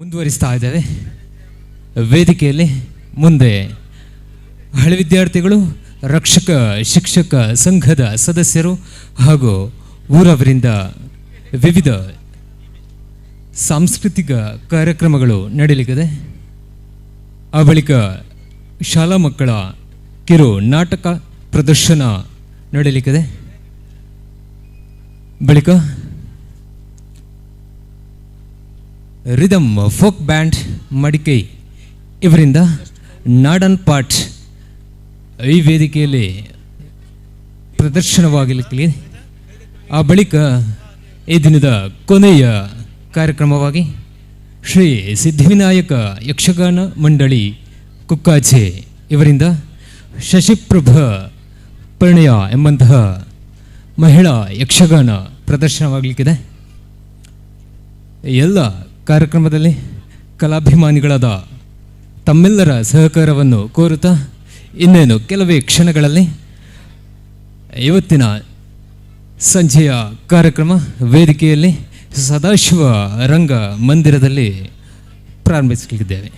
ಮುಂದುವರಿಸ್ತಾ ಇದ್ದೇವೆ. ವೇದಿಕೆಯಲ್ಲಿ ಮುಂದೆ ಹಳೆ ವಿದ್ಯಾರ್ಥಿಗಳು, ರಕ್ಷಕ ಶಿಕ್ಷಕ ಸಂಘದ ಸದಸ್ಯರು ಹಾಗೂ ಊರವರಿಂದ ವಿವಿಧ ಸಾಂಸ್ಕೃತಿಕ ಕಾರ್ಯಕ್ರಮಗಳು ನಡೆಯಲಿಕ್ಕಿದೆ. ಆ ಬಳಿಕ ಶಾಲಾ ಮಕ್ಕಳ ಕಿರು ನಾಟಕ ಪ್ರದರ್ಶನ ನಡೆಯಲಿಕ್ಕಿದೆ. ಬಳಿಕ ರಿದಮ್ ಫೋಕ್ ಬ್ಯಾಂಡ್ ಮಡಿಕೈ ಇವರಿಂದ ನಾಡನ್ ಪಾಟ್ ಈ ವೇದಿಕೆಯಲ್ಲಿ ಪ್ರದರ್ಶನವಾಗಲಿಕ್ಕೆ. ಆ ಬಳಿಕ ಈ ದಿನದ ಕೊನೆಯ ಕಾರ್ಯಕ್ರಮವಾಗಿ ಶ್ರೀ ಸಿದ್ಧಿವಿನಾಯಕ ಯಕ್ಷಗಾನ ಮಂಡಳಿ ಕುಕ್ಕಾಜೆ ಇವರಿಂದ ಶಶಿಪ್ರಭ ಪರಿಣಯ ಎಂಬಂತಹ ಮಹಿಳಾ ಯಕ್ಷಗಾನ ಪ್ರದರ್ಶನವಾಗಲಿಕ್ಕಿದೆ. ಎಲ್ಲ ಕಾರ್ಯಕ್ರಮದಲ್ಲಿ ಕಲಾಭಿಮಾನಿಗಳಾದ ತಮ್ಮೆಲ್ಲರ ಸಹಕಾರವನ್ನು ಕೋರುತ್ತಾ ಇನ್ನೇನು ಕೆಲವೇ ಕ್ಷಣಗಳಲ್ಲಿ ಇವತ್ತಿನ ಸಂಜೆಯ ಕಾರ್ಯಕ್ರಮ ವೇದಿಕೆಯಲ್ಲಿ ಸದಾಶಿವ ರಂಗ ಮಂದಿರದಲ್ಲಿ ಪ್ರಾರಂಭಿಸಲಿದ್ದೇವೆ.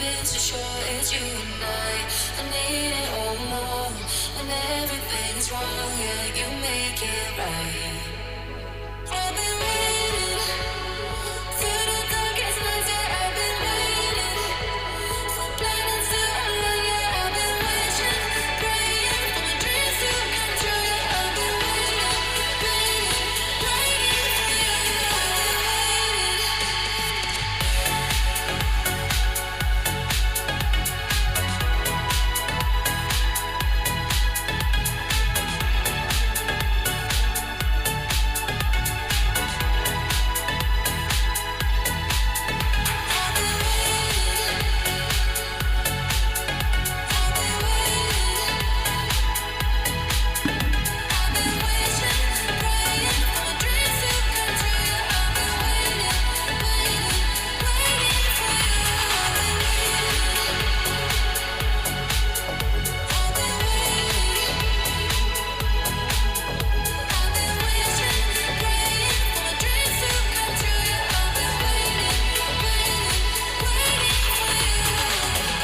been so sure it's you and I. I need it all more. When everything's wrong, yeah, you make it right. I've been waiting through the darkest nights, yeah, I've been waiting for planets to align, yeah, I've been wishing, praying for my dreams to come true, yeah, I've been waiting, waiting, waiting for you, I've been waiting. I've been waiting. I've been waiting. I've been wishing, praying for my dreams to come true. Yeah, I've been waiting, waiting, waiting for you. I've been waiting. I've been waiting. I've been wishing, praying for my dreams to come true. Yeah, I've been waiting, waiting, waiting for you.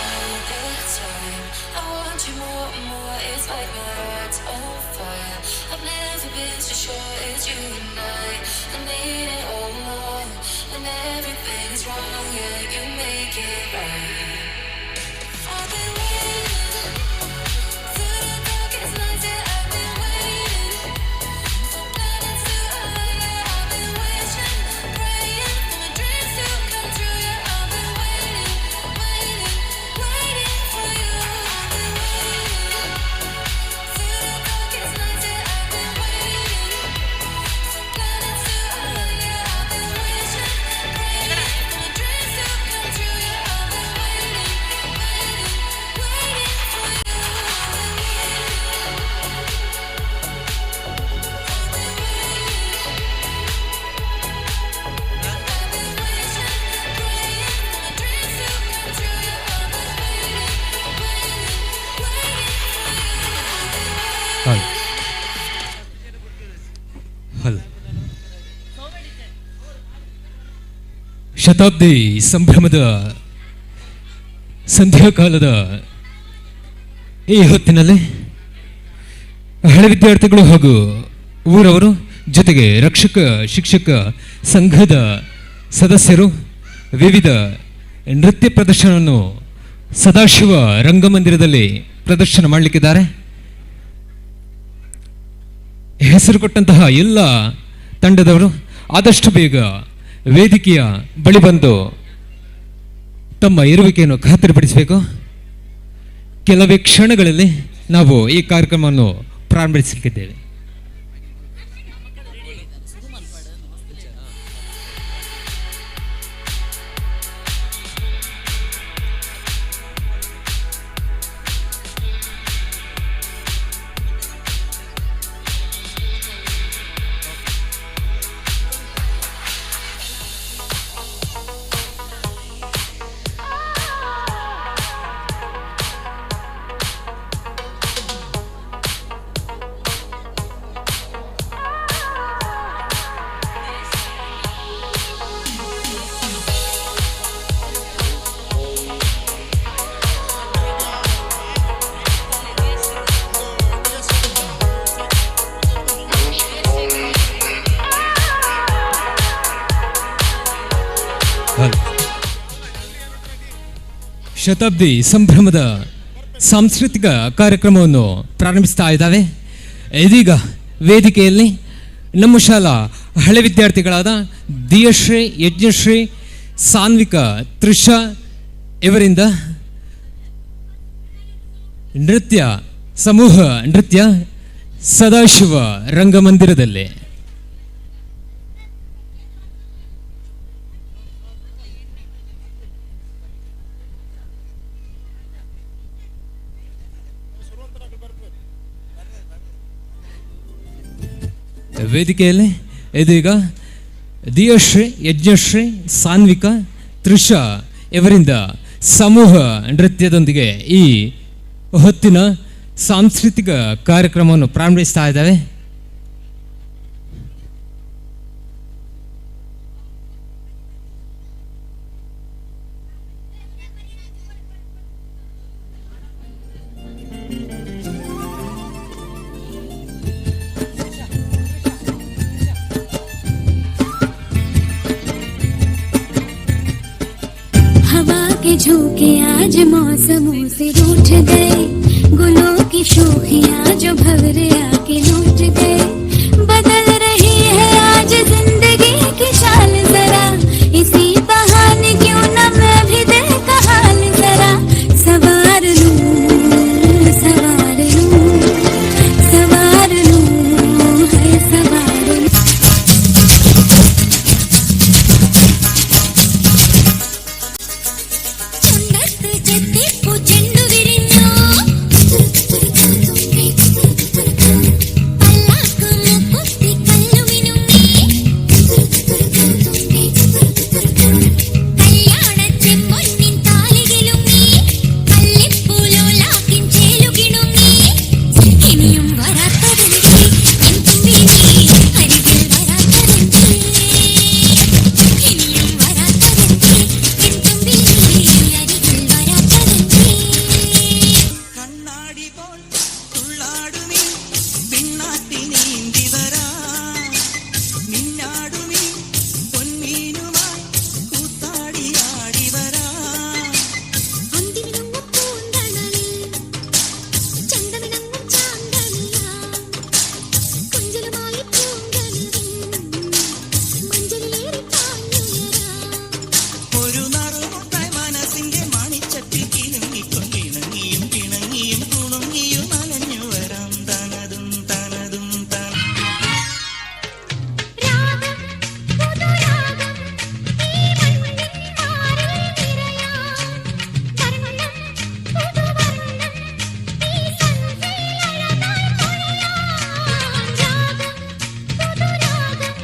All the time, I want you more and more. It's like my heart's on fire. I've never been so sure it's you and I. I need it all more. When everything's wrong, yeah, you make it right. I've been waiting through the darkest nights, yeah, I've been waiting for planets to align, yeah, I've been wishing, praying for my dreams to come true, yeah, I've been waiting, waiting, waiting for you. I've been waiting through the darkest nights, yeah, I've been waiting for planets to align, yeah, I've been wishing, praying for my dreams to come true, yeah, I've been waiting, waiting, waiting for you. I've been waiting. I've been waiting. I've been wishing, praying for my dreams to come true. Yeah, I've been waiting, waiting, waiting for you. I've been ಹಲ್ ಹಲ್ ಶತಾಬ್ದಿ ಸಂಭ್ರಮದ ಸಂಧ್ಯಾಕಾಲದ ಈ ಹೊತ್ತಿನಲ್ಲಿ ಹಳೆ ವಿದ್ಯಾರ್ಥಿಗಳು ಹಾಗೂ ಊರವರು ಜೊತೆಗೆ ರಕ್ಷಕ ಶಿಕ್ಷಕ ಸಂಘದ ಸದಸ್ಯರು ವಿವಿಧ ನೃತ್ಯ ಪ್ರದರ್ಶನವನ್ನು ಸದಾಶಿವ ರಂಗಮಂದಿರದಲ್ಲಿ ಪ್ರದರ್ಶನ ಮಾಡಲಿಕ್ಕಿದ್ದಾರೆ. ಹೆಸರು ಕೊಟ್ಟಂತಹ ಎಲ್ಲ ತಂಡದವರು ಆದಷ್ಟು ಬೇಗ ವೇದಿಕೆಯ ಬಳಿ ಬಂದು ತಮ್ಮ ಇರುವಿಕೆಯನ್ನು ಖಾತರಿಪಡಿಸಬೇಕು. ಕೆಲವೇ ಕ್ಷಣಗಳಲ್ಲಿ ನಾವು ಈ ಕಾರ್ಯಕ್ರಮವನ್ನು ಪ್ರಾರಂಭಿಸಲಿಕ್ಕಿದ್ದೇವೆ. ಹಲ್. ಶತಾಬ್ದಿ ಸಂಭ್ರಮದ ಸಾಂಸ್ಕೃತಿಕ ಕಾರ್ಯಕ್ರಮವನ್ನು ಪ್ರಾರಂಭಿಸ್ತಾ ಇದ್ದಾವೆ. ಇದೀಗ ವೇದಿಕೆಯಲ್ಲಿ ನಮ್ಮ ಶಾಲಾ ಹಳೆ ವಿದ್ಯಾರ್ಥಿಗಳಾದ ದಿಯಶ್ರೀ, ಯಜ್ಞಶ್ರೀ, ಸಾನ್ವಿಕಾ, ತ್ರಿಷಾ ಇವರಿಂದ ನೃತ್ಯ, ಸಮೂಹ ನೃತ್ಯ ಸದಾಶಿವ ರಂಗಮಂದಿರದಲ್ಲಿ. ವೇದಿಕೆಯಲ್ಲಿ ಇದೀಗ ದಿಯಶ್ರೀ, ಯಜ್ಞಶ್ರೀ, ಸಾನ್ವಿಕಾ, ತ್ರಿಷಾ ಇವರಿಂದ ಸಮೂಹ ನೃತ್ಯದೊಂದಿಗೆ ಈ ಹೊತ್ತಿನ ಸಾಂಸ್ಕೃತಿಕ ಕಾರ್ಯಕ್ರಮವನ್ನು ಪ್ರಾರಂಭಿಸ್ತಾ ಇದ್ದಾವೆ. के झोंके आज मौसमों से रूठ गए, गुलों की शोखियां जो भंवरे आके लूट गए। बदल रही है आज जिंदगी की चाल जरा, इसी बहाने क्यों न मैं भी दिल का हाल जरा सवार लूं, सवार लूं, सवार लूं, है सवार लूं। ചുണ്ടത്ത് ചെത്തിപ്പൂ ചെണ്ടു വിരിഞ്ഞോ, പല്ലാക്ക് മുക്കുത്തി കല്ലുമിനുങ്ങി, കല്യാണ ചെമ്പൊന്നിൻ താലികിലുങ്ങി, കല്ലിപ്പൂലോലാക്കിൻ ചേലുകിണുങ്ങി. ഇനിയും വരാത്തതെന്തേ എൻ തുമ്പി നീ അരികിൽ വരാത്തതെന്തേ? ഇനിയും വരാത്തതെന്തേ എൻ തുമ്പി നീ അരികിൽ വരാത്തതെന്തേ? കണ്ണാടി പോൽ തുള്ളാടുമീ പിണ്ണാട്ടി നീന്തി വരാ, മിന്നാടുമീ പൊന്മീനുമായി കൂത്താടിയാടി വരാ. അന്തിമിനുങ്ങും പൂന്തണലിൽ ചന്തമിണങ്ങും ചാന്തണിയാ, കൊഞ്ചലുമായി പൂങ്കനിവിൻ മഞ്ചലിലേറി പാഞ്ഞുയരാ. ഒരു നറുമുട്ടായി മനസ്സിന്റെ മണിച്ചട്ടി കിലുങ്ങിക്കൊണ്ടിണങ്ങിയും പിണങ്ങിയും കുണുങ്ങിയും അലഞ്ഞു വരാം. തനതും തനതും തന രാഗം പുതുരാഗം ഈ മണ്ണിൻ മാറിൽ നിറയാൻ, വർണ്ണം പുതുവർണ്ണം ഈ സന്ധ്യയിൽ അഴകായി പൊഴിയാൻ. രാഗം പുതുരാഗം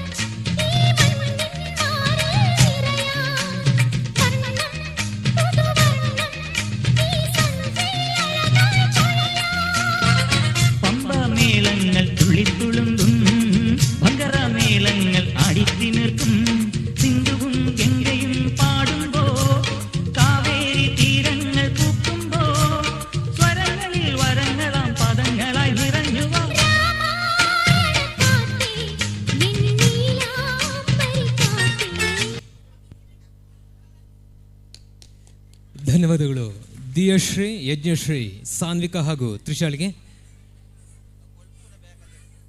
ഈ മണ്ണിൻ മാറിൽ നിറയാൻ, വർണ്ണം പുതുവർണ്ണം ഈ സന്ധ്യയിൽ അഴകായി പൊഴിയാൻ. പമ്പമേളങ്ങൾ തുള്ളിത്തുളുമ്പും ഭങ്കരമേളങ്ങൾ ആടിത്തിമിർക്കും, സിന്ധുവും ഗംഗയും പാടുമ്പോ, കാവേരി തീരങ്ങൾ പൂക്കുമ്പോ, സ്വരങ്ങളിൽ വരങ്ങളാം പദങ്ങളായി നിറഞ്ഞുവാ. രാമായണക്കാറ്റേ നിന്നീലാംബരിക്കാറ്റേ. ಧನ್ಯವಾದಗಳು ದಿಯಶ್ರೀ, ಯಜ್ಞಶ್ರೀ, ಸಾನ್ವಿಕಾ ಹಾಗೂ ತ್ರಿಶಾಳಿಗೆ.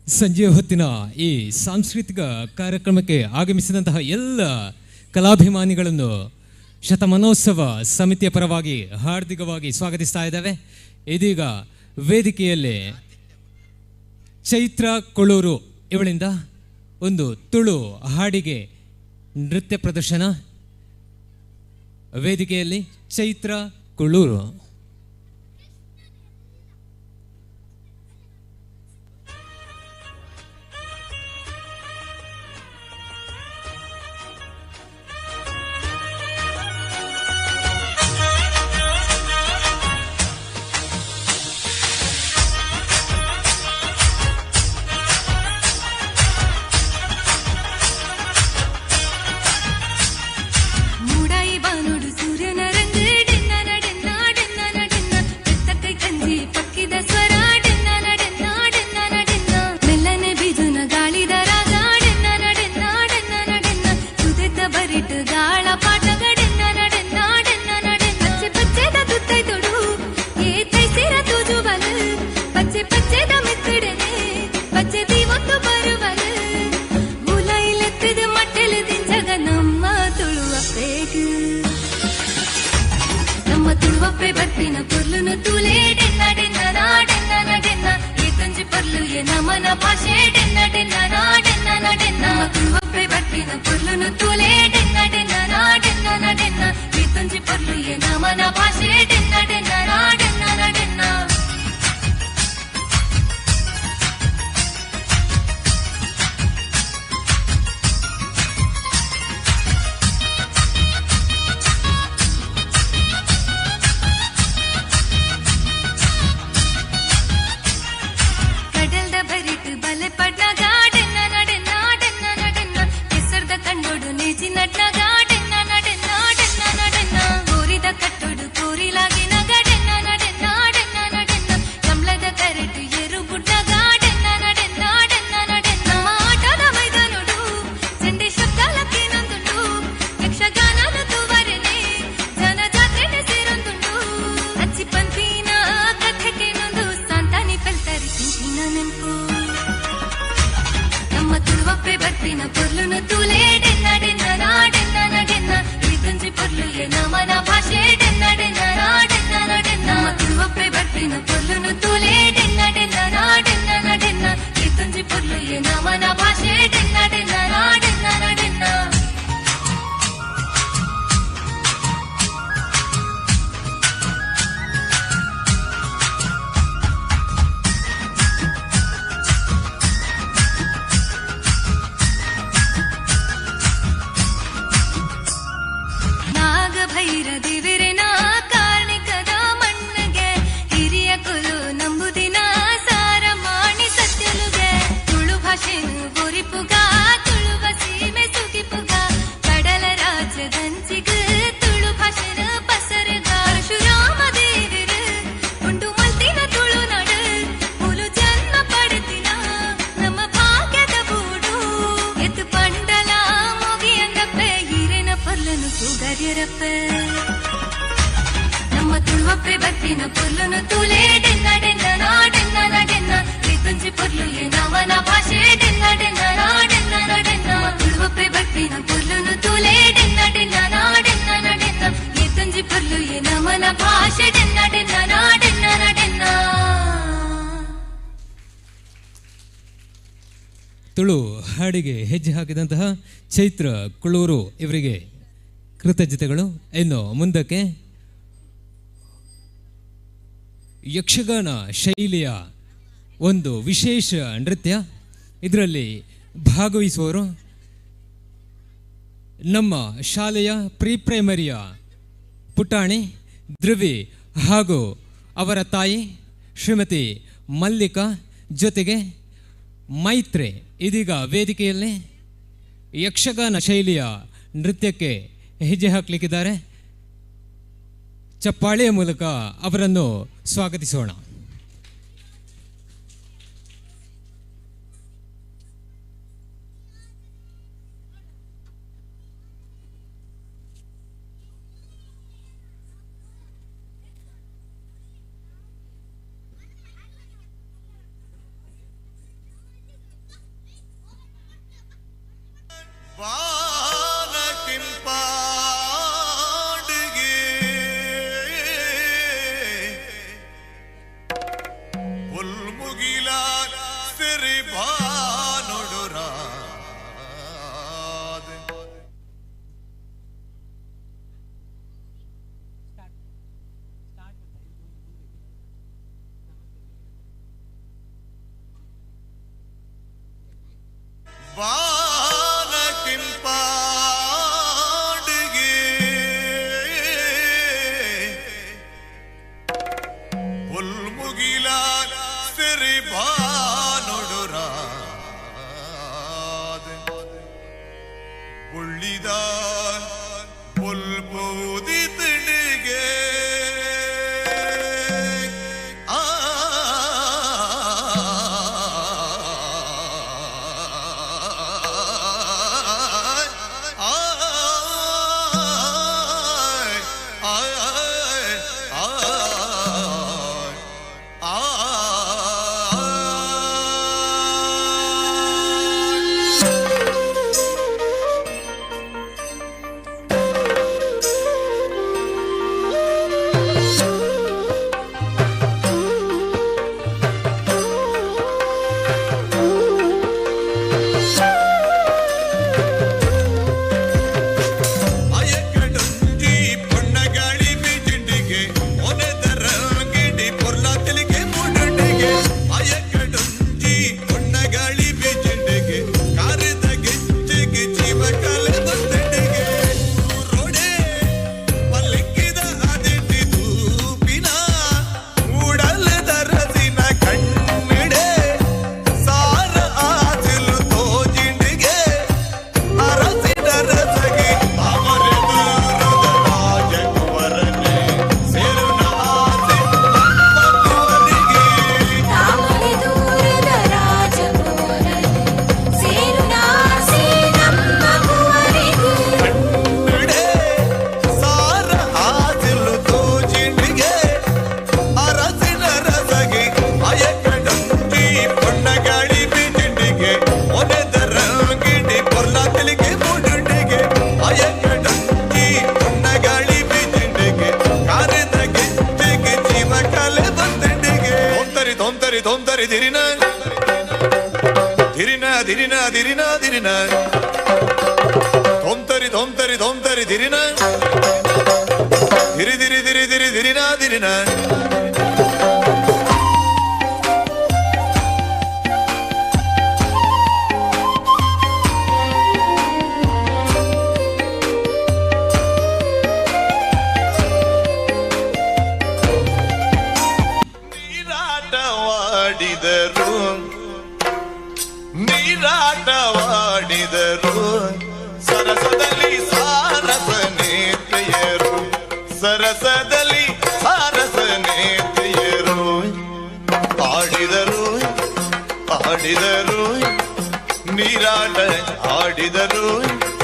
ಸಂಜೆ ಹೊತ್ತಿನ ಈ ಸಾಂಸ್ಕೃತಿಕ ಕಾರ್ಯಕ್ರಮಕ್ಕೆ ಆಗಮಿಸಿದಂತಹ ಎಲ್ಲ ಕಲಾಭಿಮಾನಿಗಳನ್ನು ಶತಮಾನೋತ್ಸವ ಸಮಿತಿಯ ಪರವಾಗಿ ಹಾರ್ದಿಕವಾಗಿ ಸ್ವಾಗತಿಸ್ತಾ ಇದ್ದೇವೆ. ಇದೀಗ ವೇದಿಕೆಯಲ್ಲಿ ಚೈತ್ರ ಕೊಳೂರು ಇವಳಿಂದ ಒಂದು ತುಳು ಹಾಡಿಗೆ ನೃತ್ಯ ಪ್ರದರ್ಶನ. ವೇದಿಕೆಯಲ್ಲಿ ಚೈತ್ರ ಕೊಳೂರು. ಮೂಡಾಯಿ ಬಾನುಡು ಸೂರ್ಯನ ರಂಗು ಡೆನ್ನ ನಡೆನ್ನ ಡೆನ್ನ ನಡೆನ್ನ, ಬೆತ್ತಕೈ ಕಂಜಿ ಪಕ್ಕಿದ ಸ್ವರ ಡೆನ್ನ ನಡೆನ್ನ ಡೆನ್ನ ನಡೆನ್ನ, ಮೆಲ್ಲನೆ ಬಿಜುನ ಗಾಳಿದ ರಾಗ ಡೆನ್ನ ನಡೆನ್ನ ಡೆನ್ನ ನಡೆನ್ನ, ಸುದೆತ್ತ ಬರಿಟು ಗಾಳ ಪಾಟಗ ಡೆನ್ನ ನಡೆನ್ನ ಡೆನ್ನ ನಡೆನ್ನ. ಪಚ್ಚೆ ಪಚ್ಚೆದ ತುತ್ತೈ ತೊಡು ಏ ತೈಸಿರ ತೂಜುವಲು, ಪಚ್ಚೆ ಪಚ್ಚೆದ ಮಿತ್ತಿಡನೆ ಪಚ್ಚೆ ದೀವತ್ತು ಬರುವಲು, ಮುಲೈಲೆತ್ತಿದ ಮಟ್ಟೆಲು ದಿಂಜಗ ನಮ್ಮ ತುಳುವಪ್ಪೆಗ್, ನಮ್ಮ ತುಳುವಪ್ಪೆ ಬರ್ಪಿನ ಪೊರ್ಲುನು ತೂಲೆ ಡೆನ್ನ ಡೆನ್ನ ನಾಡೆನ್ನ ನಡೆನ್ನ, ಈ ತಂಜಿ ಪೊರ್ಲು ಎ ನಮನ ಭಾಷೆ ಡೆನ್ನ ಡೆನ್ನ ನಾಡೆನ್ನ ನಡೆನ್ನ. ನಮ್ಮ ತುಳುವಪ್ಪೆ ಬರ್ಪಿನ ಪೊರ್ಲುನು ತೂಲೆ ಡೆನ್ನ ಡೆನ್ನ ನಾಡೆನ್ನ ನಡೆನ್ನ, ಈ ತಂಜಿ ಪೊರ್ಲು ಎ ನಮನ ಭಾಷೆ ಡೆನ್ನ ಡೆನ್ನ ನಾಡೆನ್ನ ನಡೆನ್ನ. ಕಡಲ್ದ ಬರಿಟ್ ಬಲೆ ಪಡ್ನ ಗಾಡೆನ್ನ ನಡೆನ್ನ ನಡೆನ್ನ ನಡೆನ್ನ, ಕೆಸರ್ದ ಕಂಡೋಡು ನೇಜಿ ನಡ್ನ ಗಾಡೆನ್ನ ನಡೆನ್ನ ನಡೆನ್ನ. ತುಳುವಪ್ಪೆ ಬರ್ಪಿನ ಪೊರ್ಲುನು ತೂಲೆ ಡೆನ್ನ ಡೆನ್ನ ನಾ ಡೆನ್ನ ನಾ ಡೆನ್ನ ನೇತುಂಜಿ ಪೊರ್ಲು ನಮನ ಭಾಷೆ ಡೆನ್ನ ಡೆನ್ನ ನಾ ಡೆನ್ನ ನಾ ಡೆನ್ನ ತುಳುವಪ್ಪೆ ಬರ್ಪಿನ ಪೊರ್ಲುನು ತೂಲೆ ಡೆನ್ನ ಡೆನ್ನ ನಾ ಡೆನ್ನ ನಾ ಡೆನ್ನ ನೇತುಂಜಿ ಪೊರ್ಲು ನಮನ ಭಾಷೆ ಡೆನ್ನ ಡೆನ್ನ ನಾ ಡೆನ್ನ ನಾ ಡೆನ್ನ. ತುಳು ಹಾಡಿಗೆ ಹೆಜ್ಜೆ ಹಾಕಿದಂತಹ ಚೈತ್ರ ಕುಳೂರು ಇವರಿಗೆ ಕೃತಜ್ಞತೆಗಳು. ಇನ್ನು ಮುಂದಕ್ಕೆ ಯಕ್ಷಗಾನ ಶೈಲಿಯ ಒಂದು ವಿಶೇಷ ನೃತ್ಯ, ಇದರಲ್ಲಿ ಭಾಗವಹಿಸುವವರು ನಮ್ಮ ಶಾಲೆಯ ಪ್ರೀ ಪ್ರೈಮರಿಯ ಪುಟಾಣಿ ಧ್ರುವಿ ಹಾಗೂ ಅವರ ತಾಯಿ ಶ್ರೀಮತಿ ಮಲ್ಲಿಕಾ ಜೊತೆಗೆ ಮೈತ್ರಿ ಇದೀಗ ವೇದಿಕೆಯಲ್ಲಿ ಯಕ್ಷಗಾನ ಶೈಲಿಯ ನೃತ್ಯಕ್ಕೆ ಹೆಜ್ಜೆ ಹಾಕಲಿಕ್ಕಿದ್ದಾರೆ. ಚಪ್ಪಾಳೆಯ ಮೂಲಕ ಅವರನ್ನು ಸ್ವಾಗತಿಸೋಣ.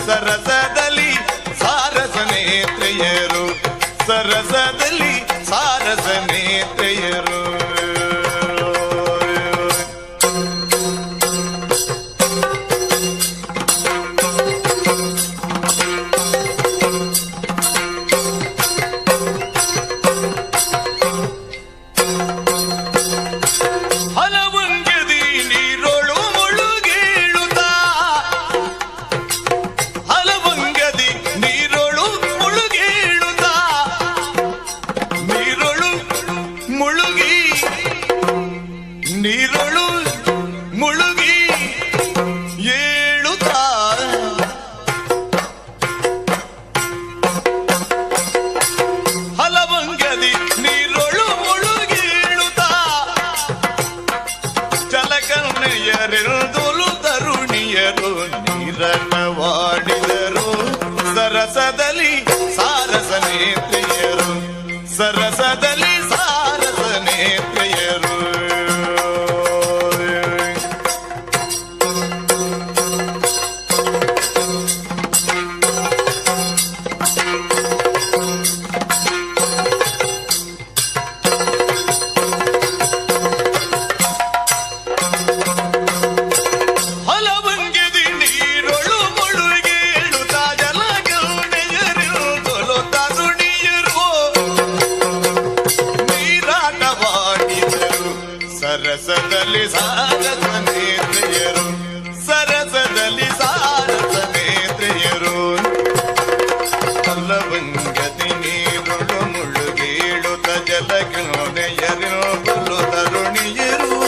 ಸರಸದಲ್ಲಿ ಸಾರಸ ನೇತ್ರೆಯರು, ಸರಸದಲ್ಲಿ ಸಾರಸ ನೇತ್ರೆಯರು. ಹಲವಂಗದಿ ನೀರೊಳು ಮುಳುಗೇಳುತ್ತ, ಹಲವಂಗದಿ ನೀರೊಳು ಮುಳುಗೇಳುತ್ತ, ನೀರೊಳು ಮುಳುಗಿ, ನೀರೊಳು ಮುಳುಗಿ ಏಳುತ್ತ, ಹಲವಂಗದಿ ನೀರೊಳು ಮುಳುಗೇಳುತ್ತ, ಜಲಕನ್ನೆಯರೆಂದೊಲು ತರುಣಿಯರು ನೀರಟವಾಡಿದರು. ಸರಸದಲ್ಲಿ ಸಾರಸ ನೇತ್ರೆಯರು, ಸರಸದಲ್ಲಿ ಸಾರಸ ನೇತ್ರೆಯರು. ಹಲವಂಗದಿ ನೀರೊಳು ಮುಳುಗೇಳುತ್ತ, ಜಲಗೌಡೆಯರು ತರುಣಿಯರು ನೀರಾಟವಾಡಿದರು. ಸರಸದಲ್ಲಿ ಸಾರಸ ನೇತ್ರೆಯರು, ಸರಸದಲ್ಲಿ ಸಾರಸ ನೇತ್ರೆಯರು. ಹಲವಂಗದಿ ನೀರೊಳು ಮುಳುಗೇಳುತ್ತ, ಜಲಗೌಡೆಯರು ತರುಣಿಯರು,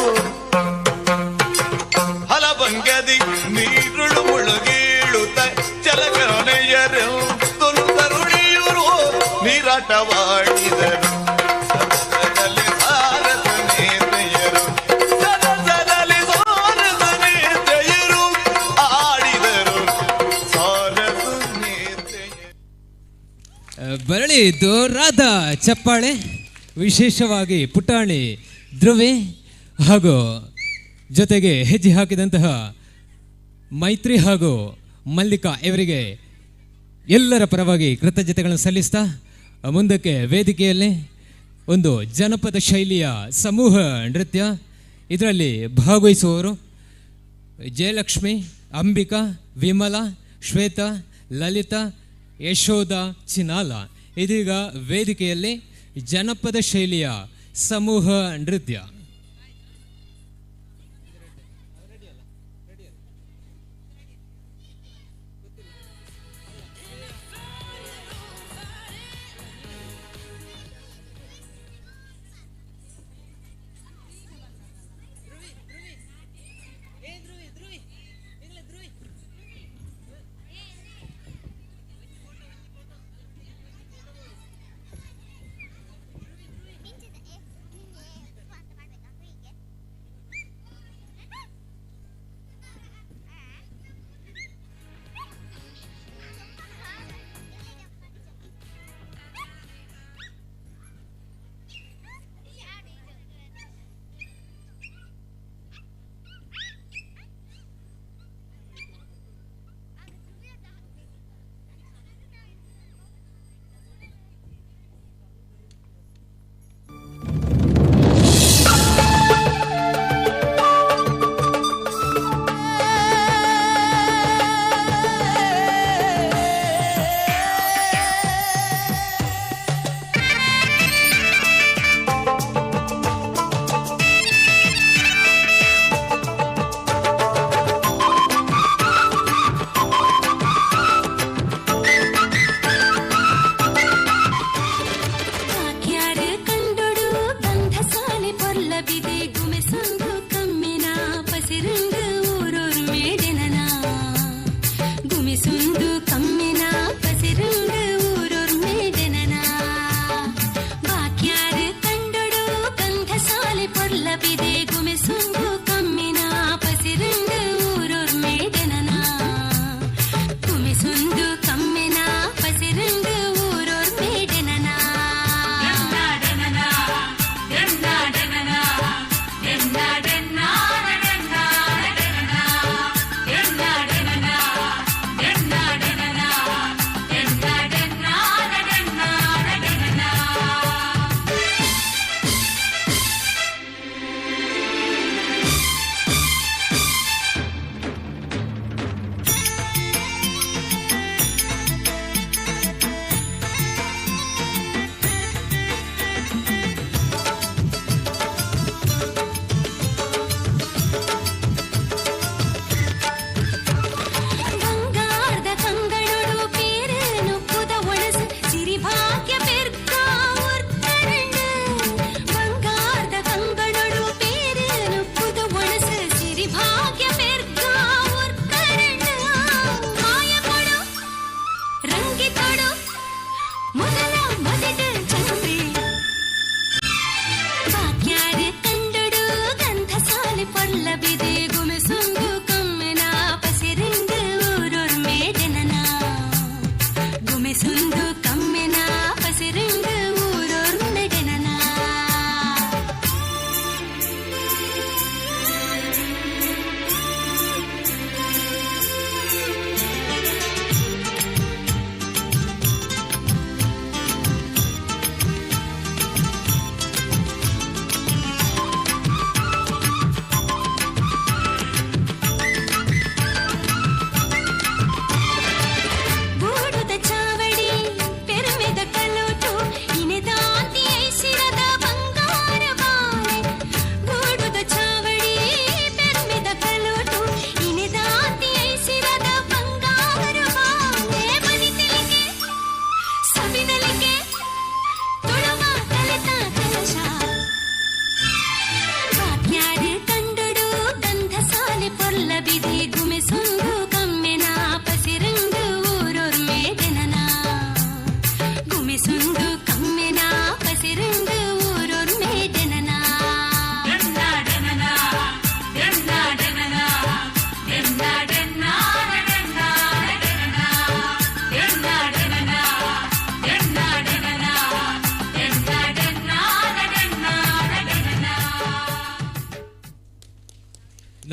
ಹಲವಂಗದಿ ನೀರುಳು ಮುಳುಗೇಳುತ್ತ, ಜಲಗಣೆಯರು ತುಲು ತರುಣಿಯರು ನೀರಾಟವಾಡಿದರು. ಸರಸದಲ್ಲಿ ಸಾರಸ ನೇತ್ರೆಯರು, ಸರಸದಲ್ಲಿ ಸಾರಸ ನೇತ್ರೆಯರು ಆಡಿದರು ಸಾರಸ ನೇತ್ರೆಯರು. ಬರಳಿ ದೋರಾದ ಚಪ್ಪಾಳೆ, ವಿಶೇಷವಾಗಿ ಪುಟಾಣಿ ಧ್ರುವೆ ಹಾಗೂ ಜೊತೆಗೆ ಹೆಜ್ಜೆ ಹಾಕಿದಂತಹ ಮೈತ್ರಿ ಹಾಗೂ ಮಲ್ಲಿಕಾ ಇವರಿಗೆ ಎಲ್ಲರ ಪರವಾಗಿ ಕೃತಜ್ಞತೆಗಳನ್ನು ಸಲ್ಲಿಸ್ತಾ, ಮುಂದಕ್ಕೆ ವೇದಿಕೆಯಲ್ಲಿ ಒಂದು ಜನಪದ ಶೈಲಿಯ ಸಮೂಹ ನೃತ್ಯ. ಇದರಲ್ಲಿ ಭಾಗವಹಿಸುವವರು ಜಯಲಕ್ಷ್ಮಿ, ಅಂಬಿಕಾ, ವಿಮಲಾ, ಶ್ವೇತಾ, ಲಲಿತಾ, ಯಶೋಧ ಚಿನಾಲ. ಇದೀಗ ವೇದಿಕೆಯಲ್ಲಿ ಜನಪದ ಶೈಲಿಯ ಸಮೂಹ ನೃತ್ಯ.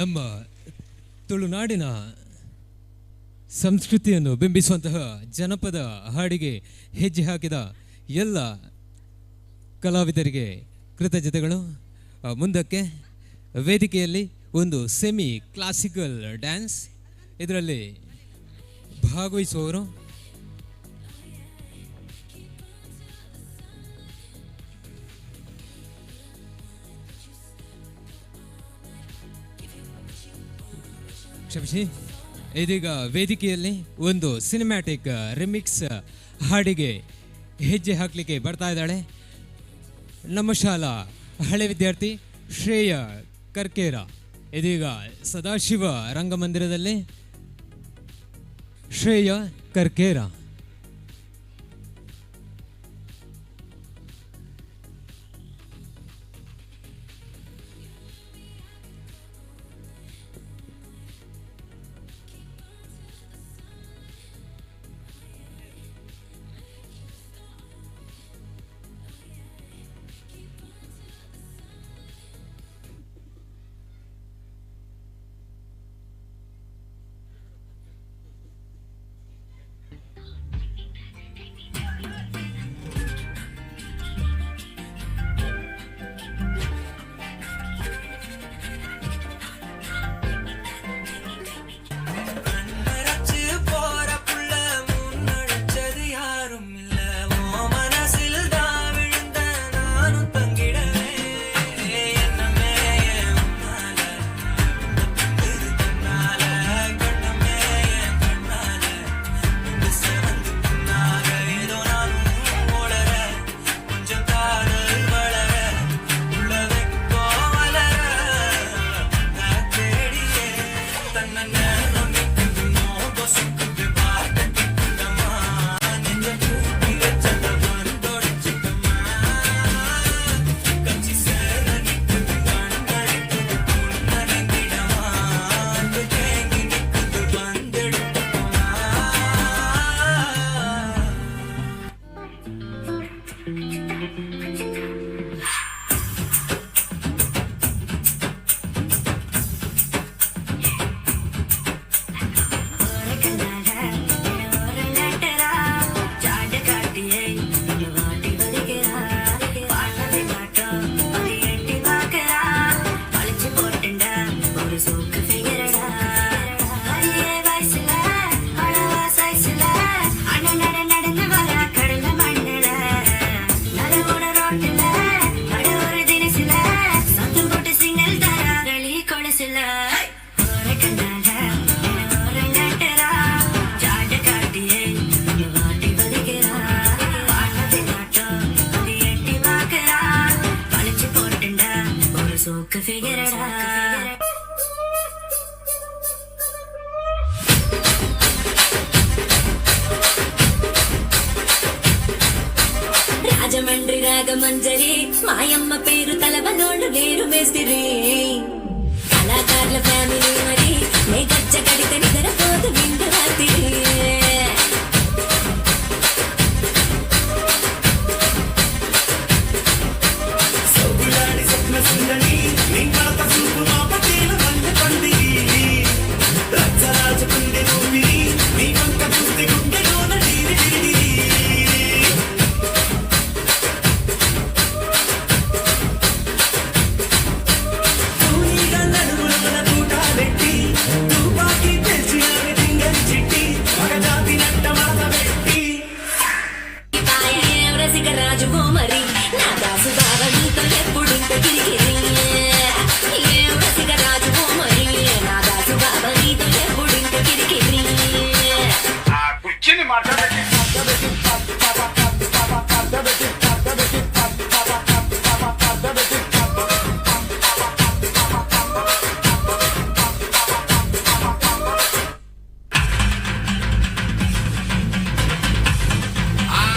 ನಮ್ಮ ತುಳುನಾಡಿನ ಸಂಸ್ಕೃತಿಯನ್ನು ಬಿಂಬಿಸುವಂತಹ ಜನಪದ ಹಾಡಿಗೆ ಹೆಜ್ಜೆ ಹಾಕಿದ ಎಲ್ಲ ಕಲಾವಿದರಿಗೆ ಕೃತಜ್ಞತೆಗಳು. ಮುಂದಕ್ಕೆ ವೇದಿಕೆಯಲ್ಲಿ ಒಂದು ಸೆಮಿ ಕ್ಲಾಸಿಕಲ್ ಡ್ಯಾನ್ಸ್, ಇದರಲ್ಲಿ ಭಾಗವಹಿಸುವವರು ಕ್ಷಮಿಸಿ, ಇದೀಗ ವೇದಿಕೆಯಲ್ಲಿ ಒಂದು ಸಿನಿಮ್ಯಾಟಿಕ್ ರಿಮಿಕ್ಸ್ ಹಾಡಿಗೆ ಹೆಜ್ಜೆ ಹಾಕಲಿಕ್ಕೆ ಬರ್ತಾ ಇದ್ದಾಳೆ ನಮ್ಮ ಶಾಲಾ ಹಳೆ ವಿದ್ಯಾರ್ಥಿ ಶ್ರೇಯ ಕರ್ಕೇರ. ಇದೀಗ ಸದಾಶಿವ ರಂಗಮಂದಿರದಲ್ಲಿ ಶ್ರೇಯ ಕರ್ಕೇರ. రాజమండ్రి రాగమంజరి మాయమ్మ పేరు తలవనోళ్ళు లేరు మేస్తిరి కళాకారుల ఫ్యామిలీ మరి నే గచ్చ కడితే నిద్రపోదు విందు రాత్రి. ಆ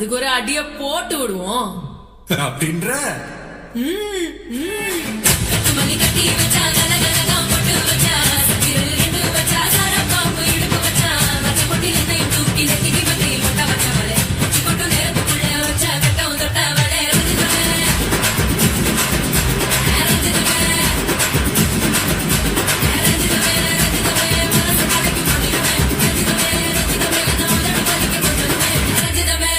அதுக்கு ஒரு அடிய போட்டு விடுவோம். அப்படின்ற கட்டுமல்லி கட்டி வச்சா கலகலகா பொட்டு வச்சா விரல் ரெண்டு வச்சா சார பாம்பு இடுப்பு வச்சா மச்ச பொட்டி என்னையும் தூக்கி நெத்திக்கு பத்தி மொட்டை வச்சவளே உச்சி கொட்டு நேரத்துக்குள்ள வச்சா கட்டம் தொட்டவளே ரஞ்சிதமே ரஞ்சிதமே ரஞ்சிதமே ரஞ்சிதமே மனசு கலக்கி பண்ணிடுமே ரஞ்சிதமே ரஞ்சிதமே நான் உதடு வலிக்க கொண்டுடுமே ரஞ்சிதமே.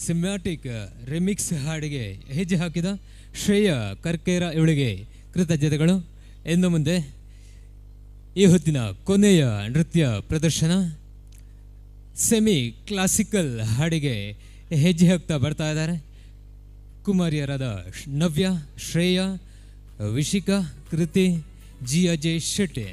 ಸಿಮ್ಯಾಟಿಕ್ ರೆಮಿಕ್ಸ್ ಹಾಡಿಗೆ ಹೆಜ್ಜೆ ಹಾಕಿದ ಶ್ರೇಯ ಕರ್ಕೇರ ಇವಳಿಗೆ ಕೃತಜ್ಞತೆಗಳು. ಇನ್ನು ಮುಂದೆ ಈ ಹೊತ್ತಿನ ಕೊನೆಯ ನೃತ್ಯ ಪ್ರದರ್ಶನ ಸೆಮಿ ಕ್ಲಾಸಿಕಲ್ ಹಾಡಿಗೆ ಹೆಜ್ಜೆ ಹಾಕ್ತಾ ಬರ್ತಾ ಇದ್ದಾರೆ ಕುಮಾರಿಯರಾದ ನವ್ಯ, ಶ್ರೇಯ, ವಿಶಿಕಾ, ಕೃತಿ, ಜಿ ಅಜಯ್ ಶೆಟ್ಟಿ.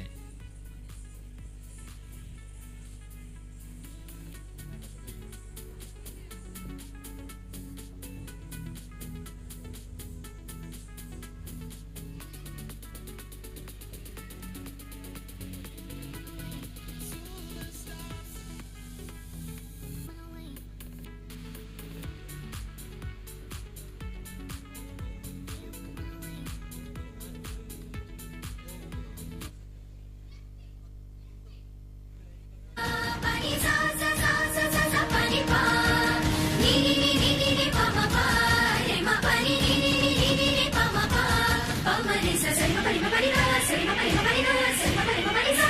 పని సా సా సా సా సా సా పని పా ని ని ని ని ని ని ప మ ప రే మ ప ని ని ని ని ని ని ని ప మ ప ప మ రే స స రి మ ప రి మ ప రి గ స రి మ ప రి మ ప రి గ స రి మ ప రి మ ప రి సా.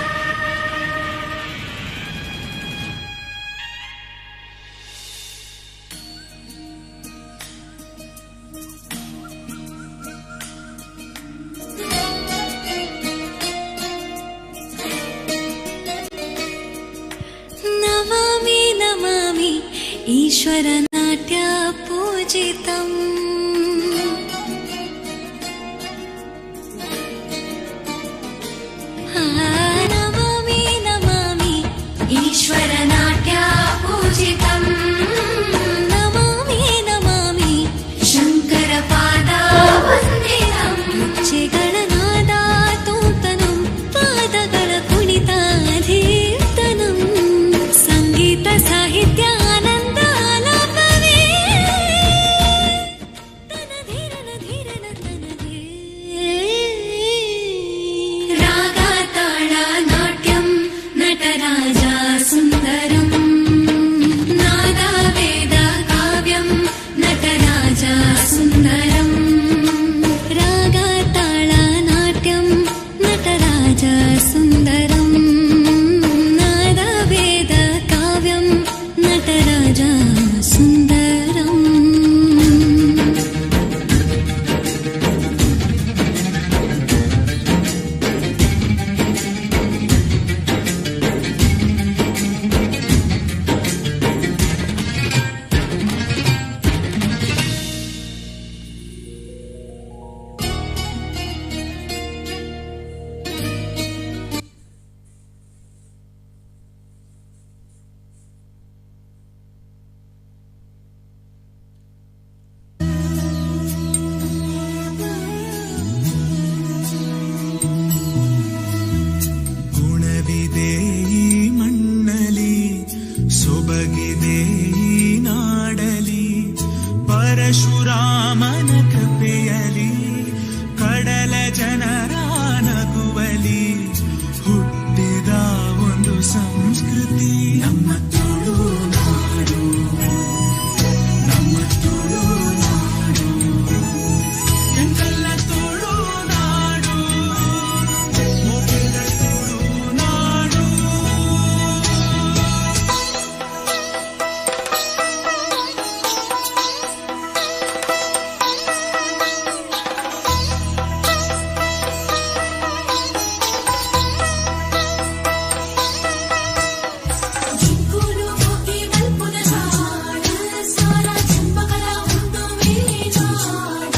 नमामि नमामि ईश्वरनाट्यपूजितम्। नमामि नमामि ईश्वरनाट्यपूजितम्। नमामि नमामि शङ्करपादावन्दितम्। ಹೆಜ್ಜೆಗಳ ಪಾದಗಳ ಕುಣಿತಾಧೀರ್ತನಂ. ಸಂಗೀತ ಸಾಹಿತ್ಯ ಆನಂದ ಆಲಾಪವೇ. ತನ ಧೀರನ ಧೀರನ ತನದೇ. ರಾಗ ತಾಳ ನಾಟ್ಯಂ ನಟರಾಜ ಸುಂದರಂ. ನಾದ ವೇದ ಕಾವ್ಯಂ ನಟರಾಜ ಸುಂದರಂ. ರಾಗ ತಾಳ ನಾಟ್ಯಂ ನಟರಾಜ ಸುಂದರಂ. ನಾದ ವೇದ ಕಾವ್ಯಂ ನಟರಾಜ ಸುಂದರಂ. ಗುಣವಿದೆ ಈ ಮಣ್ಣಲಿ, ಸೊಬಗಿದೆ ಈ ನಾಡಲಿ, ಪರಶುರಾಮನ ಕೃಪೆಯಲಿ, ಕಡಲ ಜನರ ನಗುವಲಿ ಹುಟ್ಟಿದ ಒಂದು ಸಂಸ್ಕೃತಿ ನಮ್ಮ ತುಳುನಾಡು, ನಮ್ಮ ತುಳುನಾಡು, ಎಂತೆಲ್ಲ ತುಳುನಾಡು, ಮೊದಲ ತುಳುನಾಡು. ಜಿಂಕುಲು ಹೋಗಿ ಮಲ್ಪುನ ಜಾಡ ಸಾರ ಜನ್ಮಗಳ ಉಂಡು ಮೀನಾಡ.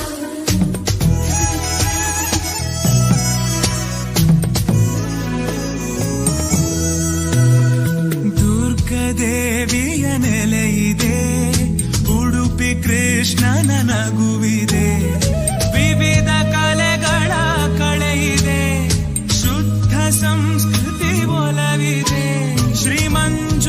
ದುರ್ಗದೇವಿಯ ನೆಲೆಯಿದೆ, ಉಡುಪಿ ಕೃಷ್ಣನ ನಗುವಿದೆ, ವಿವಿಧ ಕಲೆಗಳ ಕಳೆಯಿದೆ, ಶುದ್ಧ ಸಂಸ್ಕೃತಿ ಒಲವಿದೆ, ಶ್ರೀ ಮಂಜುನಾಥನ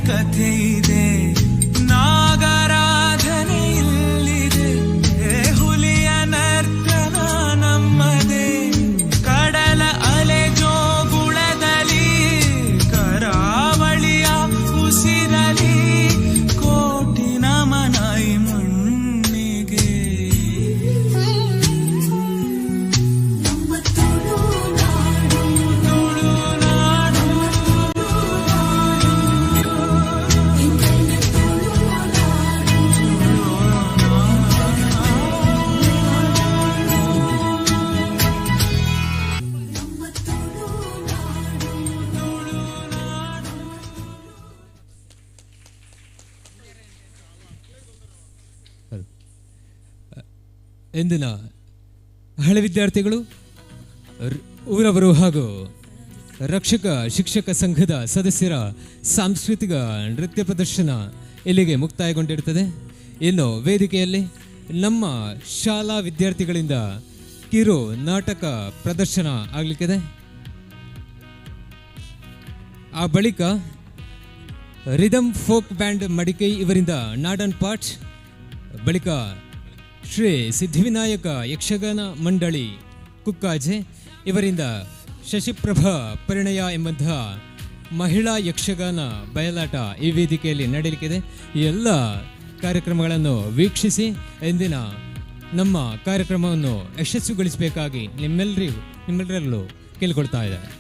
ಕಥೆ ಇದೆ, ನಾಗರಾಧನೆ ಇಲ್ಲಿದೆ, ಹುಲಿಯ ನರ್ತನ ನಮ್ಮದೇ, ಕಡಲ ಅಲೆ ಜೋಗುಳದಲ್ಲಿ, ಕರಾವಳಿಯ ಉಸಿರಲಿ, ಕೋಟಿ ನಮನ ಈ ಮಣ್ಣಿಗೆ. ಇಂದಿನ ಹಳೆ ವಿದ್ಯಾರ್ಥಿಗಳು, ಊರವರು ಹಾಗೂ ರಕ್ಷಕ ಶಿಕ್ಷಕ ಸಂಘದ ಸದಸ್ಯರ ಸಾಂಸ್ಕೃತಿಕ ನೃತ್ಯ ಪ್ರದರ್ಶನ ಇಲ್ಲಿಗೆ ಮುಕ್ತಾಯಗೊಂಡಿರುತ್ತದೆ. ಇನ್ನು ವೇದಿಕೆಯಲ್ಲಿ ನಮ್ಮ ಶಾಲಾ ವಿದ್ಯಾರ್ಥಿಗಳಿಂದ ಕಿರು ನಾಟಕ ಪ್ರದರ್ಶನ ಆಗಲಿಕ್ಕಿದೆ. ಆ ಬಳಿಕ ರಿದಮ್ ಫೋಕ್ ಬ್ಯಾಂಡ್ ಮಡಿಕೈ ಇವರಿಂದ ನಾಡನ್ ಪಾಠ್, ಬಳಿಕ ಶ್ರೀ ಸಿದ್ಧಿವಿನಾಯಕ ಯಕ್ಷಗಾನ ಮಂಡಳಿ ಕುಕ್ಕಾಜೆ ಇವರಿಂದ ಶಶಿಪ್ರಭಾ ಪರಿಣಯ ಎಂಬಂತಹ ಮಹಿಳಾ ಯಕ್ಷಗಾನ ಬಯಲಾಟ ಈ ವೇದಿಕೆಯಲ್ಲಿ ನಡೆಯಲಿಕ್ಕಿದೆ. ಈ ಎಲ್ಲ ಕಾರ್ಯಕ್ರಮಗಳನ್ನು ವೀಕ್ಷಿಸಿ ಇಂದಿನ ನಮ್ಮ ಕಾರ್ಯಕ್ರಮವನ್ನು ಯಶಸ್ವಿಗೊಳಿಸಬೇಕಾಗಿ ನಿಮ್ಮೆಲ್ಲರಲ್ಲೂ ಕೇಳಿಕೊಳ್ತಾ ಇದ್ದಾರೆ.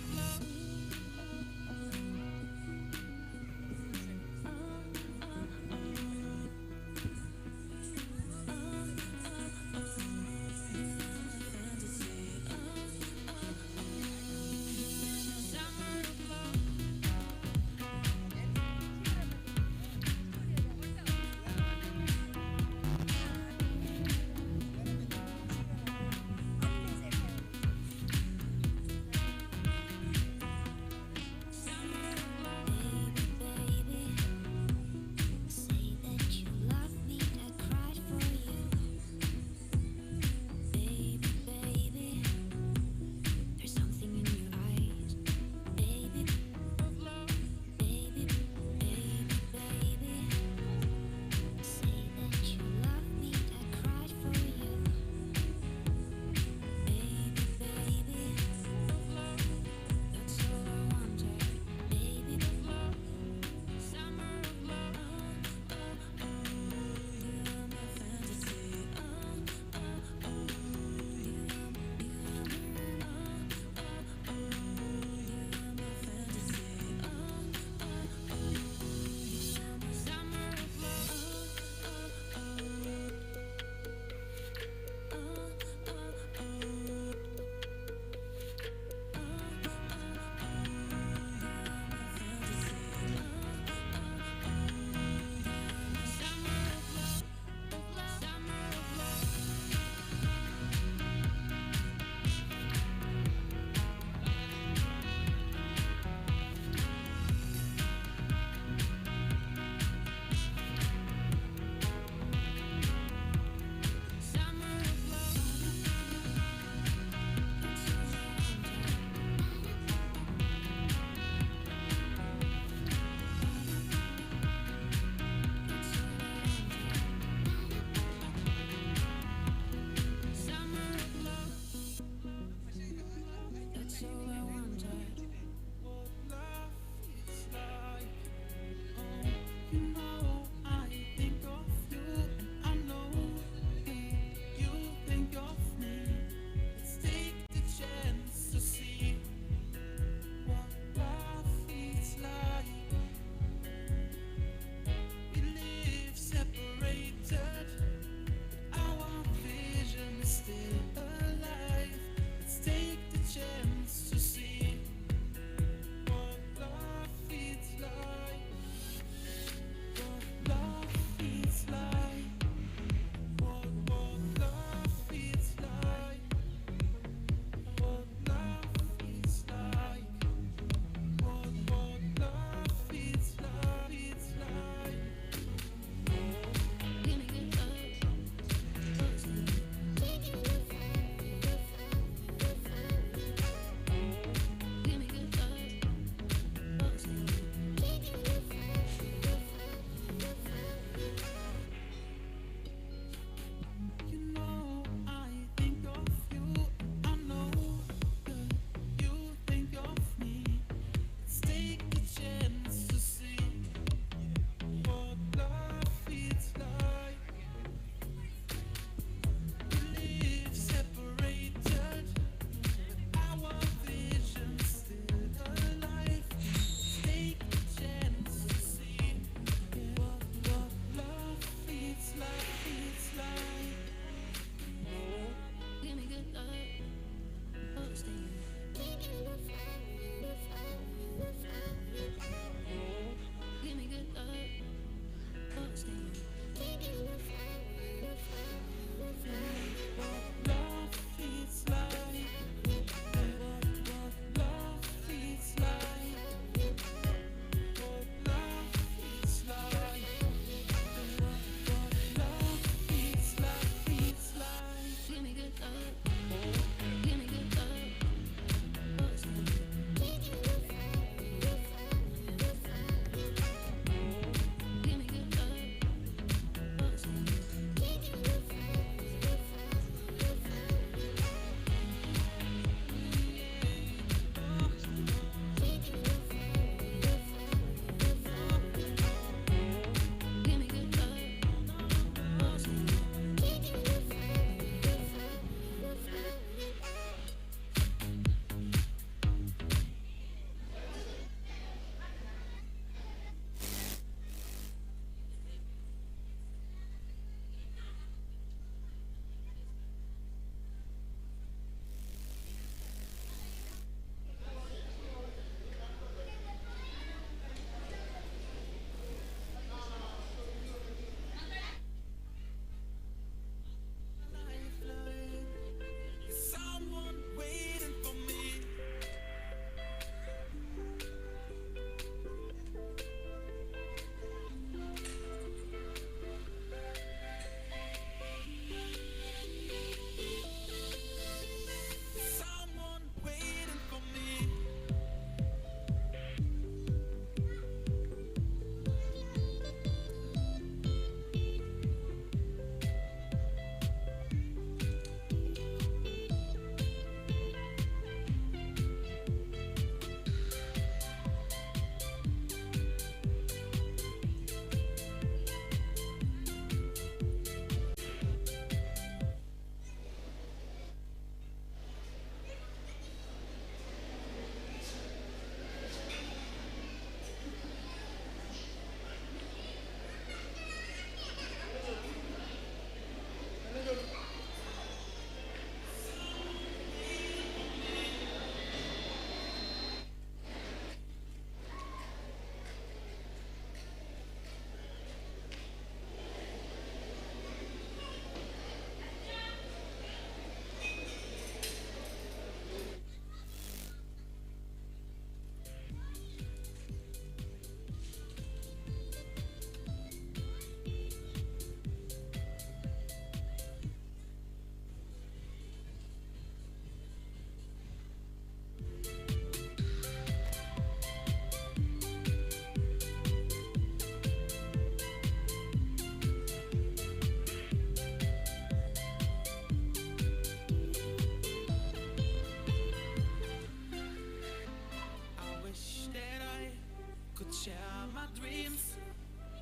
dreams.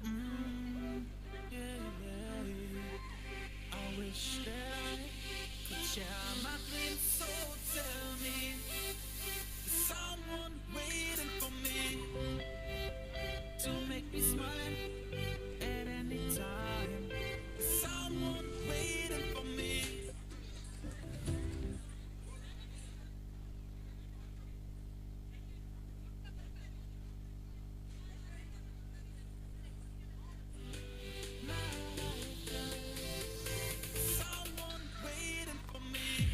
Yeah, yeah. I wish that I could share my dreams. So tell me, is someone waiting for me to make me smile at any time? Is someone waiting for me? Someone waiting for me.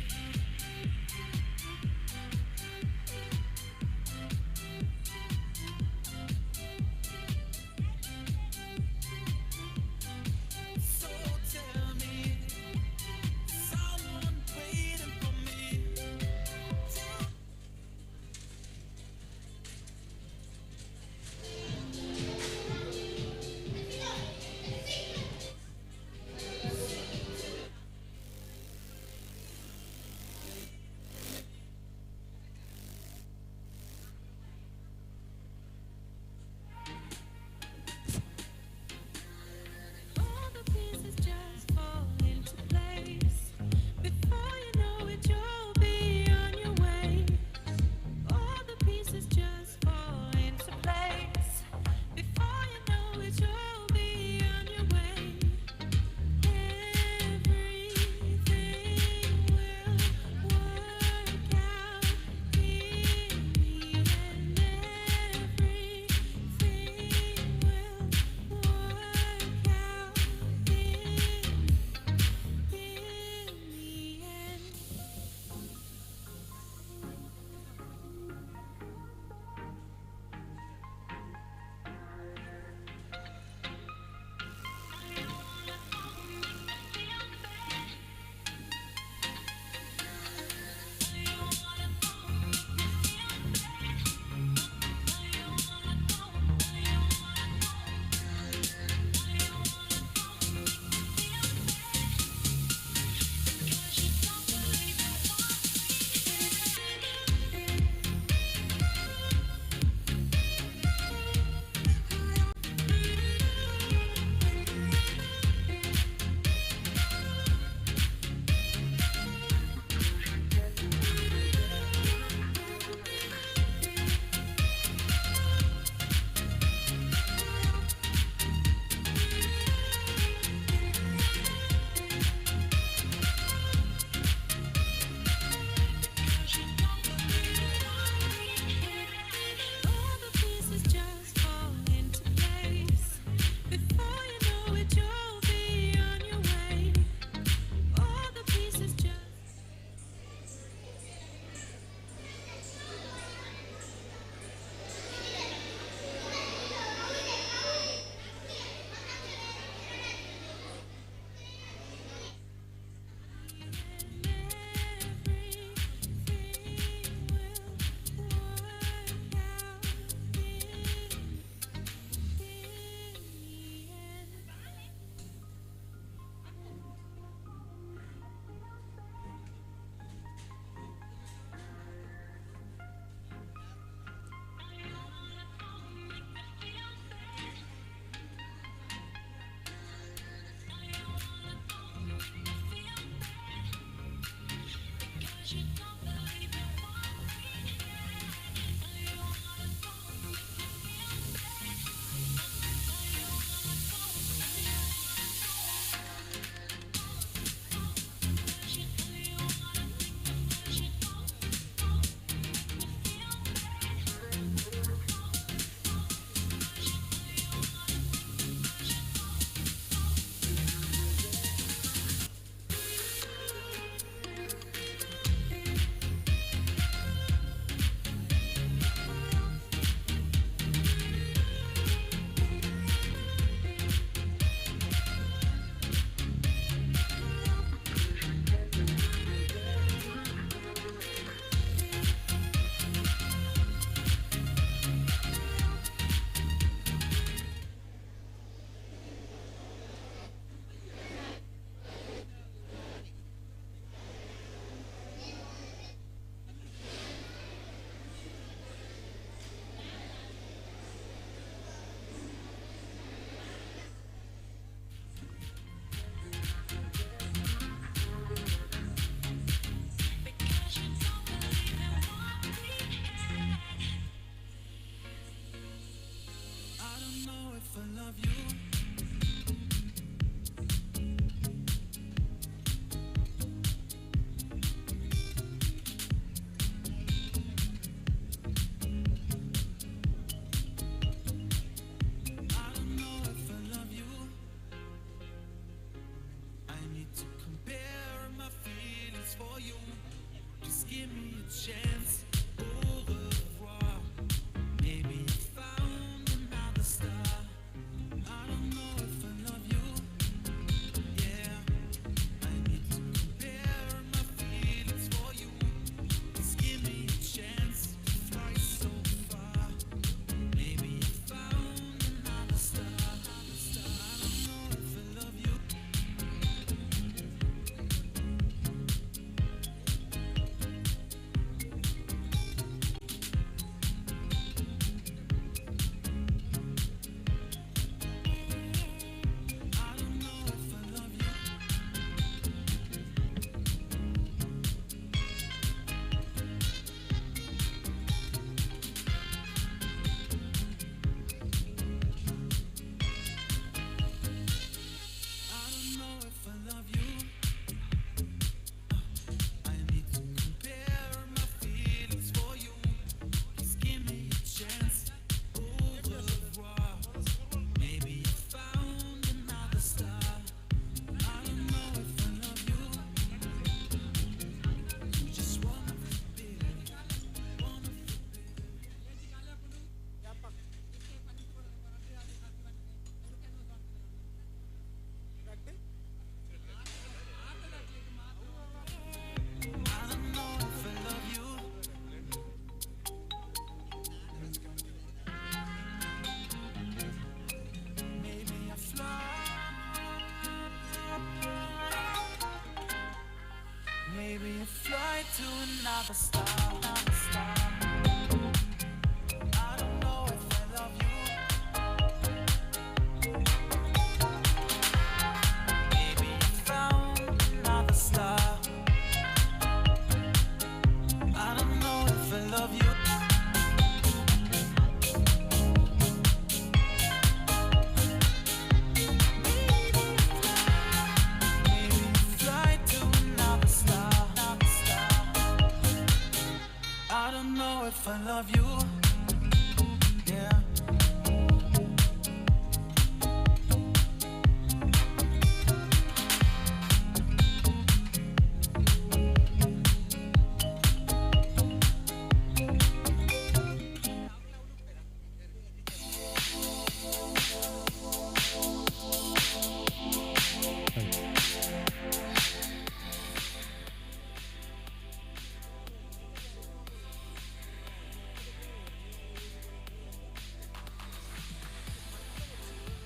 another star, another star. I don't know if I love you. Maybe you found another star. I don't know if I love you. Maybe you fly to another star, another star. I don't know if I love you. Yeah.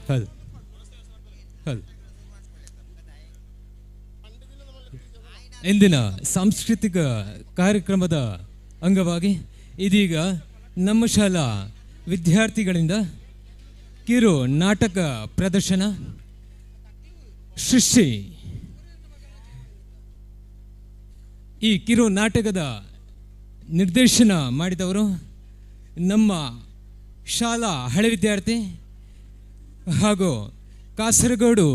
ಹೌದು ಹೌದು. ಇಂದಿನ ಸಾಂಸ್ಕೃತಿಕ ಕಾರ್ಯಕ್ರಮದ ಅಂಗವಾಗಿ ಇದೀಗ ನಮ್ಮ ಶಾಲಾ ವಿದ್ಯಾರ್ಥಿಗಳಿಂದ ಕಿರು ನಾಟಕ ಪ್ರದರ್ಶನ ಸೃಷ್ಟಿ. ಈ ಕಿರು ನಾಟಕದ ನಿರ್ದೇಶನ ಮಾಡಿದವರು ನಮ್ಮ ಶಾಲಾ ಹಳೆ ವಿದ್ಯಾರ್ಥಿ ಹಾಗೂ ಕಾಸರಗೋಡು,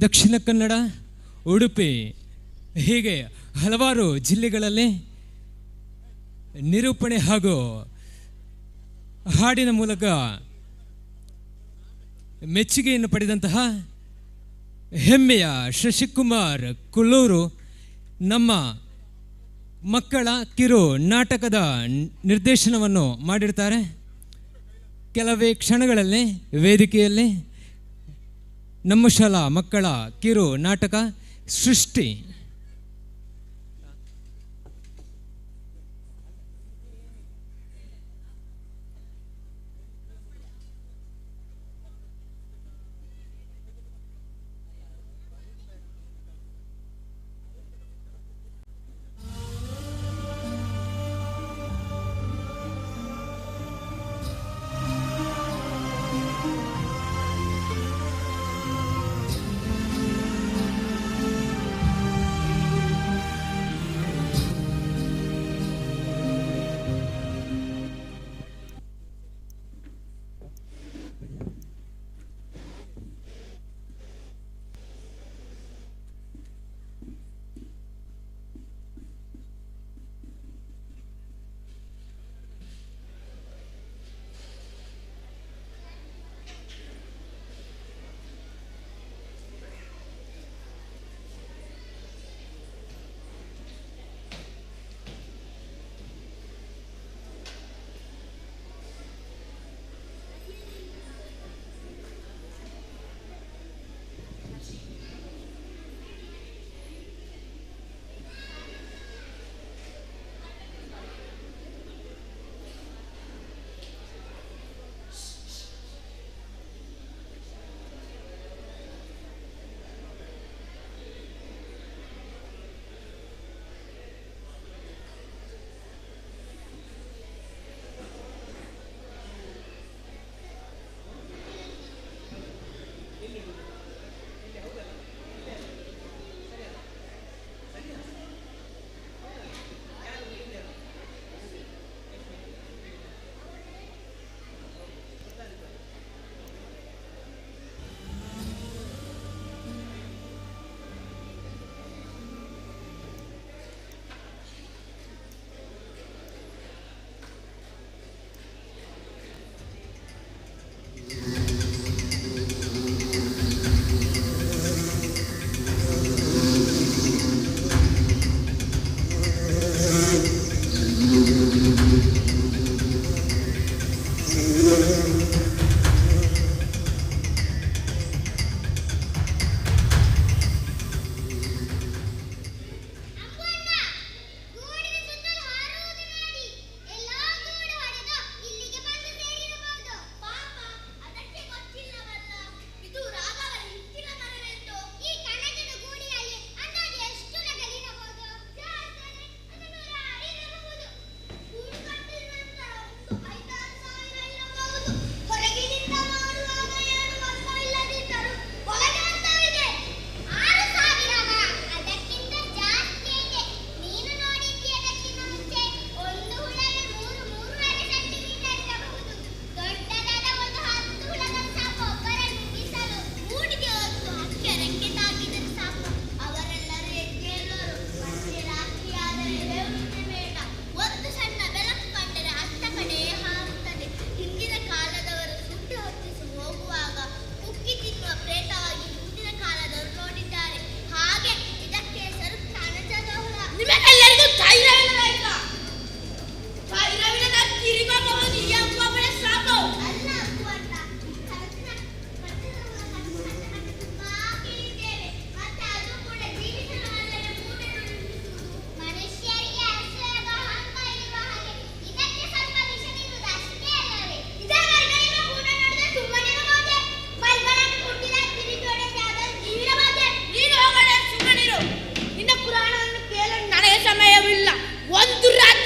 ದಕ್ಷಿಣ ಕನ್ನಡ, ಉಡುಪಿ ಹೀಗೆ ಹಲವಾರು ಜಿಲ್ಲೆಗಳಲ್ಲಿ ನಿರೂಪಣೆ ಹಾಗೂ ಹಾಡಿನ ಮೂಲಕ ಮೆಚ್ಚುಗೆಯನ್ನು ಪಡೆದಂತಹ ಹೆಮ್ಮೆಯ ಶಶಿಕುಮಾರ್ ಕುಲ್ಲೂರು ನಮ್ಮ ಮಕ್ಕಳ ಕಿರು ನಾಟಕದ ನಿರ್ದೇಶನವನ್ನು ಮಾಡಿರ್ತಾರೆ. ಕೆಲವೇ ಕ್ಷಣಗಳಲ್ಲಿ ವೇದಿಕೆಯಲ್ಲಿ ನಮ್ಮ ಶಾಲಾ ಮಕ್ಕಳ ಕಿರು ನಾಟಕ ಸೃಷ್ಟಿ. I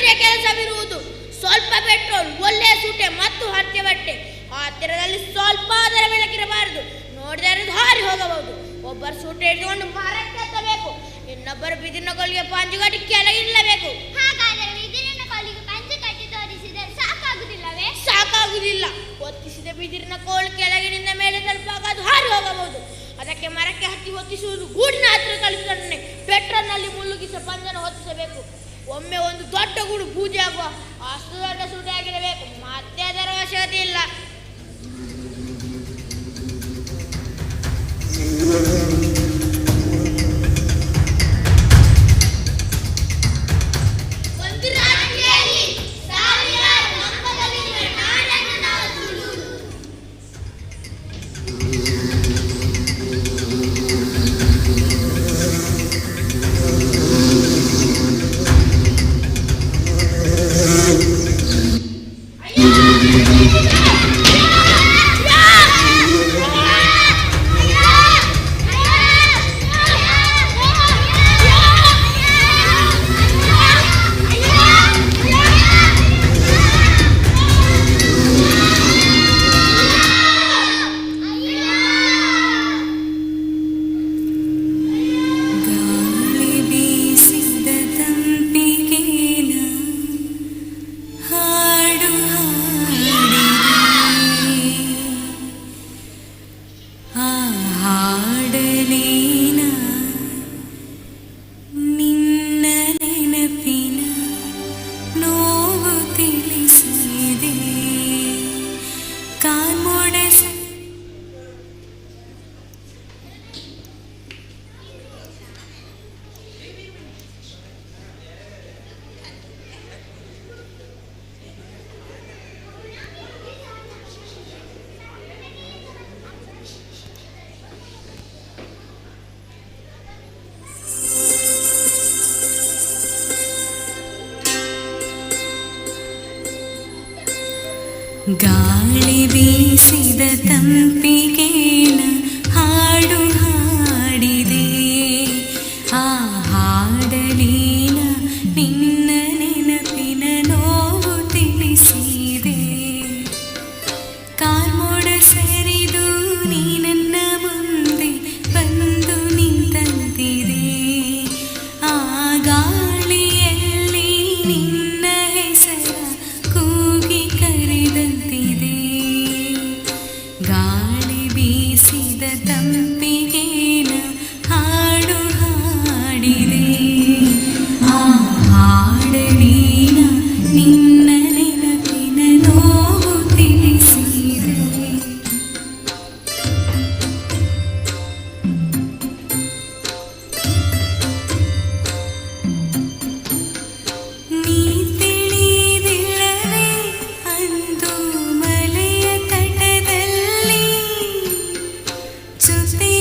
ಒಂದೆರಡೇ ಕೆಲಸವಿರುವುದು. ಸ್ವಲ್ಪ ಪೆಟ್ರೋಲ್, ಒಳ್ಳೆಯ ಸೂಟೆ ಮತ್ತು ಹತ್ಯೆ ಬಟ್ಟೆ. ಹತ್ತಿರದಲ್ಲಿ ಸ್ವಲ್ಪ ಅದರ ಬೆಳಕಿರಬಾರದು, ನೋಡಿದರೆ ಹಾರಿ ಹೋಗಬಹುದು. ಒಬ್ಬರು ಸೂಟೆ ಹಿಡಿದುಕೊಂಡು ಮರಕ್ಕೆ ಹತ್ತಬೇಕು, ಇನ್ನೊಬ್ಬರು ಬಿದಿರಿನ ಕೋಲಿಗೆ ಪಂಜುಗಟ್ಟಿ ಕೆಳಗಿಡಬೇಕು. ಹಾಗಾದರೆ ಬಿದಿರಿನ ಕೋಲಿಗೆ ಪಂಚು ಕಟ್ಟಿ ತೋರಿಸಿದರೆ ಸಾಕಾಗುದಿಲ್ಲವೇ? ಸಾಕಾಗುವುದಿಲ್ಲ. ಹೊತ್ತಿಸಿದ ಬಿದಿರಿನ ಕೋಲು ಕೆಳಗಿನಿಂದ ಮೇಲೆ ತಲುಪಾಗ ಅದು ಹಾರಿ ಹೋಗಬಹುದು. ಅದಕ್ಕೆ ಮರಕ್ಕೆ ಹತ್ತಿ ಹೊತ್ತಿಸುವುದು ಗೂಡಿನ ಹತ್ತಿರ ತಲುಪಿದೊಡನೆ ಪೆಟ್ರೋಲ್ನಲ್ಲಿ ಮುಳುಗಿಸ ಪಂಜನ್ನು ಹೊತ್ತಿಸಬೇಕು. ಒಮ್ಮೆ ಒಂದು ದೊಡ್ಡ ಗೂಡು ಬೂದಿಯಾಗುವ ಅಷ್ಟು ದೊಡ್ಡ ಸೂಟೆ ಆಗಿರಬೇಕು, ಮತ್ತೆ ಅದರ ಅವಶ್ಯಕತೆ ಇಲ್ಲ. ಒಂದು ರಾತ್ರಿಯಲ್ಲಿ ಸಾವಿರಾರು ಕಂಬಗಳಿರುವ ನಾಡನ್ನು ನಾವು ತುಳುವುದು. ಗಾಳಿ ಬೀಸಿದ ತಂಪಿಗೇನ ಹಾಡು ಹಾಡಿದೆ, ಆ ಹಾಡಲೇನ ನಿನ್ನ ನೆನಪಿನ ನೋವು ತಿಳಿಸಿದೆ. ಕಾರ್ಮೋಡ ಗಾಳಿ ಬೀಸಿದ ತಂಪಿಗೇನ ಹಾಡು ಹಾಡಿದೆ, ಆ ಹಾಡಲೀನ ನಿನ್ನ ನೆನಪಿನ ನೋವು ತಿಳಿಸಿದೆ. ಕಾರ್ಮೋಡ ಸರಿದು ನೀ ನನ್ನ ಮುಂದೆ ಬಂದು ನಿಂತಂತಿದೆ, ಆ ಗಾಳಿಯಲ್ಲಿ ನಿನ್ನ ಹೆಸರ ಕೂಗಿ ಕರೆದಂತಿದೆ. ಗಾಳಿ ಬೀಸಿದ ತಂಪಿಗೇನ ಹಾಡು ಹಾಡಿದೆ, ಆ ಹಾಡಲೀನ ನಿನ್ನ ನೆನಪಿನ ನೋವು ತಿಳಿಸಿದೆ. ನೀ ತಿಳಿದಿಲ್ಲವೇ, ಅಂದು ಮಲೆಯ ತಟದಲ್ಲಿ ಜೊತೆ.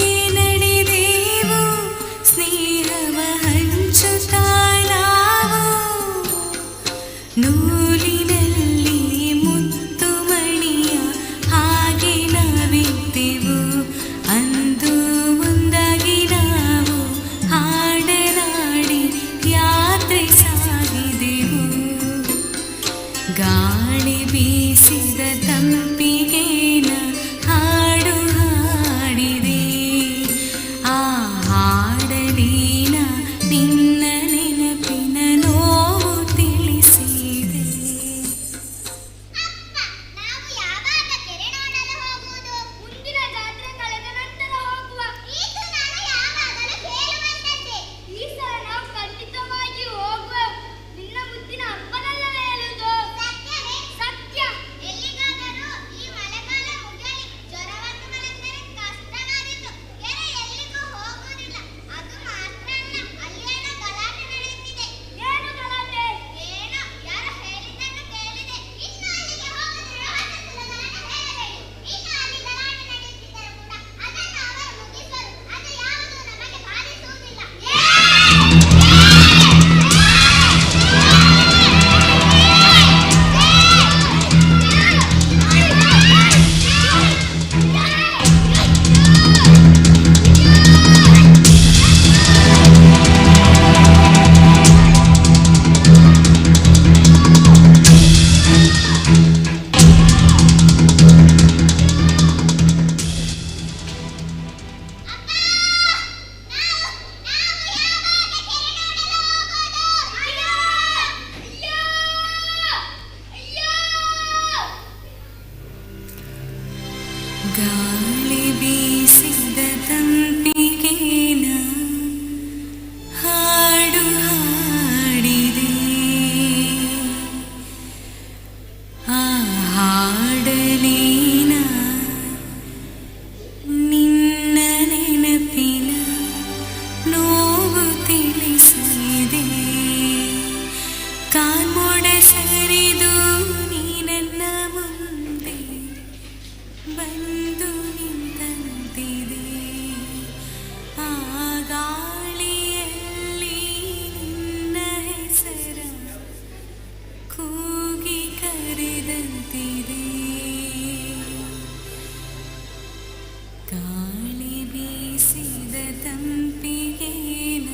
ತಂಪಿಗೇನ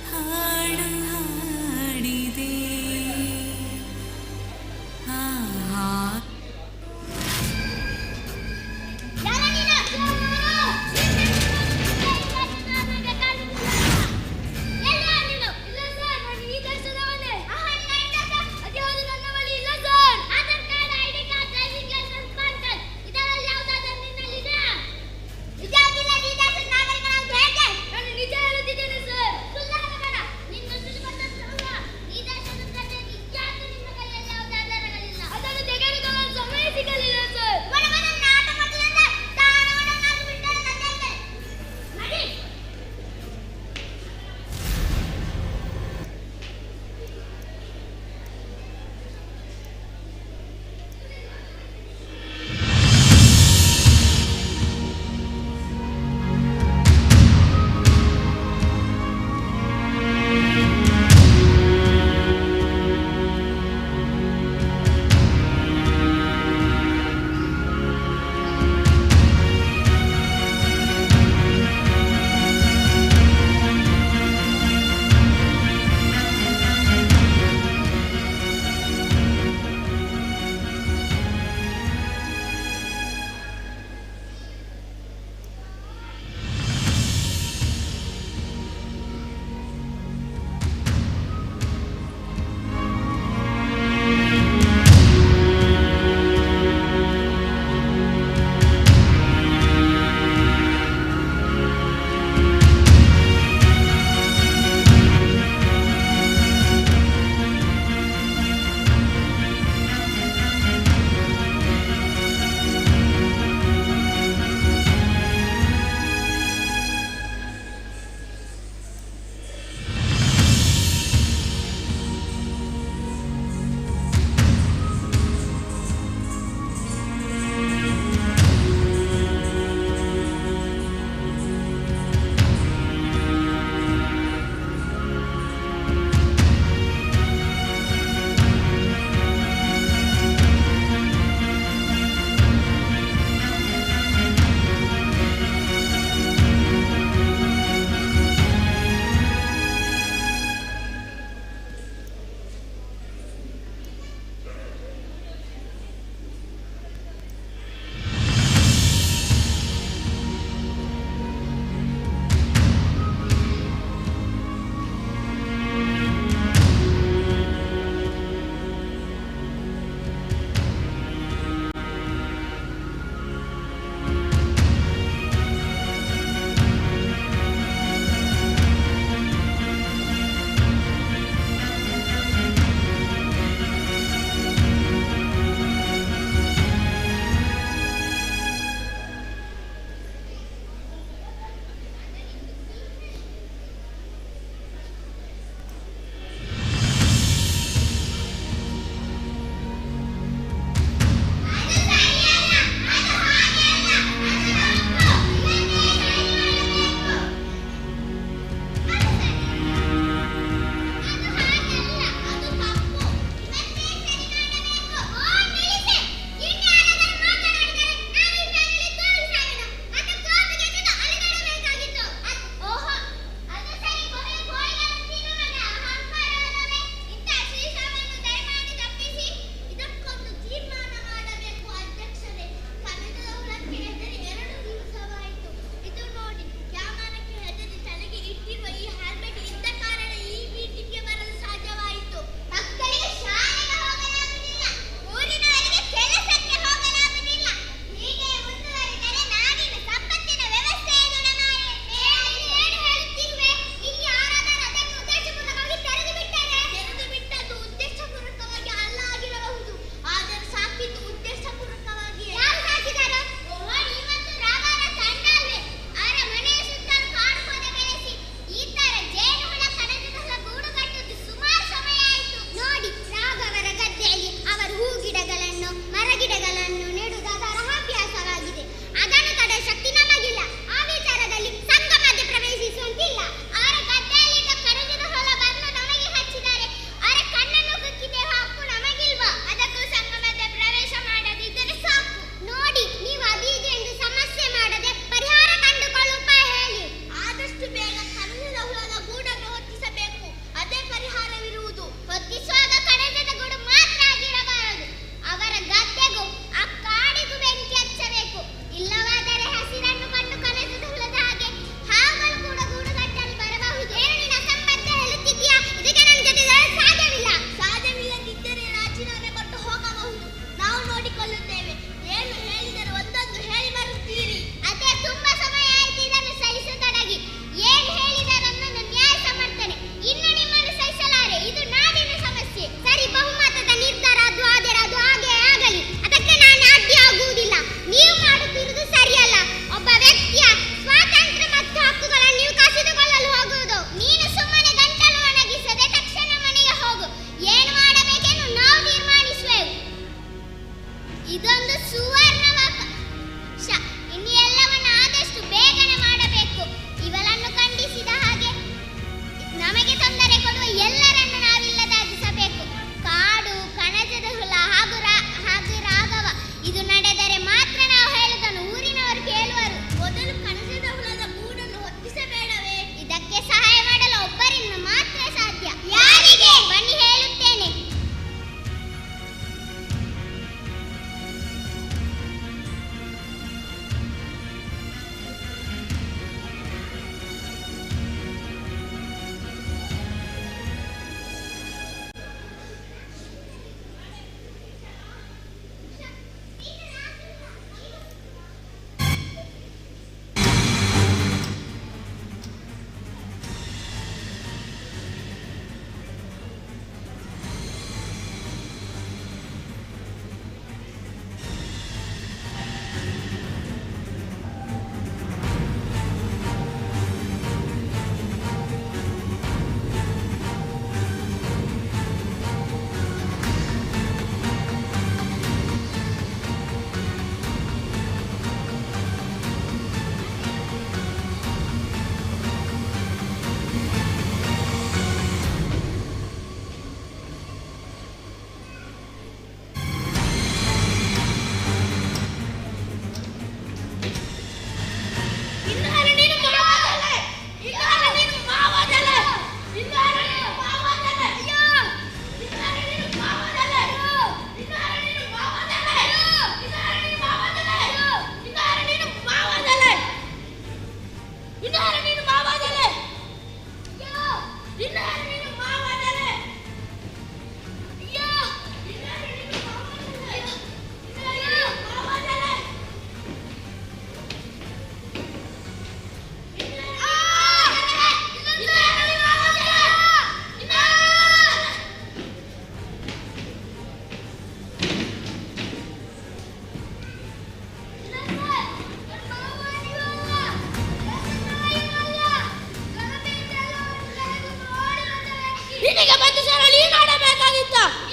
ಹಾಡು ಹಾಡಿದೆ. ಆ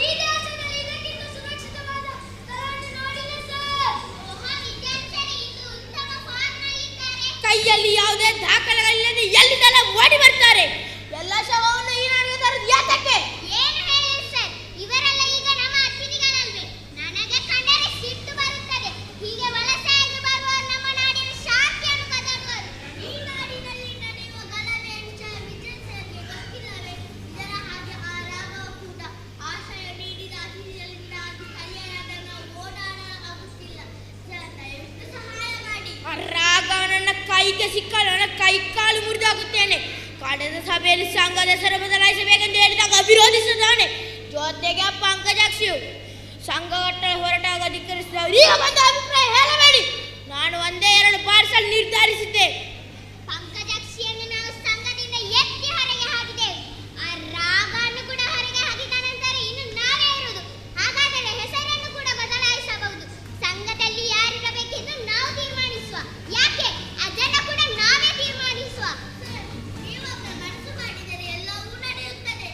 ಈ ದೇಶದಲ್ಲಿ ಇದಕ್ಕಿಂತ ಸುರಕ್ಷಿತವಾದ ಸ್ಥಳವನ್ನು ನೋಡಿಲ್ಲ ಸರ್. ಓಹೋ, ವಿದ್ವಾಂಸರೇ ಇಂದು ಉತ್ತಮ ಫಾರ್ಮ್ನಲ್ಲಿದ್ದಾರೆ. ಕೈಯಲ್ಲಿ ಯಾವುದೇ ದಾಖಲೆಗಳಿಲ್ಲದೆ ಎಲ್ಲಿಂದೆಲ್ಲ ಓಡಿ ಬರ್ತಾರೆ. ಎಲ್ಲ ಶವವನ್ನು ಈ ನಾಡಿಗೆ ತರೋದು ಯಾತಕ್ಕೆ? ಏನು ಹೇಳಿ ಸರ್, ಇವರೆಲ್ಲ ಈಗ ನಮ್ಮ ಅತಿಥಿಗಳಲ್ವೇ? ನನಗೆ ಕಂಡರೆ ಸಿಟ್ಟು ಬರುತ್ತದೆ. ಹೀಗೆ ವಲಸೆಯಾಗಿ ಬರುವವರು ನಮ್ಮ ನಾಡಿನ ಶಾಂತಿಯನ್ನು ಕದಡುವರು. ಈ ನಾಡಿನಲ್ಲಿ ನಡೆಯುವ ಗಲಭೆ ವಿಚಾರ ವಿಜಯ್ ಸರ್ಗೆ ಗೊತ್ತಿಲ್ಲವೇ? ಇದರ ಹಾಗೆ ಆ ರಾಘವ ಕೂಡ ಆಶ್ರಯ ನೀಡಿದ ಅತಿಥಿಗಳಿಂದಾಗಿ ಸ್ಥಳೀಯರಾದ ನಾವು ಓಡಾಡ ಆಗುತ್ತಿಲ್ಲ ಸರ್. ದಯವಿಟ್ಟು ಸಹಾಯ ಮಾಡಿ. ಆ ರಾಘವನನ್ನ ಕೈಗೆ ಸಿಕ್ಕ ನನ್ನ ಕೈ ಕಾಲು ಮುರಿದಾಗುತ್ತೇನೆ. ಕಳೆದ ಸಭೆಯಲ್ಲಿ ಸಂಘದ ಹೆಸರು ಬದಲಾಯಿಸಬೇಕೆಂದು ಹೇಳಿದಾಗ ವಿರೋಧಿಸಿದ್ದಾನೆ. ಜೊತೆಗೆ ಪಂಕಜಾಕ್ಷಿಯು ಸಂಘ ಕಟ್ಟಲು ಹೊರಟಾಗ ಧಿಕ್ಕರಿಸಿದವರು. ಈಗ ಬಂದ ಅಭಿಪ್ರಾಯ ಹೇಳಬೇಡಿ. ನಾನು ಒಂದೇ ಎರಡು ಪಾರ್ಸಲ್ ನಿರ್ಧರಿಸಿದ್ದೆ. ಪಂಕಜಾಕ್ಷಿಯನ್ನು ನಾವು ಸಂಘದಿಂದ ಎತ್ತಿ ಹೊರಗೆ ಹಾಕಿದೆವು. ಆ ರಾಗವನ್ನು ಕೂಡ ಹೊರಗೆ ಹಾಕಿದ ನಂತರ ಇನ್ನು ನಾವೇ ಇರುವುದು. ಹಾಗಾದರೆ ಹೆಸರನ್ನು ಕೂಡ ಬದಲಾಯಿಸಬಹುದು. ಸಂಘದಲ್ಲಿ ಯಾರಿರಬೇಕೆಂದು ನಾವು ತೀರ್ಮಾನಿಸುವ. ಯಾಕೆ, ಅದನ್ನು ಕೂಡ ನಾವೇ ತೀರ್ಮಾನಿಸುವ. ನೀವೊಬ್ಬ ಮನಸ್ಸು ಮಾಡಿದರೆ ಎಲ್ಲವೂ ನಡೆಯುತ್ತದೆ.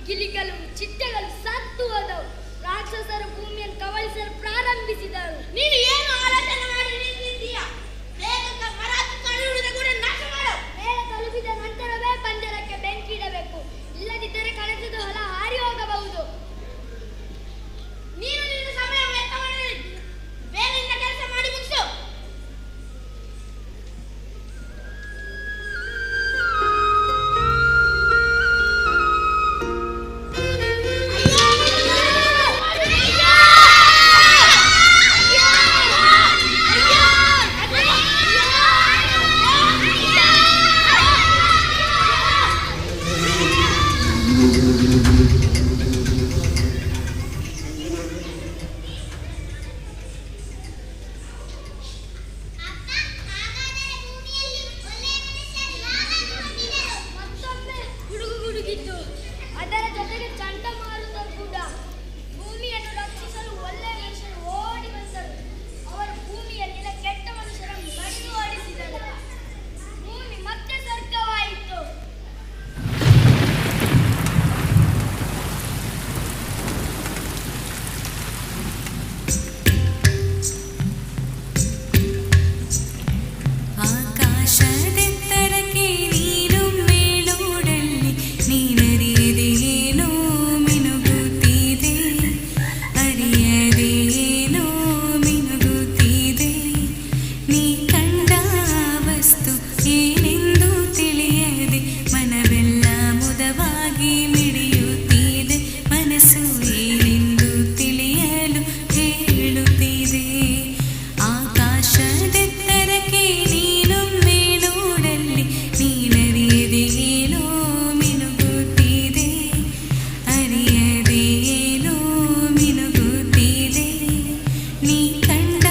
ಗಿಳಿಗಳು ಚಿಟ್ಟೆಗಳು ಸತ್ತು ಹೋದವು. ರಾಕ್ಷಸರು ಭೂಮಿಯನ್ನು ಕಬಳಿಸಲು ಪ್ರಾರಂಭಿಸಿದರು. ನೀನು ಏನು ಆಲೋಚನೆ ಮಾಡಿ ನಿಂತಿದ್ದೀಯಾ? ಬೇಗ ಮರ ಹತ್ತಿ ಕಣ್ಣುಳಿದ ಕೂಡ ನಾಶ ಮಾಡು. ಮೇಲೆ ತಲುಪಿದ ನಂತರವೇ ಪಂಜರಕ್ಕೆ ಬೆಂಕಿ ಇಡಬೇಕು. ಇಲ್ಲದಿದ್ದರೆ ಕಣಜದ ಹೊಲ ಹಾರಿ ಹೋಗಬಹುದು. ನೀನು ನಿನ್ನ ಸಮಯ ವ್ಯರ್ಥ ಮಾಡಬೇಡ. ಬೇಗ ನಿನ್ನ ಕೆಲಸ ಮಾಡಿ ಮುಗಿಸು. ಅಕ್ಕ, ಹಾಗಾದರೆ ಭೂಮಿಯಲ್ಲಿ ಒಳ್ಳೆಯ ಮನುಷ್ಯರು ಯಾವಾಗ ಹುಟ್ಟಿದರು? ಮತ್ತೊಮ್ಮೆ ಗುಡುಗು ಗುಡುಗಿತು. ಅದರ ಜೊತೆಗೆ ಚಂಡಮಾರುತ ಕೂಡ. ಭೂಮಿಯನ್ನು ರಕ್ಷಿಸಲು ಒಳ್ಳೆಯ ಮನುಷ್ಯರು ಓಡಿ ಬಂದರು. ಅವರು ಭೂಮಿಯಲ್ಲಿನ ಕೆಟ್ಟ ಮನುಷ್ಯರನ್ನು ಬಡಿದು ಓಡಿಸಿದರು. ಭೂಮಿ ಮತ್ತೆ ಸ್ವರ್ಗವಾಯಿತು. ಆಕಾಶದೆತ್ತರಕ್ಕೆ ನೀನು ಮೇಲೋಡಲ್ಲಿ ನೀನರಿಯದೇನೋ ಮಿನುಗುತ್ತಿದೆ, ಅರಿಯದೇನೋ ಮಿನುಗುತ್ತಿದೆ. ನೀ ಕಂಡ ವಸ್ತು ಏನೆಂದು ತಿಳಿಯದೆ ಮನವೆಲ್ಲ ಮುದವಾಗಿ ಮಿಡಿಯುತ್ತಿದೆ. ಮನಸ್ಸು ಏನೆಂದು ತಿಳಿಯಲು ಹೇಳುತ್ತಿದೆ. ಆಕಾಶದೆತ್ತರಕ್ಕೆ ನೀನೊಮ್ಮೆ ನೋಡಲ್ಲಿ ನೀನರಿಯದೇನೋ ಮಿನುಗುತ್ತಿದೆ, ಅರಿಯದೇನೋ ಮಿನುಗುತ್ತಿದೆ. ನೀ ಕಂಡ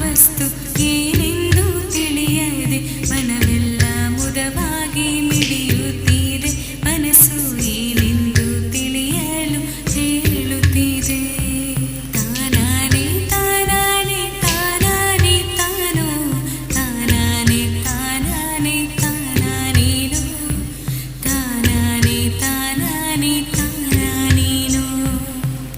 ವಸ್ತು ಏನೆಂದು ತಿಳಿಯದೆ ಮನವೆಲ್ಲ ಮುದವಾಗಿ ಮಿಡಿಯುತ್ತಿದೆ. ಮನಸ್ಸು ಏನೆಂದು ತಿಳಿಯಲು ಹೇಳುತ್ತಿದೆ. ತಾನಾನೇ ತಾನಾನೇ ತಾನಾನೇ ತಾನೋ, ತಾನಾನೇ ತಾನಾನೇ ತಾನಾನೇನೋ, ತಾನಾನೇ ತಾನಾನೇ ತಾನಾನೇನೋ,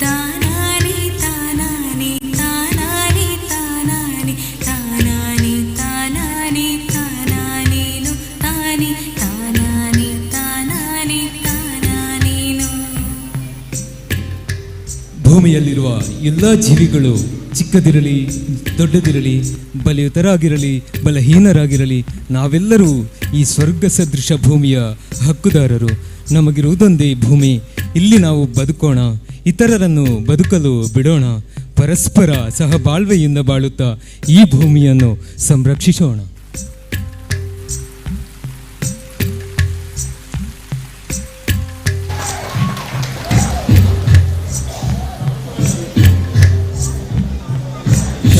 ತಾನಾನೇ ತಾನಾನೇ ತಾನಾನೇ ತಾನಾನೇ ತಾನಾನೇ ತಾನಾನೇ ತಾನಾನೇನೋ, ತಾನೇ ತಾನಾನೇ ತಾನಾನೇ ತಾನಾನೇನೋ. ಭೂಮಿಯಲ್ಲಿರುವ ಎಲ್ಲ ಜೀವಿಗಳು ಚಿಕ್ಕದಿರಲಿ ದೊಡ್ಡದಿರಲಿ, ಬಲಿಯುತರಾಗಿರಲಿ ಬಲಹೀನರಾಗಿರಲಿ, ನಾವೆಲ್ಲರೂ ಈ ಸ್ವರ್ಗ ಸದೃಶ ಭೂಮಿಯ ಹಕ್ಕುದಾರರು. ನಮಗಿರುವುದೊಂದೇ ಭೂಮಿ. ಇಲ್ಲಿ ನಾವು ಬದುಕೋಣ, ಇತರರನ್ನು ಬದುಕಲು ಬಿಡೋಣ. ಪರಸ್ಪರ ಸಹಬಾಳ್ವೆಯಿಂದ ಬಾಳುತ್ತಾ ಈ ಭೂಮಿಯನ್ನು ಸಂರಕ್ಷಿಸೋಣ.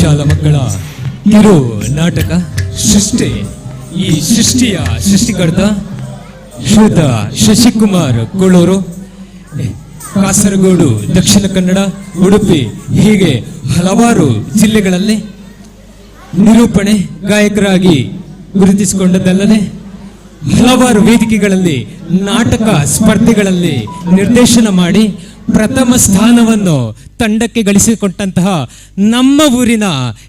ಶಾಲಾ ಮಕ್ಕಳ ಕಿರು ನಾಟಕ ಸೃಷ್ಟಿ. ಈ ಸೃಷ್ಟಿಯ ಸೃಷ್ಟಿಕರ್ತ ಶ್ರೀಯುತ ಶಶಿಕುಮಾರ್ ಕೋಳೂರು, ಕಾಸರಗೋಡು, ದಕ್ಷಿಣ ಕನ್ನಡ, ಉಡುಪಿ ಹೀಗೆ ಹಲವಾರು ಜಿಲ್ಲೆಗಳಲ್ಲಿ ನಿರೂಪಣೆ ಗಾಯಕರಾಗಿ ಗುರುತಿಸಿಕೊಂಡದ್ದಲ್ಲದೆ ಹಲವಾರು ವೇದಿಕೆಗಳಲ್ಲಿ ನಾಟಕ ಸ್ಪರ್ಧೆಗಳಲ್ಲಿ ನಿರ್ದೇಶನ ಮಾಡಿ ಪ್ರಥಮ ಸ್ಥಾನವನ್ನು ತಂಡಕ್ಕೆ ಗಳಿಸಿಕೊಟ್ಟಂತಹ ನಮ್ಮ ಊರಿನ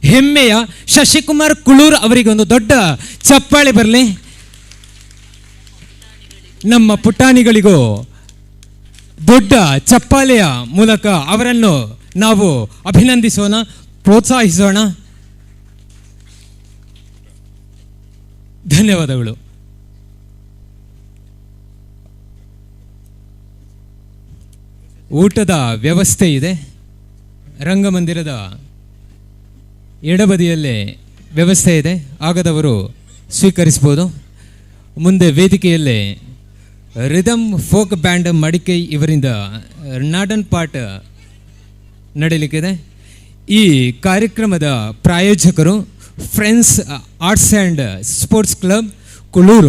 ಹೆಮ್ಮೆಯ ಶಶಿಕುಮಾರ್ ಕುಳೂರ್ ಅವರಿಗೆ ಒಂದು ದೊಡ್ಡ ಚಪ್ಪಾಳೆ ಬರಲಿ. ನಮ್ಮ ಪುಟಾಣಿಗಳಿಗೂ ದೊಡ್ಡ ಚಪ್ಪಾಳೆಯ ಮೂಲಕ ಅವರನ್ನು ನಾವು ಅಭಿನಂದಿಸೋಣ, ಪ್ರೋತ್ಸಾಹಿಸೋಣ. ಧನ್ಯವಾದಗಳು. ಊಟದ ವ್ಯವಸ್ಥೆ ಇದೆ. ರಂಗಮಂದಿರದ ಎಡಬದಿಯಲ್ಲೇ ವ್ಯವಸ್ಥೆ ಇದೆ, ಆಗದವರು ಸ್ವೀಕರಿಸ್ಬೋದು. ಮುಂದೆ ವೇದಿಕೆಯಲ್ಲೇ ರಿದಮ್ ಫೋಕ್ ಬ್ಯಾಂಡ್ ಮಡಿಕೈ ಇವರಿಂದ ನಾಡನ್ ಪಾಠ ನಡೆಯಲಿಕ್ಕಿದೆ. ಈ ಕಾರ್ಯಕ್ರಮದ ಪ್ರಾಯೋಜಕರು friends arts and sports club Kulur.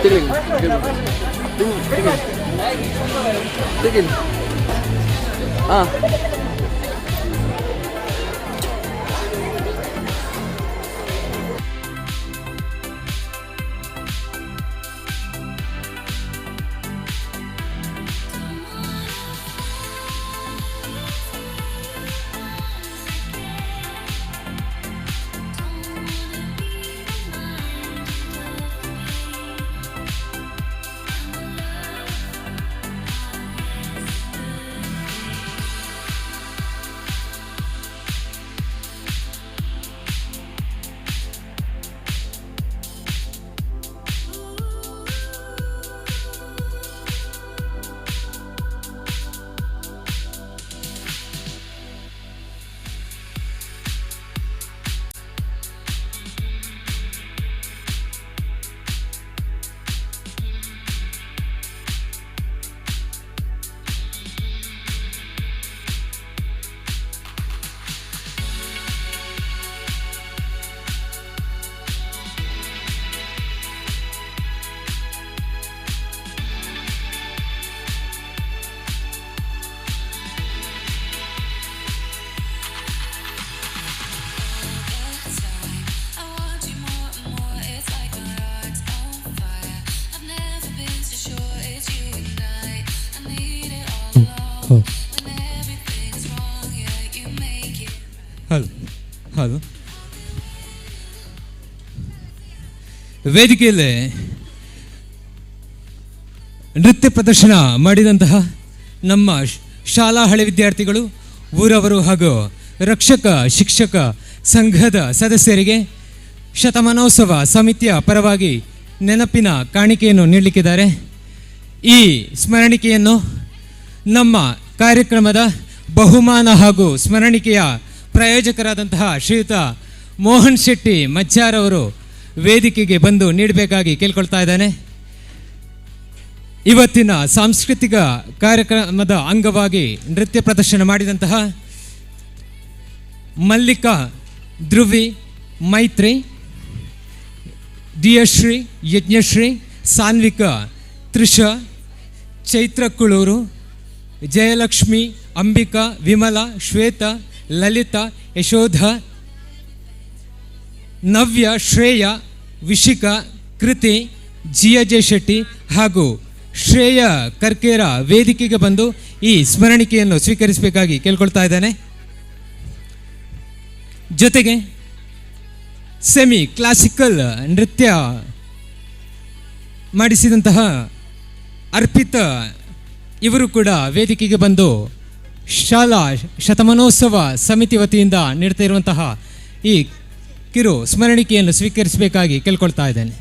ಹಾಂ. ಹಲೋ ಹಲೋ, ವೇದಿಕೆಯಲ್ಲಿ ನೃತ್ಯ ಪ್ರದರ್ಶನ ಮಾಡಿದಂತಹ ನಮ್ಮ ಶಾಲಾ ಹಳೆ ವಿದ್ಯಾರ್ಥಿಗಳು, ಊರವರು ಹಾಗೂ ರಕ್ಷಕ ಶಿಕ್ಷಕ ಸಂಘದ ಸದಸ್ಯರಿಗೆ ಶತಮಾನೋತ್ಸವ ಸಮಿತಿಯ ಪರವಾಗಿ ನೆನಪಿನ ಕಾಣಿಕೆಯನ್ನು ನೀಡಲಿಕ್ಕಿದ್ದಾರೆ. ಈ ಸ್ಮರಣಿಕೆಯನ್ನು ನಮ್ಮ ಕಾರ್ಯಕ್ರಮದ ಬಹುಮಾನ ಹಾಗೂ ಸ್ಮರಣಿಕೆಯ ಪ್ರಾಯೋಜಕರಾದಂತಹ ಶ್ರೀಯುತ ಮೋಹನ್ ಶೆಟ್ಟಿ ಮಜ್ಜಾರವರು ವೇದಿಕೆಗೆ ಬಂದು ನೀಡಬೇಕಾಗಿ ಕೇಳ್ಕೊಳ್ತಾ ಇದ್ದಾನೆ. ಇವತ್ತಿನ ಸಾಂಸ್ಕೃತಿಕ ಕಾರ್ಯಕ್ರಮದ ಅಂಗವಾಗಿ ನೃತ್ಯ ಪ್ರದರ್ಶನ ಮಾಡಿದಂತಹ ಮಲ್ಲಿಕಾ, ಧ್ರುವಿ, ಮೈತ್ರಿ, ದಿಯಶ್ರೀ, ಯಜ್ಞಶ್ರೀ, ಸಾನ್ವಿಕಾ, ತ್ರಿಷಾ, ಚೈತ್ರ ಕುಳೂರು, ಜಯಲಕ್ಷ್ಮಿ, ಅಂಬಿಕಾ, ವಿಮಲಾ, ಶ್ವೇತಾ, ಲಲಿತಾ, ಯಶೋಧ, ನವ್ಯ, ಶ್ರೇಯ, ವಿಶಿಕಾ, ಕೃತಿ, ಜಿಯ ಜೆ ಶೆಟ್ಟಿ ಹಾಗೂ ಶ್ರೇಯ ಕರ್ಕೇರ ವೇದಿಕೆಗೆ ಬಂದು ಈ ಸ್ಮರಣಿಕೆಯನ್ನು ಸ್ವೀಕರಿಸಬೇಕಾಗಿ ಕೇಳ್ಕೊಳ್ತಾ ಇದ್ದಾನೆ. ಜೊತೆಗೆ ಸೆಮಿ ಕ್ಲಾಸಿಕಲ್ ನೃತ್ಯ ಮಾಡಿಸಿದಂತಹ ಅರ್ಪಿತ ಇವರು ಕೂಡ ವೇದಿಕೆಗೆ ಬಂದು ಶಾಲಾ ಶತಮಾನೋತ್ಸವ ಸಮಿತಿ ವತಿಯಿಂದ ನೀಡ್ತಾ ಇರುವಂತಹ ಈ ಕಿರು ಸ್ಮರಣಿಕೆಯನ್ನು ಸ್ವೀಕರಿಸಬೇಕಾಗಿ ಕೇಳ್ಕೊಳ್ತಾ ಇದ್ದೇನೆ.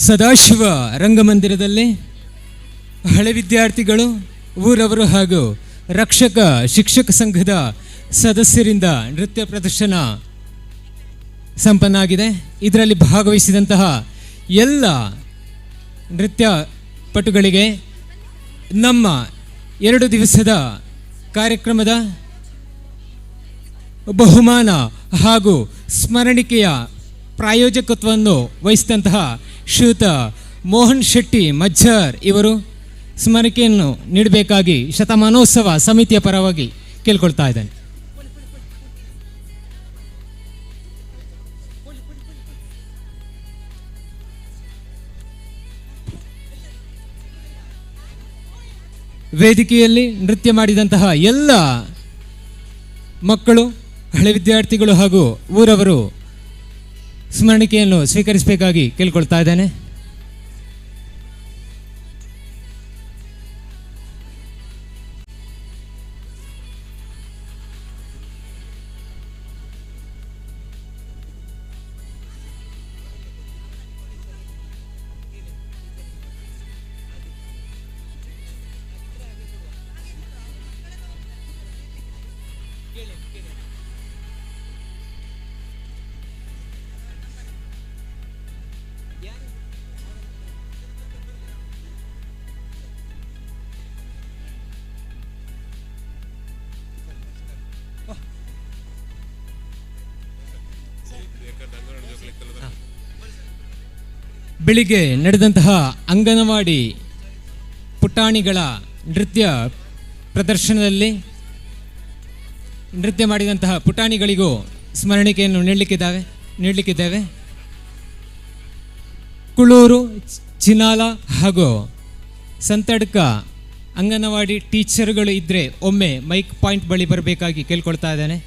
ಸದಾಶಿವ ರಂಗಮಂದಿರದಲ್ಲಿ ಹಳೆ ವಿದ್ಯಾರ್ಥಿಗಳು, ಊರವರು ಹಾಗೂ ರಕ್ಷಕ ಶಿಕ್ಷಕ ಸಂಘದ ಸದಸ್ಯರಿಂದ ನೃತ್ಯ ಪ್ರದರ್ಶನ ಸಂಪನ್ನ ಆಗಿದೆ. ಇದರಲ್ಲಿ ಭಾಗವಹಿಸಿದಂತಹ ಎಲ್ಲ ನೃತ್ಯ ಪಟುಗಳಿಗೆ ನಮ್ಮ 2 ದಿವಸದ ಕಾರ್ಯಕ್ರಮದ ಬಹುಮಾನ ಹಾಗೂ ಸ್ಮರಣಿಕೆಯ ಪ್ರಾಯೋಜಕತ್ವವನ್ನು ವಹಿಸಿದಂತಹ ಶ್ರೀಯುತ ಮೋಹನ್ ಶೆಟ್ಟಿ ಮಜ್ಜಾರ್ ಇವರು ಸ್ಮರಣಿಕೆಯನ್ನು ನೀಡಬೇಕಾಗಿ ಶತಮಾನೋತ್ಸವ ಸಮಿತಿಯ ಪರವಾಗಿ ಕೇಳ್ಕೊಳ್ತಾ ಇದ್ದೇನೆ. ವೇದಿಕೆಯಲ್ಲಿ ನೃತ್ಯ ಮಾಡಿದಂತಹ ಎಲ್ಲ ಮಕ್ಕಳು, ಹಳೆ ವಿದ್ಯಾರ್ಥಿಗಳು ಹಾಗೂ ಊರವರು ಸ್ಮರಣಿಕೆಯನ್ನು ಸ್ವೀಕರಿಸಬೇಕಾಗಿ ಕೇಳ್ಕೊಳ್ತಾ ಇದ್ದೇನೆ. ಬೆಳಿಗ್ಗೆ ನಡೆದಂತಹ ಅಂಗನವಾಡಿ ಪುಟಾಣಿಗಳ ನೃತ್ಯ ಪ್ರದರ್ಶನದಲ್ಲಿ ನೃತ್ಯ ಮಾಡಿದಂತಹ ಪುಟಾಣಿಗಳಿಗೂ ಸ್ಮರಣಿಕೆಯನ್ನು ನೀಡಲಿಕ್ಕಿದ್ದೇವೆ. ಕುಳೂರು, ಚಿನಾಲ ಹಾಗೂ ಸಂತಡ್ಕ ಅಂಗನವಾಡಿ ಟೀಚರ್ಗಳು ಇದ್ದರೆ ಒಮ್ಮೆ ಮೈಕ್ ಪಾಯಿಂಟ್ ಬಳಿ ಬರಬೇಕಾಗಿ ಕೇಳ್ಕೊಳ್ತಾ ಇದ್ದೇನೆ.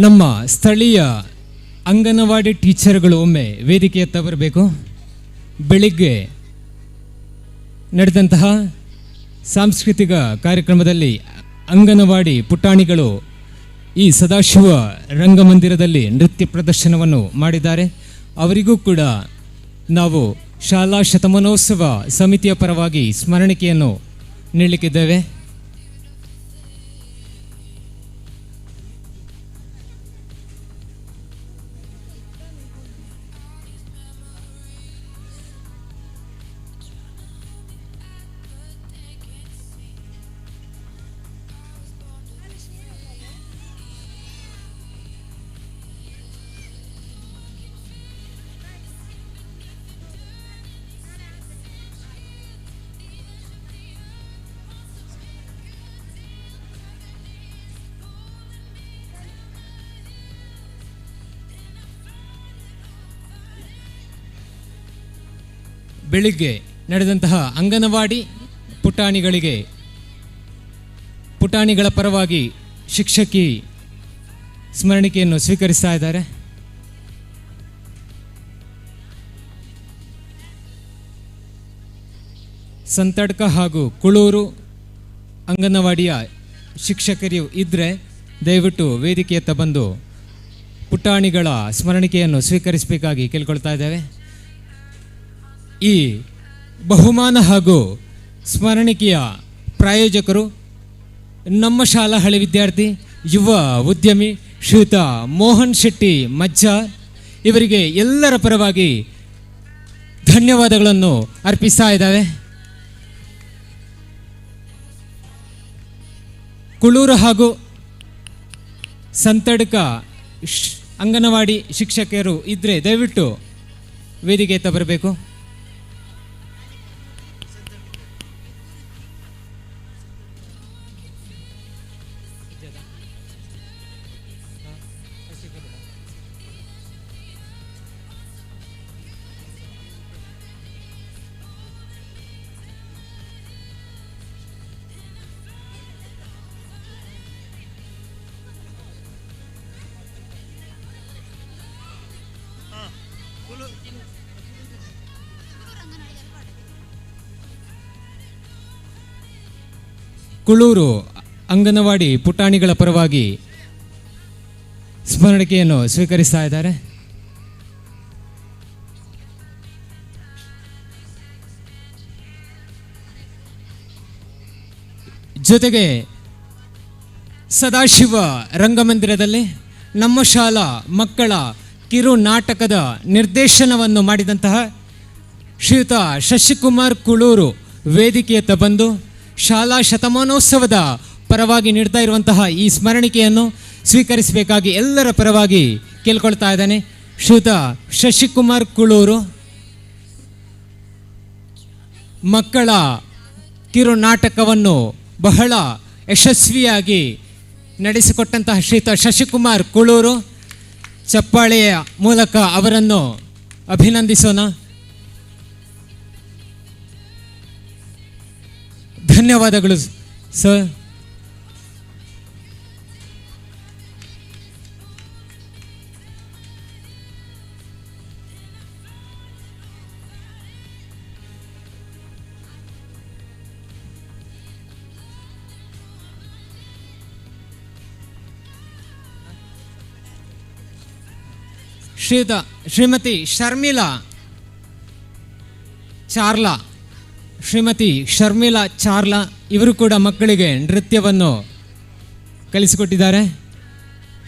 ನಮ್ಮ ಸ್ಥಳೀಯ ಅಂಗನವಾಡಿ ಟೀಚರ್ಗಳು ಒಮ್ಮೆ ವೇದಿಕೆಯತ್ತ ಬರಬೇಕು. ಬೆಳಿಗ್ಗೆ ನಡೆದಂತಹ ಸಾಂಸ್ಕೃತಿಕ ಕಾರ್ಯಕ್ರಮದಲ್ಲಿ ಅಂಗನವಾಡಿ ಪುಟಾಣಿಗಳು ಈ ಸದಾಶಿವ ರಂಗಮಂದಿರದಲ್ಲಿ ನೃತ್ಯ ಪ್ರದರ್ಶನವನ್ನು ಮಾಡಿದ್ದಾರೆ. ಅವರಿಗೂ ಕೂಡ ನಾವು ಶಾಲಾ ಶತಮಾನೋತ್ಸವ ಸಮಿತಿಯ ಪರವಾಗಿ ಸ್ಮರಣಿಕೆಯನ್ನು ನೀಡಲಿಕ್ಕಿದ್ದೇವೆ. ಬೆಳಿಗ್ಗೆ ನಡೆದಂತಹ ಅಂಗನವಾಡಿ ಪುಟಾಣಿಗಳ ಪರವಾಗಿ ಶಿಕ್ಷಕಿ ಸ್ಮರಣಿಕೆಯನ್ನು ಸ್ವೀಕರಿಸ್ತಾ ಇದ್ದಾರೆ. ಸಂತಡ್ಕ ಹಾಗೂ ಕುಳೂರು ಅಂಗನವಾಡಿಯ ಶಿಕ್ಷಕರು ಇದ್ದರೆ ದಯವಿಟ್ಟು ವೇದಿಕೆಯತ್ತ ಬಂದು ಪುಟಾಣಿಗಳ ಸ್ಮರಣಿಕೆಯನ್ನು ಸ್ವೀಕರಿಸಬೇಕಾಗಿ ಕೇಳ್ಕೊಳ್ತಾ ಇದ್ದೇವೆ. ಈ ಬಹುಮಾನ ಹಾಗೂ ಸ್ಮರಣಿಕೆಯ ಪ್ರಾಯೋಜಕರು ನಮ್ಮ ಶಾಲಾ ಹಳೆ ವಿದ್ಯಾರ್ಥಿ, ಯುವ ಉದ್ಯಮಿ ಶ್ರೀಯುತ ಮೋಹನ್ ಶೆಟ್ಟಿ ಮಜ್ಜಾರ್ ಇವರಿಗೆ ಎಲ್ಲರ ಪರವಾಗಿ ಧನ್ಯವಾದಗಳನ್ನು ಅರ್ಪಿಸ್ತಾ ಇದ್ದಾವೆ. ಕುಳೂರು ಹಾಗೂ ಸಂತಡ್ಕ ಅಂಗನವಾಡಿ ಶಿಕ್ಷಕರು ಇದ್ದರೆ ದಯವಿಟ್ಟು ವೇದಿಕೆಯತ್ತ ಬರಬೇಕು. ಕುಳೂರು ಅಂಗನವಾಡಿ ಪುಟಾಣಿಗಳ ಪರವಾಗಿ ಸ್ಮರಣಿಕೆಯನ್ನು ಸ್ವೀಕರಿಸ್ತಾ ಇದ್ದಾರೆ. ಜೊತೆಗೆ ಸದಾಶಿವ ರಂಗಮಂದಿರದಲ್ಲಿ ನಮ್ಮ ಶಾಲಾ ಮಕ್ಕಳ ಕಿರು ನಾಟಕದ ನಿರ್ದೇಶನವನ್ನು ಮಾಡಿದಂತಹ ಶ್ರೀಯುತ ಶಶಿಕುಮಾರ್ ಕುಳೂರು ವೇದಿಕೆಯತ್ತ ಬಂದು ಶಾಲಾ ಶತಮಾನೋತ್ಸವದ ಪರವಾಗಿ ನೀಡ್ತಾ ಇರುವಂತಹ ಈ ಸ್ಮರಣಿಕೆಯನ್ನು ಸ್ವೀಕರಿಸಬೇಕಾಗಿ ಎಲ್ಲರ ಪರವಾಗಿ ಕೇಳ್ಕೊಳ್ತಾ ಇದ್ದಾನೆ ಶ್ರೀಯುತ ಶಶಿಕುಮಾರ್ ಕುಳೂರು. ಮಕ್ಕಳ ಕಿರುನಾಟಕವನ್ನು ಬಹಳ ಯಶಸ್ವಿಯಾಗಿ ನಡೆಸಿಕೊಟ್ಟಂತಹ ಶ್ರೀಯುತ ಶಶಿಕುಮಾರ್ ಕುಳೂರು, ಚಪ್ಪಾಳೆಯ ಮೂಲಕ ಅವರನ್ನು ಅಭಿನಂದಿಸೋಣ. ಧನ್ಯವಾದಗಳು ಸರ್. ಶ್ರೀಯುತ ಶ್ರೀಮತಿ ಶರ್ಮಿಳಾ ಚಾರ್ಲಾ, ಶ್ರೀಮತಿ ಶರ್ಮಿಳಾ ಚಾರ್ಲಾ ಇವರು ಕೂಡ ಮಕ್ಕಳಿಗೆ ನೃತ್ಯವನ್ನು ಕಲಿಸಿಕೊಟ್ಟಿದ್ದಾರೆ.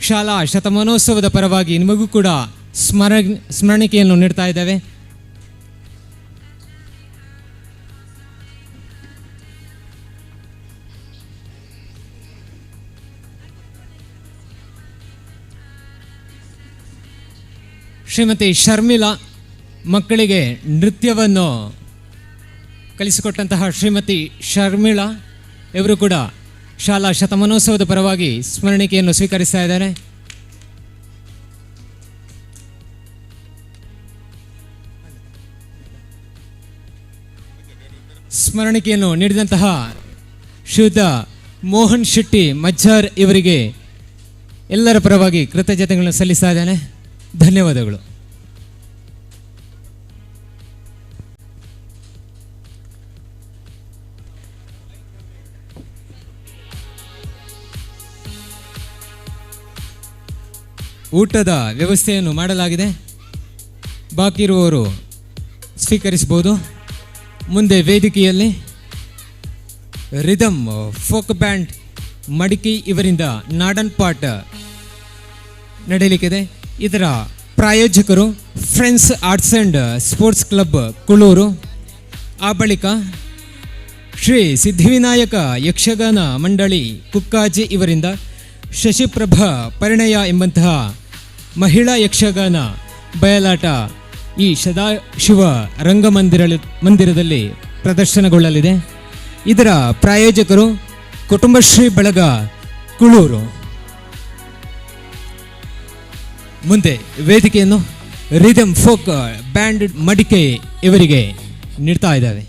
ಶಾಲಾ ಶತಮಾನೋತ್ಸವದ ಪರವಾಗಿ ನಿಮಗೂ ಕೂಡ ಸ್ಮರಣಿಕೆಯನ್ನು ನೀಡ್ತಾ ಇದ್ದೇವೆ. ಶ್ರೀಮತಿ ಶರ್ಮಿಳಾ ಮಕ್ಕಳಿಗೆ ನೃತ್ಯವನ್ನು ಕಲಿಸಿಕೊಟ್ಟಂತಹ ಶ್ರೀಮತಿ ಶರ್ಮಿಳಾ ಇವರು ಕೂಡ ಶಾಲಾ ಶತಮಾನೋತ್ಸವದ ಪರವಾಗಿ ಸ್ಮರಣಿಕೆಯನ್ನು ಸ್ವೀಕರಿಸ್ತಾ ಇದ್ದಾರೆ. ಸ್ಮರಣಿಕೆಯನ್ನು ನೀಡಿದಂತಹ ಶ್ರೀಯುತ ಮೋಹನ್ ಶೆಟ್ಟಿ ಮಜ್ಜಾರ್ ಇವರಿಗೆ ಎಲ್ಲರ ಪರವಾಗಿ ಕೃತಜ್ಞತೆಗಳನ್ನು ಸಲ್ಲಿಸ್ತಾ ಇದ್ದೇನೆ. ಧನ್ಯವಾದಗಳು. ಊಟದ ವ್ಯವಸ್ಥೆಯನ್ನು ಮಾಡಲಾಗಿದೆ, ಬಾಕಿ ಇರುವವರು ಸ್ವೀಕರಿಸಬಹುದು. ಮುಂದೆ ವೇದಿಕೆಯಲ್ಲಿ ರಿದಮ್ ಫೋಕ್ ಬ್ಯಾಂಡ್ ಮಡಿಕಿ ಇವರಿಂದ ನಾಡನ್ ಪಾಠ ನಡೆಯಲಿಕ್ಕಿದೆ. ಇದರ ಪ್ರಾಯೋಜಕರು friends arts and sports club Kulur. ಆ ಬಳಿಕ ಶ್ರೀ ಸಿದ್ಧಿವಿನಾಯಕ ಯಕ್ಷಗಾನ ಮಂಡಳಿ ಕುಕ್ಕಾಜಿ ಇವರಿಂದ ಶಶಿಪ್ರಭಾ ಪರಿಣಯ ಎಂಬಂತಹ ಮಹಿಳಾ ಯಕ್ಷಗಾನ ಬಯಲಾಟ ಈ ಸದಾಶಿವ ರಂಗಮಂದಿರದಲ್ಲಿ ಪ್ರದರ್ಶನಗೊಳ್ಳಲಿದೆ. ಇದರ ಪ್ರಾಯೋಜಕರು ಕುಟುಂಬಶ್ರೀ ಬಳಗ ಕುಳೂರು. ಮುಂದೆ ವೇದಿಕೆಯನ್ನು ರಿದಮ್ ಫೋಕ್ ಬ್ಯಾಂಡ್ ಮಡಿಕೆ ಇವರಿಗೆ ನೀಡ್ತಾ ಇದ್ದಾವೆ.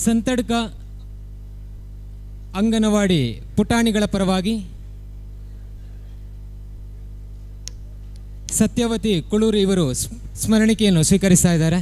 ಸಂತಡ್ಕ ಅಂಗನವಾಡಿ ಪುಟಾಣಿಗಳ ಪರವಾಗಿ ಸತ್ಯವತಿ ಕುಳೂರು ಇವರು ಸ್ಮರಣಿಕೆಯನ್ನು ಸ್ವೀಕರಿಸ್ತಾ ಇದ್ದಾರೆ.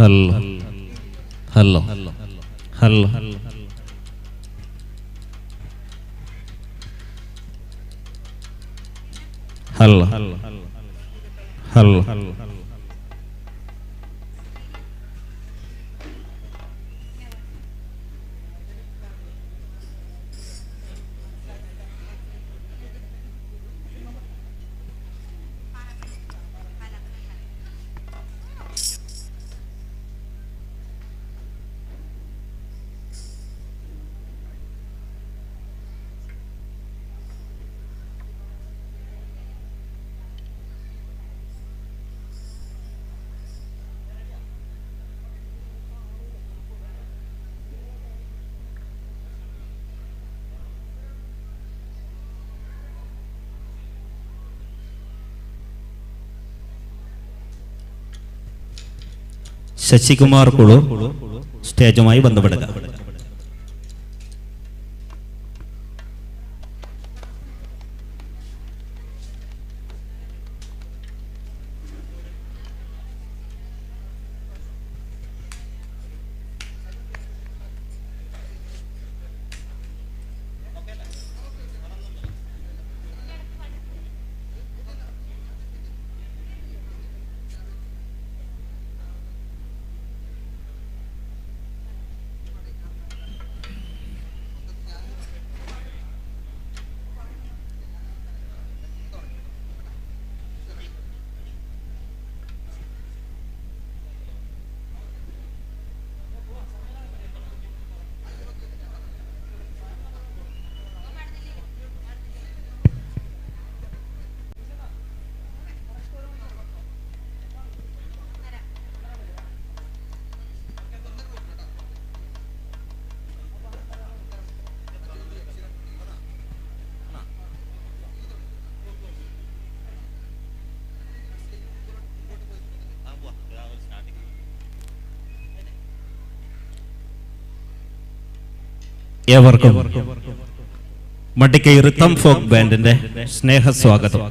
Hello hello hello hello hello Sasikumar Kulur സ്റ്റേജുമായി ബന്ധപ്പെടുക. ഏവർക്കും മട്ടിക്കൈ rhythm folk ബാൻഡിന്റെ സ്നേഹസ്വാഗതം.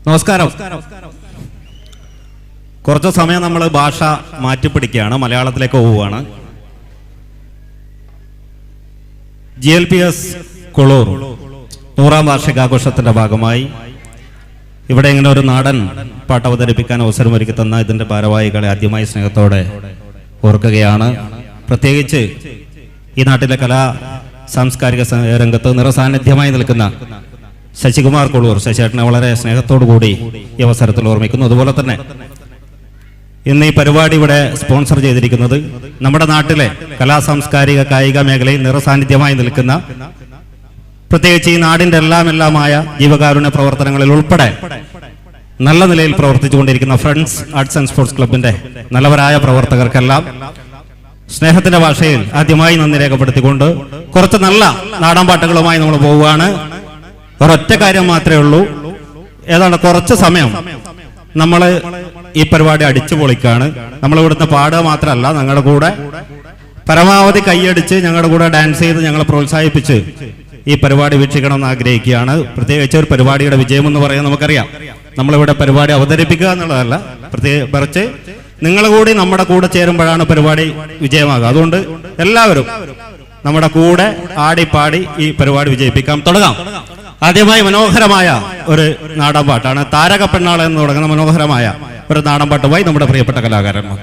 നമസ്കാരം. കുറച്ച് സമയം നമ്മൾ ഭാഷ മാറ്റിപ്പിടിക്കുകയാണ്, മലയാളത്തിലേക്ക് പോവുകയാണ്. GLPS Kulur 100ാം വാർഷികാഘോഷത്തിന്റെ ഭാഗമായി ഇവിടെ ഇങ്ങനെ ഒരു നാടൻ പാട്ട് അവതരിപ്പിക്കാൻ അവസരമൊരുക്കി തന്ന ഇതിന്റെ ഭാരവാഹികളെ ആദ്യമായി സ്നേഹത്തോടെ ഓർക്കുകയാണ്. പ്രത്യേകിച്ച് ഈ നാട്ടിലെ കലാ സാംസ്കാരിക രംഗത്ത് നിറസാന്നിധ്യമായി നിൽക്കുന്ന ശശികുമാർ കുളൂർ ശശിയേട്ടനെ വളരെ സ്നേഹത്തോടു കൂടി ഈ അവസരത്തിൽ ഓർമ്മിക്കുന്നു. അതുപോലെ തന്നെ ഇന്ന് ഈ പരിപാടി ഇവിടെ സ്പോൺസർ ചെയ്തിരിക്കുന്നത് നമ്മുടെ നാട്ടിലെ കലാ സാംസ്കാരിക കായിക മേഖലയിൽ നിറസാന്നിധ്യമായി നിൽക്കുന്ന, പ്രത്യേകിച്ച് ഈ നാടിൻ്റെ എല്ലാം എല്ലാമായ ജീവകാരുണ്യ പ്രവർത്തനങ്ങളിൽ ഉൾപ്പെടെ നല്ല നിലയിൽ പ്രവർത്തിച്ചുകൊണ്ടിരിക്കുന്ന friends arts and sports ക്ലബിന്റെ നല്ലവരായ പ്രവർത്തകർക്കെല്ലാം സ്നേഹത്തിന്റെ ഭാഷയിൽ ആദ്യമായി നന്ദി രേഖപ്പെടുത്തിക്കൊണ്ട് കുറച്ച് നല്ല നാടൻ പാട്ടുകളുമായി നമ്മൾ പോവുകയാണ്. ഒരൊറ്റ കാര്യം മാത്രമേ ഉള്ളൂ, ഏതാണ്ട് കുറച്ച് സമയം നമ്മൾ ഈ പരിപാടി അടിച്ചു പൊളിക്കാണ്. നമ്മൾ ഇവിടുന്ന് പാടുക മാത്രമല്ല, ഞങ്ങളുടെ കൂടെ പരമാവധി കൈയടിച്ച് ഞങ്ങളുടെ കൂടെ ഡാൻസ് ചെയ്ത് ഞങ്ങളെ പ്രോത്സാഹിപ്പിച്ച് ഈ പരിപാടി വീക്ഷിക്കണമെന്ന് ആഗ്രഹിക്കുകയാണ്. പ്രത്യേകിച്ച് ഒരു പരിപാടിയുടെ വിജയമെന്ന് പറയാൻ നമുക്കറിയാം, നമ്മളിവിടെ പരിപാടി അവതരിപ്പിക്കുക എന്നുള്ളതല്ല, മറിച്ച് നിങ്ങൾ കൂടി നമ്മുടെ കൂടെ ചേരുമ്പോഴാണ് പരിപാടി വിജയമാകുക. അതുകൊണ്ട് എല്ലാവരും നമ്മുടെ കൂടെ ആടിപ്പാടി ഈ പരിപാടി വിജയിപ്പിക്കാം. തുടങ്ങാം. ആദ്യമായി മനോഹരമായ ഒരു നാടൻ പാട്ടാണ് താരക പെണ്ണാള എന്ന് തുടങ്ങുന്ന മനോഹരമായ ഒരു നാടൻ പാട്ടുമായി നമ്മുടെ പ്രിയപ്പെട്ട കലാകാരന്മാർ.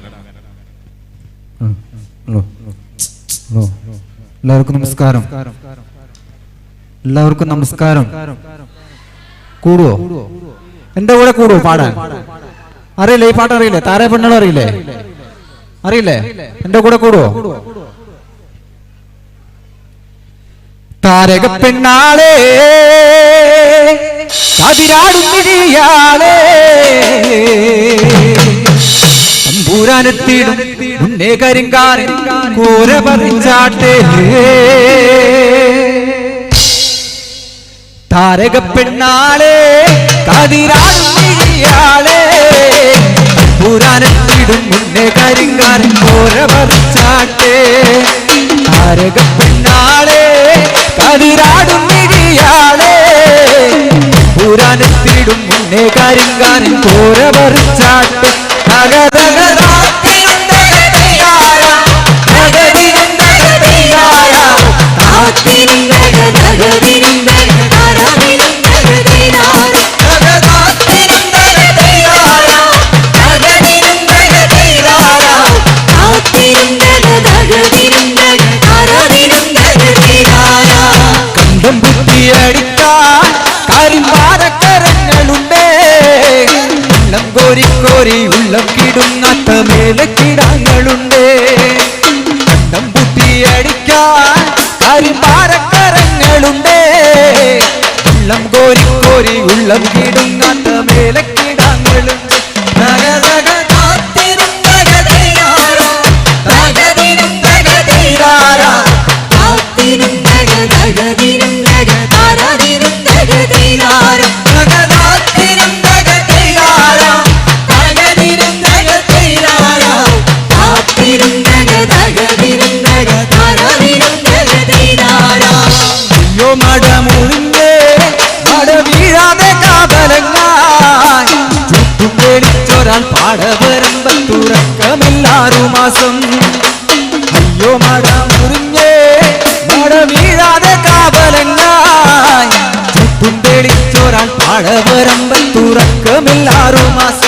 എല്ലാവർക്കും നമസ്കാരം. എല്ലാവർക്കും നമസ്കാരം. കൂടുവോ എന്റെ കൂടെ? കൂടുവോ പാടാൻ? അറിയില്ലേ ഈ പാട്ട്? അറിയില്ലേ? താര പെണ്ണാളോ അറിയില്ലേ? അറിയില്ലേ? എന്റെ കൂടെ കൂടുവോ? താരക പെണ്ണാളേ, കതിരാടുന്നിഴിയാളേ തമ്പൂരാനെത്തിയിടും മുന്നേ കരിങ്കാരൻ കോര പറിച്ചാട്ടേ താരക പെണ്ണാളെ കതിരാടുന്നിഴിയാളേ തമ്പൂരാനെത്തിയിടും മുന്നേ കരിങ്കാരൻ കോര പറിച്ചാട്ടേ താരക പെണ്ണാളെ കതിരാടുന്നിഴിയാളേ തമ്പൂരാനെത്തിയിടും മുന്നേ കരിങ്കാരൻ കോര പറിച്ചാട്ടേ കണ്ടം ബുദ്ധിയടിക്കാൻ കരിമ്പാറക്കരങ്ങളുണ്ടേ ഉള്ളം കോരിക്കോരി ഉള്ളം കിടുങ്ങാത്ത മേലെ കിടാങ്ങളുണ്ടേ കണ്ടം ബുദ്ധിയടിക്കാൻ കരിമ്പാറക്കരങ്ങളുണ്ടേ ഉള്ളം കോരിക്കോരി ഉള്ളം കിടുങ്ങാത്ത മേലെ കിടാങ്ങളുണ്ട് അയ്യോ മട മുറിഞ്ഞേ മട വീഴാതെ കാതലങ്ങാൻ ചുറ്റും പേടിച്ചൊരാൾ പാടവരമ്പത്തുറക്കമില്ലാറു മാസം അയ്യോ മട മുറിഞ്ഞേ മട വീഴാതെ കാവലങ്ങാൻ ചുറ്റും പേടിച്ചൊരാൾ പാടവരമ്പത്തുറക്കമില്ലാറു മാസം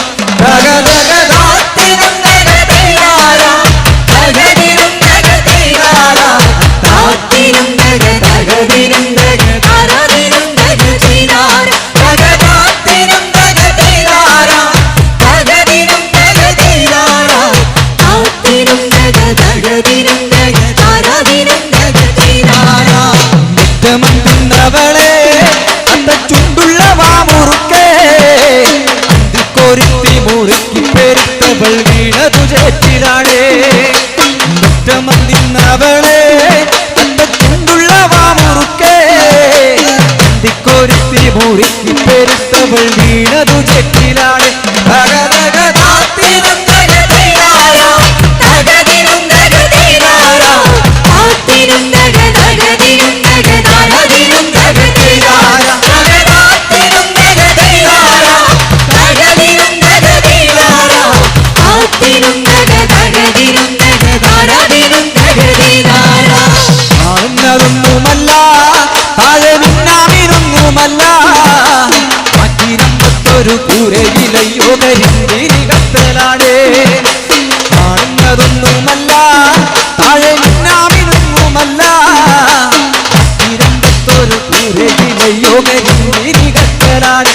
ിന്നവളെ അത്ത ചുണ്ടുള്ള വാമുറുക്കേ അന്തിക്കൊരുത്തി മുറുക്കി പെരുത്തവൾ വീണതു ചേറ്റിലാണേ മുറ്റമന്തിന്നവളെ അത്ത ചുണ്ടുള്ള വാമുറുക്കേ അന്തിക്കൊരുത്തി മുറുക്കി പെരുത്തവൾ വീണതു ചേറ്റിലാണേ കാണുന്നതൊന്നുമല്ല താഴെ മിന്നാമിരുന്നുമല്ല മാറ്റിരമ്പത്തൊരു കൂരയിലയ്യോ കരിന്തിരി കത്തലാണേ കാണുന്നതൊന്നുമല്ല താഴെ മിന്നാമിരുന്നുമല്ല മാറ്റിരമ്പത്തൊരു കൂരയിലയ്യോ കരിന്തിരി കത്തലാണ്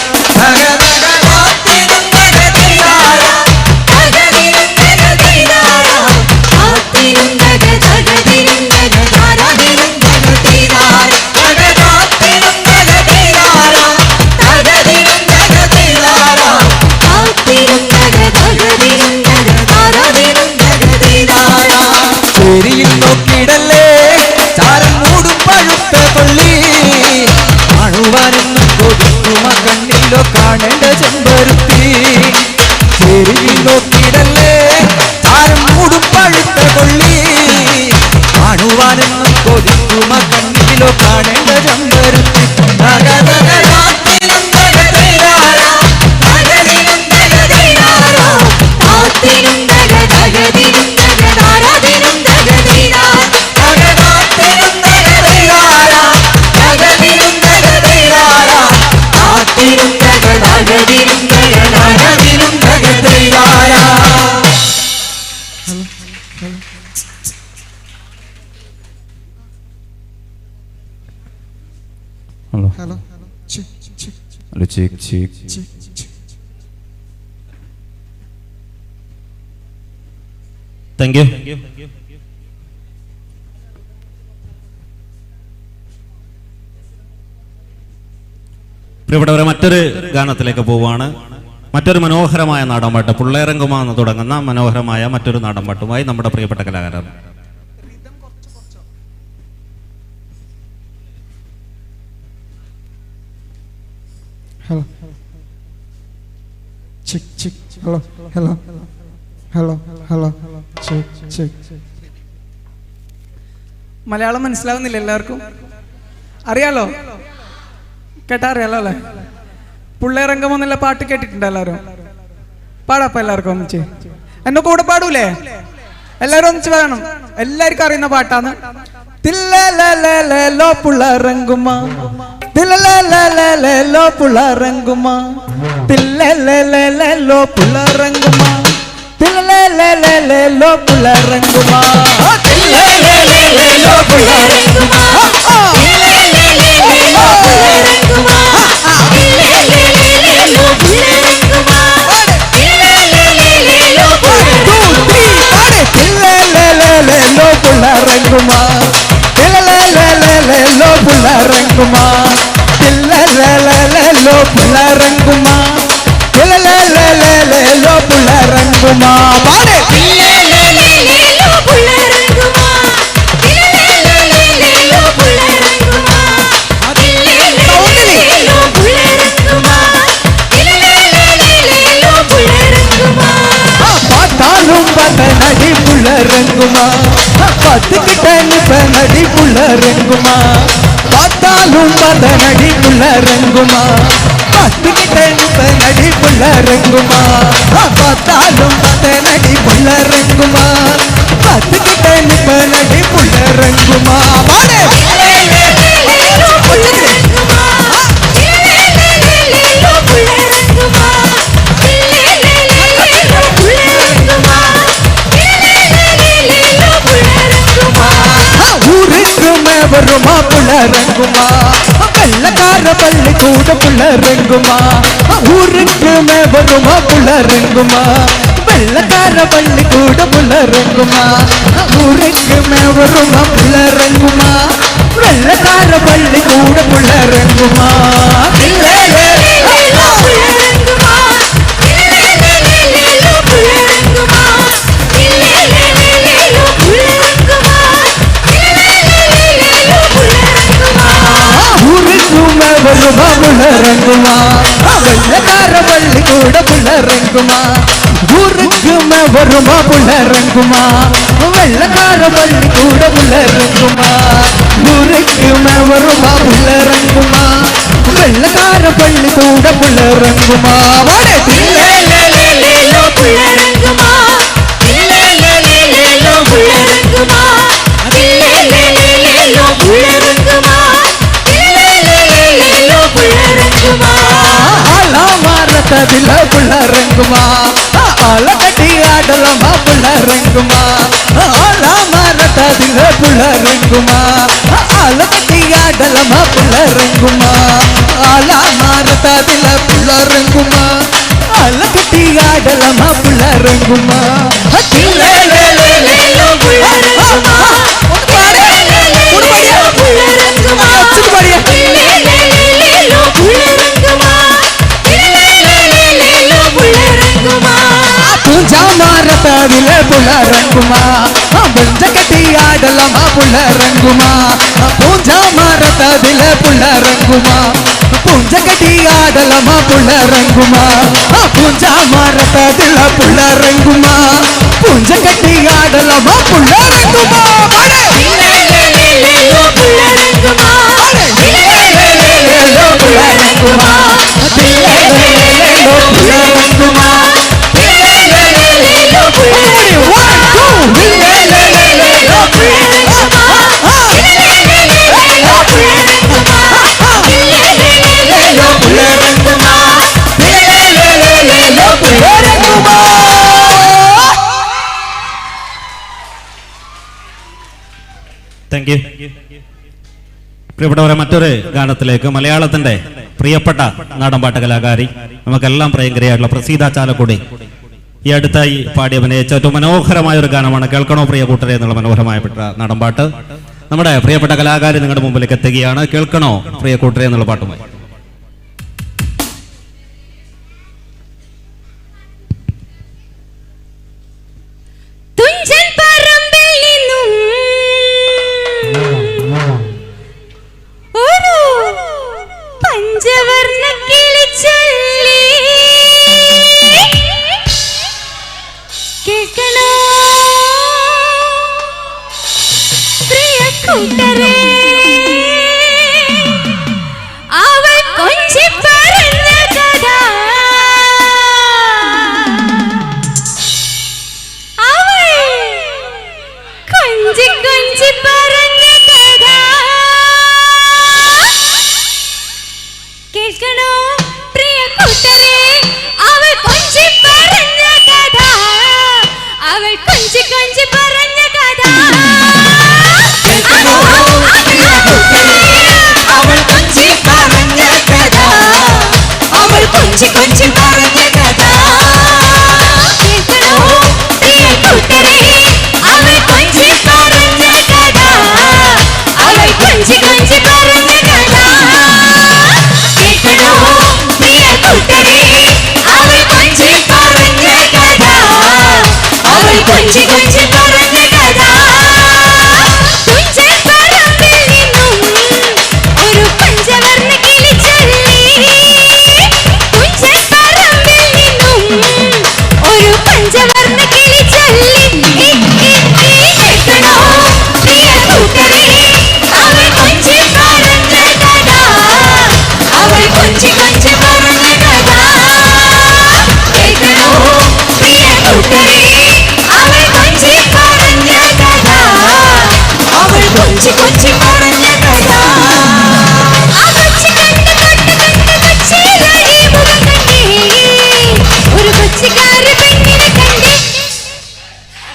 ചേരിയിൽ നോക്കിയിടല്ലേ ചാരം മൂടും പഴുത്ത കൊള്ളി കാണുവാനെന്നും കൊതിക്കുമ കണ്ണിലോ കാണേണ്ട ചെമ്പരുത്തി ചേരിയിൽ നോക്കിയിടല്ലേ ചാരം മൂടും പഴുത്ത കൊള്ളി കാണുവാനെന്നും കൊതിക്കുമ കണ്ണിലോ കാണേണ്ട ചെമ്പരുത്തി hello hello check check hello check check check check thank you. പ്രിയപ്പെട്ടവരെ, മറ്റൊരു ഗാനത്തിലേക്ക് പോവുകയാണ്. മറ്റൊരു മനോഹരമായ നാടൻപാട്ട്, പുള്ളേരംഗുമ എന്ന് തുടങ്ങുന്ന മനോഹരമായ മറ്റൊരു നാടൻപാട്ടുമായി നമ്മുടെ പ്രിയപ്പെട്ട കലാകാരൻ. Hello, check check, hello hello hello hello, check check. Malayalam മനസ്സിലാവുന്നില്ല എല്ലാവർക്കും? അറിയാലോ, കേട്ടാ അറിയാലോ അല്ലേ? പുള്ളേരംഗം എന്നുള്ള പാട്ട് കേട്ടിട്ടുണ്ടോ എല്ലാവരും? പാടാപ്പ എല്ലാവർക്കും ഒന്നിച്ച് എന്നെ കൂടെ പാടൂലേ? എല്ലാവരും ഒന്നിച്ച് പാടണം, എല്ലാവർക്കും അറിയുന്ന പാട്ടാണ്. തില്ലലലലോ പുള്ളറങ്കുമ, തില്ലലലലോ പുള്ളറങ്കുമ, തില്ലലലലോ പുള്ളറങ്കുമ, തില്ലലലലോ പുള്ളറങ്കുമ, തില്ലലലലോ പുള്ളറങ്കുമ, തില്ലലലലോ പുള്ളറങ്കുമ, തില്ലലലലോ പുള്ളറങ്കുമ, തില്ലലലലോ പുള്ളറങ്കുമ, തില്ലലലലോ പുള്ളറങ്കുമ, തില്ലലലലോ പുള്ളറങ്കുമ, തില്ലലലലോ പുള്ളറങ്കുമ, തില്ലലലലോ പുള്ളറങ്കുമ, പാട്. തില്ലലലലോ പുള്ളറങ്കുമ, തില്ലലലലോ പുള്ളറങ്കുമ, തില്ലലലലോ പുള്ളറങ്കുമ, തില്ലലലലോ പുള്ളറങ്കുമ. பார்த்தாலும் பார்த்த நடி புள்ளரங்குமா, பார்த்துக்கிட்ட நிப்ப நடி புள்ளரங்குமா, பார்த்தாலும் பார்த்த நடி புள்ளரங்குமா, பார்த்துக்கிட்ட நிப்ப நடி புள்ளரங்குமா, பார்த்தாலும் பார்த்த நடி புள்ளரங்குமா, பார்த்துக்கிட்ட நிப்ப நடி புள்ளரங்குமா, பாடு. தில்லலலலோ புள்ளரங்குமா, தில்லலலலோ புள்ளரங்குமா, தில்லலலலோ புள்ளரங்குமா, தில்லலலலோ புள்ளரங்குமா. ஊருக்கு வருமா புள்ளரங்குமா, வெள்ளக்கார பள்ளி கூட புள்ளரங்குமா, ஊருக்கு வருமா புள்ளரங்குமா, வெள்ளக்கார பள்ளி கூட புள்ளரங்குமா, ஊருக்கு வருமா புள்ளரங்குமா, வெள்ளக்கார பள்ளி கூட புள்ளரங்குமா, தில்லலலலோ புள்ளரங்குமா, தில்லலலலோ புள்ளரங்குமா, தில்லலலலோ புள்ளரங்குமா, தில்லலலலோ புள்ளரங்குமா. ஊருக்குமே வருமா புள்ளரங்குமா, வெள்ளக்கார பள்ளி கூட புள்ளரங்குமா, ஊருக்குமே வருமா புள்ளரங்குமா, வெள்ளக்கார பள்ளி கூட புள்ளரங்குமா, ஊருக்குமே வருமா புள்ளரங்குமா, வெள்ளக்கார பள்ளி கூட புள்ளரங்குமா, வாடே. தில்லலலலோ புள்ளரங்குமா, தில்லலலலோ புள்ளரங்குமா, தில்லலலலோ புள்ளரங்குமா, தில்லலலலோ புள்ளரங்குமா. ஆலாமரத்ததில புள்ளரங்குமா, ஆல கட்டி ஆடலாமா புள்ளரங்குமா, ஆலாமரத்ததில புள்ளரங்குமா, ஆல கட்டி ஆடலாமா புள்ளரங்குமா, ஆலாமரத்ததில புள்ளரங்குமா, ஆல கட்டி ஆடலாமா புள்ளரங்குமா, தில்லலலலோ புள்ளரங்குமா, தில்லலலலோ புள்ளரங்குமா, தில்லலலலோ புள்ளரங்குமா, தில்லலலலோ புள்ளரங்குமா. பூஞ்சா மரத்ததில புள்ளரங்குமா, பஞ்ச கட்டி ஆடலாமா புள்ளரங்குமா, பூஞ்சா மரத்ததில புள்ளரங்குமா, பூஞ்ச கட்டி ஆடலாமா புள்ளரங்குமா, பூஞ்சா மரத்ததில புள்ளரங்குமா, பூஞ்ச கட்டி ஆடலாமா புள்ளரங்குமா, பாடு. தில்லலலலோ புள்ளரங்குமா, தில்லலலலோ புள்ளரங்குமா, தில்லலலலோ புள்ளரங்குமா, தில்லலலலோ புள்ளரங்குமா, தில்லலலலோ புள்ளரங்குமா, தில்லலலலோ புள்ளரங்குமா, தில்லலலலோ புள்ளரங்குமா, தில்லலலலோ புள்ளரங்குமா. Thank you. പ്രിയപ്പെട്ടവരെ, മറ്റൊരു ഗാനത്തിലേക്ക്. മലയാളത്തിന്റെ പ്രിയപ്പെട്ട നാടൻപാട്ട് കലാകാരി, നമുക്കെല്ലാം പ്രിയങ്കരിയായിട്ടുള്ള പ്രസീത ചാലക്കുടി ഈ അടുത്തായി പാടി അഭിനയിച്ച ഏറ്റവും മനോഹരമായ ഒരു ഗാനമാണ് കേൾക്കണോ പ്രിയ കൂട്ടരെ എന്നുള്ള മനോഹരമായ നാടൻപാട്ട്. നമ്മുടെ പ്രിയപ്പെട്ട കലാകാരി നിങ്ങളുടെ മുമ്പിലേക്ക് എത്തുകയാണ്. കേൾക്കണോ പ്രിയ കൂട്ടരെ എന്നുള്ള പാട്ടുമായി. കൂട്ടരേ, അവൾ കൊഞ്ചി പറഞ്ഞ കഥ, അവൾ കൊഞ്ചി കൊഞ്ചി പറഞ്ഞ കഥ കേൾക്കണോ പ്രിയ കൂട്ടരേ? അവൾ കൊഞ്ചി പറഞ്ഞ കഥ, അവൾ കൊഞ്ചി കൊഞ്ചി പറഞ്ഞ കഥ. അവൾ കൊഞ്ചി പറഞ്ഞ കഥ, അവൾ കൊഞ്ചി കൊഞ്ചി പറഞ്ഞ കഥ. കേൾക്കണോ പ്രിയ കൂട്ടരേ? അവൾ കൊഞ്ചി പറഞ്ഞ കഥ, അവൾ കൊഞ്ചി കൊഞ്ചി പറഞ്ഞ കഥ. കേൾക്കണോ പ്രിയ കൂട്ടരേ? അവൾ കൊഞ്ചി പറഞ്ഞ കഥ, അവൾ കൊഞ്ചി കൊഞ്ചി പറഞ്ഞ കഥ. തുഞ്ചപ്പറമ്പിൽ നിന്നും ഒരു പഞ്ചവർണ്ണ കിളിച്ചൊല്ലി, തുഞ്ചപ്പറമ്പിൽ നിന്നും ഒരു പഞ്ചവർണ്ണ കിളിച്ചൊല്ലി. കേൾക്കണോ പ്രിയ കൂട്ടരേ? അവൾ കൊഞ്ചി പറഞ്ഞ കഥ, അവൾ കൊഞ്ചി കൊഞ്ചി പറഞ്ഞ കഥ. കേൾക്കണോ പ്രിയ കൂട്ടരേ? അവൾ കൊഞ്ചി പറഞ്ഞ കഥ, അവൾ കൊഞ്ചി കൊഞ്ചി പറഞ്ഞ കഥ. ആ കൊച്ചി കണ്ട് തൊട്ട് കണ്ട് കൊച്ചിയിലായി മുഖം കണ്ടേ, ഒരു കൊച്ചിക്കാരി പെണ്ണിനെ കണ്ടേ.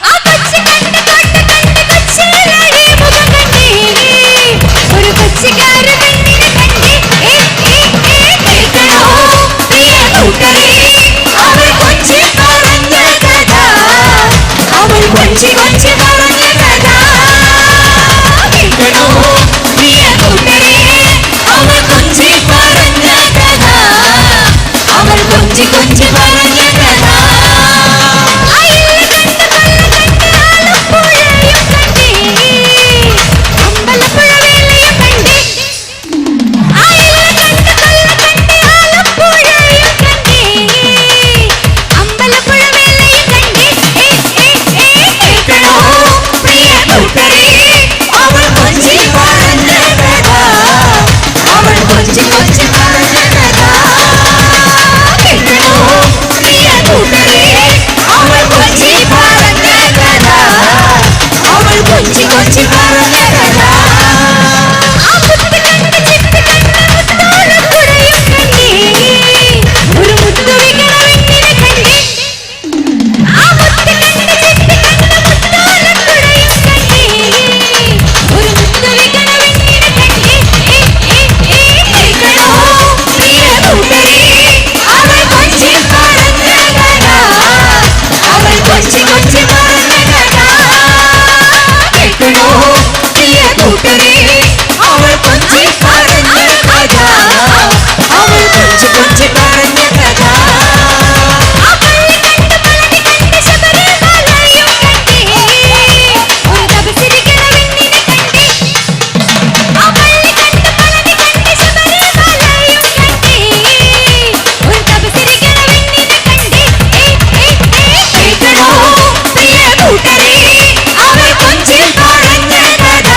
ആ കൊച്ചി കണ്ട് തൊട്ട് കണ്ട് കൊച്ചിയിലായി മുഖം കണ്ടേ, ഒരു കൊച്ചിക്കാരി പെണ്ണിനെ കണ്ടേ. ഏ, ഏ, ഏ, കേൾക്കണോ പ്രിയ കൂട്ടരേ? അവൾ കൊഞ്ചി പറഞ്ഞ കഥ, അവൾ കൊഞ്ചി കൊഞ്ചി പറഞ്ഞ കഥ. കേൾക്കണോ പ്രിയ കൂട്ടരേ? അവൾ കൊഞ്ചി പറഞ്ഞ കഥ, അവൾ കൊഞ്ചി കൊഞ്ചി പറഞ്ഞ കഥ. അയില കണ്ട് കൊല്ല കണ്ട് ആലപ്പുഴയും കണ്ടേ, അമ്പലപ്പുഴ വേലയും കണ്ടേ. അയില കണ്ട് കൊല്ല കണ്ട് ആലപ്പുഴയും കണ്ടേ, അമ്പലപ്പുഴ വേലയും കണ്ടേ. ഏ, ഏ, ഏ, കേൾക്കണോ പ്രിയ കൂട്ടരേ? അവൾ കൊഞ്ചി പറഞ്ഞ കഥ, അവൾ കൊഞ്ചി കൊഞ്ചി പറഞ്ഞ കഥ. കേൾക്കണോ പ്രിയ കൂട്ടരേ? അവൾ കൊഞ്ചി പറഞ്ഞ കഥ, അവൾ കൊഞ്ചി കൊഞ്ചി പറഞ്ഞ കഥ. ആ മുത്ത് കണ്ട് ചിത്ത് കണ്ട് മുത്തോളക്കുടയും കണ്ടേ, ഒരു മുത്തു വികണ വെണ്ണിനെ കണ്ടേ. ആ മുത്ത് കണ്ട് ചിത്ത് കണ്ട് മുത്തോളക്കുടയും കണ്ടേ, ഒരു മുത്തു വികണ വെണ്ണിനെ കണ്ടേ. ഏ, ഏ, ഏ, കേൾക്കണോ പ്രിയ കൂട്ടരേ? അവൾ കൊഞ്ചി പറഞ്ഞ കഥ, അവൾ കൊഞ്ചി കൊഞ്ചി പറഞ്ഞ കഥ. കേൾക്കണോ പ്രിയ കൂട്ടരേ? അവൾ കൊഞ്ചി പറഞ്ഞ കഥ, അവൾ കൊഞ്ചി കൊഞ്ചി പറഞ്ഞ കഥ. ആ പള്ളി കണ്ട് പളനി കണ്ട് ശബരിമലയും കണ്ടേ, ഒരു തപസ്സിരിക്കണ പെണ്ണിനെ കണ്ടേ. ആ പള്ളി കണ്ട് പളനി കണ്ട് ശബരിമലയും കണ്ടേ, ഒരു തപസ്സിരിക്കണ പെണ്ണിനെ കണ്ടേ. ഏ, ഏ, ഏ, കേൾക്കണോ പ്രിയ കൂട്ടരേ? അവൾ കൊഞ്ചി പറഞ്ഞ കഥ,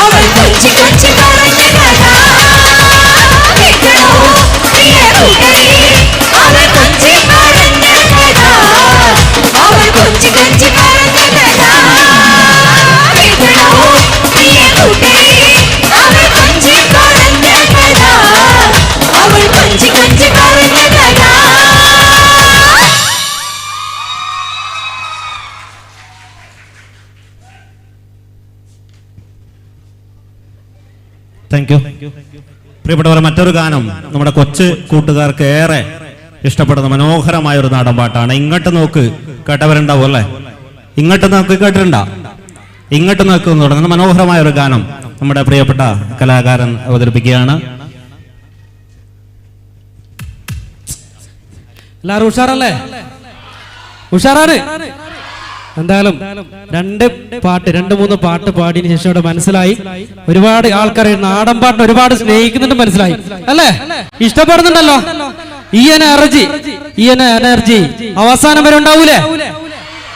അവൾ കൊഞ്ചി കൊഞ്ചി പറഞ്ഞ കഥ. കേൾക്കണോ പ്രിയ കൂട്ടരേ? അവൾ കൊഞ്ചി പറഞ്ഞ കഥ, അവൾ കൊഞ്ചി കൊഞ്ചി പറഞ്ഞ കഥ. കേൾക്കണോ പ്രിയ കൂട്ടരേ? അവൾ കൊഞ്ചി പറഞ്ഞ കഥ, അവൾ കൊഞ്ചി കൊഞ്ചി പറഞ്ഞ കഥ. Thank you. പ്രിയപ്പെട്ടവരെ, മറ്റൊരു ഗാനം നമ്മുടെ കൊച്ചു കൂട്ടുകാർക്ക് ഏറെ ഇഷ്ടപ്പെടുന്ന മനോഹരമായ ഒരു നാടൻ പാട്ടാണ്. ഇങ്ങോട്ട് നോക്ക് കേട്ടവരുണ്ടാവും അല്ലേ? ഇങ്ങോട്ട് നോക്ക് കേട്ടിട്ടുണ്ടോ? ഇങ്ങോട്ട് നോക്ക് എന്ന് തുടങ്ങുന്ന മനോഹരമായ ഒരു ഗാനം നമ്മുടെ പ്രിയപ്പെട്ട കലാകാരൻ അവതരിപ്പിക്കുകയാണ്. എല്ലാവരും ഉഷാറല്ലേ? ഉഷാറാണ്. എന്തായാലും രണ്ട് മൂന്ന് പാട്ട് പാടിയതിനു ശേഷം ഇവിടെ മനസ്സിലായി ഒരുപാട് ആൾക്കാർ നാടൻ പാട്ടിനെ ഒരുപാട് സ്നേഹിക്കുന്നുണ്ട്, മനസ്സിലായി അല്ലേ? ഇഷ്ടപ്പെടുന്നുണ്ടല്ലോ. ഈ എനർജി, ഈ എനർജി അവസാനം വരെ ഉണ്ടാവൂലേ?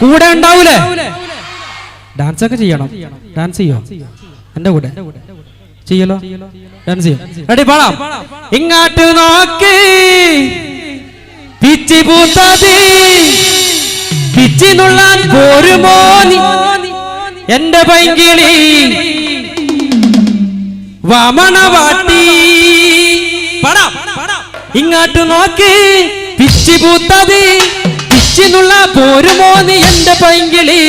കൂടെ ഉണ്ടാവൂലേ? ഡാൻസൊക്കെ ചെയ്യണം. ഡാൻസ് ചെയ്യോ എൻ്റെ കൂടെ? ചെയ്യലോ? ഡാൻസ് ചെയ്യോ? റെഡി, പാടാം. ഇങ്ങാട്ട് നോക്കി പിച്ചി പൂത്തതി പിച്ചി നുള്ളാൻ പോരുമോ നീ എന്റെ പൈങ്കിളി വാമണവാട്ടി. പാടാം. ഇങ്ങാട്ട് നോക്കി പിച്ചി പൂത്തതി പിച്ചി നുള്ള പോരുമോ നീ എന്റെ പൈങ്കിളി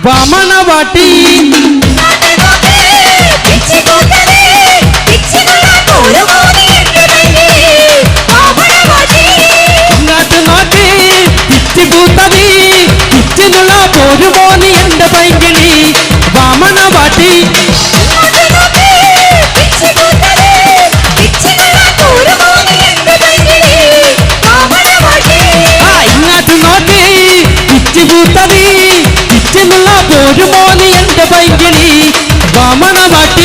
വാമണവാട്ടി. ഇങ്ങാട്ട് നോക്കി പിച്ചി പൂത്തതി പിച്ചി നുള്ള പോരുമോ നീ എന്റെ പൈങ്കിളി വാമണവാട്ടി. ഇങ്ങാട്ട് നോക്കി പിച്ചി പൂത്തതി പിച്ചി നുള്ള പോരുമോ നീ എന്റെ പൈങ്കിളി വാമണവാട്ടി.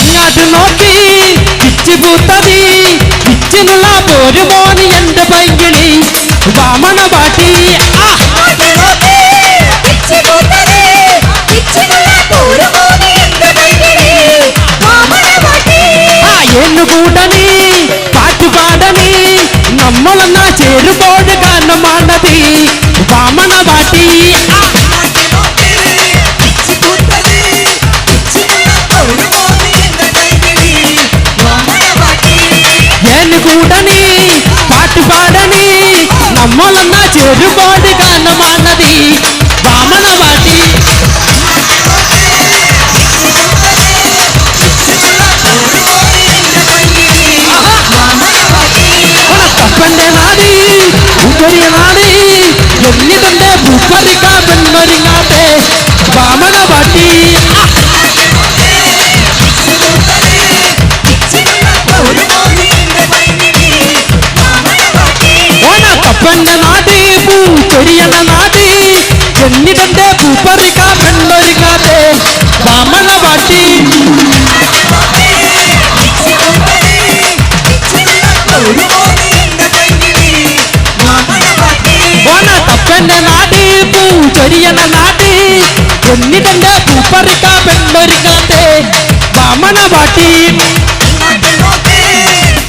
ഇങ്ങാട്ട് നോക്കി പിച്ചി പൂത്തതി പിച്ചി നുള്ള പോരുമോ നീ എന്റെ പൈങ്കിളി വാമണവാട്ടി. കൂടണി പാട്ടുപാടണി നമ്മളൊന്നാ ചേരുമ്പോൾ ഗാനമാണതി വാമണവാട്ടി. കൂടണി പാട്ടുപാടണി നമ്മളൊന്നാ ചേരുമ്പോൾ ഗാനമാണതി വാമണവാട്ടി. തപ്പന്റെ നാടി ഉപ്പരിയ നാടി എന്നിതന്റെ പൂപ്പറിക്കാ പെണ്ണൊരുങ്ങാട്ടെ വാമണവാട്ടി. തപ്പന്റെ നാടി പൂച്ചൊരിയണ നാടി എന്നിതന്റെ പൂപ്പറിക്കാ പെണ്ണൊരുങ്ങാട്ടെ വാമണവാട്ടി. തപ്പന്റെ നാടി പൂച്ചൊരിയണ നാടി എന്നിതന്റെ പൂപ്പറിക്കാ പെണ്ണൊരുങ്ങാട്ടെ വാമണവാട്ടി. ഇങ്ങാട്ടി നോക്കി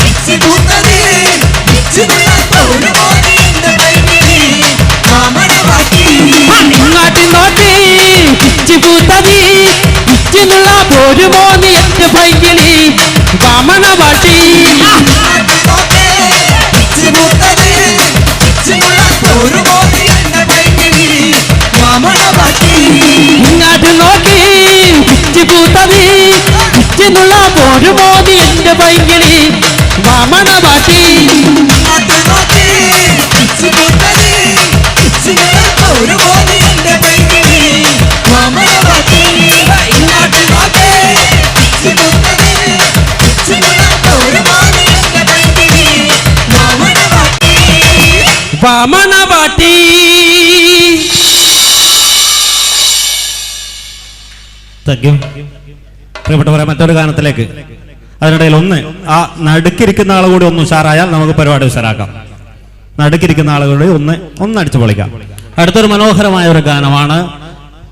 പിച്ചി പൂത്തതി പിച്ചി നുള്ള പോരുമോ നീ എന്റെ പൈങ്കിളി വാമണവാട്ടി. ഇങ്ങാട്ട് നോക്കി പിച്ചി പൂത്തതി പിച്ചി നുള്ള പോരുമോ നീ എന്റെ പൈങ്കിളി വാമണവാട്ടി. വാമണവാട്ടി. Thank you. പ്രിയപ്പെട്ടവരെ, മറ്റൊരു ഗാനത്തിലേക്ക്. അതിനിടയിൽ ഒന്ന് ആ നടുക്കിരിക്കുന്ന ആൾ കൂടി ഒന്ന് ഉഷാറായാൽ നമുക്ക് പരിപാടി ഉഷാറാക്കാം. നടുക്കിരിക്കുന്ന ആളുകൂടി ഒന്നടിച്ചു പൊളിക്കാം. അടുത്തൊരു മനോഹരമായ ഒരു ഗാനമാണ്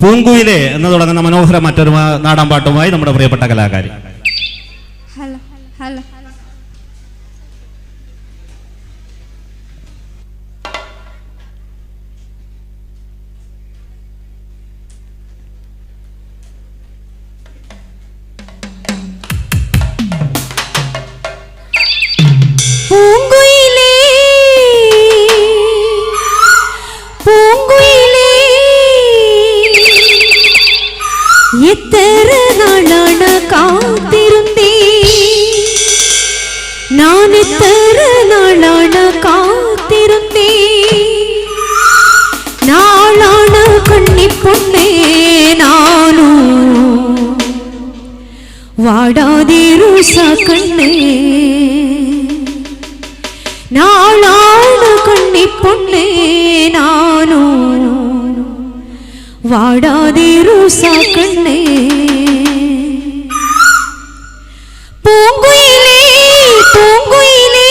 പൂങ്കുയിലെ എന്ന് തുടങ്ങുന്ന മനോഹര മറ്റൊരു നാടൻ പാട്ടുമായി നമ്മുടെ പ്രിയപ്പെട്ട കലാകാരി. Hello hello. പൂങ്കുയിലേ പൂങ്കുയിലേ എത്ര നാളാണ് കാത്തിരുന്നേ ഞാൻ, എത്ര നാളാണ് കാത്തിരുന്നേ, നാളാണ് കണ്ണിപ്പൊണ്ണേ നാനു വാടാതിരുസ കണ്ണേ, നാളാണ് കണ്ണിപ്പൊണ്ണേ നാനു വാടാതിരുസ കണ്ണേ. പൂങ്കുയിലേ പൂങ്കുയിലേ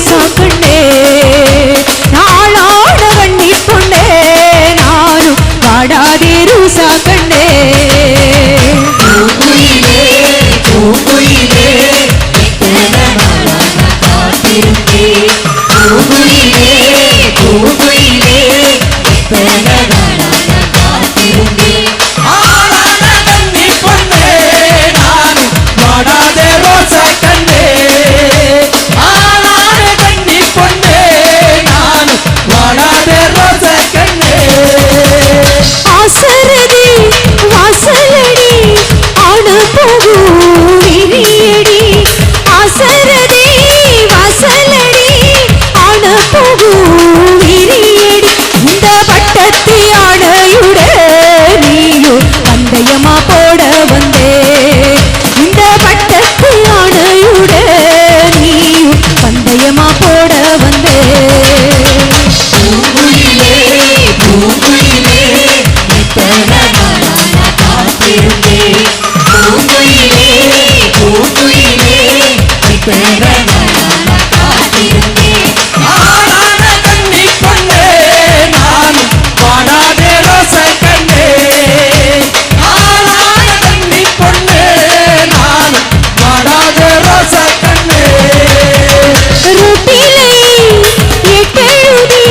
ரோசா கண்ணே நாளாட வண்ணி பொண்ணே நானும் வாடாதே ரோசா கண்ணே பூங்குயிலே பூங்குயிலே எத்தனை நாளா நான் காத்திருந்தேன் பூங்குயிலே பூங்குயிலே எத்தனை நாளா நான் காத்திருந்தேன் ஆளான கன்னி பொண்ணே நானும் வாடாதே ரோசா கண்ணே ஆளான கன்னி பொண்ணே நானும் வாடாதே ரோசா கண்ணே ஆசரதி வாசலடி ஆன போகும் விரியடி ஆசரதி வாசலடி ஆன போகும் விரியடி இந்த பட்டத்து யானையுட நீயும் பந்தயமா போட வந்தே இந்த பட்டத்து யானையுட நீயும் பந்தயமா போட வந்தே பூங்குயிலே பூங்குயிலே எத்தனை நாளா நான் காத்திருந்தேன் பூங்குயிலே பூங்குயிலே எத்தனை நாளா நான் காத்திருந்தேன் ஆளான கன்னி பொண்ணே நானும் வாடாதே ரோசா கண்ணே ஆளான கன்னி பொண்ணே நானும் வாடாதே ரோசா கண்ணே ரொட்டிலை எட்டெழுதி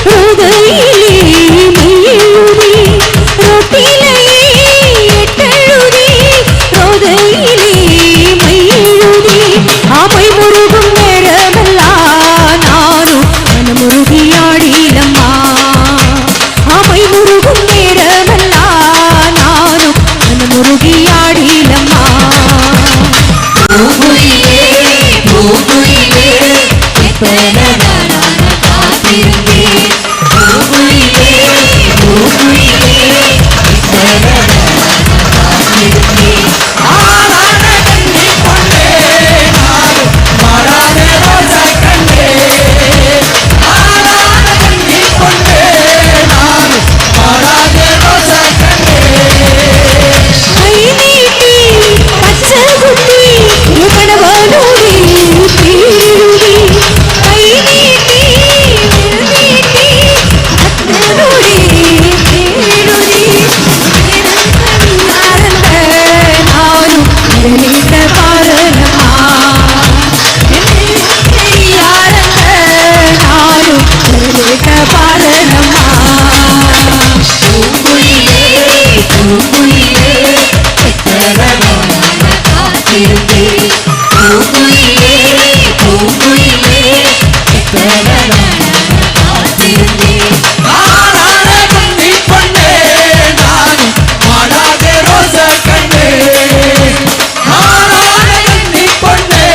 ருதையிலே மெய்யெழுதி ரொட்டிலை எட்டெழுதி ருதையிலே மெய்யெழுதி ஆமை முருகும் நேரமெல்லாம் நானும் மனமுருகியாடிலம்மா ஆமை முருகும் நேரமெல்லாம் நானும் மனமுருகியாடிலம்மா பூங்குயிலே பூங்குயிலே எத்தனை நாளா நான் காத்திருந்தேன் பூங்குயிலே பூங்குயிலே எத்தனை நாளா நான் காத்திருந்தேன் ஆளான கன்னி பொண்ணே நானும் வாடாதே ரோசா கண்ணே ஆளான கன்னி பொண்ணே நானும் வாடாதே ரோசா கண்ணே கை நீட்டி பச்சை குத்தி கணவனோடி பேருடி கை நீட்டி நீட்டி அத்தனோடி பேருடி நானும் நீட்ட பாரலமா நானும் நீட்ட பாரலமா பூங்குயிலே பூங்குயிலே எத்தனை நாளா நான் காத்திருந்தேன் பூங்குயிலே பூங்குயிலே எத்தனை நாளா நான் காத்திருந்தேன் ஆளான கன்னி பொண்ணே நானும் வாடாதே ரோசா கண்ணே ஆளான கன்னி பொண்ணே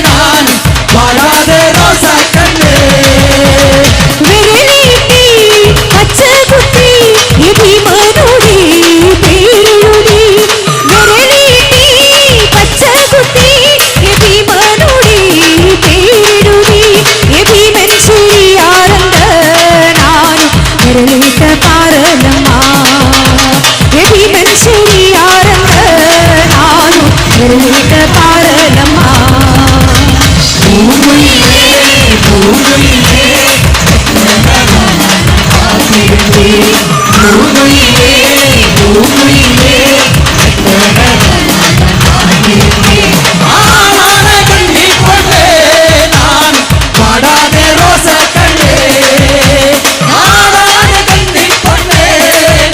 நானும் வாடாதே ரோசா கண்ணே விரலீட்டி பச்சை குத்தி பீமனோடி பேருடி விரலீட்டி பச்சை குத்தி பீமனோடி பேருடி பீமன் சிறியாரந்த நானும் விரலீட்ட பாரலம்மா பீமன் சிறியாரந்த நானும் விரலீட்ட பாரலம்மா பூங்குயிலே பூங்குயிலே எத்தனை நாளா நான் காத்திருந்தேன் பூங்குயிலே பூங்குயிலே எத்தனை நாளா நான் காத்திருந்தேன் ஆளான கன்னி பொண்ணே நானும் வாடாதே ரோசா கண்ணே ஆளான கன்னி பொண்ணே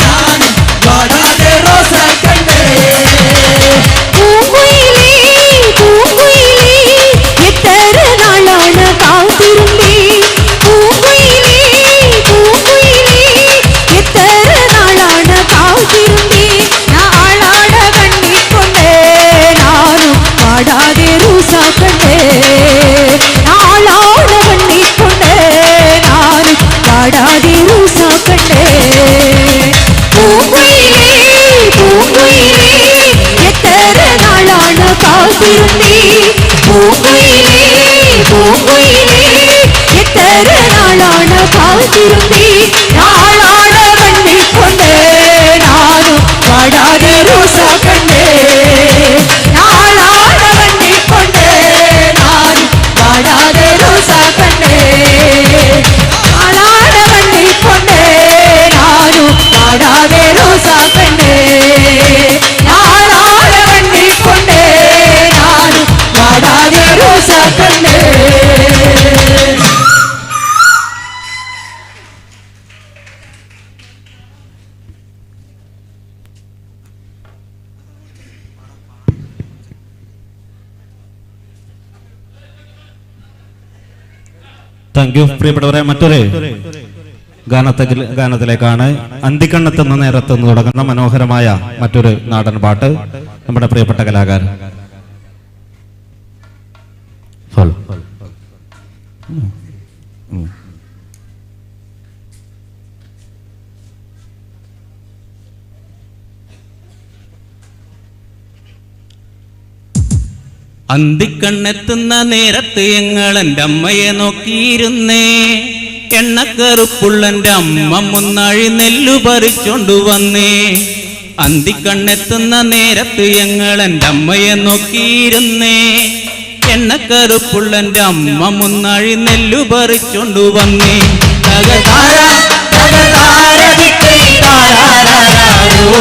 நானும் வாடாதே ரோசா கண்ணே பூங்குயிலே பூங்குயிலே எத்தனை நாளான காத்திருந்தே பூங்குயிலே பூங்குயிலே எத்தனை நாளான காத்திருந்தே நான் ஆளாட கண்ணி கொண்டே நானும் பாடாதே ரூசா கண்டே நாளாட கண்ணி கொண்டே நானும் பாடாதே ரூசா கண்டே பூங்குயிலே பூங்குயிலே எத்தனை நாளான காத்திருந்தே பூங்குயிலே பூங்குயிலே எத்தனை நாளான காத்திருந்தே நாளாட வண்ணி கொண்டே நானும் வாடாதே ரோசா கண்டே நாளாட வண்ணி கொண்டே நானும் வாடாதே ரோசா Thank you. പ്രിയപ്പെട്ടവരെ, മറ്റൊരു ഗാനത്തിലേക്കാണ്. അന്തിക്കണ്ണെത്തുന്ന നേരത്തുനിന്ന് തുടങ്ങുന്ന മനോഹരമായ മറ്റൊരു നാടൻ പാട്ട് നമ്മുടെ പ്രിയപ്പെട്ട കലാകാരൻ. ഹലോ. അന്തിക്കണ്ണെത്തുന്ന നേരത്ത് ഞങ്ങളെൻ്റെ അമ്മയെ നോക്കിയിരുന്നേ. എണ്ണക്കറുപ്പുള്ളൻ്റെ അമ്മ മുന്നാഴി നെല്ലു പറിച്ചോണ്ടു വന്നേ. അന്തിക്കണ്ണെത്തുന്ന നേരത്ത് ഞങ്ങളെൻ്റെ അമ്മയെ നോക്കിയിരുന്നേ. എണ്ണക്കറുപ്പുള്ളൻ്റെ അമ്മ മുന്നാഴി നെല്ലു പറിച്ചോണ്ടു വന്നേ. തകതാര തകതാര ദിക്കൈ താരാരാരോ,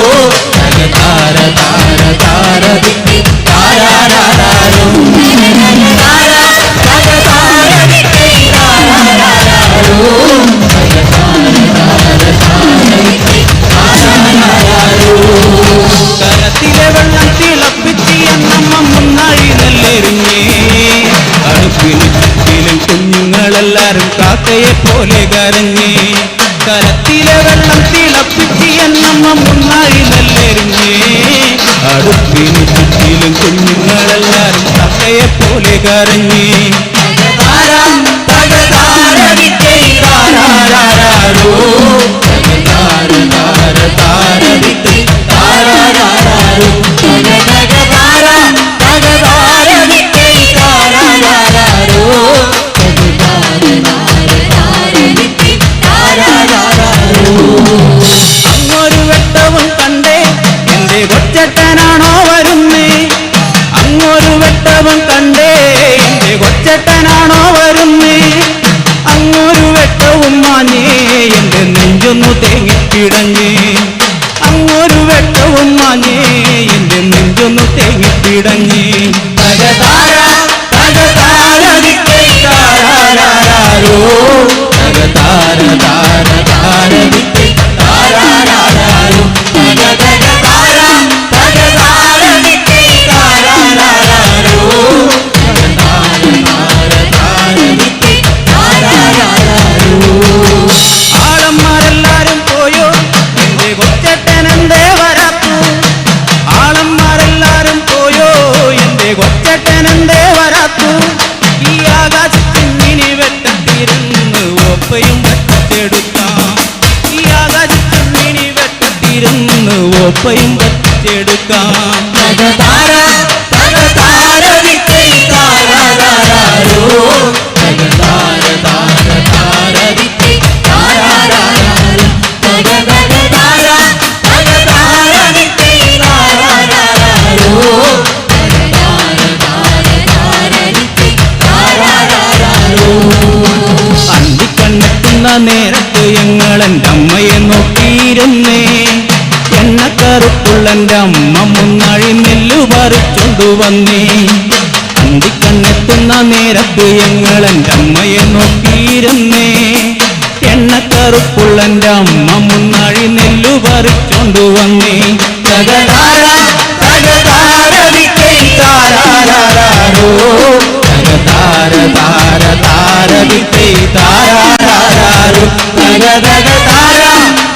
തകതാര താര താര ദിക്കൈ താരാരാരോ, താര തകതാര ദിക്കൈ താരാരാരോ, തകതാര താര താര ദിക്കൈ താരാരാരോ. കരത്തിലെ വെള്ളം തിളപ്പിച്ച് എന്നമ്മ മുന്നാഴി നെല്ലെറിഞ്ഞേ. അടുപ്പിന് ചുറ്റിലും കുഞ്ഞുങ്ങളെല്ലാരും കാക്കയെ പോലെ കരഞ്ഞേ. കരത്തിലെ വെള്ളം തിളപ്പിച്ച് എന്നമ്മ മുന്നാഴി നെല്ലെറിഞ്ഞേ. അടുപ്പിന് ചുറ്റിലും കുഞ്ഞുങ്ങളെല്ലാരും കാക്കയെ പോലെ കരഞ്ഞേ. താരാ തകതാര ദിക്കൈ താരാരാരോ, തകതാര താര താര ദിക്കൈ താരാരാരോ, തകതാര തകതാര ദിക്കൈ താരാരാരോ, തകതാര താര താര ദിക്കൈ താരാരാരോ. അങ്ങൊരു വെട്ടവും കണ്ടേ എന്റെ കൊച്ചട്ടനാണോ വരുന്നേ. അങ്ങൊരു വെട്ടവും കണ്ടേ എന്റെ കൊച്ചട്ടനാണോ വരുന്നേ. അങ്ങൊരു വെട്ടവും മാഞ്ഞേ എന്റെ നെഞ്ചൊന്നു തേങ്ങിപ്പിടഞ്ഞേ. അങ്ങൊരു വെട്ടവും മാഞ്ഞേ എന്റെ നെഞ്ചൊന്നു തേങ്ങിപ്പിടഞ്ഞേ. തകതാര തകതാര ദിക്കൈ താരാരാരോ, തകതാര താര താര ദിക്കൈ താരാരാരോ, തകതകതാര തകതാര ദിക്കൈ താരാരാരോ, തകതാര താര താര ദിക്കൈ താരാരാരോ. ആളന്മാരെല്ലാരും പോയോ എന്റെ കൊച്ചട്ടനെന്തേ വരാത്തു. ആളന്മാരെല്ലാരും പോയോ എന്റെ കൊച്ചട്ടനെന്തേ വരാത്തു. ഈ ആകാശത്തിങ്ങിനി വെട്ടത്തിരുന്ന് ഒപ്പയും വറ്റിച്ചെടുക്കാം. ഈ ആകാശത്തിങ്ങിനി വെട്ടത്തിരുന്ന് ഒപ്പയും വറ്റിച്ചെടുക്കാം. തകതാര തകതാര ദിക്കൈ താരാരാരോ, തകതാര താര താര ദിക്കൈ താരാരാരോ, തകതകതാര തകതാര ദിക്കൈ താരാരാരോ, തകതാര താര താര ദിക്കൈ താരാരാരോ. അന്തിക്കണ്ണെത്തുന്ന നേരത്ത് ഞങ്ങളെൻ്റെ അമ്മയെ നോക്കിയിരുന്നേ. എണ്ണക്കറുപ്പുള്ളൻ്റെ അമ്മ മുന്നാഴി നെല്ലു പറിച്ചോണ്ടു വന്നേ. അന്തിക്കണ്ണെത്തുന്ന നേരത്ത് ഞങ്ങളെൻ്റെ അമ്മയെ നോക്കിയിരുന്നേ. എണ്ണക്കറുപ്പുള്ളൻ്റെ അമ്മ മുന്നാഴി നെല്ലു പറിച്ചോണ്ടു വന്നേ. തകതാര തകതാര ദിക്കൈ താരാരാരോ, തകതാര താര താര ദിക്കൈ താരാരാരോ, തകതകതാര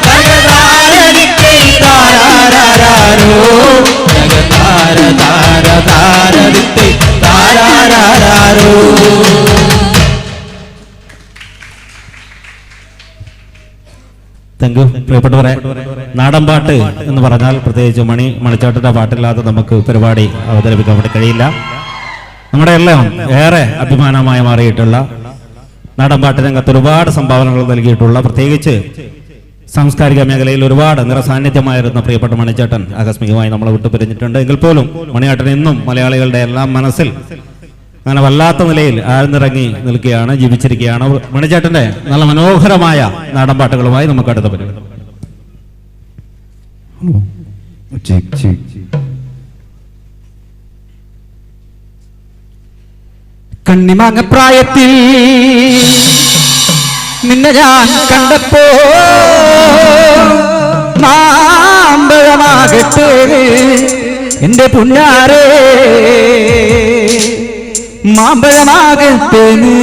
തകതാര ദിക്കൈ താരാരാരോ, തകതാര താര താര ദിക്കൈ താരാരാരോ. Thank you. പ്രിയപ്പെട്ടവരെ, നാടൻപാട്ട് എന്ന് പറഞ്ഞാൽ പ്രത്യേകിച്ച് മണിച്ചാട്ടിൻ്റെ പാട്ടില്ലാതെ നമുക്ക് പരിപാടി അവതരിപ്പിക്കാൻ വേണ്ടി കഴിയില്ല. നമ്മുടെ എല്ലാം ഏറെ അഭിമാനമായി മാറിയിട്ടുള്ള നാടൻപാട്ട് രംഗത്ത് ഒരുപാട് സംഭാവനകൾ നൽകിയിട്ടുള്ള, പ്രത്യേകിച്ച് സാംസ്കാരിക മേഖലയിൽ ഒരുപാട് നിറസാന്നിധ്യമായിരുന്ന പ്രിയപ്പെട്ട മണിച്ചേട്ടൻ ആകസ്മികമായി നമ്മളെ വിട്ടു പിരിഞ്ഞിട്ടുണ്ട്. എങ്കിൽ പോലും മണിയേട്ടൻ ഇന്നും മലയാളികളുടെ എല്ലാം മനസ്സിൽ അങ്ങനെ വല്ലാത്ത നിലയിൽ ആഴ്ന്നിറങ്ങി നിൽക്കുകയാണ്, ജീവിച്ചിരിക്കുകയാണ്. മണിച്ചേട്ടന്റെ നല്ല മനോഹരമായ നാടൻ പാട്ടുകളുമായി നമുക്ക് അടുത്ത പരിപാടി. കണ്ണിമാങ്ങ പ്രായത്തിൽ നിന്നെ ഞാൻ കണ്ടപ്പോ മാമ്പഴമാകട്ടെ എന്റെ പുന്നാരേ, മാമ്പഴമാകട്ടേന്ന്.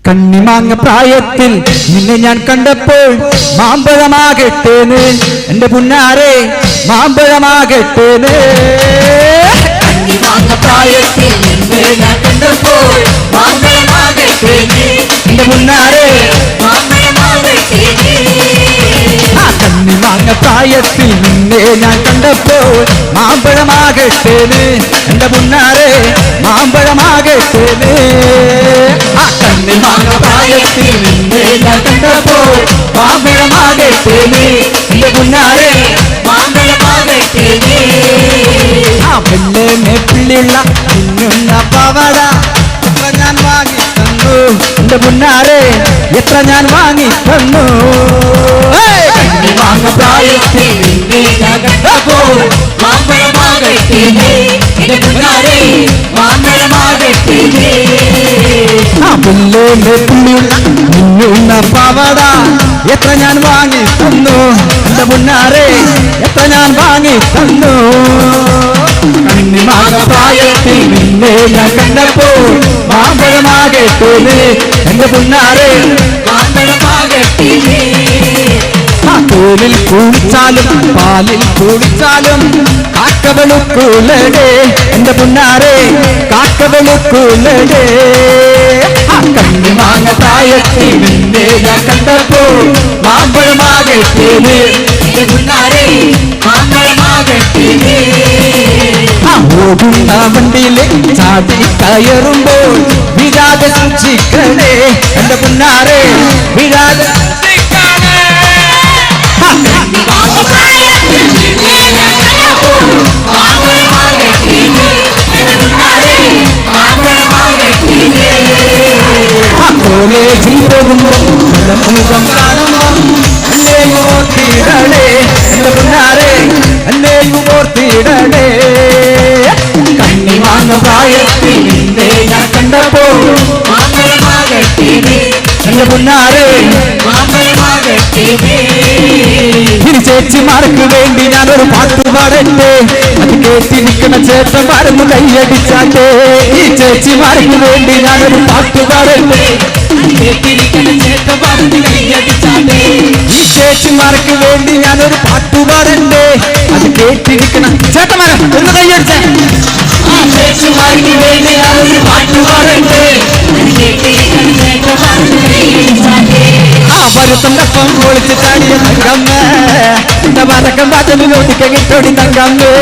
കണ്ണിമാങ്ങ പ്രായത്തിൽ നിന്നെ ഞാൻ കണ്ടപ്പോൾ മാമ്പഴമാകട്ടേന്ന്, എന്റെ പുന്നാരെ മാമ്പഴമാകട്ടേന്ന്. കണ്ണിമാങ്ങ പ്രായത്തിൽ നിന്നെ ഞാൻ കണ്ടപ്പോൾ മാമ്പഴമാകട്ടേന്ന്, എന്റെ പുന്നാരെ മാമ്പഴമാകട്ടേന്ന്. ആ കണ്ണിമാങ്ങ പ്രായത്തിൽ നിന്നെ ഞാൻ കണ്ടപ്പോൾ മാമ്പഴമാകട്ടേന്ന്, എന്റെ പുന്നാരെ മാമ്പഴമാകട്ടേന്ന്. ആ കണ്ണിമാങ്ങ പ്രായത്തിൽ നിന്നെ ഞാൻ കണ്ടപ്പോൾ മാമ്പഴമാകട്ടേന്ന്, എന്റെ പുന്നാരെ മാമ്പഴമാകട്ടേന്ന്. ആ പെണ്ണെ മേപ്പിള്ളിയുള്ള മിന്നുന്ന പാവാട എത്ര ഞാൻ വാങ്ങി തന്നു, എന്റെ പുന്നാരെ എത്ര ഞാൻ വാങ്ങി തന്നു. കണ്ണിമാങ്ങ പ്രായത്തിൽ നിന്നെ ഞാൻ കണ്ടപ്പോൾ മാമ്പഴമാകട്ടേന്ന്, എന്റെ പുന്നാരെ മാമ്പഴമാകട്ടേന്ന്. ആ പുല്ലേ മേപ്പിള്ളിയുള്ള മിന്നുന്ന പാവാട എത്ര ഞാൻ വാങ്ങി തന്നു, എന്റെ പുന്നാരെ എത്ര ഞാൻ വാങ്ങി തന്നു. കണ്ണിമാങ്ങ പ്രായത്തിൽ നിന്നെ ഞാൻ കണ്ടപ്പോൾ മാമ്പഴമാകട്ടേന്ന്, എന്റെ പുന്നാരെ മാമ്പഴമാകട്ടേന്ന്. ആ തോലിൽ കുളിച്ചാലും പാലിൽ കുളിച്ചാലും കാക്കവളുക്കൂലടേ, എന്റെ പുന്നാരെ കാക്കവളുക്കൂലടേ. ആ കണ്ണിമാങ്ങ പ്രായത്തിൽ നിന്നെ ഞാൻ കണ്ടപ്പോൾ മാമ്പഴമാകട്ടേന്ന്, എന്റെ പുന്നാരെ മാമ്പഴമാകട്ടേന്ന്. ആ ഓടുന്ന വണ്ടിയിലെ ചാടി കയറുമ്പോൾ വീഴാതെ സൂക്ഷിക്കണേ, എന്റെ പുന്നാരെ വീഴാതെ സൂക്ഷിക്കണേ. ആ കണ്ണിമാങ്ങ പ്രായത്തിൽ നിന്നെ ഞാൻ കണ്ടപ്പോൾ മാമ്പഴമാകട്ടേന്ന്, എന്റെ പുന്നാരെ മാമ്പഴമാകട്ടേന്ന്. ആ കോളേജിൽ പോകുമ്പോൾ മുഖം കാണുമ്പോൾ എന്നെയും ഓർത്തിടണേ, എന്റെ പുന്നാരെ എന്നെയും ഓർത്തിടണേ. കണ്ണിമാങ്ങ പ്രായത്തിൽ നിന്നെ ഞാൻ കണ്ടപ്പോൾ മാമ്പഴമാകട്ടേന്ന്, എന്റെ പുന്നാരെ മാമ്പഴമാകട്ടേന്ന്. ഇനി ചേച്ചിമാർക്ക് വേണ്ടി ഞാനൊരു പാട്ട് പാടട്ടെ, അത് കേട്ടിരിക്കുന്ന ചേട്ടന്മാരൊന്ന് കൈയടിച്ചാട്ടെ. ഈ ചേച്ചിമാർക്ക് വേണ്ടി ഞാനൊരു പാട്ട് പാടട്ടെ, കേട്ടിരിക്കുന്ന ചേട്ടന്മാരൊന്ന് കൈയടിച്ചാട്ടെ. ഈ ചേച്ചിമാർക്ക് വേണ്ടി ഞാനൊരു പാട്ട് പാടണ്ടേ, അത് കേട്ടിരിക്കണ ചേട്ടന്മാരെ ഒന്ന് കൈയടിച്ചേ. ആ ചേച്ചിമാർക്ക് വേണ്ടി ഞാനൊരു പാട്ട് പാടട്ടെ, കേട്ടിരിക്കുന്ന ചേട്ടന്മാരൊന്ന് കൈയടിച്ചാട്ടെ. ആ പരുത്തണ്ടപ്പം ഒളിച്ച് ചാടിയ തങ്കമ്മേ, എന്റെ വരക്കം പാറ്റലിനോട്ടിക്ക കിട്ടോടി തങ്കമ്മേ.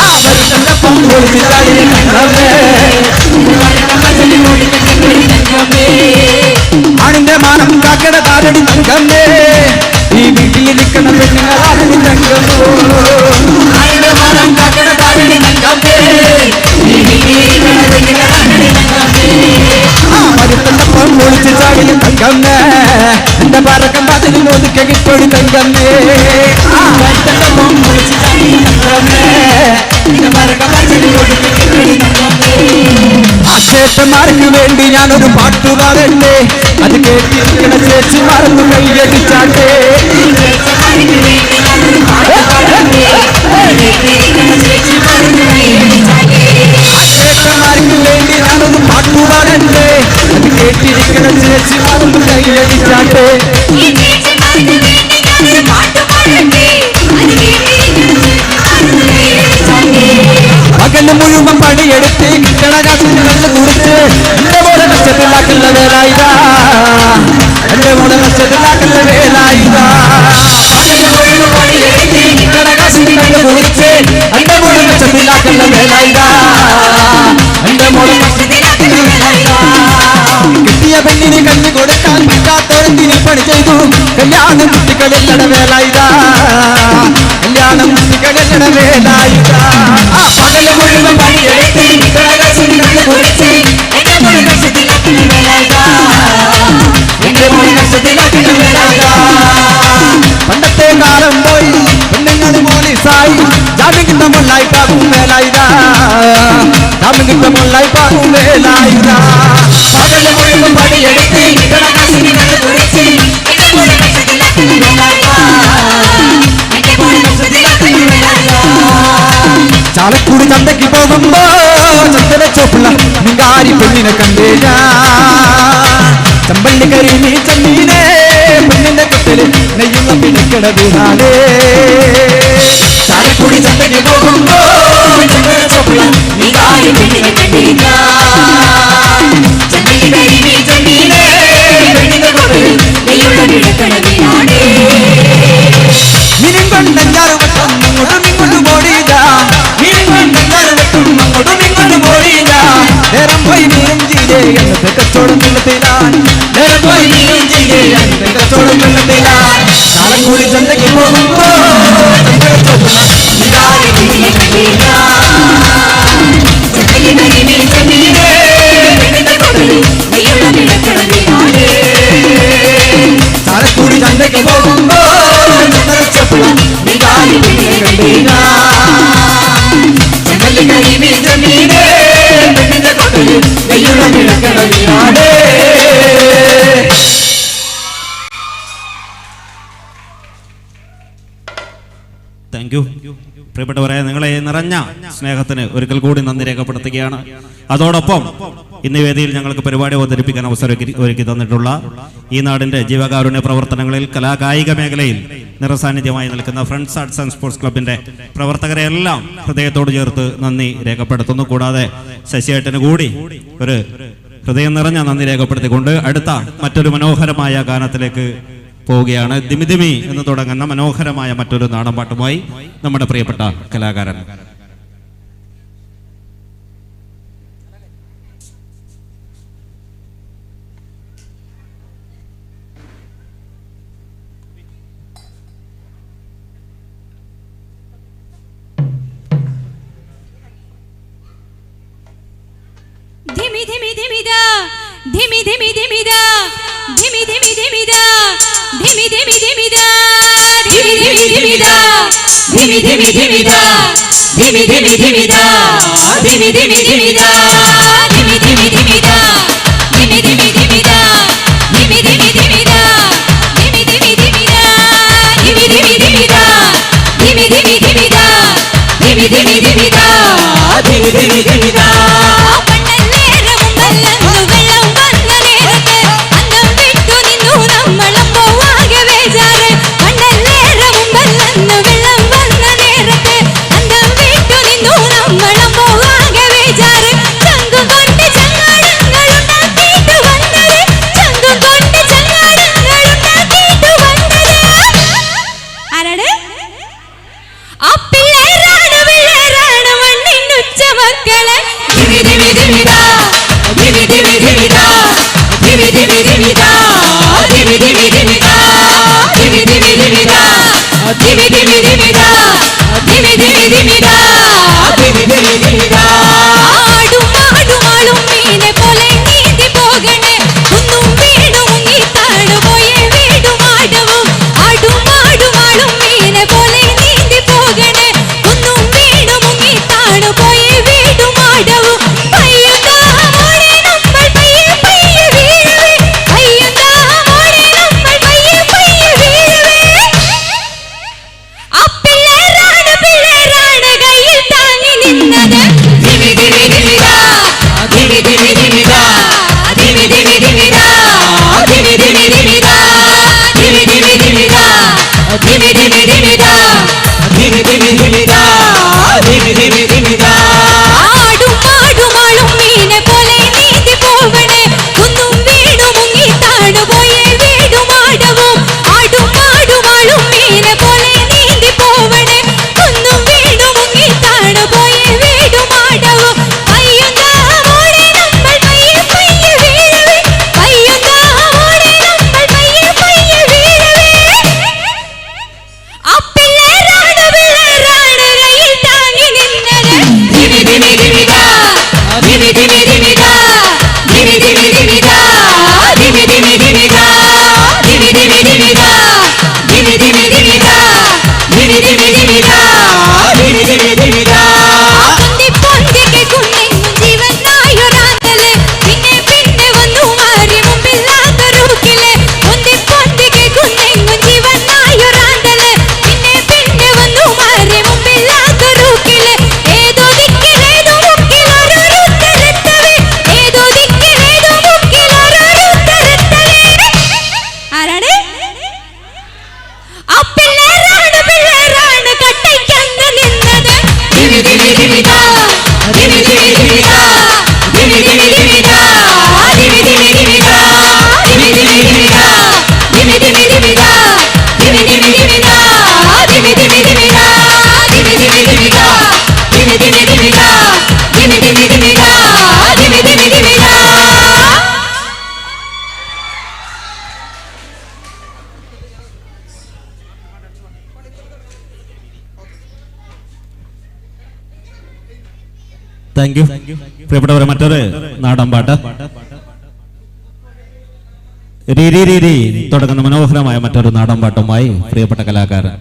ആ പരുത്തണ്ടപ്പം ഒളിച്ച് ചാടിയ തങ്കമ്മേ, ആണിന്റെ മാനം കാക്കട താരടി തങ്കമ്മേ, ഈ വീട്ടിൽ നിൽക്കണ പെണ്ണുങ്ങളാരടി തങ്കമ്മോ. ആണിന്റെ മാനം കാക്കട താരടി തങ്കമ്മേ, ഈ വീട്ടിലിരിക്കണ പെണ്ണുങ്ങളാരടി തങ്കമ്മേ. ആ പരുത്തണ്ടപ്പം ഒളിച്ച് ചാടിയ തങ്കമ്മേ, എന്റെ പറക്കം പാറ്റലിനോട്ടിക്ക കിട്ടോടി തങ്കമ്മേ. ആ പരുത്തണ്ടപ്പം ഒളിച്ച് ചാടിയ തങ്കമ്മേ, എന്റെ പറക്കം പാറ്റലിനോട്ടിക്ക കിട്ടോടി തങ്കമ്മേ. ആ ചേട്ടന്മാർക്ക് വേണ്ടി ഞാനൊരു പാട്ട് പാടട്ടെ, അത് കേട്ടിരിക്കണ ചേച്ചിമാരൊന്ന് കൈയടിച്ചാട്ടെ. ചേച്ചിമാർക്ക് വേണ്ടി ഞാനൊരു പാട്ട് പാടട്ടെ, കേട്ടിരിക്കണ ചേച്ചിമാരൊന്ന് കൈയടിച്ചാട്ടെ. ആ ചേട്ടന്മാർക്ക് വേണ്ടി ഞാനൊരു പാട്ട് പാടട്ടെ, അത് കേട്ടിരിക്കണ ചേച്ചിമാരൊന്ന് കൈയടിച്ചാട്ടെ. ഈ ചേച്ചിമാർക്ക് വേണ്ടി ഞാനൊരു പാട്ട് പാടട്ടെ, അത് കേട്ടിരിക്കണ ചേച്ചിമാരൊന്ന് കൈയടിച്ചാട്ടെ. പകല് മുഴുവൻ പണിയെടുത്ത് കിട്ടണ കാശിന് കണ്ണ് കുറിച്ച് എന്റെ മോളെ നഷ്ടത്തിലാക്കുന്ന വേലായുധ, എന്റെ മോളെ നഷ്ടത്തിലാക്കുന്ന വേലായുധ. പകല് മുഴുവൻ പണിയെടുത്ത് കിട്ടണ കാശിന് കണ്ണ് കുറിച്ച് എന്റെ മോളെ നഷ്ടത്തിലാക്കുന്ന വേലായുധ, എന്റെ മോളെ നഷ്ടത്തിലാക്കുന്ന വേലായുധ. കിട്ടിയ പെണ്ണിന് കഞ്ഞി കൊടുക്കാൻ പറ്റാത്തവരെന്തിന് പണി ചെയ്തു കല്യാണം കുട്ടികളെല്ലട വേലായുധ, കല്യാണം കുട്ടികളെല്ലട വേലായുധ. ആ പകല് മുഴുവൻ പണിയെടുത്ത് കിട്ടണ കാശിന് കണ്ണ് കുറിച്ച് എന്റെ മോളെ നഷ്ടത്തിലാക്കുന്ന വേലായുധ, എന്റെ മോളെ നഷ്ടത്തിലാക്കുന്ന വേലായുധ. പണ്ടത്തെ കാലം പോയി പെണ്ണുങ്ങൾ പോലീസായി ജാമ്യം കിട്ടാൻ പൊള്ളായിപ്പാകും വേലായുധ, ജാമ്യം കിട്ടാൻ പൊള്ളായിപ്പാകും വേലായുധ. പകല് മുഴുവൻ പണിയെടുത്ത് കിട്ടണ കാശിന് കണ്ണ് കുറിച്ച് എന്റെ മോളെ നഷ്ടത്തിലാക്കുന്ന വേലായുധ, എന്റെ മോളെ നഷ്ടത്തിലാക്കുന്ന വേലായുധ. ചാലക്കുടി ചന്തയ്ക്ക് പോകുമ്പോ ചന്ദന ചോപ്പുള്ള മിങ്കാരി പെണ്ണിനെ കണ്ടേ ഞാൻ. ചമ്പള്ളി കരിമീ ചമ്മീനെ പെണ്ണിന്റെ കൊട്ടില് നെയ്യുള്ള പിടിക്കട വീണാലേ. ചാലക്കുടി ചന്തയ്ക്ക് പോകുമ്പോ ചന്ദന ചോപ്പുള്ള മിങ്കാരി പെണ്ണിനെ കണ്ടേ ഞാൻ. ചമ്പള്ളി കരിമീ ചമ്മീനെ പെണ്ണിന്റെ കൊട്ടില് നെയ്യുള്ള പിടിക്കട വീണാലേ. മിനും കൊണ്ടഞ്ചാറ് വട്ടം അങ്ങോട്ടും ഇങ്ങോട്ടും ഓടിയില്ല. മിനും കൊണ്ടഞ്ചാറ് വട്ടം അങ്ങോട്ടും ഇങ്ങോട്ടും ഓടിയില്ല. നേരം പോയി മീനും ചെയ്തേ എന്നത്തെ കച്ചവടം വെള്ളത്തിലാൻ. നേരം പോയി മീനും ചെയ്തേ എന്നത്തെ കച്ചവടം വെള്ളത്തിലാൻ. ചാലക്കുടി ചന്തയ്ക്ക് പോകുമ്പോ ചാലക്കുടി ചന്തയ്ക്ക് പോകുമ്പോ thank you. പ്രിയപ്പെട്ടവരെ, നിങ്ങളെ നിറഞ്ഞ സ്നേഹത്തിന് ഒരിക്കൽ കൂടി നന്ദി രേഖപ്പെടുത്തുകയാണ്. അതോടൊപ്പം ഇന്ന് വേദിയിൽ ഞങ്ങൾക്ക് പരിപാടി അവതരിപ്പിക്കാൻ അവസരം ഒരുക്കി തന്നിട്ടുള്ള ഈ നാടിൻ്റെ ജീവകാരുണ്യ പ്രവർത്തനങ്ങളിൽ കലാകായിക മേഖലയിൽ നിറസാന്നിധ്യമായി നിൽക്കുന്ന ഫ്രണ്ട്സ് ആർട്സ് ആൻഡ് സ്പോർട്സ് ക്ലബിൻ്റെ പ്രവർത്തകരെല്ലാം ഹൃദയത്തോട് ചേർത്ത് നന്ദി രേഖപ്പെടുത്തുന്നു. കൂടാതെ ശശിയേട്ടന് കൂടി ഒരു ഹൃദയം നിറഞ്ഞ നന്ദി രേഖപ്പെടുത്തിക്കൊണ്ട് അടുത്ത മറ്റൊരു മനോഹരമായ ഗാനത്തിലേക്ക് പോവുകയാണ്. ദിമിദിമി എന്ന് തുടങ്ങുന്ന മനോഹരമായ മറ്റൊരു നാടൻ പാട്ടുമായി നമ്മുടെ പ്രിയപ്പെട്ട കലാകാരൻ. धिमी धिमी धिमी दा धिमी धिमी धिमी दा धिमी धिमी धिमी दा धिमी धिमी धिमी दा धिमी धिमी धिमी दा धिमी धिमी धिमी दा धिमी धिमी धिमी दा धिमी धिमी धिमी दा धिमी धिमी धिमी दा धिमी धिमी धिमी दा धिमी धिमी धिमी दा धिमी धिमी धिमी दा धिमी धिमी धिमी दा धिमी धिमी धिमी दा धिमी धिमी धिमी दा धिमी धिमी धिमी दा. ഏതോ Thank you. പ്രിയപ്പെട്ടവരെ, മറ്റൊരു നാടൻ പാട്ട് രീ രീ രീ രീ തുടങ്ങുന്ന മനോഹരമായ മറ്റൊരു നാടൻ പാട്ടുമായി പ്രിയപ്പെട്ട കലാകാരൻ.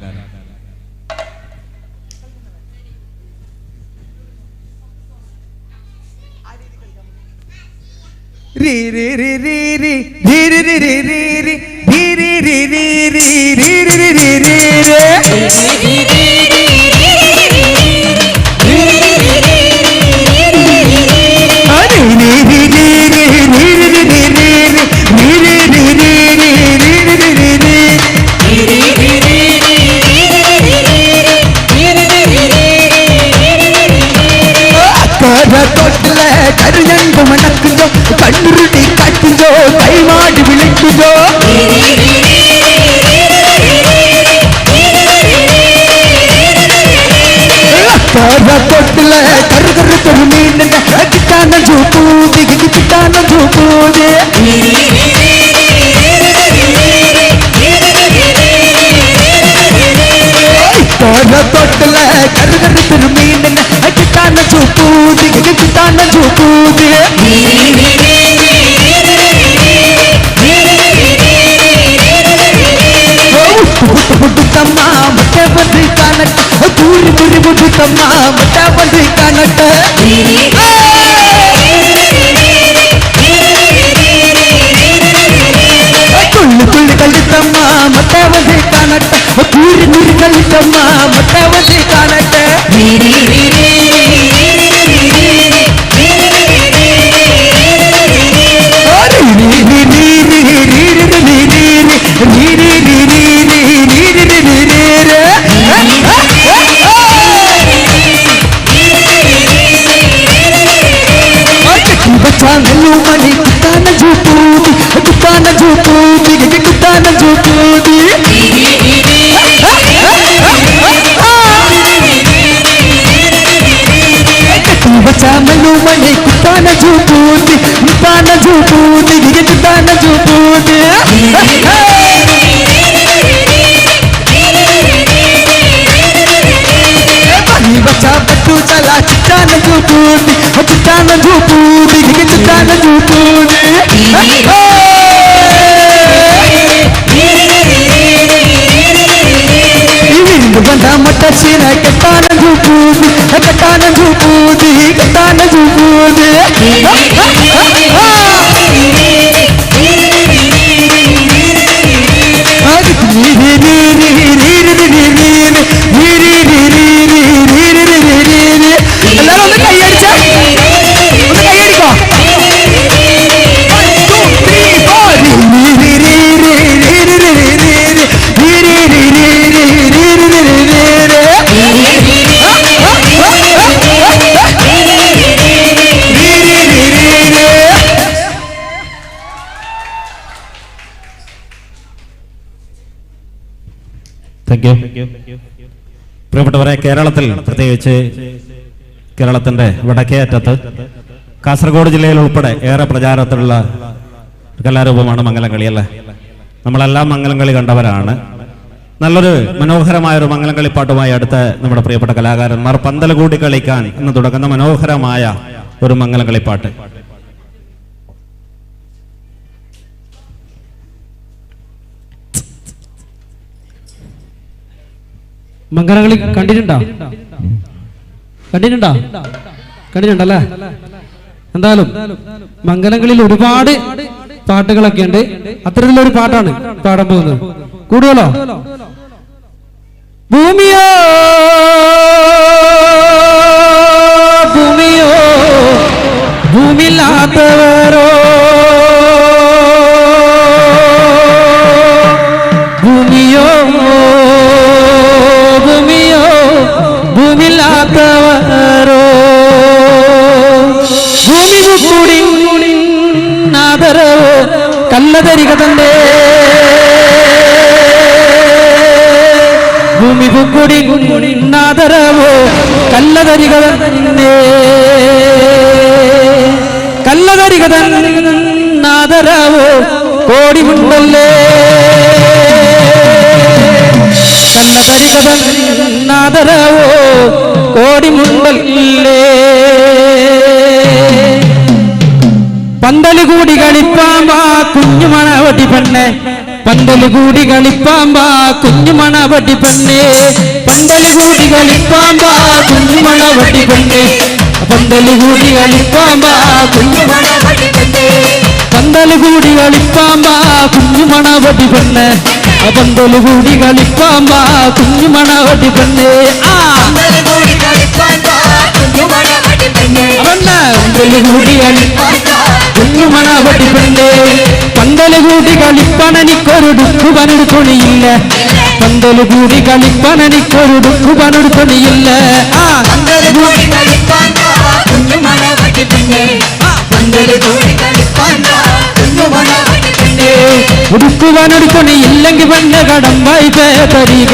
രി രി രി രി രി രി രി രി രി രി രി രി രി രി രി രി രി രി രി കരുഞ്ഞണ്ട് മണക്കുന്തോ കണ്ണുരുട്ടി കാട്ടുന്തോ കൈമാടി വിളിക്കുന്തോ തൊട്ടില കരു കരു തൊരു കിട്ടാന ചൂപ്പൂതി കിട്ടാന ചൂപ്പൂതി തൊട്ടില കരു കരു തൊരു കിട്ടാന ചൂപ്പൂതി കിട്ടാന ചൂപ്പൂതി புட்டுத்தம்மா மட்டை வந்து காணட்ட கூறி கூறி புட்டுத்தம்மா மட்டை வந்து காணட்ட துள்ளி துள்ளி கழுத்தம்மா மட்டை வந்து காணட்ட கூறி கூறி கழுத்தம்மா மட்டை வந்து காணட்ட പ്രിയപ്പെട്ടവരെ, കേരളത്തിൽ പ്രത്യേകിച്ച് കേരളത്തിന്റെ വടക്കേ അറ്റത്ത് കാസർഗോഡ് ജില്ലയിൽ ഉൾപ്പെടെ ഏറെ പ്രചാരത്തിലുള്ള കലാരൂപമാണ് മംഗലംകളി അല്ലേ? നമ്മളെല്ലാം മംഗലംകളി കണ്ടവരാണ്. നല്ലൊരു മനോഹരമായ ഒരു മംഗലംകളിപ്പാട്ടുമായി അടുത്ത നമ്മുടെ പ്രിയപ്പെട്ട കലാകാരന്മാർ പന്തൽ കൂടി കളിക്കാൻ എന്ന് തുടങ്ങുന്ന മനോഹരമായ ഒരു മംഗലംകളിപ്പാട്ട്. മംഗലംകളി കണ്ടിട്ടുണ്ടോ? കണ്ടിട്ടുണ്ടോ? കണ്ടിട്ടുണ്ടല്ലേ? എന്തായാലും മംഗലംകളിയിൽ ഒരുപാട് പാട്ടുകളൊക്കെ ഉണ്ട്. അത്തരത്തിലൊരു പാട്ടാണ് പാടാൻ പോകുന്നത്. കൂടുതലോ ഭൂമിയോ ഭൂമിയോ ഭൂമിയില്ലാത്തവരോ ഭൂമിയോ ഭൂമിയോ ഭൂമിയില്ലാത്തവരോ ഭൂമി കൂടി ആദരവോ കല്ലതരിക തന്റെ ഭൂമി പൂക്കുടി ആദരവോ കല്ലതരിക തന്നെ കല്ലതരിക തന്നാദരവോ കോടിമുണ്ടല്ലേ കല്ലതരിക തന്നാദരവോ കോടിമുണ്ടല്ലേ. പന്തല് കൂടി കളിപ്പാമ്പാ കുഞ്ഞുമണവട്ടി പെണ്ണെ, പന്തല് കൂടി കളിപ്പാമ്പാ കുഞ്ഞുമണവട്ടി പെണ്ണെ, പന്തല് കൂടി കളിപ്പാമ്പാ കുഞ്ഞുമണവട്ടി പെണ്ണെ, പന്തല് കൂടി കളിപ്പാമ്പാ കുഞ്ഞുമണവട്ടി പെണ്ണെ, പന്തല് കൂടി കളിപ്പാമ്പാ കുഞ്ഞുമണവട്ടി പെണ്ണെ, പന്തല് കൂടി കളിപ്പാമ്പാ കുഞ്ഞുമണവട്ടി പെണ്ണെ, ആ പന്തല് കൂടി കളിപ്പാമ്പാ കുഞ്ഞുമണവട്ടി പെണ്ണെ, പന്തല് കൂടി കളിപ്പാനെനിക്കൊരു ദുഃഖുപനൊരു തുണിയില്ല, പന്തല് കൂടി കളിപ്പാനെനിക്കൊരു ദുഃഖുപനൊരു തുണിയില്ല, ആ ഉടുക്കുവാനൊരു തുണിയില്ലെങ്കിൽ പെണ്ണ് കടമ്പായി തരിക,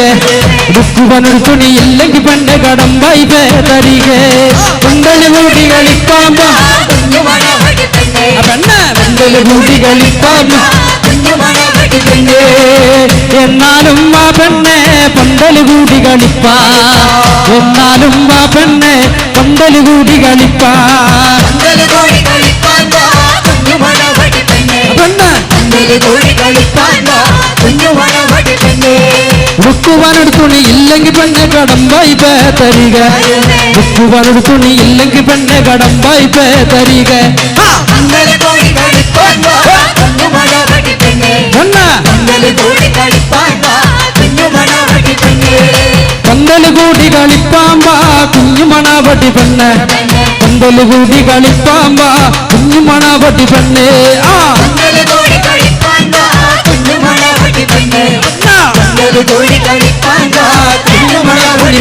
ഉടുക്കുവാനൊരു തുണിയില്ലെങ്കിൽ പെണ്ണ് കടമ്പായി തരിക, പന്തല് കൂടി കളിപ്പാമ്പാ പെണ്ണ്, പന്തല് കൂടി കളിപ്പാമ്പാ പെണ്ണേ, എന്നാലും ആ പെണ്ണെ പന്തല് കൂടി കളിപ്പാ, എന്നാലും ആ പെണ്ണെ പന്തല് കൂടി കളിപ്പാ, ഉടുക്കുവാനൊരു തുണി ഇല്ലെങ്കിൽ പെണ്ണ് കടമ്പായി തരിക, ഉടുക്കുവാനൊരു തുണി ഇല്ലെങ്കിൽ പെണ്ണ് കടമ്പായി തരിക, പന്തല് കൂടി കളിപ്പാമ്പാ കുഞ്ഞുമണവട്ടി പെണ്ണ്, പന്തല് കൂടി കളിപ്പാമ്പാ കുഞ്ഞുമണവട്ടി പെണ്ണെ, ആ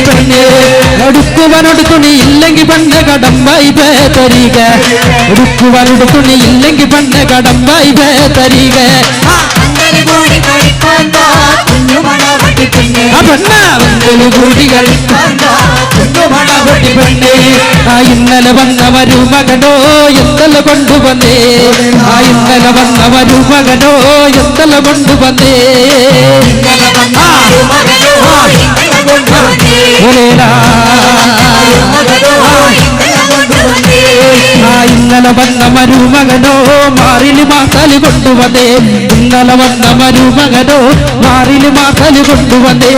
പെണ്ണെ, എടുക്കുവാനൊരു തുണി ഇല്ലെങ്കിൽ പെണ്ണ് കടമ്പായി തരിക, എടുക്കുവാനൊരു തുണി ഇല്ലെങ്കിൽ പെണ്ണ് കടമ്പായി തരിക, പെണ്ണെ, ആ ഇന്നലെ വന്ന മരുമകനോ എന്തല കൊണ്ടുവന്നേ, ആ ഇന്നലെ വന്ന മരുമകനോ എന്തല കൊണ്ടുവന്നേ, ആ ഇന്നലെ വന്ന മരുമകനോ മാറില് മാത്തല് കൊണ്ടുവന്നേ, ഇന്നലെ വന്ന മരുമകനോ മാറില് മാത്തല് കൊണ്ടുവന്നേ,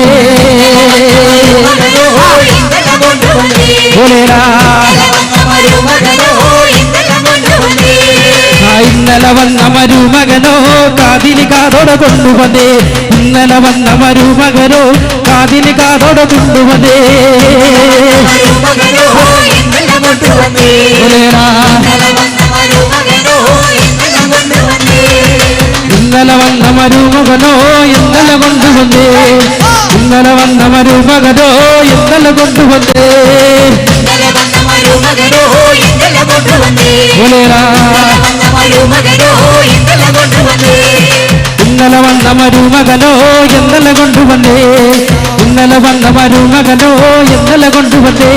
ഇന്നലെ വന്ന മരുമകനോ കാതിന് കാതോടെ കൊണ്ടുവന്നേ, ഇന്നലെ വന്ന മരുമകനോ കാതിന് കാതോടെ കൊണ്ടുവന്നേ, ഇന്നലെ വന്ന മരുമകനോ ഇന്നലെ കൊണ്ടുവന്നേ, ഇന്നലെ വന്ന മരുമകനോ ഇന്നലെ കൊണ്ടുവന്നേ, ഇന്നലെ വന്ന മരുമകനോ ഇന്നലെ കൊണ്ടുവന്നേ, ഇന്നലെ വന്ന മരുമകനോ ഇന്നലെ കൊണ്ടുവന്നേ,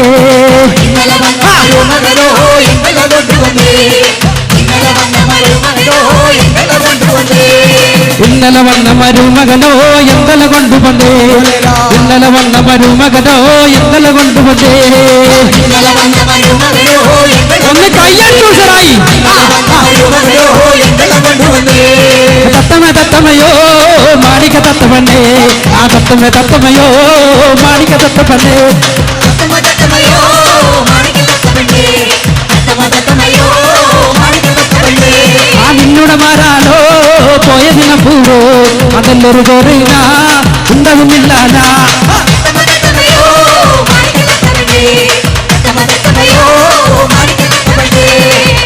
ഇന്നലെ വന്ന മരുമകനോ ഇന്നലെ കൊണ്ടുവന്നേ, ഇന്നലെ വന്ന മരുമകനോ ഇന്നലെ കൊണ്ടുവന്നേ. ഒന്ന് കയ്യടിച്ചു സാറായി. തത്തമ തത്തമയോ മാണിക തത്തമണ്ണേ, ആ തത്തമ തത്തമയോ മാണിക തത്തപ്പണ്ണേ, ആ നിന്നുടെ മാറാലോ പോയതിന പൂവോ അതെല്ലൊരു കോറിന ഉണ്ടതുമില്ലാലാ,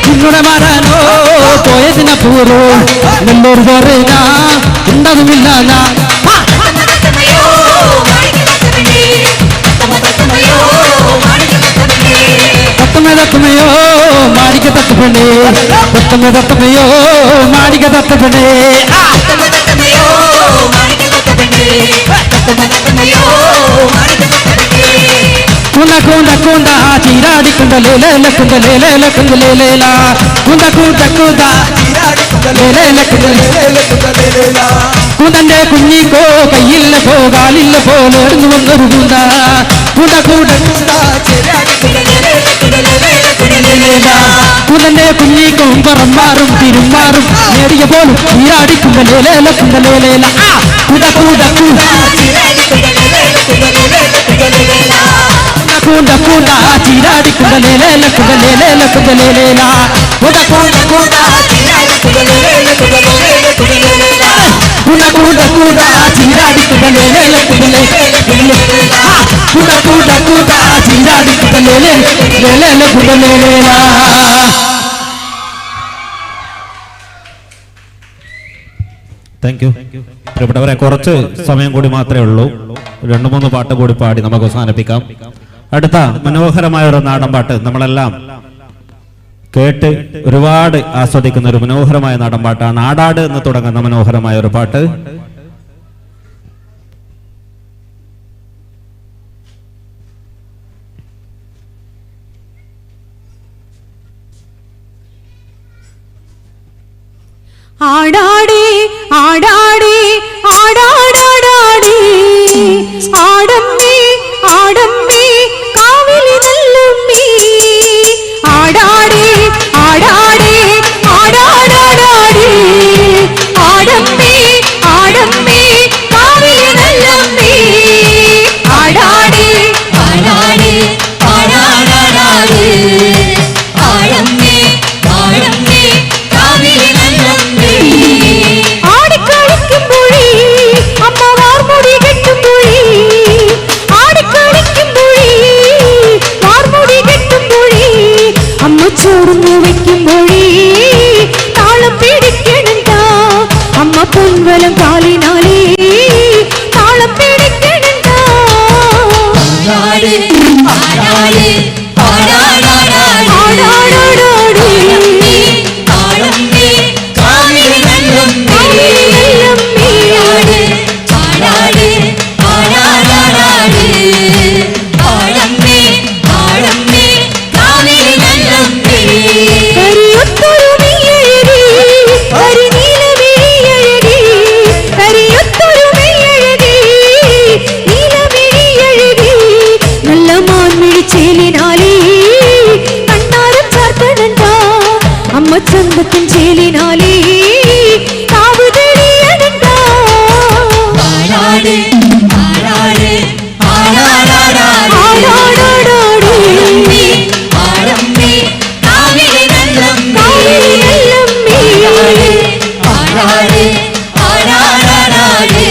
നിന്നുടെ മാറാനോ പോയതിന പൂവോ അതെല്ലൊരു കോറിന ഉണ്ടതുമില്ലാലാ, തത്തമ തത്തമയോ മാണിക തത്തപ്പണ്ണേ, തത്തമ തത്തമയോ മാണിക തത്തപ്പണ്ണേ, കൂന്ത കൂന്ത കൂന്ത ചീരാടിക്കുണ്ട ലേല കുന്ത ലേല കുന്ത ലേല, കൂന്ത കൂന്ത കൂന്ത ലേല കുന്ത കൂന്തന്റെ കുഞ്ഞിക്കോ കയ്യില്ല പോ കാലില്ല പോലേർന്നു വന്നൊരു കൂന്ത കൂന്ത കൂന്ത കുലന്റെ കുഞ്ഞി കൊമ്പറന്മാരും തിരുമാറും നേടിയ പോലും ചീരാടിക്കുന്തലേല കുന്തലേല കുട കൂട കൂട കൂട കൂട ചീരാടിക്കുന്തലേല കുന്തലേല കുന്തലേല കുട കൂട കൂട കുട കൂട കൂട ചീരാടിക്കുന്തലേല കുന്തലേല കുട കൂട കൂട ചീരാടിക്കുന്തലേല കുന്തലേല. Thank you. പ്രിയപ്പെട്ടവരെ, കുറച്ച് സമയം കൂടി മാത്രമേ ഉള്ളൂ. 2-3 പാട്ട് കൂടി പാടി നമുക്ക് അവസാനിപ്പിക്കാം. അടുത്ത മനോഹരമായ ഒരു നാടൻ പാട്ട് നമ്മളെല്ലാം കേട്ട് ഒരുപാട് ആസ്വദിക്കുന്ന ഒരു മനോഹരമായ നാടൻ പാട്ടാണ് ആടാട് എന്ന് തുടങ്ങുന്ന മനോഹരമായ ഒരു പാട്ട്. ആടാടി ആടാടി ആടാടാടാടി ആടമ്മേ ആടമ്മേ കാവിലി നല്ലമ്മേ ആടാടി ആടാടി ആടാടാടാടി ആടമ്മേ ആടമ്മേ കാവിലി നല്ലമ്മേ ആടാടി ആടാടി ആടാടാടാടി ആടമ്മേ ആടമ്മേ കാവിലി നല്ലമ്മേ. ആടിക്കളിക്കുമ്പോഴേ അമ്മ വാർമുടി കെട്ടുമ്പോഴേ ആടിക്കളിക്കുമ്പോഴേ വാർമുടി കെട്ടുമ്പോഴേ അമ്മ ചോർന്നു വെക്കുമ്പോഴേ താളം പിടിക്കണണ്ട അമ്മ പൊൻവലം കാലിനാലേ താളം പിടിക്കണണ്ട. ആടാടി ആടാടി ആടാടാടാടി ആടമ്മേ കാവിലി നല്ലമ്മേ ആടാടി ആടാടാടാടി ആടമ്മേ ആടമ്മേ കാവിലി നല്ലമ്മേ. കരിയൊത്തൊരു മെയ്യഴകി കരിനീലമിഴിയഴകി കരിയൊത്തൊരു മെയ്യഴകി നീലമിഴിയഴകി നല്ല മാൻമിഴിച്ചേലിനാലേ കണ്ണാരം ചാർത്തണണ്ട അമ്മ ചന്തത്തിൻ ചേലിനാലേ കാവ് തെളിയണണ്ട. ആടാടി ആടാടി ആടാടാടാടി ആടമ്മേ കാവിലി നല്ലമ്മേ ആടാടി ആടാടാടാടി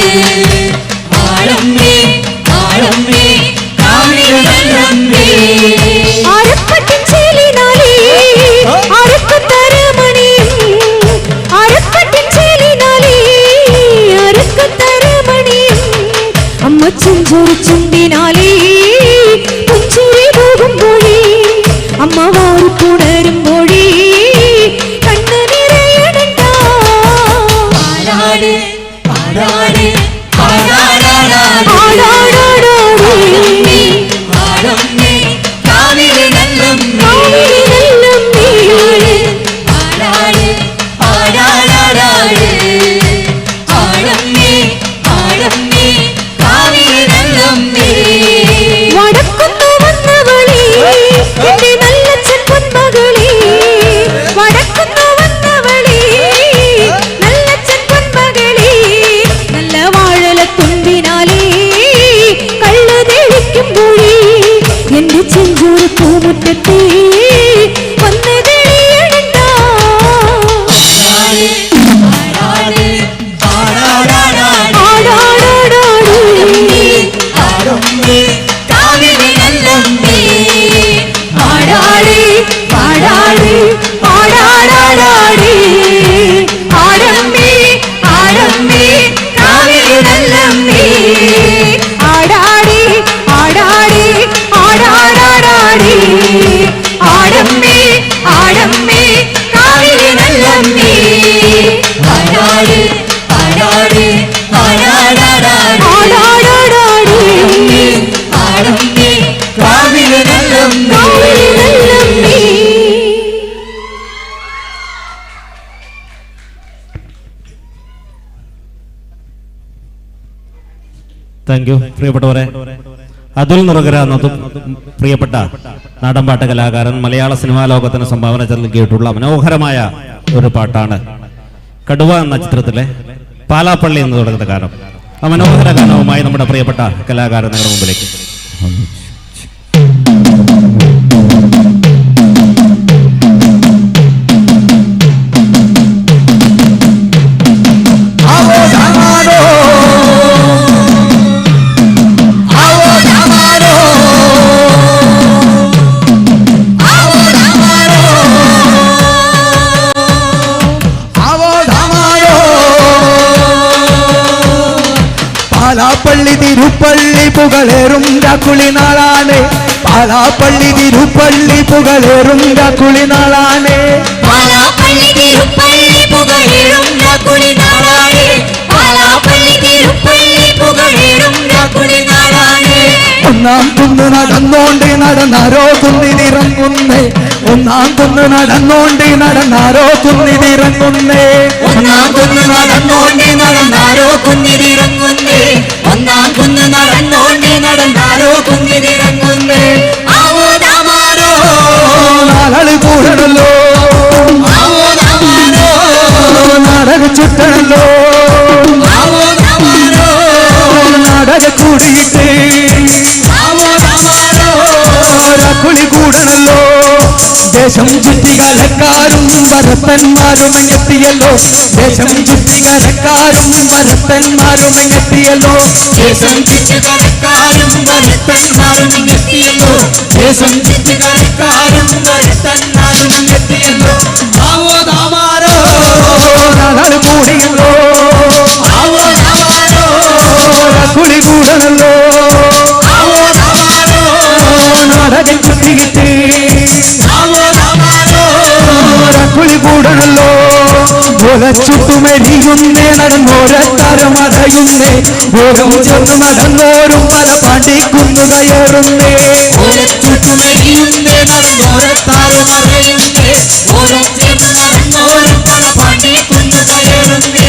ആടമ്മേ ആടമ്മേ കാവിലി നല്ലമ്മേ. ആരപ്പട്ടിൻ ചേലിനാലേ അരക്കത്തരമണിയും അരപ്പട്ടിൻ ചേലിനാലേ അരക്കത്തരമണിയും അമ്മ ചെഞ്ചൊരു ചുണ്ടിനാലേ പുഞ്ചിരി പോകുമ്പോഴേ അമ്മ വാരിപ്പുണരുമ്പോഴേ കണ്ണ് നിറയണണ്ട. ആടാടി ആടാടി ആടാടാടാടി ആടമ്മേ കാവിലി നല്ലമ്മേ ആടാടി ആടാടാടാടി ആടമ്മേ ആടമ്മേ കാവിലി നല്ലമ്മേ. വടക്കുന്നു വന്നവളേ എന്റെ നല്ല പൊന്മകളേ വടക്കുന്നു വന്നവളേ നല്ല പൊന്മകളേ നല്ല വാഴല തുമ്പിനാലേ കള്ളു തെളിക്കുമ്പോഴേ എന്റെ ചെഞ്ചൂർ പൂമുറ്റത്തേ വന്ന് തെളിയണണ്ട. ആടാടി ആടാടി ആടാടാടാടി ആടമ്മേ ആടമ്മേ കാവിലി നല്ലമ്മേ ആടാടി ആടാടി ആടാടാടാടി ആടമ്മേ ആടമ്മേ കാവിലി നല്ലമ്മേ ആടാടി ആടാടി ആടാടാടാടി ആടാടാടാടി ആടമ്മേ കാവിലി നല്ലമ്മേ നല്ലമ്മേ. Thank you. പ്രിയപ്പെട്ടവരെ, അതുൽ നിറകര എന്നതും പ്രിയപ്പെട്ട നാടൻപാട്ട് കലാകാരൻ, മലയാള സിനിമാ ലോകത്തിന് സംഭാവന നൽകിയിട്ടുള്ള മനോഹരമായ ഒരു പാട്ടാണ് കടുവ എന്ന ചിത്രത്തിലെ പാലാപ്പള്ളി എന്ന് തുടങ്ങുന്ന ഗാനം. ആ മനോഹര ഗാനവുമായി നമ്മുടെ പ്രിയപ്പെട്ട കലാകാരൻ നിങ്ങളുടെ മുമ്പിലേക്ക്. പാലാപ്പള്ളി തിരുപ്പള്ളി പുകളേറും കുളിനാളാണ്. പാലാപ്പള്ളി തിരുപ്പള്ളി പുകളേറും കുളിനാളാണ്. പാലാപ്പള്ളി തിരുപ്പള്ളി പുകളേറും കുളിനാളാണ്. പാലാപ്പള്ളി തിരുപ്പള്ളി പുകളേറും കുളിനാളാണ്. ഒന്നാം കുന്ന് നടന്നോണ്ട് നടന്നാരോ കുന്നിതിറങ്ങുന്നേ. ഒന്നാം കുന്ന് നടന്നോണ്ട് നടന്നാരോ കുന്നിതിറങ്ങുന്നേ. ഒന്നാം കുന്ന് നടന്നോണ്ട് നടന്നാരോ കുന്നിതിറങ്ങുന്നേ. ഒന്നാം കുന്ന് നടന്നോണ്ട് നടന്നാരോ കുന്നിതിറങ്ങുന്നേ. ആവോ ദാമാരോ നാലാള് കൂടണല്ലോ. ആവോ ദാമാരോ നാടക ചുറ്റണല്ലോ. ആവോ ദാമാരോ നാടക കൂടിയിട്ട് ആവോ ദാമാരോ കുളി കൂടണല്ലോ. ദേശം ചുറ്റികലക്കാരും ഭരത്തന്മാരും എത്തിയല്ലോ. ദേശം ചുറ്റികലക്കാരും ഭരത്തന്മാരും എത്തിയല്ലോ. ദേശം ചുറ്റികലക്കാരും ഭരത്തന്മാരും എത്തിയല്ലോ. ദേശം ചുറ്റികലക്കാരും ഭരത്തന്മാരും എത്തിയല്ലോ. ആവോ ദാമാരോ നാലാള് കൂടിയല്ലോ. ആവോ ദാമാരോ കുളി കൂടണല്ലോ. ആവോ ദാമാരോ നാടകം ചുറ്റിയിട്ട് ആവോ ദാമാരോ കുളി കൂടണല്ലോ. ഒലച്ചുട്ടുമെരിയുന്നേ നടന്നോരത്തരമടയുന്നേ. ഓരം ചെന്ന് നടന്നോരും പല പാണ്ടിക്കുന്നു കയറുന്നേ. ഓരച്ചുട്ടുമെരിയുന്നേ നടന്നോരത്താരമറയുന്നേ. ഓരം ചേർന്ന് നടന്നോരും പല പാണ്ടിക്കുന്നു കയറുന്നേ.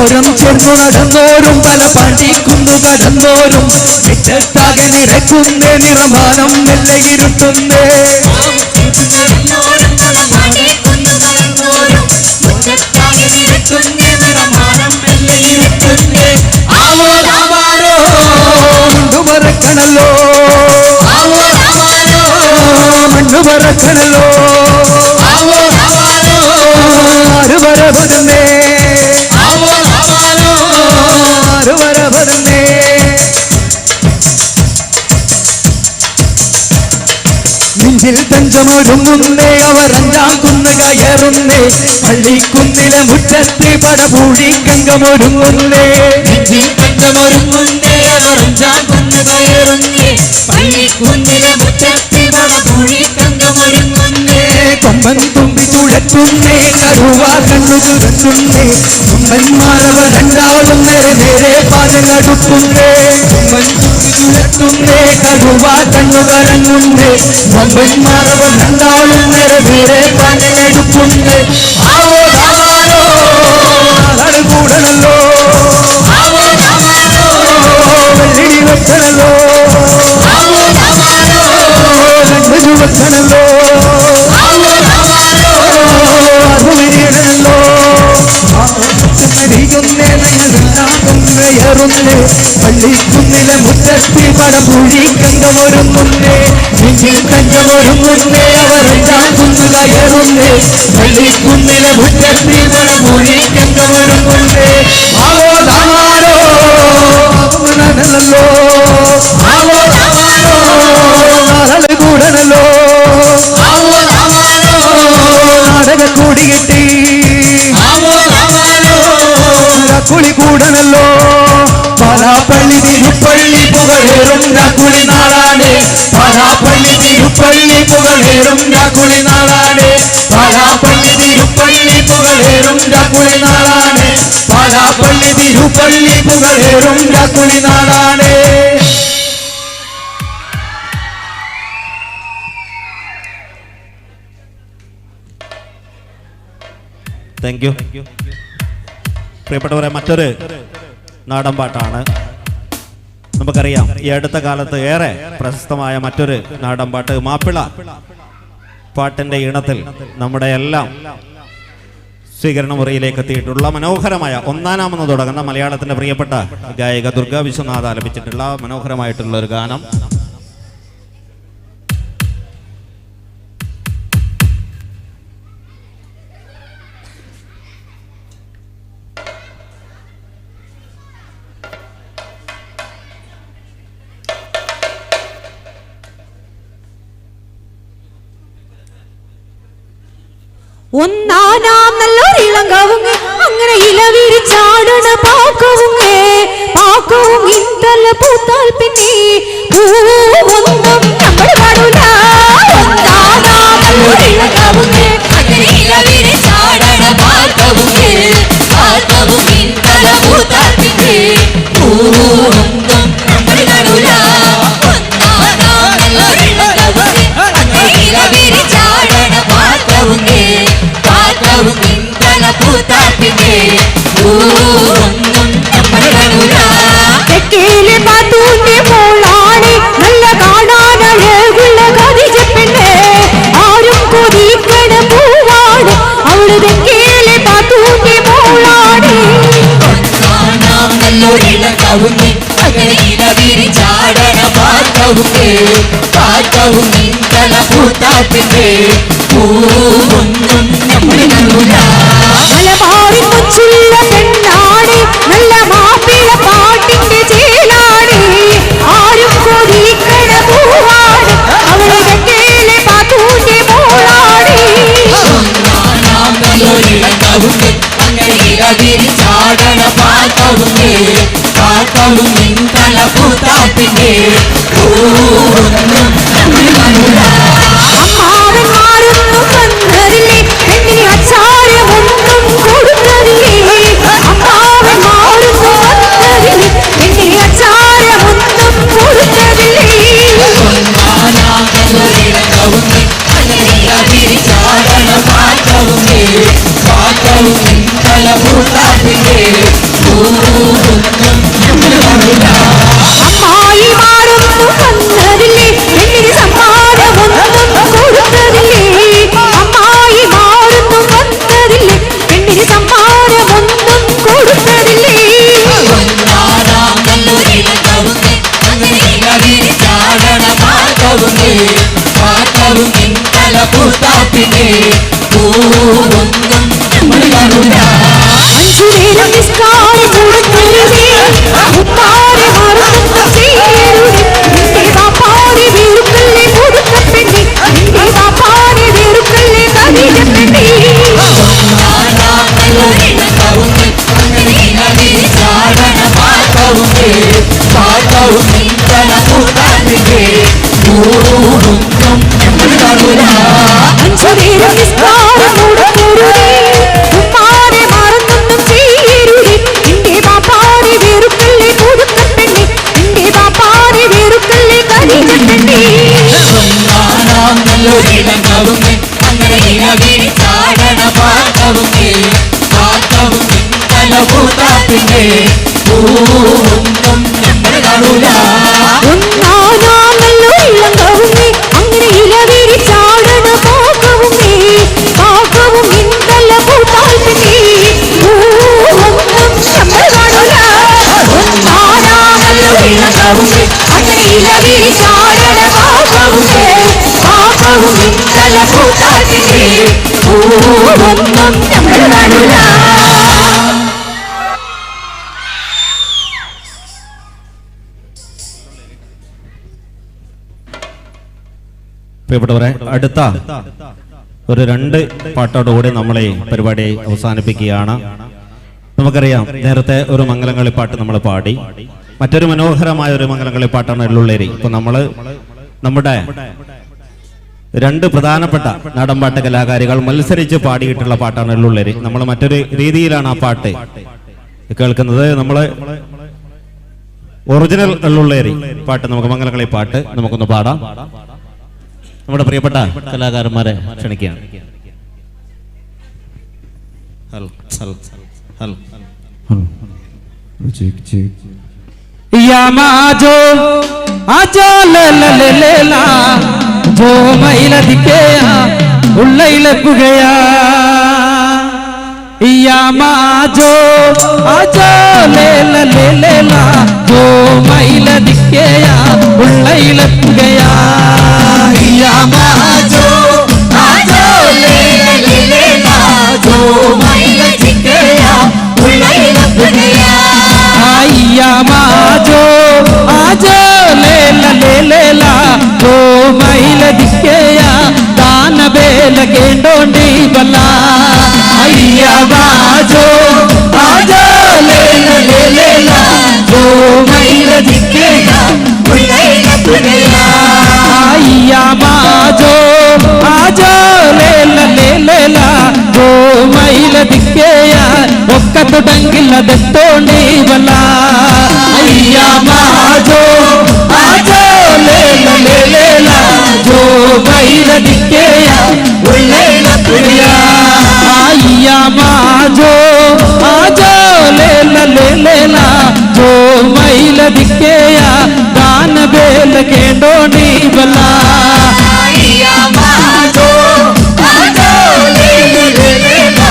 ഓരം ചേർന്നു നടന്നോരും പല പാണ്ടിക്കുന്നു കടന്നോരും മിറ്റത്താകെ നിരക്കുന്നേ. നിറമാനം മെല്ലെ ഇരുട്ടുന്നേ. നടന്നോരും പല പാണ്ടിക്കുന്നു കടന്നോരും മുറ്റത്താകെ നിരക്കുന്നേ. നിറമാനം മെല്ലെ ഇരുട്ടുന്നേ. ആവോ ദാമാരോ മണ്ണു പറക്കണല്ലോ. ആവോ ദാമാരോ മണ്ണു പറക്കണല്ലോ. ആവോ ദാമാരോ ആര് വരവരുന്നേ. ആവോ ദാമാരോ ആര് വരവരുന്നേ. നെഞ്ചിൽ തഞ്ചമൊരുങ്ങുന്നേ. അവർ അഞ്ചാം കുന്ന് കയറുന്നേ. പള്ളിക്കുന്നിലെ മുറ്റത്ത് പടപൂഴി കങ്കമൊരുങ്ങുന്നേ. നെഞ്ചിൽ തഞ്ചമൊരുങ്ങുന്നേ. അവർ അഞ്ചാം കുന്ന് കയറുന്നേ. പള്ളിക്കുന്നിലെ മുറ്റത്ത് പടപൂഴി കങ്കമൊരുങ്ങുന്നേ. കൊമ്പൻ തുമ്പി തുഴറ്റുന്നേ. കരുവ കണ്ണു തുരത്തുന്നേ. കൊമ്പന്മാരവർ രണ്ടാളും നേരെ നേരെ പാദങ്ങളടുക്കുന്നേ. കൊമ്പൻ തുമ്പി തുഴറ്റുന്നേ. കരുവ കണ്ണു കറങ്ങുന്നേ. കൊമ്പന്മാരവർ രണ്ടാളും നേരെ നേരെ പാദങ്ങളടുക്കുന്നേ. ആവോ ദാമാരോ നാലാള് കൂടണല്ലോ. ആവോ ദാമാരോ വെള്ളിടി വെക്കണല്ലോ. ആവോ ദാമാരോ രണ്ട് ചുവക്കണല്ലോ. ആവോ ദാമാരോ അറിവിടണല്ലോ. മരിയുന്നേ ഞങ്ങളെല്ലാം പള്ളിക്കുന്നിലെ മുറ്റത്തി പടപുഴി കങ്കമൊരുങ്ങുന്നേ. നെഞ്ചിൽ തഞ്ചമൊരുങ്ങുന്നേ. അവർ അഞ്ചാം കുന്നു കയറുന്നേ. പള്ളിക്കുന്നിലെ മുറ്റത്തി പടപുഴി കങ്കമൊരുങ്ങുന്നേ. ആവോ ദാമാരോ നടന്നല്ലോ. ആവോ ദാമാരോ നാലാള് കൂടണല്ലോ. ആവോ ദാമാരോ നാടക കൂടിയിട്ട് ആവോ ദാമാരോ കുളി കൂടണല്ലോ. പാലാപ്പള്ളി തിരുപ്പള്ളി പുകളേറും കുളിനാളാണ്. പാലാപ്പള്ളി തിരുപ്പള്ളി പുകളേറും കുളിനാളാണ്. പാലാപ്പള്ളി തിരുപ്പള്ളി പുകളേറും കുളിനാളാണ്. പാലാപ്പള്ളി തിരുപ്പള്ളി പുകളേറും കുളിനാളാണ്. Thank you. പ്രിയപ്പെട്ടവരെ, മറ്റൊരു നാടൻ പാട്ടാണ്. നമുക്കറിയാം, ഈ അടുത്ത കാലത്ത് ഏറെ പ്രശസ്തമായ മറ്റൊരു നാടൻ പാട്ട് മാപ്പിള പാട്ടിൻ്റെ ഈണത്തിൽ നമ്മുടെ എല്ലാം സ്വീകരണ മുറിയിലേക്ക് എത്തിയിട്ടുള്ള മനോഹരമായ ഒന്നാനാമെന്ന് തുടങ്ങുന്ന മലയാളത്തിൻ്റെ പ്രിയപ്പെട്ട ഗായിക ദുർഗ വിശ്വനാഥ് ആലപിച്ചിട്ടുള്ള മനോഹരമായിട്ടുള്ള ഒരു ഗാനം. ഒന്നാനാം നല്ലൊരിളങ്കവുങ്ങ് അങ്ങനെ ഇലവിരിച്ചാടണ പാക്കവുങ്ങേ പാക്കവും ഇന്തല പൂത്താൽ പിന്നെ പൂവൊന്നും നമ്മൾ പാടൂല. ഒന്നാനാം നല്ലൊരിളങ്കവുങ്ങ് അങ്ങനെ ഇലവിരിച്ചാടണ പാക്കവുങ്ങേ പാക്കവും ഇന്തല പൂത്താൽ പിന്നെ പൂവൊന്നും നമ്മൾ കാണൂല. ഒന്നാനാം നല്ലൊരിളങ്കവുങ്ങ് അങ്ങനെ ഇലവിരിച്ചാടണ പാക്കവുങ്ങേ പാക്കവും ഇന്തല പൂത്താൽ പിന്നെ പൂവൊന്നും നമ്മൾ കാണൂല. തെക്കേലെ പാത്തൂന്റെ മോളാണ് നല്ല കാണാനഴകുള്ള ഖദീജ പെണ്ണ്, ആരും കൊതിക്കണ പൂവാണ് അവള്. തെക്കേലെ പാത്തൂന്റെ മോളാണ്. ഒന്നാനാം നല്ലൊരിളങ്കവുങ്ങ് അങ്ങനെ ഇലവിരിച്ചാടണ പാക്കവുങ്ങേ പാക്കവും ഇന്തല പൂത്താൽ പിന്നെ പൂവൊന്നും നമ്മൾ കാണൂല. മലബാറിൻ കൊച്ചുള്ള പെണ്ണാണ് നല്ല മാപ്പിള പാട്ടിന്റെ ചേലാണ്, ആരും കൊതിക്കണ പൂവാണ് അവള്. തെക്കേലെ പാത്തൂന്റെ മോളാണ്. ഒന്നാനാം നല്ലൊരിളങ്കവുങ്ങ് അങ്ങനെ ഇലവിരിച്ചാടണ പാക്കവുങ്ങേ പാക്കവും ഇന്തല പൂത്താൽ പിന്നെ പൂവൊന്നും നമ്മൾ കാണൂല. അമ്മാവന്മാരൊന്നും വന്നതില്ലേ പെണ്ണിന് അച്ചാരമൊന്നും കൊടുത്തതില്ലേ? അമ്മാവന്മാരൊന്നും വന്നതില്ലേ പെണ്ണിന് അച്ചാരമൊന്നും കൊടുത്തതില്ലേ? ഒന്നാനാം നല്ലൊരിളങ്കവുങ്ങ് അങ്ങനെ ഇലവിരിച്ചാടണ പാക്കവുങ്ങേ പാക്കവും ഇന്തല പൂത്താൽ പിന്നെ പൂവൊന്നും നമ്മൾ കാണൂല. അമ്മായിമാരൊന്നും വന്നതില്ലേ പെണ്ണിന് സമ്മാനമൊന്നും കൊടുത്തതില്ലേ? അമ്മായിമാരൊന്നും വന്നതില്ലേ പെണ്ണിന് സമ്മാനമൊന്നും കൊടുത്തതില്ലേ? ഒന്നാനാം നല്ലൊരിളങ്കവുങ്ങ് അങ്ങനെ ഇലവിരിച്ചാടണ പാക്കവുങ്ങേ പാക്കവും ഇന്തല പൂത്താൽ പിന്നെ പൂവൊന്നും നമ്മൾ കാണൂല. അഞ്ചു നേരം നിസ്കാരം മുടക്കരുതേ, ഉപ്പാരെ മറന്നൊന്നും ചെയ്യരുതേ. നിന്റെ വാപ്പാരെ വെറുക്കല്ലേ കൊടുക്ക പെണ്ണെ, നിന്റെ വാപ്പാരെ വെറുക്കല്ലേ ഖദീജ പെണ്ണെ. ഒന്നാനാം നല്ലൊരിളങ്കവുങ്ങ് അങ്ങനെ ഇലവിരിച്ചാടണ പാക്കവുങ്ങേ പാക്കവും ഇന്തല പൂത്താൽ പിന്നെ പൂവൊന്നും നമ്മൾ കാണൂല. അഞ്ചു നേരം നിസ്കാരം മുടക്കരുതേ, ഉപ്പാരെ മറന്നൊന്നും ചെയ്യരുതേ. നിന്റെ വാപ്പാരെ വെറുക്കല്ലേ കൊടുക്ക പെണ്ണെ, നിന്റെ വാപ്പാരെ വെറുക്കല്ലേ ഖദീജ പെണ്ണെ. ഒന്നാനാം നല്ലൊരിളങ്കവുങ്ങ് അങ്ങനെ ഇലവിരിച്ചാടണ പാക്കവുങ്ങേ പാക്കവും ഇന്തല പൂത്താൽ പിന്നെ പൂവൊന്നും നമ്മൾ കാണൂല. ഒന്നാനാം നല്ലൊരിളങ്കവുങ്ങേ അങ്ങനെ ഇലവിരിച്ചാടണ പാകവുങ്ങേ പാകവും ഇന്തല പൂത്താൽ പിന്നെ പൂവൊന്നും നമ്മൾ കാണൂല. ഒന്നാനാം നല്ലൊരിളങ്കവുങ്ങേ അങ്ങനെ ഇലവിരിച്ചാടണ പാകവുങ്ങേ പാകവും ഇന്തല പൂത്താൽ പിന്നെ പൂവൊന്നും നമ്മൾ കാണൂല. പ്രിയപ്പെട്ടവരെ, അടുത്ത ഒരു 2 പാട്ടോടുകൂടി നമ്മളെ പരിപാടി അവസാനിപ്പിക്കുകയാണ്. നമുക്കറിയാം, നേരത്തെ ഒരു മംഗലംകളിപ്പാട്ട് നമ്മൾ പാടി. മറ്റൊരു മനോഹരമായ ഒരു മംഗലംകളിപ്പാട്ടാണ് എള്ളുള്ളേരി. ഇപ്പൊ നമ്മൾ നമ്മുടെ 2 പ്രധാനപ്പെട്ട നാടൻപാട്ട് കലാകാരികൾ മത്സരിച്ച് പാടിയിട്ടുള്ള പാട്ടാണ് എള്ളുള്ളേരി. നമ്മൾ മറ്റൊരു രീതിയിലാണ് ആ പാട്ട് കേൾക്കുന്നത്. നമ്മൾ ഒറിജിനൽ എള്ളുള്ളേരി പാട്ട് നമുക്ക് മംഗലംകളി പാട്ട് നമുക്കൊന്ന് പാടാം. നമ്മുടെ പ്രിയപ്പെട്ട കലാകാരന്മാരെ ക്ഷണിക്കുകയാണ്. Hello hello hello. या माजो आजो ले ले ले ला जो महिला दिखेया उल्लैल पुगया या माजो आजो ले ले ले ला जो महिला दिखेया उल्लैल पुगया या माजो आजो ले ले ले ला जो महिला दिखेया उल्लैल पुगया या माजो आजो ले ले ले ला जो महिला दिखेया दान बेल केंडोंडी बला अय्या माजो आजो ले ले ले ला जो महिला दिखेया उल्लैल पुगया अय्या माजो आजो ले ले ले ला जो महिला दिखेया ఒక్కతు డంగిల దత్తోండి బలా అయ్యా మాజో ఆజో లే లే లే లా జో మైల దిక్కేయా ఉల్లైల పురియా అయ్యా మాజో ఆజో లే లే లే లా జో మైల దిక్కేయా దాన బేల కేండోని బలా అయ్యా మాజో ఆజో లే లే లే లా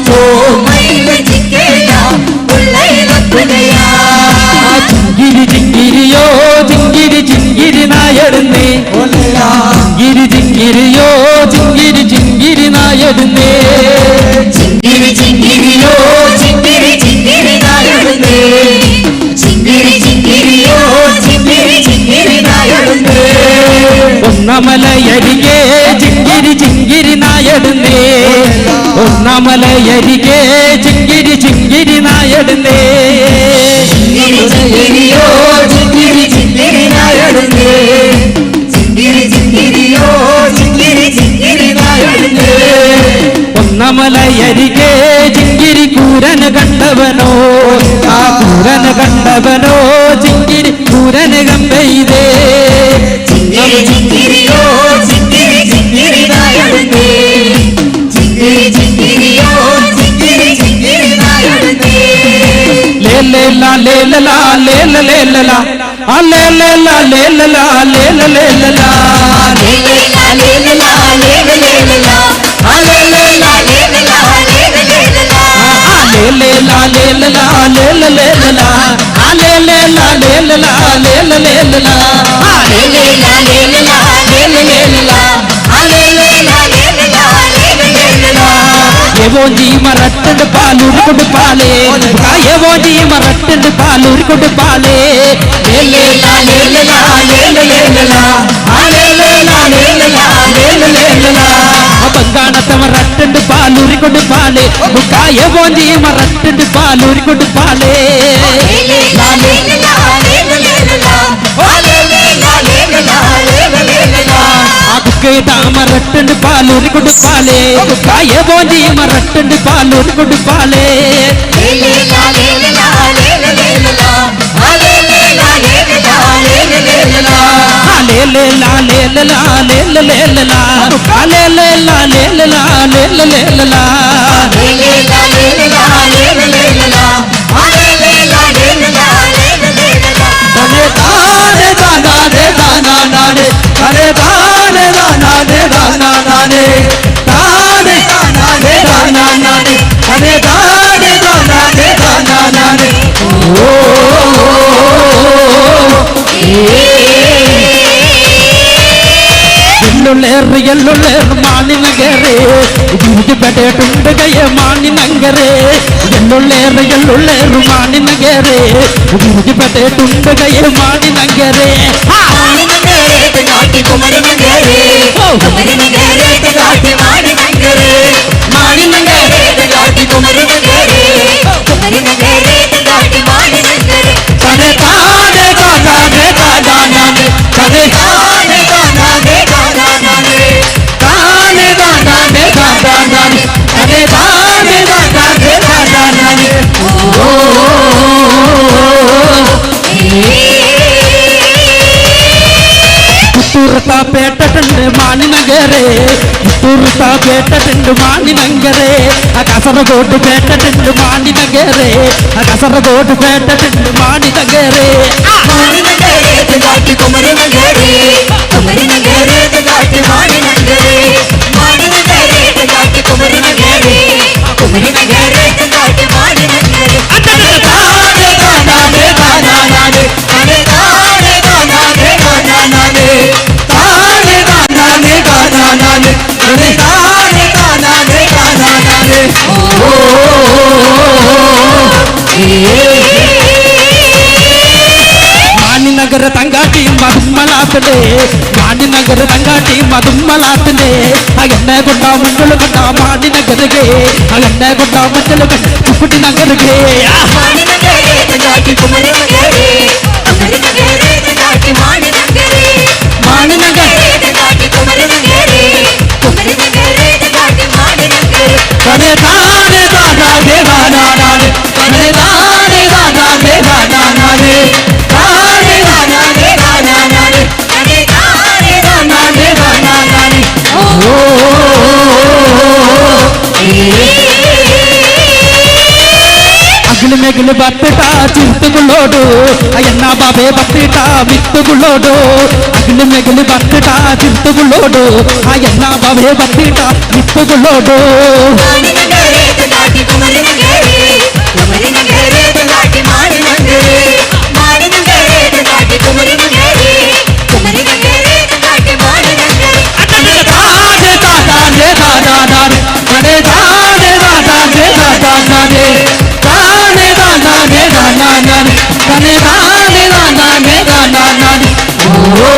జో మైల దిక్కేయా ఉల్లైల పురియా జింగిరి జింగిరియో జింగిరి జింగిరి నాయడునే జింగిరి జింగిరియో జింగిరి జింగిరి నాయడునే జింగిరి జింగిరియో జింగిరి జింగిరి నాయడునే జింగిరి జింగిరియో జింగిరి జింగిరి నాయడునే ഒന്നമലയരികെ ജിങ്കിരി ജിങ്കിരി നായടുന്നേ ഒന്നമലയരികെ ജിങ്കിരി ജിങ്കിരി നായടുന്നേ ജിങ്കിരി ജിങ്കിരിയോ ജിങ്കിരി ജിങ്കിരി നായടുന്നേ ജിങ്കിരി ജിങ്കിരിയോ ജിങ്കിരി ജിങ്കിരി നായടുന്നേ ഒന്നമലയരികെ ജിങ്കിരി കൂരന് കണ്ടവനോ ആ കൂരന് കണ്ടവനോ ജിങ്കിരി കൂരന് കമ്പെയ്തേ ജിങ്കിരി ജിങ്കിരിയോ ജിങ്കിരി ജിങ്കിരി നായടുന്നേ ജിങ്കിരി ജിങ്കിരിയോ ജിങ്കിരി ജിങ്കിരി നായടുന്നേ ലേ ലേ ലാ ലേ ലാ ലേ ലേ ലേ ലാ ആ ലേ ലേ ലാ ലേ ലാ ലേ ലേ ലേ ലാ ലേ ലേ ലാ ലേ ലാ ലേ ലേ ലേ ലാ ആ ലേ ലേ ലാ ലേ ലാ ലേ ലേ ലേ ലാ ആ ലേ ലേ ലാ ലേ ലാ ലേ ലേ ലേ ലാ ആ ലേ ലേ ലാ ലേ ലാ ലേ ലേ ലേ ലാ ആ ലേ ലേ ലാ ലേ ലാ ലേ ലേ ലേ ലാ ആ ലേ ലേ ലാ ലേ ലാ ലേ ലേ ലേ ലാ ఏవోజీ మరట్టండు పాలూరి కొడుపాలే ఏవోజీ మరట్టండు పాలూరి కొడుపాలే లే లే లా లే లా లే లే లే లా ఆ లే లే లా లే లా లే లే లే లా బంగాణత మరట్టండు పాలూరి కొడుపాలే ఏవోజీ మరట్టండు పాలూరి కొడుపాలే లే లా లే లా లే లే లే లా ఆ లే లే లా లే లా లే లే లే లా മരട്ടുണ്ട് പാലൂരി കൊടുപ്പാലേ കായബോന്തി മരട്ടുണ്ട് പാലൂരി കൊടുപ്പാലേ ലേ ലാ ലേ ലാ ലേ ലേ ലേ ലാ ആ ലേ ലേ ലാ ലേ ലാ ലേ ലേ ലേ ലാ ലേ ലേ ലാ ലേ ലാ ലേ ലേ ലേ ലാ ആ ലേ ലേ ലാ ലേ ലാ ലേ ലേ ലേ ലാ ലേ ലേ ലാ ലേ ലാ ലേ ലേ ലേ ലാ ആ ലേ ലേ ലാ ലേ ലാ ലേ ലേ ലേ ലാ തനെ താനെ താനാനെ താനാനാനെ തനെ താനെ താനാനെ താനാനാനെ താനെ താനാനെ താനാനാനെ തനെ താനെ താനാനെ താനാനാനെ ഓ എല്ലുള്ളേറ് എല്ലുള്ളേറ് മാണിനഗരേ ഗുരുപെടേട്ടുണ്ട് കയ്യ മാണിനഗരേ എല്ലുള്ളേറ് എല്ലുള്ളേറ് മാണിനഗരേ ഗുരുപെടേട്ടുണ്ട് കയ്യ മാണിനഗരേ മാണിനഗരേ തെങ്ങാട്ടി കുമരനഗരേ കുമരനഗരേ തെങ്ങാട്ടി മാണിനഗരേ മാണിനഗരേ തെങ്ങാട്ടി കുമരനഗരേ കുമരനഗരേ തെങ്ങാട്ടി മാണിനഗരേ തനെ താനെ താനാനെ താനാനാനെ തനെ താനെ താനാനെ താനാനാനെ താനെ താനാനെ താനാനാനെ തനെ താനെ താനാനെ താനാനാനെ ഓ പുത്തൂർത്ത പേട്ടട്ടുണ്ട് മാണിനഗരേ സുഹൃത്ത പേട്ടിട്ടുണ്ട് മാണിനഗരേ കാസർഗോഡ് പേട്ടിട്ടുണ്ട് മാണിനഗരേ കാസർഗോഡ് പേട്ടിട്ടുണ്ട് മാണിനഗരേ മാണിനഗരേ തെങ്കാട്ടി കുമരനഗരേ കുമരനഗരേ തെങ്കാട്ടി മാണിനഗരേ മാണിനഗരേ തെങ്കാട്ടി കുമരനഗരേ കുമരനഗരേ തെങ്കാട്ടി മാണിനഗരേ താനേ താനാനേ താനാനാനേ താനേ താനേ താനാനേ താനാനാനേ താനേ താനാനേ താനാനാനേ താനേ താനേ താനാനേ താനാനാനേ ഓ മാണിനഗര തങ്കാട്ടി മധുമലാത്തേ മാണിനഗര തങ്കാട്ടി മധുമലാത്തേ എന്നെ കൊണ്ടാ മഞ്ഞൾ കൊണ്ടാ മാണിനഗരകേ എന്നെ കൊണ്ടാ മഞ്ഞൾ കുട്ടി നഗരകേ മാണിനഗരേ തെങ്കാട്ടി കുമരനഗരേ കുമരനഗരേ തെങ്കാട്ടി മാണിനഗരേ മാണിനഗരേ തെങ്കാട്ടി കുമരനഗരേ കുമരനഗരേ തെങ്കാട്ടി മാണിനഗരേ താനേ താനേ താനാനേ താനാനാനേ താനേ താനേ താനാനേ താനാനാനേ താനേ താനാനേ താനാനാനേ താനേ താനേ താനാനേ താനാനാനേ ഓ അകില് മെകില് പത്തിട്ടാ ചിരുത്തുകളോടു എന്നാ ബാബേ പത്തിട്ടാ വിത്തുകളോടു അകില് മെകില് പത്തിട്ടാ ചിരുത്തുകളോടു എന്നാ ബാബേ പത്തിട്ടാ വിത്തുകളോടു മാണിനഗരേ തെങ്കാട്ടി കുമരനഗരേ കുമരനഗരേ തെങ്കാട്ടി മാണിനഗരേ മാണിനഗരേ തെങ്കാട്ടി കുമരനഗരേ കുമരനഗരേ തെങ്കാട്ടി മാണിനഗരേ താനേ താനാനേ താനാനാനേ താനേ താനേ താനാനേ താനാനാനേ താനേ താനാനേ താനാനാനേ താനേ താനേ താനാനേ താനാനാനേ ഓ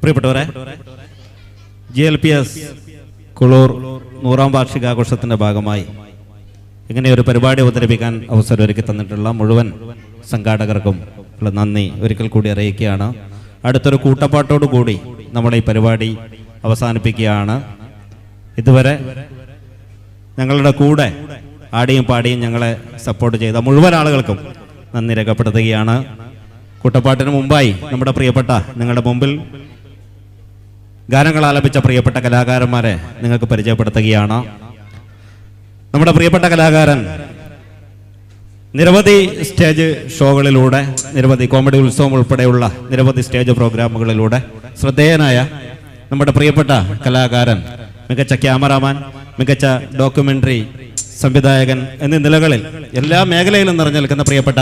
പ്രിയപ്പെട്ടവരെ, GLPS Kulur 100ാം വാർഷികാഘോഷത്തിൻ്റെ ഭാഗമായി ഇങ്ങനെ ഒരു പരിപാടി അവതരിപ്പിക്കാൻ അവസരം ഒരുക്കി തന്നിട്ടുള്ള മുഴുവൻ സംഘാടകർക്കും ഉള്ള നന്ദി ഒരിക്കൽ കൂടി അറിയിക്കുകയാണ്. അടുത്തൊരു കൂട്ടപ്പാട്ടോടു കൂടി നമ്മുടെ ഈ പരിപാടി അവസാനിപ്പിക്കുകയാണ്. ഇതുവരെ ഞങ്ങളുടെ കൂടെ ആടിയും പാടിയും ഞങ്ങളെ സപ്പോർട്ട് ചെയ്ത മുഴുവൻ ആളുകൾക്കും നന്ദി രേഖപ്പെടുത്തുകയാണ്. കൂട്ടപ്പാട്ടിന് മുമ്പായി നമ്മുടെ പ്രിയപ്പെട്ട നിങ്ങളുടെ മുമ്പിൽ ഗാനങ്ങൾ ആലപിച്ച പ്രിയപ്പെട്ട കലാകാരന്മാരെ നിങ്ങൾക്ക് പരിചയപ്പെടുത്തുകയാണ്. നമ്മുടെ പ്രിയപ്പെട്ട കലാകാരൻ നിരവധി സ്റ്റേജ് ഷോകളിലൂടെ, നിരവധി കോമഡി ഉത്സവം ഉൾപ്പെടെയുള്ള നിരവധി സ്റ്റേജ് പ്രോഗ്രാമുകളിലൂടെ ശ്രദ്ധേയനായ നമ്മുടെ പ്രിയപ്പെട്ട കലാകാരൻ, മികച്ച ക്യാമറാമാൻ, മികച്ച ഡോക്യുമെൻ്ററി സംവിധായകൻ എന്നീ നിലകളിൽ എല്ലാ മേഖലയിലും നിറഞ്ഞു നിൽക്കുന്ന പ്രിയപ്പെട്ട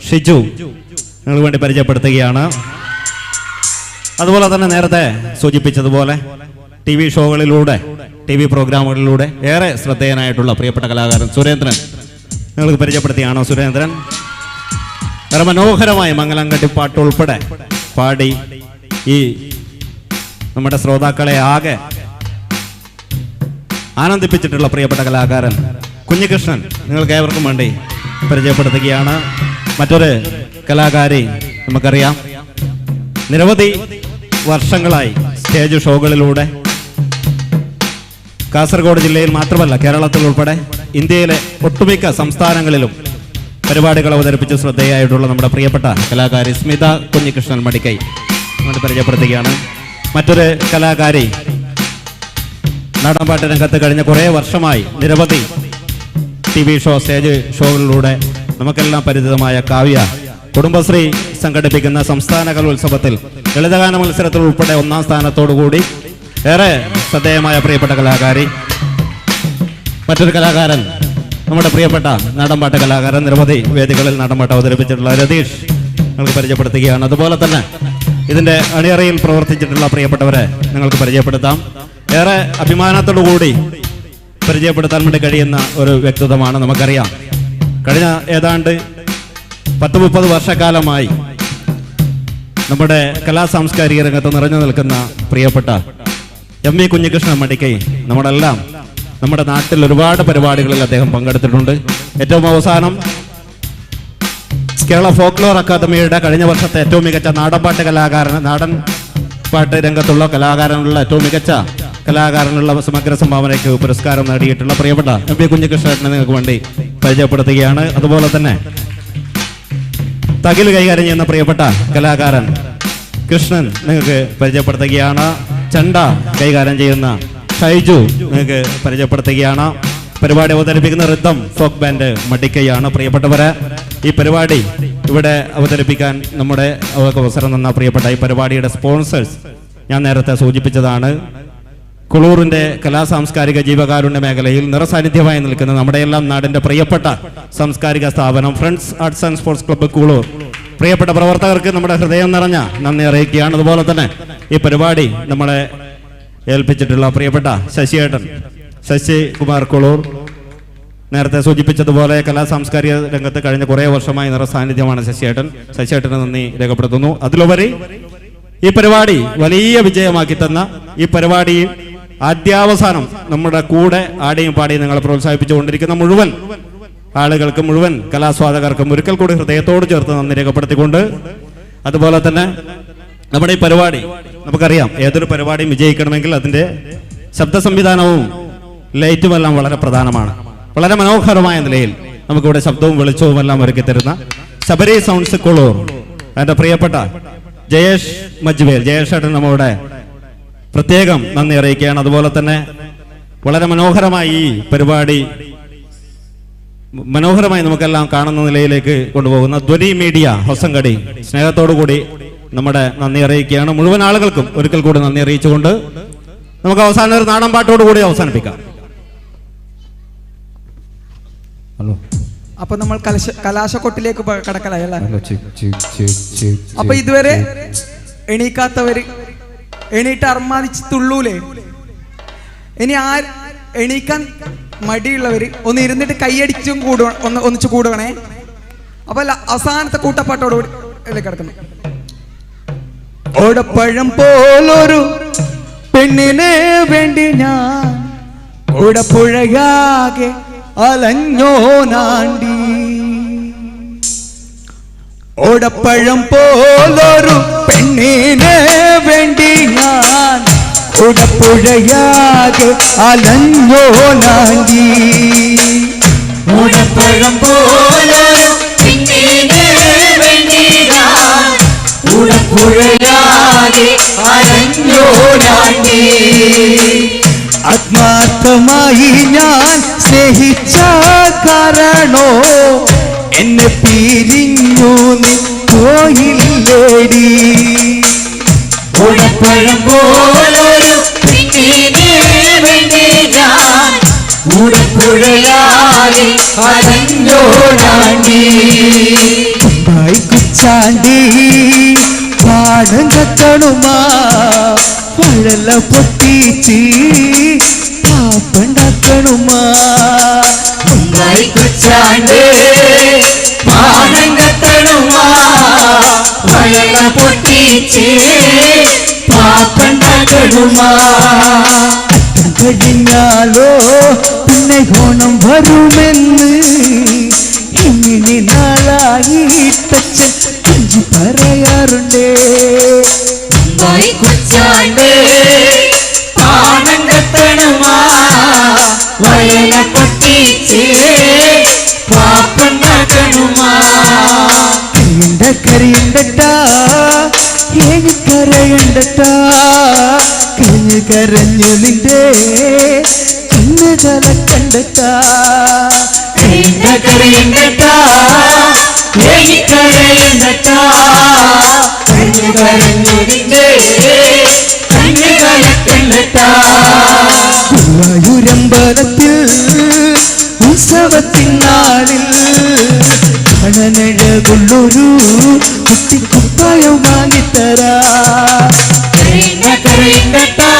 ഷിജു നിങ്ങൾക്ക് വേണ്ടി പരിചയപ്പെടുത്തുകയാണ്. അതുപോലെ തന്നെ നേരത്തെ സൂചിപ്പിച്ചതുപോലെ ടി വി ഷോകളിലൂടെ, ടി വി പ്രോഗ്രാമുകളിലൂടെ ഏറെ ശ്രദ്ധേയനായിട്ടുള്ള പ്രിയപ്പെട്ട കലാകാരൻ സുരേന്ദ്രൻ നിങ്ങൾക്ക് പരിചയപ്പെടുത്തിയാണോ. സുരേന്ദ്രൻ ഏറെ മനോഹരമായ മംഗലംകട്ടി പാട്ട് ഉൾപ്പെടെ പാടി ഈ നമ്മുടെ ശ്രോതാക്കളെ ആകെ ആനന്ദിപ്പിച്ചിട്ടുള്ള പ്രിയപ്പെട്ട കലാകാരൻ കുഞ്ഞികൃഷ്ണൻ നിങ്ങൾക്ക് ഏവർക്കും വേണ്ടി പരിചയപ്പെടുത്തുകയാണ്. മറ്റൊരു കലാകാരി നമുക്കറിയാം, നിരവധി വർഷങ്ങളായി സ്റ്റേജ് ഷോകളിലൂടെ കാസർഗോഡ് ജില്ലയിൽ മാത്രമല്ല കേരളത്തിൽ ഉൾപ്പെടെ ഇന്ത്യയിലെ ഒട്ടുമിക്ക സംസ്ഥാനങ്ങളിലും പരിപാടികൾ അവതരിപ്പിച്ച് ശ്രദ്ധേയായിട്ടുള്ള നമ്മുടെ പ്രിയപ്പെട്ട കലാകാരി സ്മിത കുഞ്ഞികൃഷ്ണൻ മടിക്കൈ നമ്മൾ പരിചയപ്പെടുത്തുകയാണ്. മറ്റൊരു കലാകാരി നാടൻപാട്ട് രംഗത്ത് കഴിഞ്ഞ കുറേ വർഷമായി നിരവധി ടി വി ഷോ, സ്റ്റേജ് ഷോകളിലൂടെ നമുക്കെല്ലാം പരിചിതമായ കാവ്യ കുടുംബശ്രീ സംഘടിപ്പിക്കുന്ന സംസ്ഥാന കലോത്സവത്തിൽ ലളിതഗാന മത്സരത്തിൽ ഉൾപ്പെടെ ഒന്നാം സ്ഥാനത്തോടുകൂടി ഏറെ ശ്രദ്ധേയമായ പ്രിയപ്പെട്ട കലാകാരി. മറ്റൊരു കലാകാരൻ നമ്മുടെ പ്രിയപ്പെട്ട നാടൻപാട്ട് കലാകാരൻ, നിരവധി വേദികളിൽ നാടൻപാട്ട് അവതരിപ്പിച്ചിട്ടുള്ള രതീഷ് നിങ്ങൾക്ക് പരിചയപ്പെടുത്തുകയാണ്. അതുപോലെ തന്നെ ഇതിൻ്റെ അണിയറയിൽ പ്രവർത്തിച്ചിട്ടുള്ള പ്രിയപ്പെട്ടവരെ നിങ്ങൾക്ക് പരിചയപ്പെടുത്താം. ഏറെ അഭിമാനത്തോടു കൂടി പരിചയപ്പെടുത്താൻ വേണ്ടി കഴിയുന്ന ഒരു വ്യക്തിത്വമാണ്. നമുക്കറിയാം, കഴിഞ്ഞ ഏതാണ്ട് 10-30 വർഷക്കാലമായി നമ്മുടെ കലാ സാംസ്കാരിക രംഗത്ത് നിറഞ്ഞു നിൽക്കുന്ന പ്രിയപ്പെട്ട എം വി കുഞ്ഞികൃഷ്ണൻ മടിക്കൈ നമ്മളെല്ലാം നമ്മുടെ നാട്ടിൽ ഒരുപാട് പരിപാടികളിൽ അദ്ദേഹം പങ്കെടുത്തിട്ടുണ്ട്. ഏറ്റവും അവസാനം കേരള ഫോക്ലോർ അക്കാദമിയുടെ കഴിഞ്ഞ വർഷത്തെ ഏറ്റവും മികച്ച നാടൻപാട്ട് കലാകാരൻ, നാടൻ പാട്ട് രംഗത്തുള്ള കലാകാരനുള്ള ഏറ്റവും മികച്ച കലാകാരനുള്ള സമഗ്ര സംഭാവനയ്ക്ക് പുരസ്കാരം നേടിയിട്ടുള്ള പ്രിയപ്പെട്ട എം പി കുഞ്ഞികൃഷ്ണനെ നിങ്ങൾക്ക് വേണ്ടി പരിചയപ്പെടുത്തുകയാണ്. അതുപോലെ തന്നെ തകിൽ കൈകാര്യം ചെയ്യുന്ന പ്രിയപ്പെട്ട കലാകാരൻ കൃഷ്ണൻ നിങ്ങൾക്ക് പരിചയപ്പെടുത്തുകയാണ്. ചെണ്ട കൈകാര്യം ചെയ്യുന്ന ഷൈജു നിങ്ങൾക്ക് പരിചയപ്പെടുത്തുകയാണ്. പരിപാടി അവതരിപ്പിക്കുന്ന റിതം ഫോക്ക് ബാൻഡ് മടിക്കയാണ്. പ്രിയപ്പെട്ടവരെ, ഈ പരിപാടി ഇവിടെ അവതരിപ്പിക്കാൻ നമ്മുടെ അവസരം തന്ന പ്രിയപ്പെട്ട ഈ പരിപാടിയുടെ സ്പോൺസേഴ്സ് ഞാൻ നേരത്തെ സൂചിപ്പിച്ചതാണ്. കുളൂറിൻ്റെ കലാ സാംസ്കാരിക ജീവകാരുണ്യ മേഖലയിൽ നിറസാന്നിധ്യമായി നിൽക്കുന്ന നമ്മുടെയെല്ലാം നാടിൻ്റെ പ്രിയപ്പെട്ട സാംസ്കാരിക സ്ഥാപനം friends arts and sports club Kulur പ്രിയപ്പെട്ട പ്രവർത്തകർക്ക് നമ്മുടെ ഹൃദയം നിറഞ്ഞ നന്ദി അറിയിക്കുകയാണ്. അതുപോലെ തന്നെ ഈ പരിപാടി നമ്മളെ ഏൽപ്പിച്ചിട്ടുള്ള പ്രിയപ്പെട്ട ശശിയേട്ടൻ, ശശികുമാർ കുളൂർ, നേരത്തെ സൂചിപ്പിച്ചതുപോലെ കലാ സാംസ്കാരിക രംഗത്ത് കഴിഞ്ഞ കുറേ വർഷമായി നിറസാന്നിധ്യമാണ് ശശിയേട്ടൻ. ശശിയേട്ടന് നന്ദി രേഖപ്പെടുത്തുന്നു. അതിലുപരി ഈ പരിപാടി വലിയ വിജയമാക്കി തന്ന ഈ പരിപാടി ആദ്യാവസാനം നമ്മുടെ കൂടെ ആടിയും പാടിയും നിങ്ങളെ പ്രോത്സാഹിപ്പിച്ചുകൊണ്ടിരിക്കുന്ന മുഴുവൻ ആളുകൾക്കും മുഴുവൻ കലാസ്വാദകർക്കും ഒരിക്കൽ കൂടി ഹൃദയത്തോട് ചേർത്ത് നന്ദി രേഖപ്പെടുത്തിക്കൊണ്ട്, അതുപോലെ തന്നെ നമ്മുടെ ഈ പരിപാടി നമുക്കറിയാം, ഏതൊരു പരിപാടിയും വിജയിക്കണമെങ്കിൽ അതിൻ്റെ ശബ്ദ സംവിധാനവും ലൈറ്റുമെല്ലാം വളരെ പ്രധാനമാണ്. വളരെ മനോഹരമായ നിലയിൽ നമുക്കിവിടെ ശബ്ദവും വെളിച്ചവും എല്ലാം ഒരുക്കി തരുന്ന ശബരി സൗണ്ട്സ് കുളൂർ, എൻ്റെ പ്രിയപ്പെട്ട ജയേഷ് മജ്വേൽ, ജയേഷ് ഏട്ടൻ നമ്മളുടെ പ്രത്യേകം നന്ദി അറിയിക്കുകയാണ്. അതുപോലെ തന്നെ വളരെ മനോഹരമായി ഈ പരിപാടി മനോഹരമായി നമുക്കെല്ലാം കാണുന്ന നിലയിലേക്ക് കൊണ്ടുപോകുന്ന ധ്വനി മീഡിയ ഹൊസങ്കടി സ്നേഹത്തോടു കൂടി നമ്മുടെ നന്ദി അറിയിക്കുകയാണ്. മുഴുവൻ ആളുകൾക്കും ഒരിക്കൽ കൂടി നന്ദി അറിയിച്ചുകൊണ്ട് നമുക്ക് അവസാനം ഒരു നാടൻ പാട്ടോട് കൂടി അവസാനിപ്പിക്കാം. അപ്പൊ നമ്മൾ കലാശക്കൊട്ടിലേക്ക് കടക്കലായി അല്ലേ? അപ്പൊ ഇതുവരെ എണീക്കാത്തവര് എണീട്ട് അർമാദിച്ച് തുള്ളൂലേ? ഇനി ആ എണീക്കാൻ മടിയുള്ളവര് ഒന്ന് ഇരുന്നിട്ട് കൈയടിച്ചും കൂടു, ഒന്ന് ഒന്നിച്ച് കൂടുകണേ. അപ്പൊ അവസാനത്തെ കൂട്ടപ്പാട്ടോടുകൂടി കിടക്കുന്നു. ഓടപ്പഴം പോലൊരു പെണ്ണിനെ വേണ്ടി ഞാൻ ഓടപ്പുഴയാകെ അലഞ്ഞോ നാണ്ടി. ഓടപ്പഴം പോലൊരു പെണ്ണിനെ വേണ്ടി ഞാൻ ഓടപ്പുഴയാകെ അലഞ്ഞോ നാണ്ടി. ഓടപ്പഴം പോലൊരു പെണ്ണിനെ വേണ്ടി ഞാൻ ഓടപ്പുഴയാകെ അലഞ്ഞോ നാണ്ടി. ആത്മാർത്ഥമായി ഞാൻ സ്നേഹിച്ച കാരണോ എന്നെ പിരിഞ്ഞു നീ പോയില്ലേടി. ഓടപ്പഴം പോലൊരു പെണ്ണിനെ വേണ്ടി ഞാൻ ഓടപ്പുഴയാകെ അലഞ്ഞോ നാണ്ടി. കുച്ചാണ്ടി പാടം കത്തണുമാ പഴല പൊട്ടിച്ച് പാപ്പണ്ടാക്കണുമാ. കുച്ചാണ്ട് പാടം കത്തണുമാ പഴല പൊട്ടിച്ച് പാപ്പണ്ടാക്കണുമാ. അത്തം കഴിഞ്ഞാലോ പിന്നെ ഓണം വരുമെന്ന് ഇങ്ങനെ നാളായി തച്ചൻ കുഞ്ചി പറയാറുണ്ടേ. കുച്ചാണ്ട് പാടം കത്തണുമാ വയല പൊട്ടിച്ച് പാപ്പണ്ടാക്കണുമാ. കരയണ്ട കരയണ്ടട്ടാ കരയണ്ടട്ടാ കരഞ്ഞു കരഞ്ഞു നിന്റെ കണ്ണ് കലക്കണ്ടട്ടാ. കരയണ്ട കരയണ്ടട്ടാ കരയണ്ടട്ടാ കരഞ്ഞു കരഞ്ഞു നിന്റെ കണ്ണ് കലക്കണ്ടട്ടാ. ഗുരുവായൂരമ്പലത്തിൽ ഉത്സവത്തിനാളിൽ കണനഴകുള്ളൊരു കുട്ടിക്കുപ്പായം വാങ്ങിത്തരാ. കരയണ്ട കരയണ്ടട്ടാ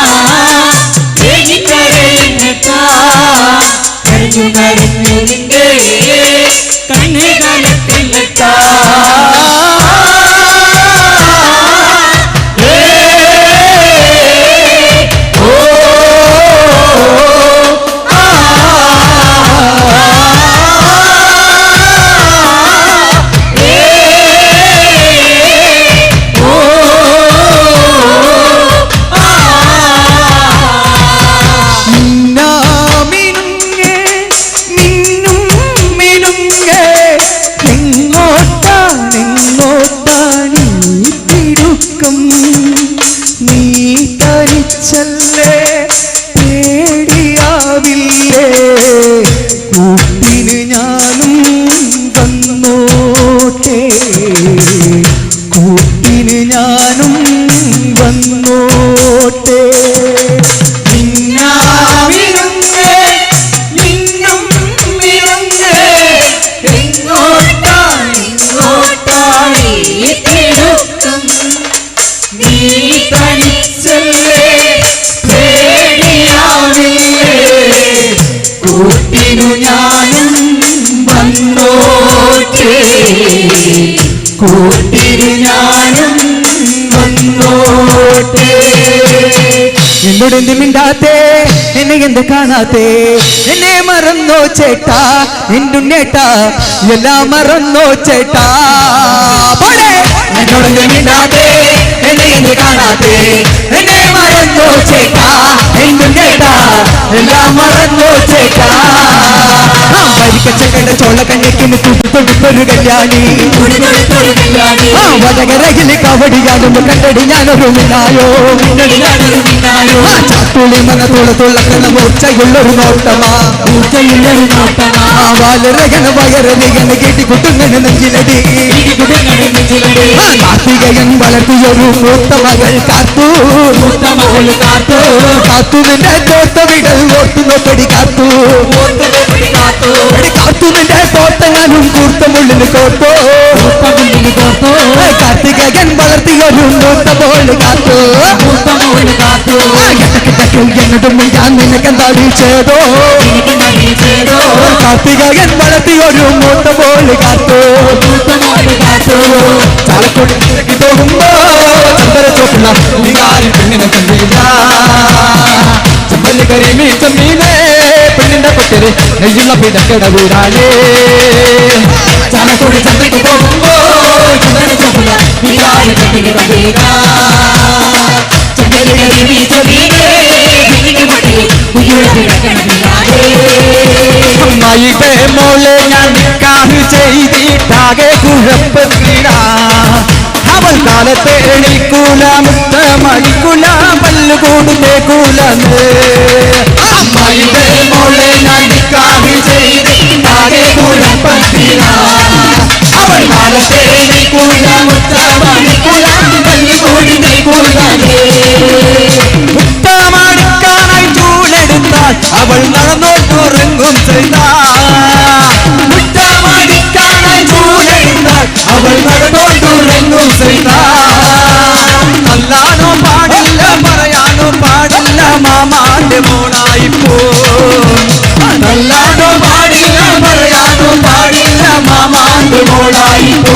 കരയണ്ടട്ടാ കരഞ്ഞു കരഞ്ഞു നിന്റെ കണ്ണ് കലക്കണ്ടട്ടാ. ഏ ഞാനും വന്നോട്ടെ. മിന്നാമിനുങ്ങേ മിന്നും മിനുങ്ങേ എങ്ങോട്ടായി ഇങ്ങോട്ടായി തിടുക്കം. നീ തനിച്ചല്ലേ പേടിയാവില്ലേ, കൂട്ടിനു ഞാനും വന്നോട്ടെ, കൂട്ടിനു ഞാനും വന്നോട്ടെ. എന്നോടെന്ത് മിണ്ടാത്തേ, എന്നെ എന്ത് കാണാത്തേ, എന്നെ മറന്നോ ചേട്ടാ, എന്നുണ്ണേട്ടാ എല്ലാം മറന്നോ ചേട്ടാ. എന്നോടെന്ത് മിണ്ടാത്തേ, എന്നെ എന്ത് കാണാത്തേ, എന്നെ മറന്നോ ചേട്ടാ, എന്നുണ്ണേട്ടാ എല്ലാം മറന്നോ ചേട്ടാ. വരിക്കച്ചക്കട ചോള കണ്ണക്കിന് തുടുത്തൊടുത്തൊരു കല്യാണി, ആ വടകരയിലെ കവടിയാടും കണ്ടടി ഞാനൊരു മിന്നായോ, ആ ചാത്തുളി മന തുള തുളക്കണ മൂർച്ചയുള്ളൊരു നോട്ടമാ, ആ വാലരകണ വയറലികണ കേട്ടി കുട്ടുങ്ങണ നെഞ്ചിലടി, ആ കാർത്തികയൻ വളർത്തിയൊരു മൂത്ത മകൾ കാത്തു, കാത്തു നിന്റെ തോത്ത വിടൽ ഓർത്തു നോക്കടി കാത്തു, കാത്തു നിന്റെ തോട്ടങ്ങാനും കൂർത്ത മുള്ളിന് കോർത്തോ, കാർത്തികയൻ വളർത്തിയൊരു മൂത്ത മോള് കാത്തു, എന്നോട് ഞാൻ നിനക്കെന്താടി ചെയ്തോ, കാർത്തികയൻ വളർത്തിയൊരു മൂത്ത മോള് കാത്തു. ചാലക്കുടി പോകുമ്പോ ചന്ദന ചോപ്പിള്ള പെണ്ണിനെ കണ്ടില്ല, ചെമ്പല്ലി കരിമീ ചെമ്മീനേ പെണ്ണിന്റെ കൊച്ചര് നെയ്യുള്ള പിടക്കട വീടാനേ. ചാലക്കുടി ചന്തയ്ക്ക് പോകുമ്പോ ചന്ദന ചോപ്പിള്ള പെണ്ണിനെ കണ്ടില്ല, ചെമ്പല്ലി കരിമീ ചെമ്മീനേ പെണ്ണിന്റെ കൊച്ചര് നെയ്യുള്ള പിടക്കട വീടാനേ. അമ്മായിടെ മോളെ ഞാൻ നിക്കാഹ് ചെയ്തിട്ടാകെ കുഴപ്പത്തിലാ, അവൾ കാലത്തെ എണീക്കൂല മുത്ത മടിക്കൂല പല്ലുകൂടുന്നേ കൂലന്ന്. അമ്മായിടെ മോളെ ഞാൻ നിക്കാഹ് ചെയ്തിട്ടാകെ കുഴപ്പത്തിലാ, അവൾ കാലത്തെ എണീക്കൂല മുത്ത മടിക്കൂല പല്ലുകൂടുന്നേ കൂലന്ന്. മുത്തമടിക്കാനായി ചൂലെടുത്താൽ അവൾ നടന്നോട്ടുറങ്ങും ചെയ്താൽ, മുത്തമടിക്കാനായി ചൂലെടുത്താൽ അവൾ നടന്നോട്ടുറങ്ങും ചെയ്താൽ. അല്ലാനോ പാടില്ല പറയാനോ പാടില്ല മാമാന്റെ മോളായിപ്പോ, അല്ലാനോ പാടില്ല പറയാനോ പാടില്ല മാമാന്റെ മോളായിപ്പോ.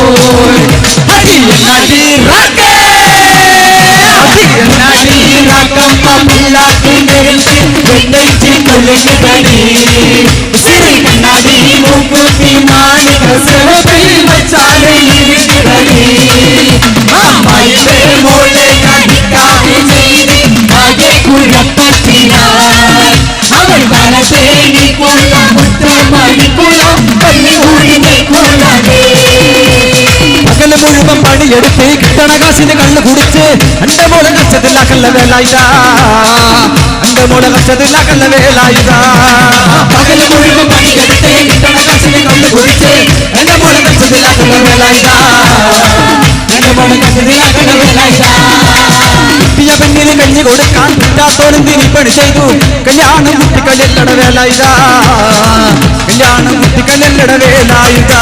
അവൾ കാലത്തേനിക്കുള്ള മുത്തമണിക്കുള്ള പള്ളികൂടി കൂടാതെ പകല് മുഴുവൻ പണിയെടുത്ത് കിട്ടണ കാശിന് കള്ളു കുടിച്ച് എന്റെ മോളെ കഷ്ടത്തിലാക്കല്ല വേലായിതാ, എന്റെ മോളെ കഷ്ടത്തിലാക്കല്ല വേലായിതാ. പകല് മുഴുവൻ പണിയെടുത്ത് കിട്ടണ കാശിന് കള്ളു കുടിച്ച് എന്റെ മോളെ കഷ്ടത്തിലാക്കല്ല വേലായിതാ, എന്റെ മോളെ കഷ്ടത്തിലാക്കല്ല വേലായിതാ. കിട്ടിയ പെണ്ണിന് കഞ്ഞി കൊടുക്കാൻ കിട്ടാത്തോനും തിരിപ്പണി ചെയ്തു, കല്യാണം കുട്ടിക്കല്ലെല്ലട വേലായിതാ, കല്യാണം കുട്ടിക്കല്ലെല്ലട വേലായിതാ.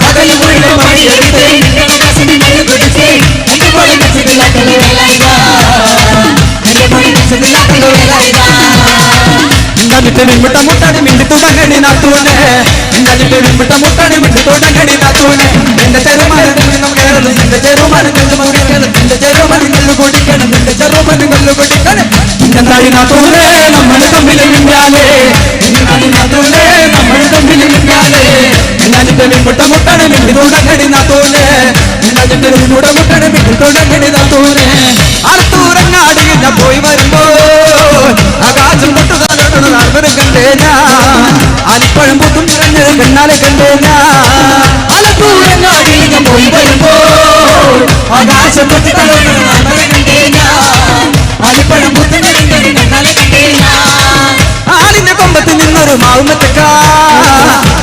പകല് മുഴുവൻ പണിയെടുത്ത് കിട്ടണ കാശിന് കള്ളു കുടിച്ച് എന്റെ മോളെ കഷ്ടത്തിലാക്കല്ല വേലായിതാ, എന്റെ മോളെ കഷ്ടത്തിലാക്കല്ല വേലായിതാ. എന്നിട്ട് വിമ്പിട്ട മുട്ടാണ് മിണ്ടി തുടങ്ങണി നാത്തൂനെ, എന്നിട്ട് വിമ്പിട്ട മുട്ടാണ് മിണ്ടി തുടങ്ങണി നാത്തൂനെ. എന്റെ ചെറുമാനം കേരളം, എന്റെ ചെറുമാനം കല്ലു കുടിക്കണം, എന്റെ ചെറുമാനം കല്ലു കുടിക്കണം, എന്റെ ചെറുമാനം കല്ലു കുടിക്കണം. എന്തായി നാത്തൂനെ നമ്മൾ തമ്മിൽ മിണ്ടാലേ, എന്തായി നാത്തൂനെ നമ്മൾ തമ്മിൽ മിണ്ടാലേ. എന്നിട്ട് വിമ്പിട്ട മുട്ടാണ് മിണ്ടി തുടങ്ങണി നാത്തൂനെ, എന്നിട്ട് വിമ്പിട്ട മുട്ടാണ് മിണ്ടി തുടങ്ങണി നാത്തൂനെ. ആലത്തൂരങ്ങാടി ഞാൻ പോയി വരുമ്പോ ആകാശം തൊട്ടു കണ്ടേ ഞാൻ, ആലിപ്പഴം പൂത്തും നിറഞ്ഞത് കണ്ണാലെ കണ്ടേ ഞാൻ. ആലത്തൂരങ്ങാടി ഞാൻ പോയി വരുമ്പോ ആകാശം തൊട്ടു കണ്ടേ ഞാൻ, ആലിപ്പഴം പൂത്തും നിറഞ്ഞത് കണ്ണാലെ കണ്ടേ ഞാൻ. ആലിന്റെ കൊമ്പത്ത് നിന്നൊരു മാവുമത്തക്ക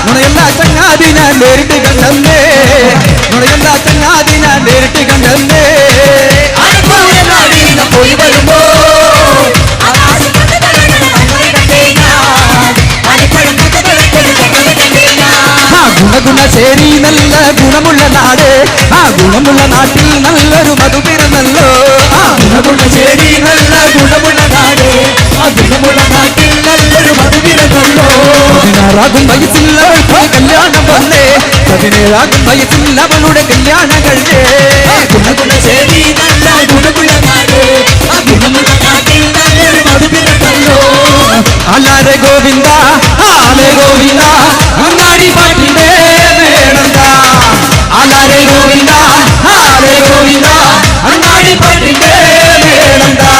നുണയല്ല ചങ്ങാതി ഞാൻ നേരിട്ട് കണ്ടേ, നുണയല്ല ചങ്ങാതി ഞാൻ നേരിട്ട് കണ്ടേ. ഗുണഗുണശ്ശേരി നല്ല ഗുണമുള്ള നാട്, ആ ഗുണമുള്ള നാട്ടിൽ നല്ലൊരു മധു പിറന്നല്ലോ. ആ ഗുണഗുണശ്ശേരി നല്ല ഗുണമുള്ള നാട്, ആ ഗുണമുള്ള നാട്ടിൽ നല്ലൊരു മധു പിറന്നല്ലോ. 16ആകും വയസ്സിൽ അവൾക്ക് കല്യാണം വന്നേ, 17ആകും വയസ്സിൽ അവളുടെ കല്യാണം കഴിഞ്ഞേ. ഗുണഗുണശ്ശേരി നല്ല ഗുണമുള്ള നാട്, ആ ഗുണമുള്ള നാട്ടിൽ നല്ലൊരു മധു പിറന്നല്ലോ. ആലാരെ ഗോവിന്ദ ആലേ ഗോവിന്ദ അങ്ങാടി പാട്ടിന്റെ മേളന്താ. ആലാരെ ഗോവിന്ദ ആലേ ഗോവിന്ദ അങ്ങാടി പാട്ടിന്റെ മേളന്താ.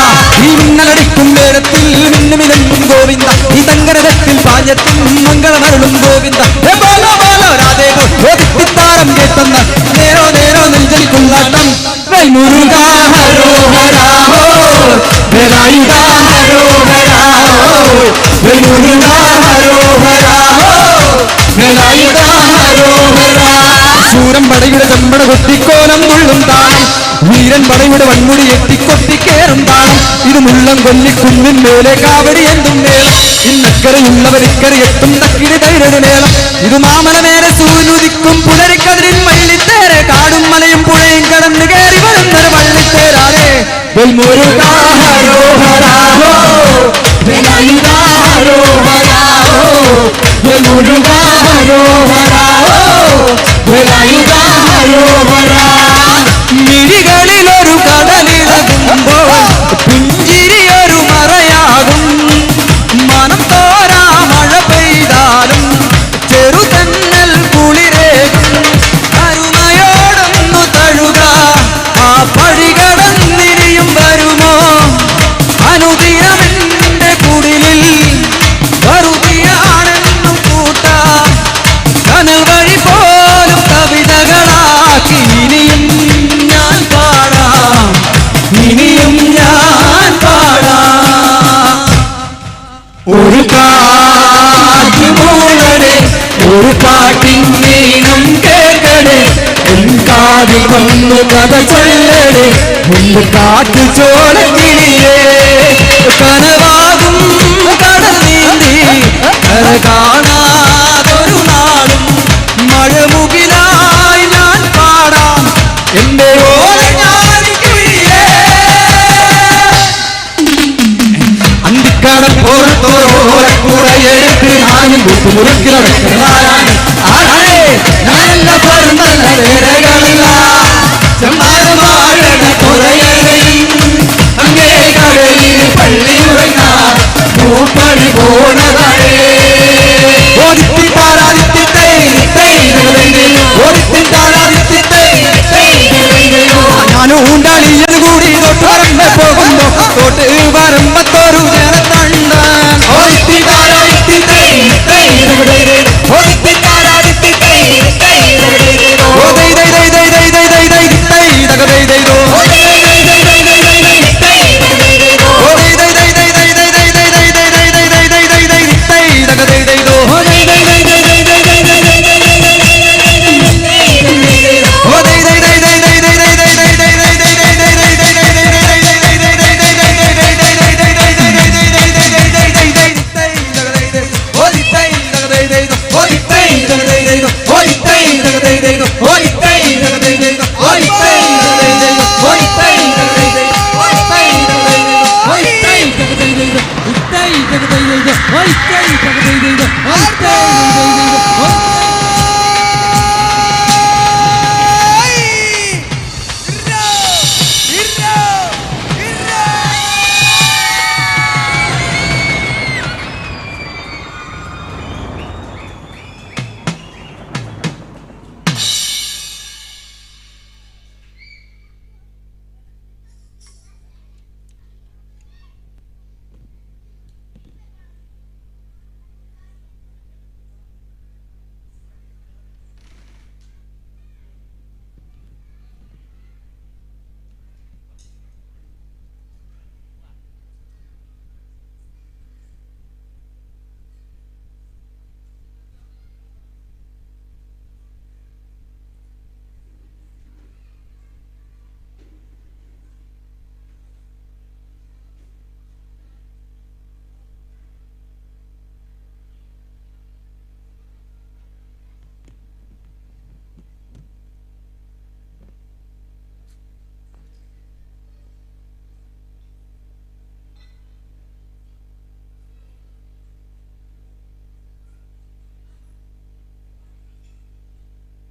ഈ മിന്നലടിക്കും നേരത്തിൽ മിന്നുമിലങ്ങും ഗോവിന്ദ, ഈ തങ്കരഥത്തിൽ പാഞ്ഞെത്തും മംഗളമരുളും ഗോവിന്ദ. ബോലോ ബോലോ രാധേ ഗോവിത്താരം കേട്ടെന്ന നേരോ നേരോ നെഞ്ചലിക്കുള്ളാട്ടം. മുരുകാ ഹരോ ഹരാ ഹോ വേലായുധാ ഹരോ ഹരാ ഹോ മുരുകാ ഹരോ ഹരാ ഹോ വേലായുധാ ഹരോ ഹരാ. ശൂരം പടയുടെ ചെമ്പട കൊട്ടിക്കോലം തുള്ളും താളം, വീരൻ പടയുടെ വൺമുടി എട്ടിക്കൊട്ടിക്കേറും താളം. ഇത് മുള്ളം കൊല്ലിക്കുന്നിൻ മേലെ കാവടി എന്തും മേളം, ഇന്നക്കരയുള്ളവരിക്കര എത്തും തക്കിടി തൈരടി മേളം. ഇത് മാമല മേലെ സൂനുദിക്കും പുലരിക്കതിരിൻ വള്ളിത്തേരെ, കാടും മലയും പുഴയും കടന്നു കയറി വരുന്നൊരു വള്ളിത്തേരാണേ. മുരുകാ ഹരോ ഹരാ ഹോ വേലായുധാ ഹരോ ഹരാ ഹോ മുരുകാ ഹരോ ഹരാ ഹോ വേലായുധാ ഹരോ ഹരാ. മിഴികളിലൊരു കടലിളകുമ്പോൾ പുഞ്ചിരിയൊരു മറയാകും, മനം തോരാ മഴ പെയ്താലും ചെറുതന്നൽ കുളിരേകും. കരുണയോടൊന്നു തഴുക ആ പഴികടന്നിനിയും വരുമോ, അനുദിനമെന്റെ കുടിലിൽ വറുതിയാണെന്നും കൂട്ടാ. കനൽ വഴി പോലും കവിതകളാക്കി ഇനിയും ഞാൻ പാടാം, ഇനിയും ഞാൻ പാടാം. ഒരു കാറ്റുമൂളനെ ഒരു പാട്ടിൻ നീണം കേൾക്കണേ, എൻ കാതിൽ വന്നു കഥ ചൊല്ലണേ മുമ്പ് കാറ്റു ചോളക്കിളിയേ. കനവാകും കടൽ നീന്തി കര കാണാതൊരു നാളും മഴമുകിലായി ഞാൻ പാടാം എന്റെ ഓലഞ്ഞാലിക്കിളിയേ. അന്തിക്കാടൻ പോറത്തോരോരക്കൂറയെടുത്ത് ഞാനും കൂട്ടുമുറുക്കിലടക്കുന്നതാരാണ് ആരാണേ? ഞാനല്ല പറഞ്ഞല്ല വേരകളില്ല ചെമ്മാനം വാഴണ തുറയലയും അങ്ങേ കടലിൽ പള്ളി ഉറങ്ങാ പൂപ്പണി പോണതാഴേ. ഞാനും ഊണ്ടാളിയൽ കൂടി തൊട്ട് വരമ്പ പോകുമ്പോ തൊട്ട് വരമ്പത്തൊരു ജനത്തണ്ടാൻ. ഓ ദൈ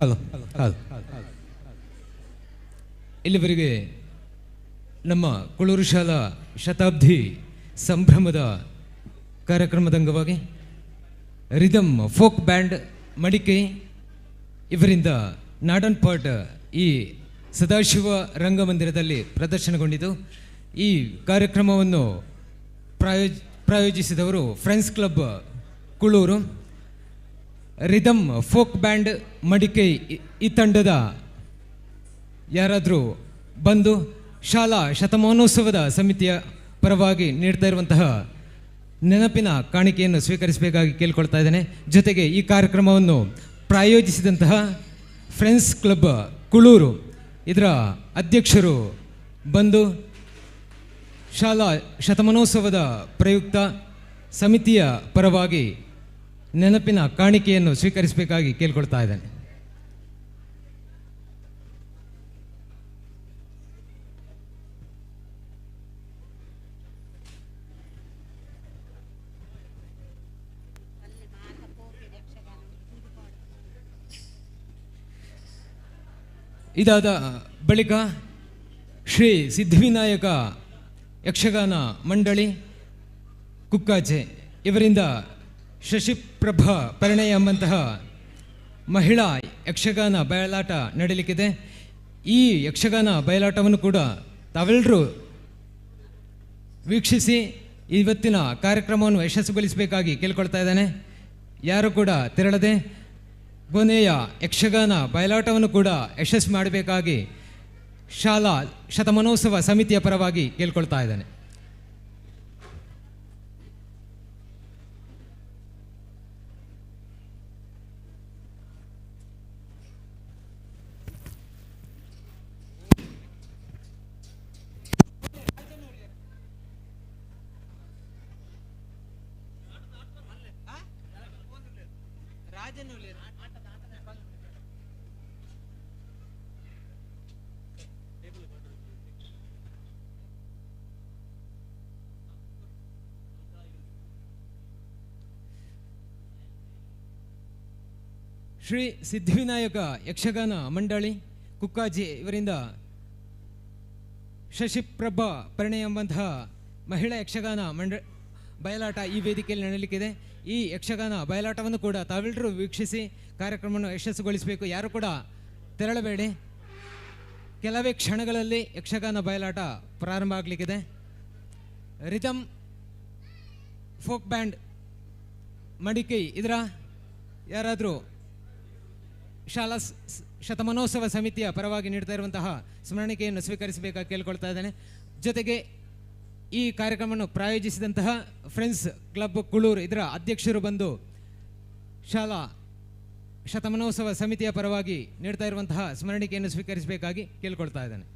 ಹಲೋ ಹಲೋ ಇಲ್ಲಿವರೆಗೆ ನಮ್ಮ ಕುಳೂರು ಶಾಲಾ ಶತಾಬ್ದಿ ಸಂಭ್ರಮದ ಕಾರ್ಯಕ್ರಮದ ಅಂಗವಾಗಿ ರಿದಮ್ ಫೋಕ್ ಬ್ಯಾಂಡ್ ಮಡಿಕೆ ಇವರಿಂದ ನಾಡನ್ ಪಾಟ್ ಈ ಸದಾಶಿವ ರಂಗಮಂದಿರದಲ್ಲಿ ಪ್ರದರ್ಶನಗೊಂಡಿತು. ಈ ಕಾರ್ಯಕ್ರಮವನ್ನು ಪ್ರಾಯೋಜಿಸಿದವರು friends club Kulur. Rhythm folk band Madike ಈ ತಂಡದ ಯಾರಾದರೂ ಬಂದು ಶಾಲಾ ಶತಮಾನೋತ್ಸವದ ಸಮಿತಿಯ ಪರವಾಗಿ ನೀಡ್ತಾ ಇರುವಂತಹ ನೆನಪಿನ ಕಾಣಿಕೆಯನ್ನು ಸ್ವೀಕರಿಸಬೇಕಾಗಿ ಕೇಳಿಕೊಳ್ತಾ ಇದ್ದೇನೆ. ಜೊತೆಗೆ ಈ ಕಾರ್ಯಕ್ರಮವನ್ನು ಪ್ರಾಯೋಜಿಸಿದಂತಹ ಫ್ರೆಂಡ್ಸ್ ಕ್ಲಬ್ ಕುಳೂರು ಇದರ ಅಧ್ಯಕ್ಷರು ಬಂದು ಶಾಲಾ ಶತಮಾನೋತ್ಸವದ ಪ್ರಯುಕ್ತ ಸಮಿತಿಯ ಪರವಾಗಿ ನೆನಪಿನ ಕಾಣಿಕೆಯನ್ನು ಸ್ವೀಕರಿಸಬೇಕಾಗಿ ಕೇಳಿಕೊಳ್ತಾ ಇದ್ದೇನೆ. ಇದಾದ ಬಳಿಕ ಶ್ರೀ ಸಿದ್ಧಿವಿನಾಯಕ ಯಕ್ಷಗಾನ ಮಂಡಳಿ ಕುಕ್ಕಾಜೆ ಇವರಿಂದ ಶಶಿಪ್ರಭಾ ಪರಿಣಯ ಎಂಬಂತಹ ಮಹಿಳಾ ಯಕ್ಷಗಾನ ಬಯಲಾಟ ನಡೆಯಲಿಕ್ಕಿದೆ. ಈ ಯಕ್ಷಗಾನ ಬಯಲಾಟವನ್ನು ಕೂಡ ತಾವೆಲ್ಲರೂ ವೀಕ್ಷಿಸಿ ಇವತ್ತಿನ ಕಾರ್ಯಕ್ರಮವನ್ನು ಯಶಸ್ಸುಗೊಳಿಸಬೇಕಾಗಿ ಕೇಳಿಕೊಳ್ತಾ ಇದ್ದೇನೆ. ಯಾರು ಕೂಡ ತೆರಳದೆ ಕೊನೆಯ ಯಕ್ಷಗಾನ ಬಯಲಾಟವನ್ನು ಕೂಡ ಯಶಸ್ಸು ಮಾಡಬೇಕಾಗಿ ಶಾಲಾ ಶತಮಾನೋತ್ಸವ ಸಮಿತಿಯ ಪರವಾಗಿ ಕೇಳಿಕೊಳ್ತಾ ಇದ್ದೇನೆ. ಶ್ರೀ ಸಿದ್ಧಿವಿನಾಯಕ ಯಕ್ಷಗಾನ ಮಂಡಳಿ ಕುಕ್ಕಾಜಿ ಇವರಿಂದ ಶಶಿಪ್ರಭಾ ಪರಿಣಯ ಎಂಬಂತಹ ಮಹಿಳಾ ಯಕ್ಷಗಾನ ಬಯಲಾಟ ಈ ವೇದಿಕೆಯಲ್ಲಿ ನಡೆಯಲಿಕ್ಕಿದೆ. ಈ ಯಕ್ಷಗಾನ ಬಯಲಾಟವನ್ನು ಕೂಡ ತಾವೆಲ್ಲರೂ ವೀಕ್ಷಿಸಿ ಕಾರ್ಯಕ್ರಮವನ್ನು ಯಶಸ್ಸುಗೊಳಿಸಬೇಕು. ಯಾರು ಕೂಡ ತೆರಳಬೇಡಿ. ಕೆಲವೇ ಕ್ಷಣಗಳಲ್ಲಿ ಯಕ್ಷಗಾನ ಬಯಲಾಟ ಪ್ರಾರಂಭ ಆಗಲಿಕ್ಕಿದೆ. ರಿದಮ್ ಫೋಕ್ ಬ್ಯಾಂಡ್ ಮಡಿಕೈ ಇದರ ಯಾರಾದರೂ ಶಾಲಾ ಶತಮಾನೋತ್ಸವ ಸಮಿತಿಯ ಪರವಾಗಿ ನೀಡ್ತಾ ಇರುವಂತಹ ಸ್ಮರಣಿಕೆಯನ್ನು ಸ್ವೀಕರಿಸಬೇಕಾಗಿ ಕೇಳಿಕೊಳ್ತಾ ಇದ್ದೇನೆ. ಜೊತೆಗೆ ಈ ಕಾರ್ಯಕ್ರಮವನ್ನು ಪ್ರಾಯೋಜಿಸಿದಂತಹ ಫ್ರೆಂಡ್ಸ್ ಕ್ಲಬ್ ಕುಳೂರು ಇದರ ಅಧ್ಯಕ್ಷರು ಬಂದು ಶಾಲಾ ಶತಮಾನೋತ್ಸವ ಸಮಿತಿಯ ಪರವಾಗಿ ನೀಡ್ತಾ ಇರುವಂತಹ ಸ್ಮರಣಿಕೆಯನ್ನು ಸ್ವೀಕರಿಸಬೇಕಾಗಿ ಕೇಳಿಕೊಳ್ತಾ ಇದ್ದೇನೆ.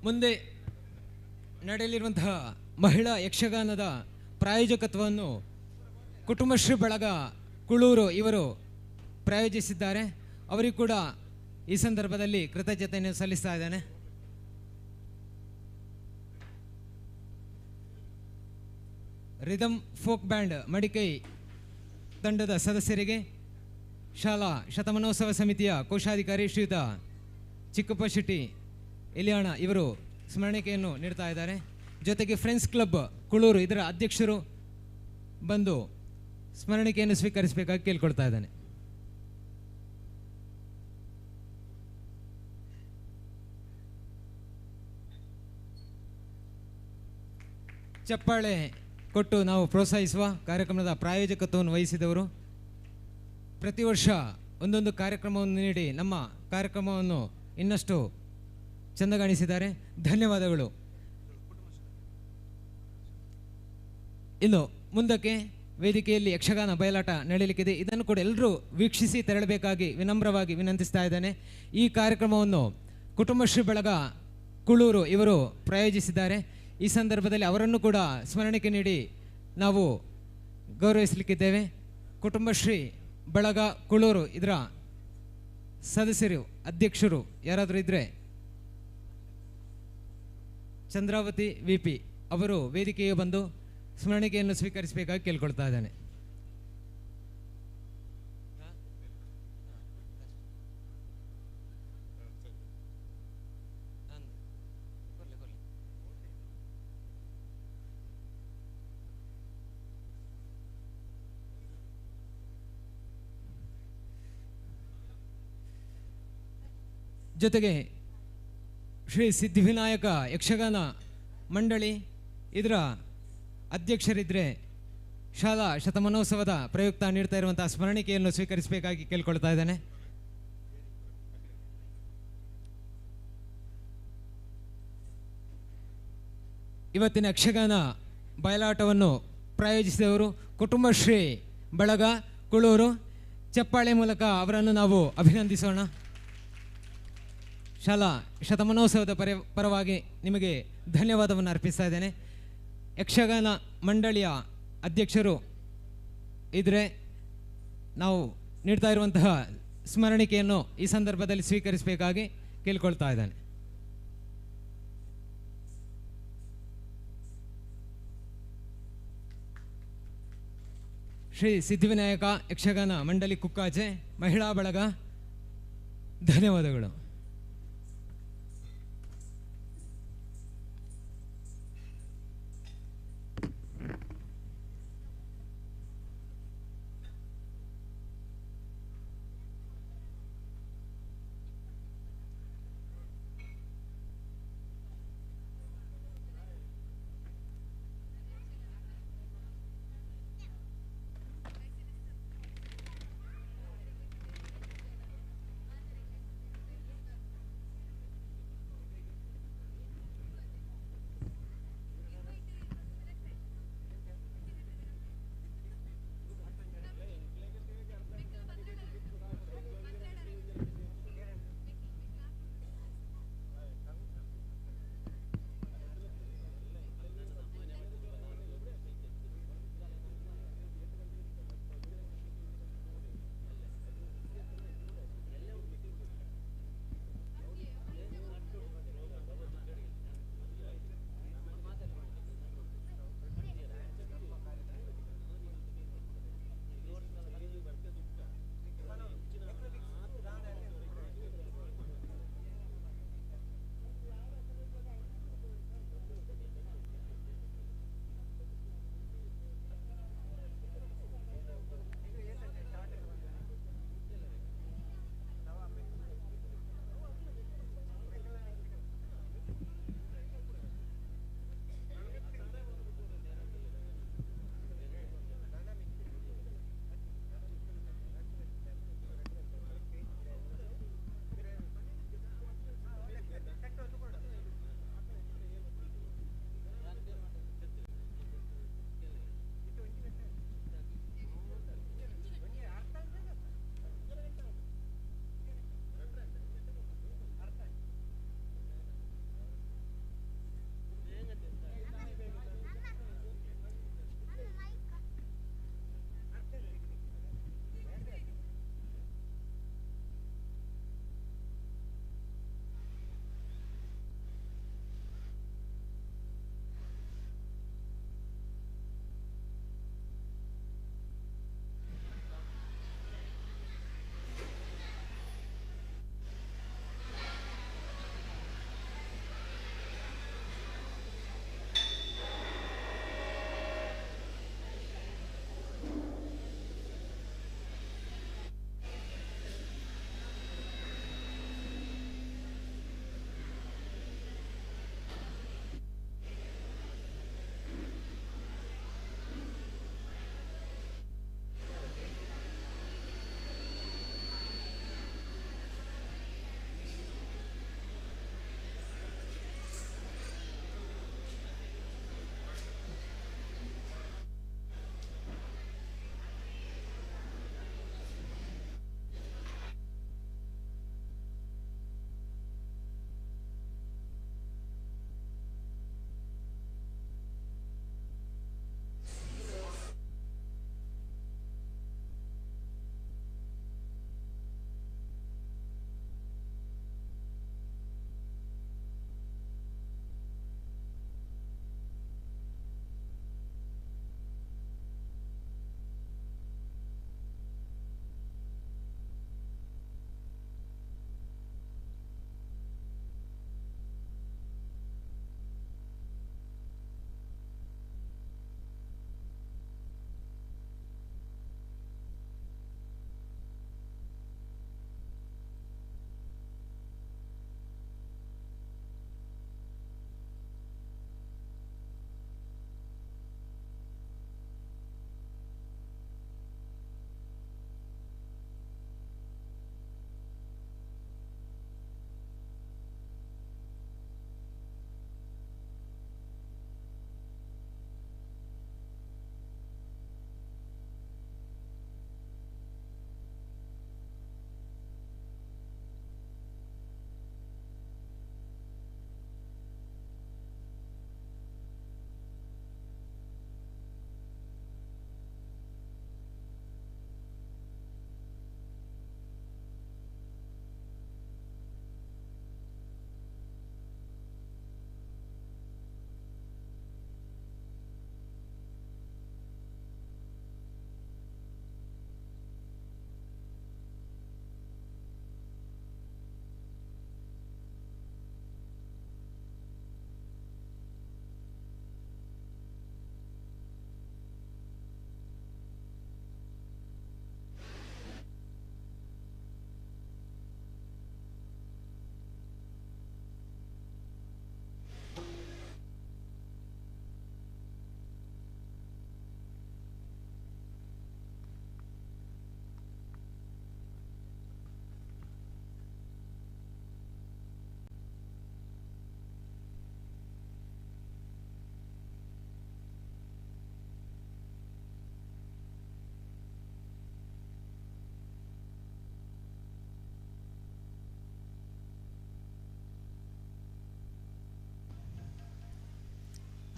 ಮುಂದೆ ನಡೆಯಲಿರುವಂತಹ ಮಹಿಳಾ ಯಕ್ಷಗಾನದ ಪ್ರಾಯೋಜಕತ್ವವನ್ನು ಕುಟುಂಬಶ್ರೀ ಬಳಗ ಕುಳೂರು ಇವರು ಪ್ರಾಯೋಜಿಸಿದ್ದಾರೆ. ಅವರಿಗೂ ಕೂಡ ಈ ಸಂದರ್ಭದಲ್ಲಿ ಕೃತಜ್ಞತೆಯನ್ನು ಸಲ್ಲಿಸ್ತಾ ಇದ್ದೇನೆ. ರಿದಮ್ ಫೋಕ್ ಬ್ಯಾಂಡ್ ಮಡಿಕೈ ತಂಡದ ಸದಸ್ಯರಿಗೆ ಶಾಲಾ ಶತಮಾನೋತ್ಸವ ಸಮಿತಿಯ ಕೋಶಾಧಿಕಾರಿ ಶ್ರೀಯುತ ಚಿಕ್ಕಪ್ಪ ಶೆಟ್ಟಿ ಎಲಿಯಾಣ ಇವರು ಸ್ಮರಣಿಕೆಯನ್ನು ನೀಡ್ತಾ ಇದ್ದಾರೆ. ಜೊತೆಗೆ ಫ್ರೆಂಡ್ಸ್ ಕ್ಲಬ್ ಕುಳೂರು ಇದರ ಅಧ್ಯಕ್ಷರು ಬಂದು ಸ್ಮರಣಿಕೆಯನ್ನು ಸ್ವೀಕರಿಸಬೇಕಾಗಿ ಕೇಳಿಕೊಳ್ತಾ ಇದ್ದಾನೆ. ಚಪ್ಪಾಳೆ ಕೊಟ್ಟು ನಾವು ಪ್ರೋತ್ಸಾಹಿಸುವ ಕಾರ್ಯಕ್ರಮದ ಪ್ರಾಯೋಜಕತ್ವವನ್ನು ವಹಿಸಿದವರು ಪ್ರತಿ ವರ್ಷ ಒಂದೊಂದು ಕಾರ್ಯಕ್ರಮವನ್ನು ನೀಡಿ ನಮ್ಮ ಕಾರ್ಯಕ್ರಮವನ್ನು ಇನ್ನಷ್ಟು ಚಂದಗಾಣಿಸಿದ್ದಾರೆ. ಧನ್ಯವಾದಗಳು. ಇನ್ನು ಮುಂದಕ್ಕೆ ವೇದಿಕೆಯಲ್ಲಿ ಯಕ್ಷಗಾನ ಬಯಲಾಟ ನಡೆಯಲಿಕ್ಕಿದೆ. ಇದನ್ನು ಕೂಡ ಎಲ್ಲರೂ ವೀಕ್ಷಿಸಿ ತೆರಳಬೇಕಾಗಿ ವಿನಮ್ರವಾಗಿ ವಿನಂತಿಸ್ತಾ ಇದ್ದೇನೆ. ಈ ಕಾರ್ಯಕ್ರಮವನ್ನು ಕುಟುಂಬಶ್ರೀ ಬಳಗ ಕುಳೂರು ಇವರು ಪ್ರಾಯೋಜಿಸಿದ್ದಾರೆ. ಈ ಸಂದರ್ಭದಲ್ಲಿ ಅವರನ್ನು ಕೂಡ ಸ್ಮರಣಿಕೆ ನೀಡಿ ನಾವು ಗೌರವಿಸಲಿಕ್ಕಿದ್ದೇವೆ. ಕುಟುಂಬಶ್ರೀ ಬಳಗ ಕುಳೂರು ಇದರ ಸದಸ್ಯರು, ಅಧ್ಯಕ್ಷರು ಯಾರಾದರೂ ಇದ್ದರೆ ಚಂದ್ರಾವತಿ ವಿ ಪಿ ಅವರು ವೇದಿಕೆಗೆ ಬಂದು ಸ್ಮರಣಿಕೆಯನ್ನು ಸ್ವೀಕರಿಸಬೇಕಾಗಿ ಕೇಳ್ಕೊಳ್ತಾ ಇದ್ದೇನೆ. ಜೊತೆಗೆ ಶ್ರೀ ಸಿದ್ಧಿವಿನಾಯಕ ಯಕ್ಷಗಾನ ಮಂಡಳಿ ಇದರ ಅಧ್ಯಕ್ಷರಿದ್ದರೆ ಶಾಲಾ ಶತಮಾನೋತ್ಸವದ ಪ್ರಯುಕ್ತ ನೀಡ್ತಾ ಇರುವಂತಹ ಸ್ಮರಣಿಕೆಯನ್ನು ಸ್ವೀಕರಿಸಬೇಕಾಗಿ ಕೇಳ್ಕೊಳ್ತಾ ಇದ್ದೇನೆ. ಇವತ್ತಿನ ಯಕ್ಷಗಾನ ಬಯಲಾಟವನ್ನು ಪ್ರಾಯೋಜಿಸಿದವರು ಕುಟುಂಬಶ್ರೀ ಬಳಗ ಕುಳೂರು. ಚಪ್ಪಾಳೆ ಮೂಲಕ ಅವರನ್ನು ನಾವು ಅಭಿನಂದಿಸೋಣ. ಶಾಲಾ ಶತಮಾನೋತ್ಸವದ ಪರವಾಗಿ ನಿಮಗೆ ಧನ್ಯವಾದವನ್ನು ಅರ್ಪಿಸ್ತಾ ಇದ್ದೇನೆ. ಯಕ್ಷಗಾನ ಮಂಡಳಿಯ ಅಧ್ಯಕ್ಷರು ಇದ್ದರೆ ನಾವು ನೀಡ್ತಾ ಇರುವಂತಹ ಸ್ಮರಣಿಕೆಯನ್ನು ಈ ಸಂದರ್ಭದಲ್ಲಿ ಸ್ವೀಕರಿಸಬೇಕಾಗಿ ಕೇಳಿಕೊಳ್ತಾ ಇದ್ದಾನೆ. ಶ್ರೀ ಸಿದ್ಧಿವಿನಾಯಕ ಯಕ್ಷಗಾನ ಮಂಡಳಿ ಕುಕ್ಕಾಜೆ ಮಹಿಳಾ ಬಳಗ, ಧನ್ಯವಾದಗಳು.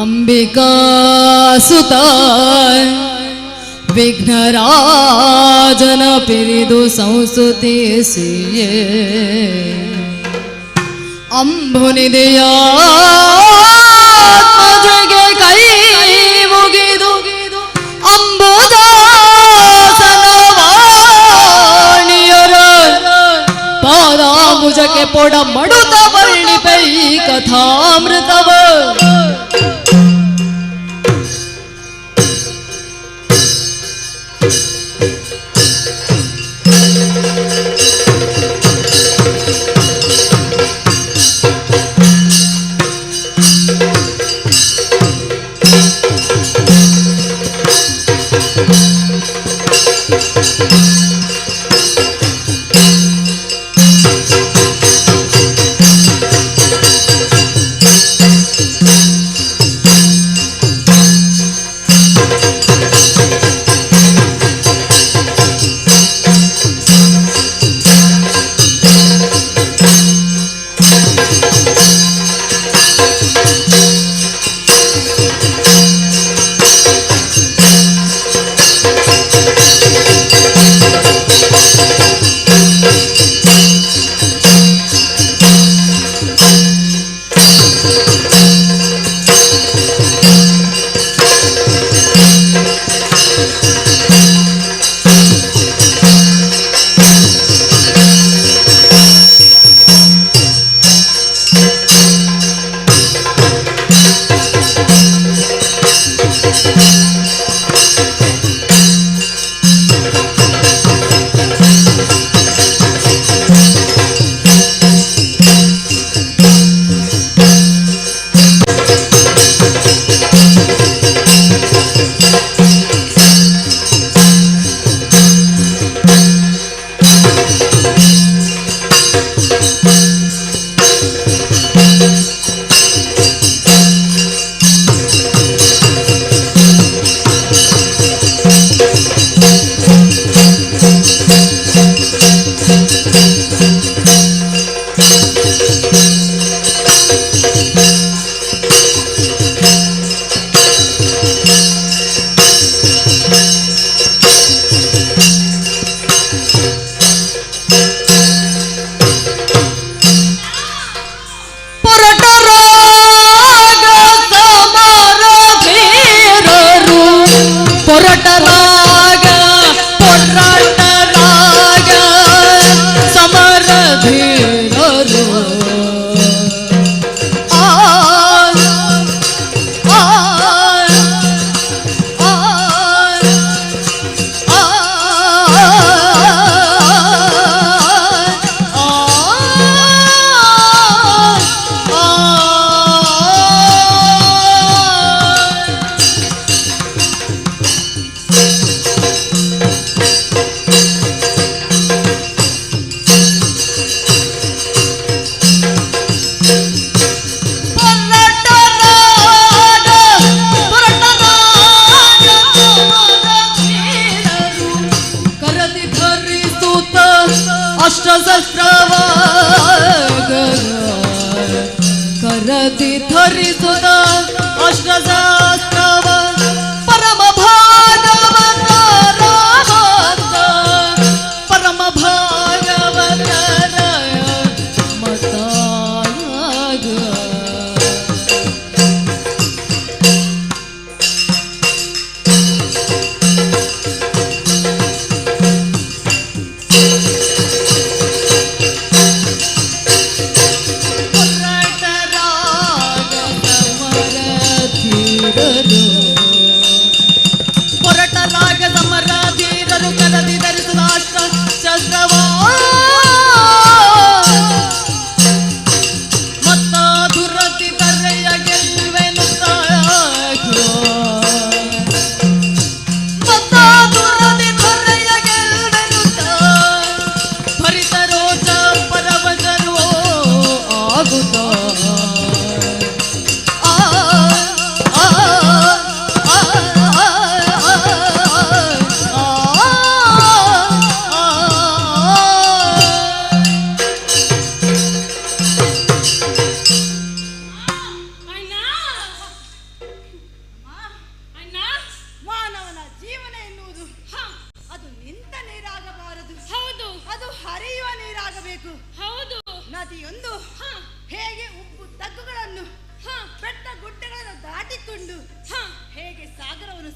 ಅಂಬಿಕಾ ಸುತ ವಿಘ್ನರಾಜನ ಪಿರಿದು ಸಂಸ್ತುತಿಸಿಯೇ ಅಂಬುನಿದೆಯ ಆತ್ಮಜಗೆ ಕೈ ಮುಗಿದು ಅಂಬುದಾಸನ ವಾಣಿಯರ ಪಾದಾಂಬುಜಕ್ಕೆ ಪೊಡ ಮಡುತ ವರ್ಣಿಪೈ ಕಥಾಮೃತವ.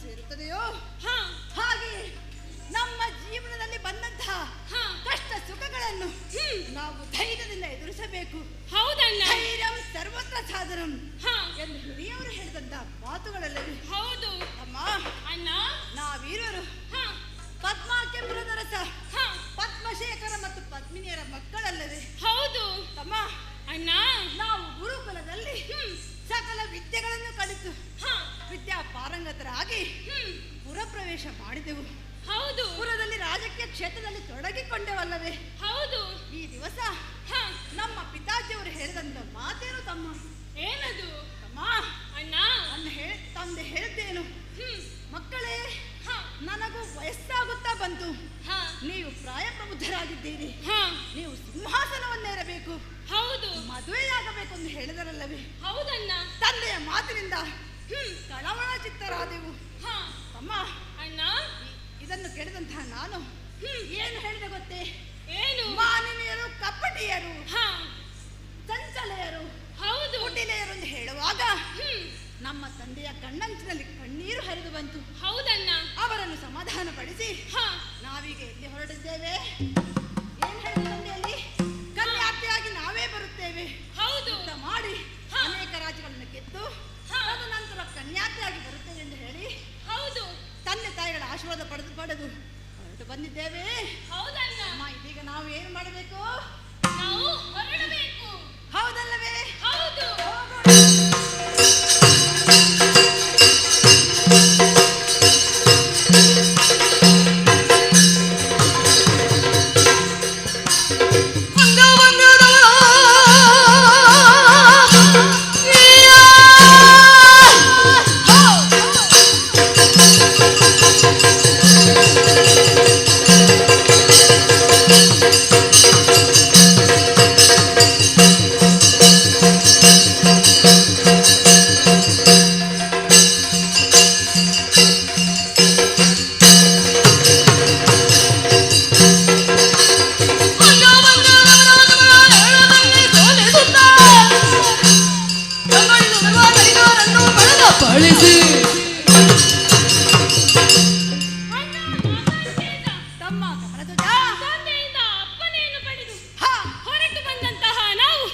ಸೇರುತ್ತದೆಯೋ ಹಾಗೆ ನಮ್ಮ ಜೀವನದಲ್ಲಿ ಬಂದಂತಹ ಕಷ್ಟ ಸುಖಗಳನ್ನು ನಾವು ಧೈರ್ಯದಿಂದ ಎದುರಿಸಬೇಕು. ಹೌದಣ್ಣ. ಧೈರ್ಯಂ ಸರ್ವತ್ರ ಸಾಧನಂ ಎಂದು ಹಿರಿಯವರು ಹೇಳಿದಂತಹ ಮಾತುಗಳಲ್ಲವೇ? ಹೌದು. ಅಮ್ಮ, ಅಣ್ಣ, ನಾವೀರರು ಪದ್ಮಾಖ್ಯಪುರದರಸ ಪದ್ಮಶೇಖರ ಮತ್ತು ಪದ್ಮಿನಿಯರ ಮಕ್ಕಳಲ್ಲವೇ? ಹೌದು. ತಮ್ಮ, ಅಣ್ಣ, ನಾವು ಗುರುಕುಲದಲ್ಲಿ ಸಕಲ ವಿದ್ಯೆಗಳನ್ನು ಕಲಿತು ವಿದ್ಯಾ ಪಾರಂಗತರಾಗಿ ಪುರಪ್ರವೇಶ ಮಾಡಿದೆವು. ಹೌದು. ಪುರದಲ್ಲಿ ರಾಜಕೀಯ ಕ್ಷೇತ್ರದಲ್ಲಿ ತೊಡಗಿಕೊಂಡೆವಲ್ಲವೇ? ಹೌದು. ಈ ದಿವಸ ನಮ್ಮ ಪಿತಾಜಿಯವರು ಹೇಳಿದಂತ ಮಾತೇನು ತಮ್ಮ? ಏನದು? ತಮ್ಮ, ಅಣ್ಣ, ತಂದೆ ಹೇಳಿದ್ದೇನು? ಮಕ್ಕಳೇ, ನನಗೂ ವಯಸ್ಸಾಗುತ್ತಾ ಬಂತು, ನೀವು ಪ್ರಾಯ ಪ್ರಬುದ್ಧರಾಗಿದ್ದೀರಿ, ನೀವು ಸಿಂಹಾಸನವನ್ನೇರಬೇಕು, ಹೌದು, ಮದುವೆಯಾಗಬೇಕು ಎಂದು ಹೇಳಿದರಲ್ಲವೇ? ಹೌದಣ್ಣ. ತಂದೆಯ ಮಾತಿನಿಂದ ಕಳವಳ ಚಿತ್ತರಾದೆವು. ತಮ್ಮ, ಅಣ್ಣ, ಇದನ್ನು ಕೇಳಿದಂತಹ ನಾನು ಏನು ಹೇಳಿದೆ ಗೊತ್ತೇ? ಏನು? ಮಾನಿನಿಯರು ಕಪಟಿಯರು, ಚಂಚಲೆಯರು, ಹೌದು, ಕುಟಿಲೆಯರು ಎಂದು ಹೇಳುವಾಗ ನಮ್ಮ ತಂದೆಯ ಕಣ್ಣಂಚಿನಲ್ಲಿ ಕಣ್ಣೀರು ಹರಿದು ಬಂತು. ಹೌದಣ್ಣ. ಅವರನ್ನು ಸಮಾಧಾನ ಪಡಿಸಿ ನಾವೀಗ ಎಲ್ಲಿ ಹೊರಟಿದ್ದೇವೆ? ಏನ್ ಹೇಳಿದ ತಂದೆಯಲ್ಲಿ? ಕನ್ಯಾರ್ಥಿಯಾಗಿ ನಾವೇ ಬರುತ್ತೇವೆ. ಹೌದು. ಯುದ್ಧ ಮಾಡಿ ಅನೇಕ ರಾಜ್ಯಗಳನ್ನು ಗೆದ್ದು ತದನಂತರ ಕನ್ಯಾರ್ಥಿಯಾಗಿ ಬರುತ್ತೇವೆ ಎಂದು ಹೇಳಿ, ಹೌದು, ತಂದೆ ತಾಯಿಗಳ ಆಶೀರ್ವಾದ ಪಡೆದು ಪಡೆದು ಹೊರಟು ಬಂದಿದ್ದೇವೆ. ಹೌದಣ್ಣ. ಅಮ್ಮ, ಇದೀಗ ನಾವು ಏನು ಮಾಡಬೇಕು? ನಾವು ಹೊರಡಬೇಕು. ಹೌದಲ್ಲವೇ? ಹೌದು. ತಂದೆಯಿಂದ ಅಪ್ಪಣೆಯನ್ನು ಪಡೆದು ಹೊರಟು ಬಂದಂತಹ ನಾವು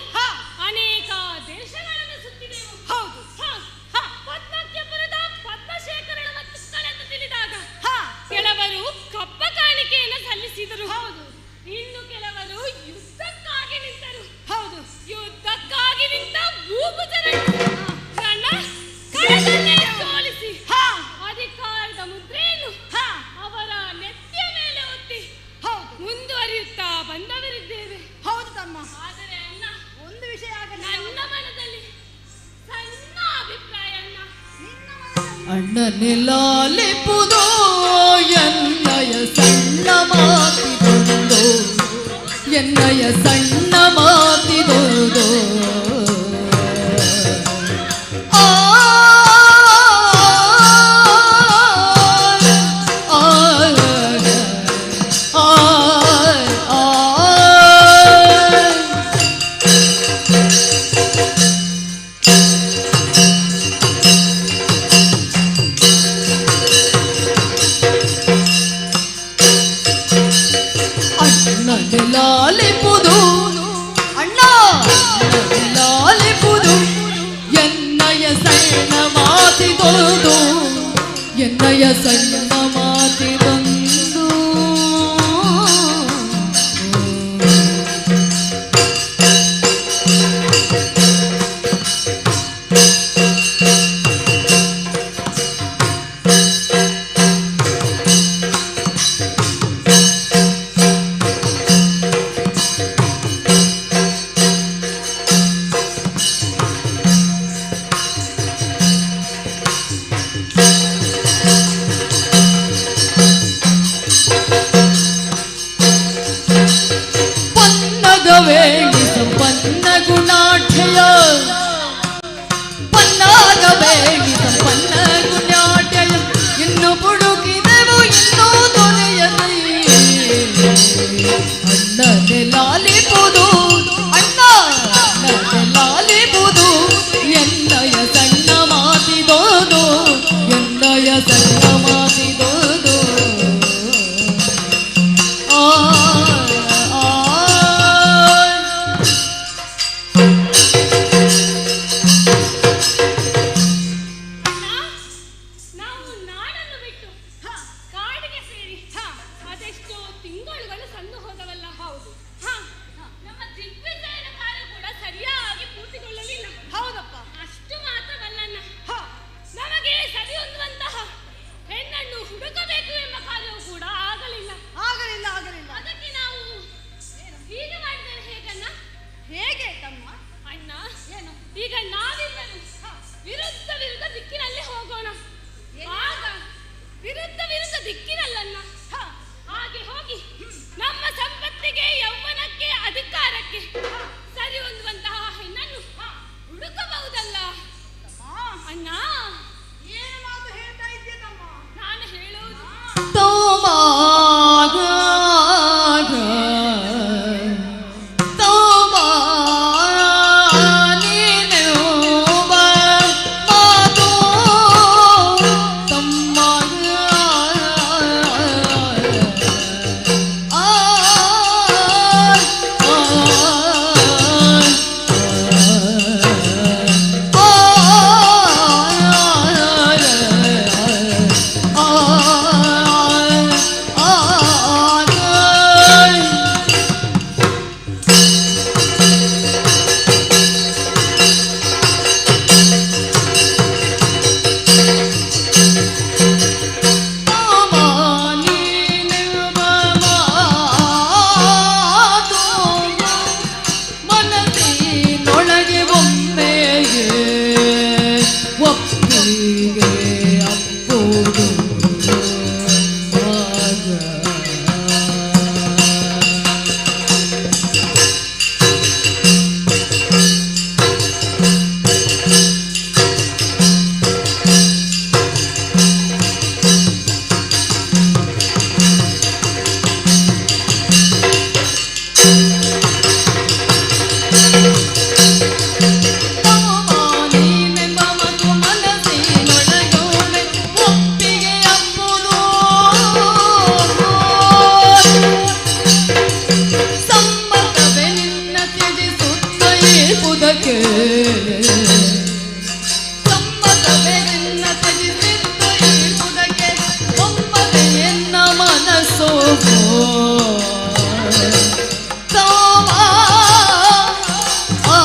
ಅನೇಕ ದೇಶಗಳನ್ನು ಸುತ್ತಿದೆವು. ಹೌದು. ಪದ್ಮಕ್ಯಪುರದ ಪದ್ಮಶೇಖರನ ಮಕ್ಕಳೆಂದು ತಿಳಿದಾಗ ಕೆಲವರು ಕಪ್ಪ ಕಾಣಿಕೆಯನ್ನು ಸಲ್ಲಿಸಿದರು. ಹೌದು. ಇನ್ನು ಕೆಲವರು ಯುದ್ಧಕ್ಕಾಗಿ ನಿಂತರು. ಹೌದು. ಯುದ್ಧಕ್ಕಾಗಿ ನಿಂತ ಭೂಪುಜರನ್ನು ರಣ ಕಣದಲ್ಲೇ ಸೋಲಿಸಿ ಅಧಿಕಾರದ ಮುದ್ರೆಯನ್ನು ಅವರ ನೆತ್ತಿಯ ಮೇಲೆ ಒತ್ತಿ ಮುಂದುವರಿಯುತ್ತಾ ಬಂದವರಿದ್ದೇವೆ. ಹೌದು ತಮ್ಮ. ಆದರೆ ಅಣ್ಣ, ಒಂದು ವಿಷಯ ಆಗಲಿ, ನನ್ನ ಮನದಲ್ಲಿ ಸಣ್ಣ ಅಭಿಪ್ರಾಯ ಅಣ್ಣ. ಅಣ್ಣನೆಲಾಲಿಪುದೋ ಎನ್ನಯ ಸಣ್ಣ ಮಾತಿದೊಂದು, ಎನ್ನಯ ಸಣ್ಣ ಮಾತಿದೊಂದು. ಆ ಆ ಆ ಆ ಅಣ್ಣನೆಲಾಲಿಪುದು, ಅಣ್ಣ ಲಾಲಿಪುದು ಎನ್ನಯ ಸಣ್ಣ ಮಾತಿದೊಂದು, ಎನ್ನಯ ಸಣ್ಣ ಮಾತಿದೊಂದು. ವಿರುದ್ಧ ವಿರುದ್ಧ ದಿಕ್ಕಿನಲ್ಲಣ್ಣ. ಹಾಗೆ ಹೋಗಿ ನಮ್ಮ ಸಂಪತ್ತಿಗೆ, ಯೌವನಕ್ಕೆ, ಅಧಿಕಾರಕ್ಕೆ ಸರಿ ಹೊಂದುವಂತಹ ಹೆಣ್ಣನ್ನು ಹುಡುಕಬಹುದಲ್ಲ ಅಣ್ಣ? ಏನು ಮಾತು ಹೇಳ್ತಾ ಇದ್ದೀಯ ತಮ್ಮ? ನಾನು ಹೇಳುವುದು ಮನಸ್ಸಿನೊಳಗೆ ಒಮ್ಮೆಗೆ ಒಪ್ಪಿಗೆ ಅಪ್ಪುದು ಆಗ. ನೀನೆಂಬ ಮತ್ತು ಮನಸ್ಸಿನೊಳಗೊಮ್ಮೆ ಒಪ್ಪಿಗೆ ಅಪ್ಪುದು ಸಮ್ಮತವೇ ನಿನ್ನ ತ್ಯಜಿಸುತ್ತ ಏಪುದಕ್ಕೆ, ಸಮ್ಮತವೇ ನಿನ್ನ ತ್ಯಜಿಸಿತ್ತ ಏಪುದಕ್ಕೆ ಒಮ್ಮದೆ ಎನ್ನ ಮನಸ್ಸು ತೋಮ ಆ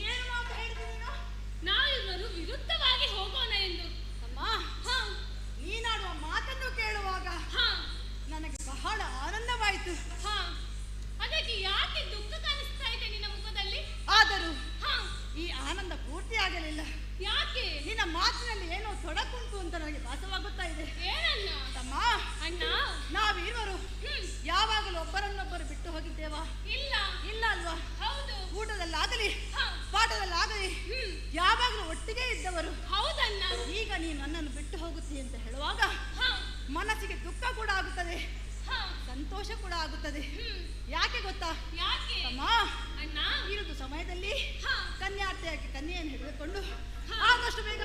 ಏನು ಮಾತು ಹೇಳಿದೆ ನೀನು? ನಾವಿಬ್ಬರು ವಿರುದ್ಧವಾಗಿ ಹೋಗೋಣ ಎಂದು. ತಮ್ಮ, ನೀನಾಡುವ ಮಾತನ್ನು ಕೇಳುವಾಗ ನನಗೆ ಬಹಳ ಆನಂದವಾಯಿತು. ಅದಕ್ಕೆ ಯಾಕೆ ದುಃಖ ಕಾಣಿಸ್ತಾ ಇದೆ ನಿನ್ನ ಮುಖದಲ್ಲಿ? ಆದರೂ ಈ ಆನಂದ ಪೂರ್ತಿಯಾಗಲಿಲ್ಲ. ಯಾಕೆ? ನಿನ್ನ ಮಾತಿನಲ್ಲಿ ಏನೋ ತೊಡಕುಂಟು ಅಂತ ನನಗೆ ಭಾಸವಾಗುತ್ತಾ ಇದೆ. ಏನಣ್ಣ? ತಮ್ಮ, ಅಣ್ಣ, ನಾವಿರುವರು ಯಾವಾಗಲೂ ಒಬ್ಬರನ್ನೊಬ್ಬರು ಬಿಟ್ಟು ಹೋಗಿದ್ದೇವಾ? ಇಲ್ಲ. ಇಲ್ಲ ಅಲ್ವಾ? ಹೌದು. ಊಟದಲ್ಲಾಗಲಿ ಪಾಠದಲ್ಲಾಗಲಿ ಯಾವಾಗಲೂ ಒಟ್ಟಿಗೆ ಇದ್ದವರು. ಹೌದಣ್ಣ. ಈಗ ನೀನು ನನ್ನನ್ನು ಬಿಟ್ಟು ಹೋಗುತ್ತೀ ಅಂತ ಹೇಳುವಾಗ ಮನಸ್ಸಿಗೆ ದುಃಖ ಕೂಡ ಆಗುತ್ತದೆ, ಸಂತೋಷ ಕೂಡ ಆಗುತ್ತದೆ. ಯಾಕೆ ಗೊತ್ತಾ? ಯಾಕೆ? ತಮ್ಮ, ಅಣ್ಣ, ಇರುದು ಸಮಯದಲ್ಲಿ ಕನ್ಯಾರ್ಥಿಯಾಗಿ ಕನ್ಯೆಯನ್ನು ಹಿಡಿದುಕೊಂಡು ಆದಷ್ಟು ಬೇಗ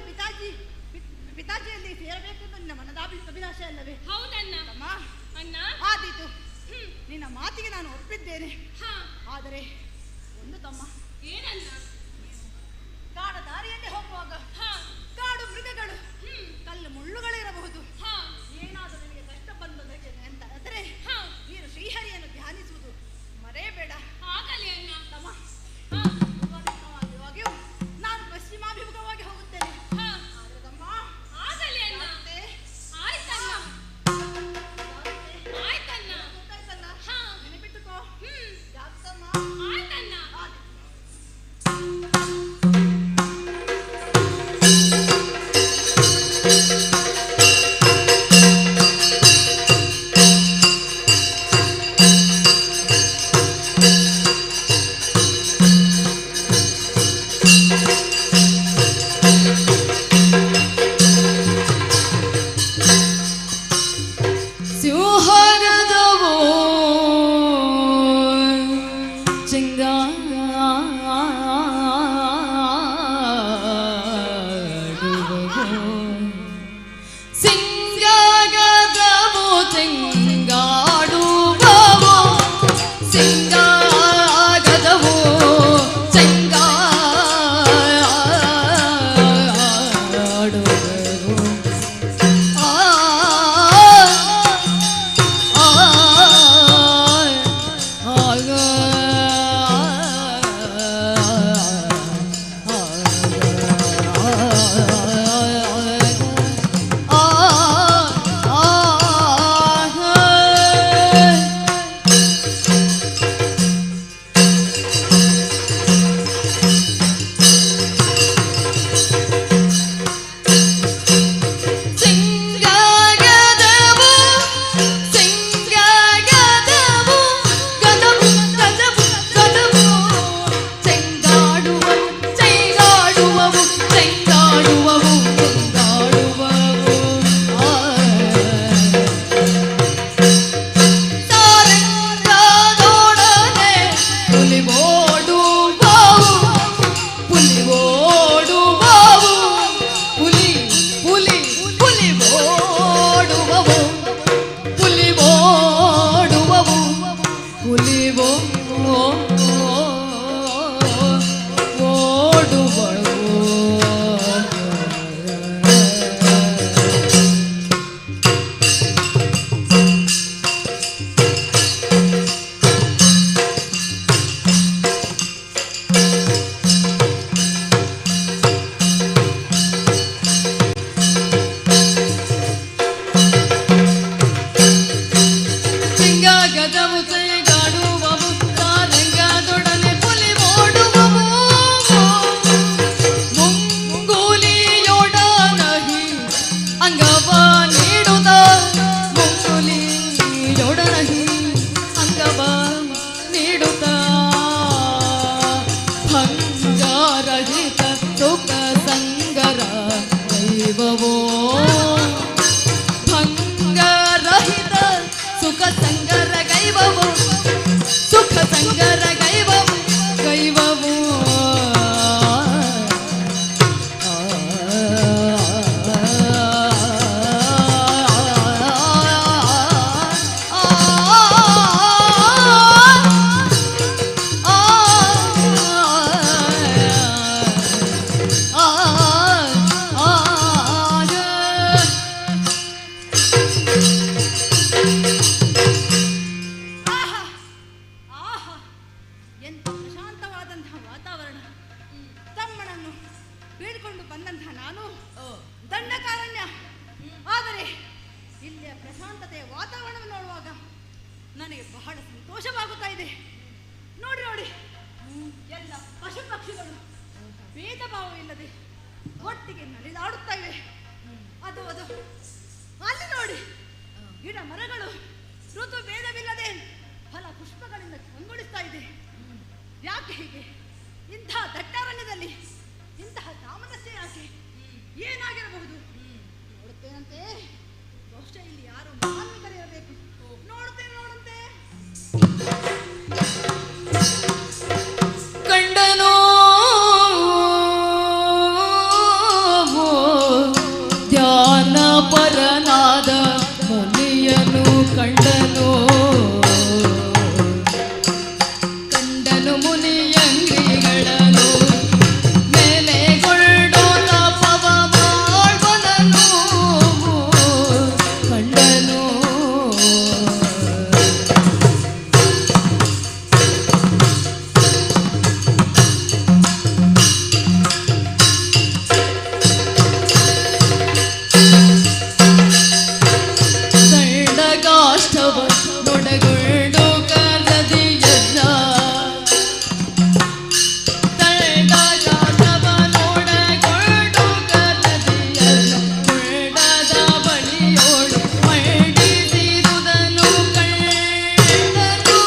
ಪಿತಾಜಿಯಲ್ಲಿ ಸೇರಬೇಕು ಅಂತ ನಿನ್ನ ಮನದ ಅಭಿಲಾಷೆ ಅಲ್ಲವೇ? ಹೌದಣ್ಣ. ತಮ್ಮ, ಅಣ್ಣ, ಆದೀತು. ನಿನ್ನ ಮಾತಿಗೆ ನಾನು ಒಪ್ಪಿದ್ದೇನೆ. ಆದರೆ ಒಂದು ತಮ್ಮ, ಏನಣ್ಣ? ಕಾಡ ದಾರಿಯಲ್ಲಿ ಹೋಗುವಾಗ ಕಾಡು ಮೃಗಗಳು, ಕಲ್ಲು ಮುಳ್ಳುಗಳಿರಬಹುದು. ಏನಾದರೂ ನಿನಗೆ ಕಷ್ಟ ಬಂದದಕ್ಕೆ ಅಂತ ಆದರೆ ನೀನು ಶ್ರೀಹರಿಯನ್ನು ಧ್ಯಾನಿಸುವುದು ಮರೆಯಬೇಡ. ಆಗಲಿ ಅಣ್ಣ. ತಮ್ಮ, ಪೂರ್ವಾಭಿಮುಖವಾಗಿಯೂ ನಾನು ಪಶ್ಚಿಮಾಭಿಮುಖವಾಗಿ ಹೋಗುತ್ತೇನೆ. ಆದರೆ ತಮ್ಮ, ಆಗಲಿ ಅಣ್ಣ. ಆಯ್ತಣ್ಣ. ಆಯ್ತಣ್ಣ. ಗೊತ್ತಾಯ್ತಲ್ಲ? ನೆನಪಿಟ್ಟುಕೋ. ಜಾಗ್ರತಮ್ಮ. ಆಯ್ತಣ್ಣ. ಆದೀತು. ಪುಲಿ ಓಡುವವು ಪುಲಿ ಪುಲಿ ಪುಲಿ ಓಡುವವು ಪುಲಿ ಓಡುವವು ಪುಲಿ ಓಡುವವು. ಸಿಂಗಗದವು ಸೈಗಾಡುವವು ಸಾರಂಗದೊಡನೆ ಪುಲಿ ಓಡುವವು ಮುಂಗುಲಿಯೊಡನಹಿ ಅಂಗವ ನೀಡುತ್ತ ಮುಂಗುಲಿಯೊಡನಹಿ ಅಂಗವ ನೀಡುತ್ತ ಭಂಗಾರಹಿತ ಸುಖ ಸಂಗರ ದೈವವೋ ಭಂಗರಹಿತ ಸುಖ ಸಂಗರ ಗೈವವು ಸುಖ ಸಂಗರ ಗೈವವು ಗೈವವು. ಆಹಾ ಆಹಾ, ಎಂಥ ಪ್ರಶಾಂತವಾದಂತಹ ವಾತಾವರಣ! ತಮ್ಮನನ್ನು ಬೇಡಿಕೊಂಡು ಬಂದಂತಹ ನಾನು ದಂಡಕಾರಣ್ಯ. ಆದರೆ ಇಲ್ಲಿಯ ಪ್ರಶಾಂತತೆಯ ವಾತಾವರಣವನ್ನು ನೋಡುವಾಗ ನನಗೆ ಬಹಳ ಸಂತೋಷವಾಗುತ್ತಾ ಇದೆ. ನೋಡಿ ನೋಡಿ, ಎಲ್ಲ ಪಶು ಪಕ್ಷಿಗಳು ಭೇದ ಭಾವವಿಲ್ಲದೆ ಒಟ್ಟಿಗೆ ನಲಿದಾಡುತ್ತಾ ಇವೆ. ಅದು ಅದು ಅಲ್ಲಿ ನೋಡಿ, ಗಿಡ ಮರಗಳು ಋತು ಭೇದವಿಲ್ಲದೆ ಫಲ ಪುಷ್ಪಗಳಿಂದ ಕಂಗೊಳಿಸ್ತಾ ಇದೆ. ಯಾಕೆ ಹೀಗೆ? ಇಂತಹ ದಟ್ಟಾರಣ್ಯದಲ್ಲಿ ಇಂತಹ ಸಾಮರಸ್ಯ ಯಾಕೆ? ಏನಾಗಿರಬಹುದು? ನೋಡುತ್ತೇನಂತೆ. ಬಹುಶಃ ಇಲ್ಲಿ ಯಾರು ಮಹಾನ್ವಿತರಿರಬೇಕು. ನೋಡುತ್ತೇನೆ, ನೋಡುತ್ತೆ. ಕಂಡನೋ ಧ್ಯಾನ ಪರನಾದ ಮುನಿಯನು ಕಂಡನು ಕಂಡನು ಮುನಿಯಂಗ್ರಿಗಳನ್ನು ಮೇಲೆಗೊಂಡು ತಪವ ಮಾಡ್ವನನು ಕಂಡನು. ದಂಡಗಾಷ್ಠವ ನೊಡಗೊಂಡು ಕರದಿಯನ್ನ ದಂಡಗಾಷ್ಠವ ನೋಡಗೊಂಡು ಕರದಿಯನ್ನ ಕುಂಡದ ಬಳಿಯೋಳು ಮಂಡಿಸಿರುವುದನು ಕಂಡನು.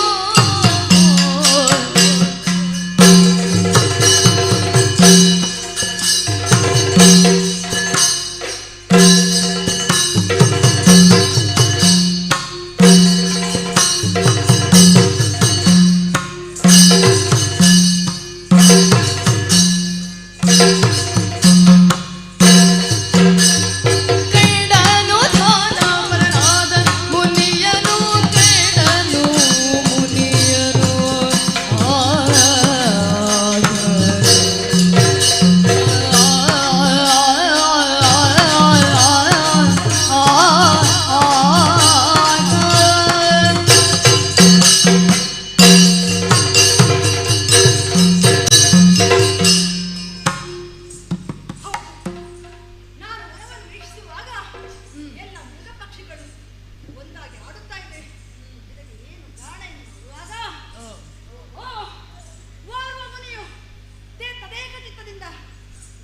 ಕಂಡನು ಧ್ಯಾನ ಪರನಾದ ಮುನಿಯನು ಕಂಡನು ಮುನಿಯನು. ನಾನು ವನವನ್ನು ವೀಕ್ಷಿಸುವಾಗ ಎಲ್ಲ ಮೃಗ ಪಕ್ಷಿಗಳು ಒಂದಾಗಿ ಆಡುತ್ತಾ ಇವೆ. ಇದಕ್ಕೆ ಏನು ಕಾರಣ ಎಂದು ನೋಡುವಾಗ, ಓಹೋ, ಓರ್ವ ಮುನಿಯು ತದೇಕ ಚಿತ್ತದಿಂದ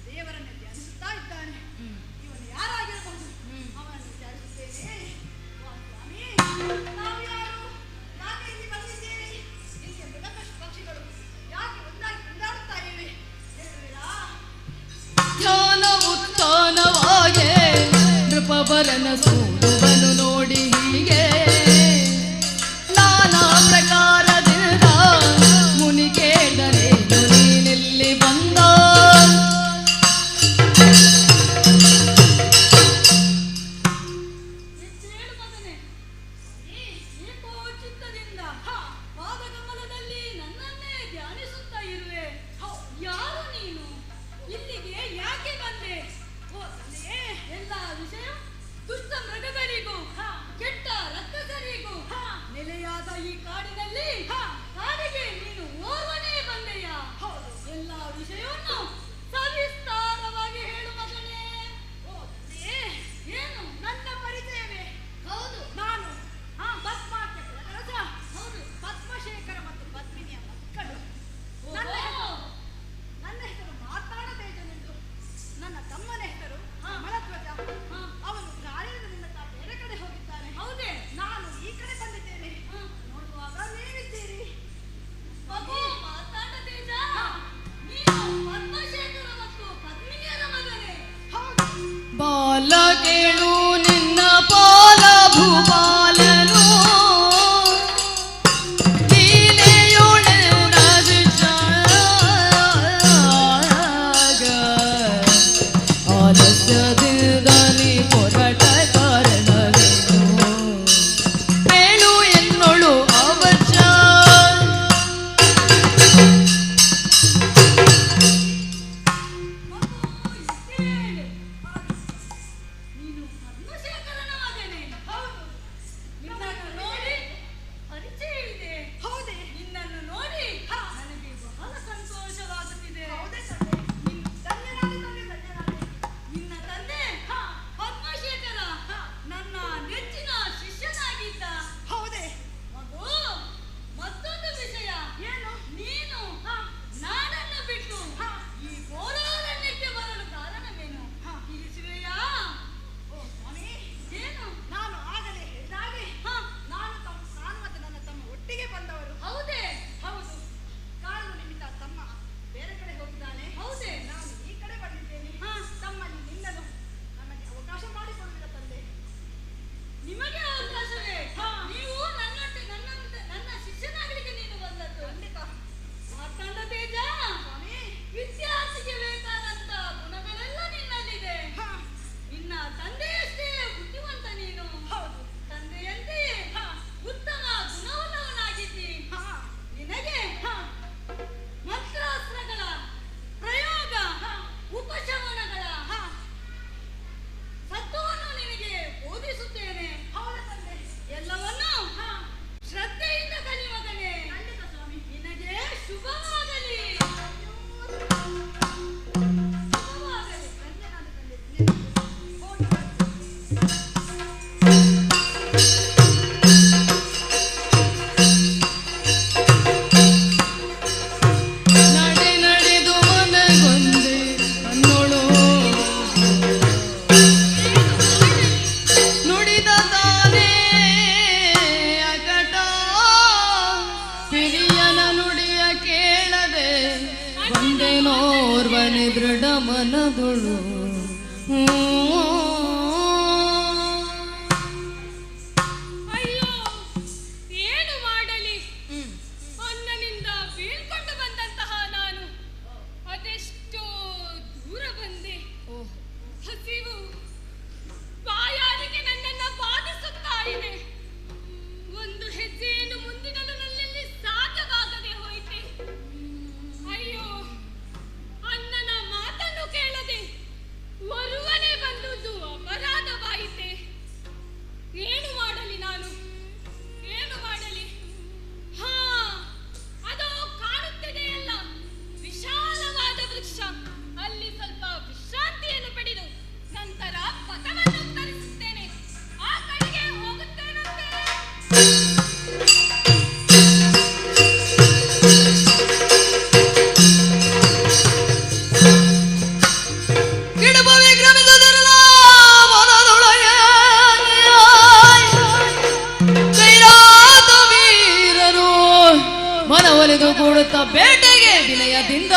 ದೇವರನ್ನು ಧ್ಯಾನಿಸುತ್ತಾ ಇದ್ದಾನೆ. ಇವನು ಯಾರಾಗಿರಬಹುದು? ಅವನನ್ನು ವಿಚಾರಿಸುತ್ತೇನೆ. ವಾ ಸ್ವಾಮಿ, ತಾವು ಯಾರು? ಯಾಕೆ ಇಲ್ಲಿ ಬಂದಿದ್ದೀರಿ? ಇಲ್ಲಿಯ ಮೃಗ ಪಕ್ಷಿಗಳು ಯಾಕೆ ಒಂದಾಗಿ ಕುಂದಾಡುತ್ತಾ ಇವೆ ಹೇಳುವಿರಾ? ಧ್ಯಾನ ಉತ್ಥಾನವಾಗೆ ನೃಪವರನ ಸೂಡುವನು ನೋಡಿ ಹೀಗೆ ನಾನಾ ಪ್ರಕಾರದಿಂದ ಮುನಿ ಕೇಳರೇನು ನೀನೆಲ್ಲಿ ಬಂದ? ಅಲ್ಲ ಕೇಳು ನಿನ್ನ ಪಾಲ ಭೂಪಾಲನು ಆಲಸ್ಯದಿಂದನಿ ಹೊರಟ ಕಾರಣವೇನು ಹೇಳು ಎನ್ನೊಳು ಅವಚ. ನೀನು ಪದ್ಮಶೇಖರನ ಮಗನೇ? ಹೌದು. ನಿನ್ನನ್ನು ನೋಡಿ ಪರಿಚಯವಿದೆ. ಹೌದೇ? ನಿನ್ನನ್ನು ನೋಡಿ ನನಗೆ ಬಹಳ ಸಂತೋಷವಾಗುತ್ತಿದೆ. ನಿನ್ನ ತಂದೆ ಪದ್ಮಶೇಖರ ನನ್ನ ನೆಚ್ಚಿನ ಶಿಷ್ಯನಾಗಿದ್ದ. ಹೌದೇ ಮಗು? ಮತ್ತೊಂದು ವಿಷಯ ಏನು? ನೀನು ನಾಡನ್ನು ಬಿಟ್ಟು ಈ ಘೋರಾರಣ್ಯಕ್ಕೆ ಬರಲು ಕಾರಣವೇನು ತಿಳಿಸುವೆಯಾ? ಓ ಸ್ವಾಮಿ, ಏನು? ನಾನು ಆಗಲೇ ಹೇಳಿದಾಗೆ ನಾನು ತಮ್ಮ ನಾನು ಮತ್ತು ನನ್ನ ತಮ್ಮ ಒಟ್ಟಿಗೆ ಬಂದವರು. ಹೌದೇ? ಹೌದು. ಕಾರಣ ನಿಮಿತ್ತ ತಮ್ಮ ಬೇರೆ ಕಡೆ ಹೋಗಿದ್ದಾನೆ. ಹೌದೇ? ನಾನು ಈ ಕಡೆ ಬಂದಿದ್ದೇನೆ. ತಮ್ಮಲ್ಲಿ ನಿಲ್ಲಲು ನಮಗೆ ಅವಕಾಶ ಮಾಡಿಕೊಡುವಿರ ತಂದೆ? ನಿಮಗೆ ಅವಕಾಶವೇ? ನೀವು ನನ್ನೊಟ್ಟಿ ನನ್ನಂತೆ ನನ್ನ ಶಿಷ್ಯನಾಗಲಿಕ್ಕೆ ನೀನು ಬಂದದ್ದು. ಖಂಡಿತ. ಮಾರ್ತಾಂಡ ತೇಜ, ಸ್ವಾಮಿ, ವಿದ್ಯಾರ್ಥಿಗೆ ಬೇಕಾದಂತ ಗುಣಗಳೆಲ್ಲ ನಿನ್ನಲ್ಲಿದೆ. ನಿನ್ನ ತಂದೆಯಷ್ಟೇ ಬುದ್ಧಿವಂತ ನೀನು. ಹೌದು. ತಂದೆಯಂತೆಯೇ ಉತ್ತಮ ಗುಣವುಳ್ಳವನಾಗಿದ್ದಿ. ನಿನಗೆ ಮಂತ್ರಾಸ್ತ್ರಗಳ ಪ್ರಯೋಗ, ಉಪಶಮನಗಳ ಸತ್ವವನ್ನು ನಿನಗೆ ಬೋಧಿಸುತ್ತೇನೆ. ಹೌದು ತಂದೆ. ಎಲ್ಲವನ್ನೂ ಶ್ರದ್ಧೆಯಿಂದ ಕಲಿ ಮಗನೇ. ಖಂಡಿತ ಸ್ವಾಮಿ. ನಿನಗೆ ಶುಭವಾಗಲಿ, ಶುಭವಾಗಲಿ. ಧನ್ಯನಾದ ತಂದೆ, ಧನ್ಯನಾದ. ಹೋಗಿ ಬನ್ನಿ. ನಡೆ ನಡೆದು ಮನಗೊಂದೆ ಅನ್ನೋಳು ನುಡಿದ ತಾನೇ ಅಕಟ ಹಿರಿಯನ ನುಡಿಯ ಕೇಳದೆ ಬಂದೆನೋರ್ವನೆ ದೃಢ ಮನದೊಳು. ಅಯ್ಯೋ, ಏನು ಮಾಡಲಿ? ಅಣ್ಣನಿಂದ ಬೀಳ್ಕೊಂಡು ಬಂದಂತಹ ನಾನು ಅದೆಷ್ಟೋ ದೂರ ಬಂದೆ. ಹಸಿವು ಬಾಯಾರಿಕೆ ನನ್ನನ್ನ ಬಾಧಿಸುತ್ತಾ ಇದೆ. ಒಂದು ಹೆಜ್ಜೆಯನ್ನು ಮುಂದಿಡಲು ನನ್ನಲ್ಲಿ ಸಾಧ್ಯವಾಗದೆ ಹೋಯಿತೆ. ಅಯ್ಯೋ, ಅಣ್ಣನ ಮಾತನ್ನು ಕೇಳದೆ ಒರುವನೆ ಬಂದುದು ಅಪರಾಧವಾಯಿತೆ. ಏನು ಮಾಡಲಿ ನಾನು, ಏನು ಮಾಡಲಿ? ಹಾ, ಅದು ಕಾಣುತ್ತಿದೆಯಲ್ಲ ವಿಶಾಲವಾದ ವೃಕ್ಷ, ಅಲ್ಲಿ ಸ್ವಲ್ಪ ವಿಶ್ರಾಂತಿಯನ್ನು ಪಡೆದು ನಂತರ ಪಥವನ್ನು ತರಿಸುತ್ತೇನೆ. ಆ ಕಡೆಗೆ ಹೋಗುತ್ತೇನಂತೆ. ಕಿಡುಬ ವಿಕ್ರಮಿಸುತ್ತಿರಲ ಮನದೊಳಗೆ ಕೈರಾತ ವೀರರು ಮನವೊಲಿದು ಕೂಡುತ್ತ ಬೇಟೆಗೆ ವಿನಯದಿಂದ.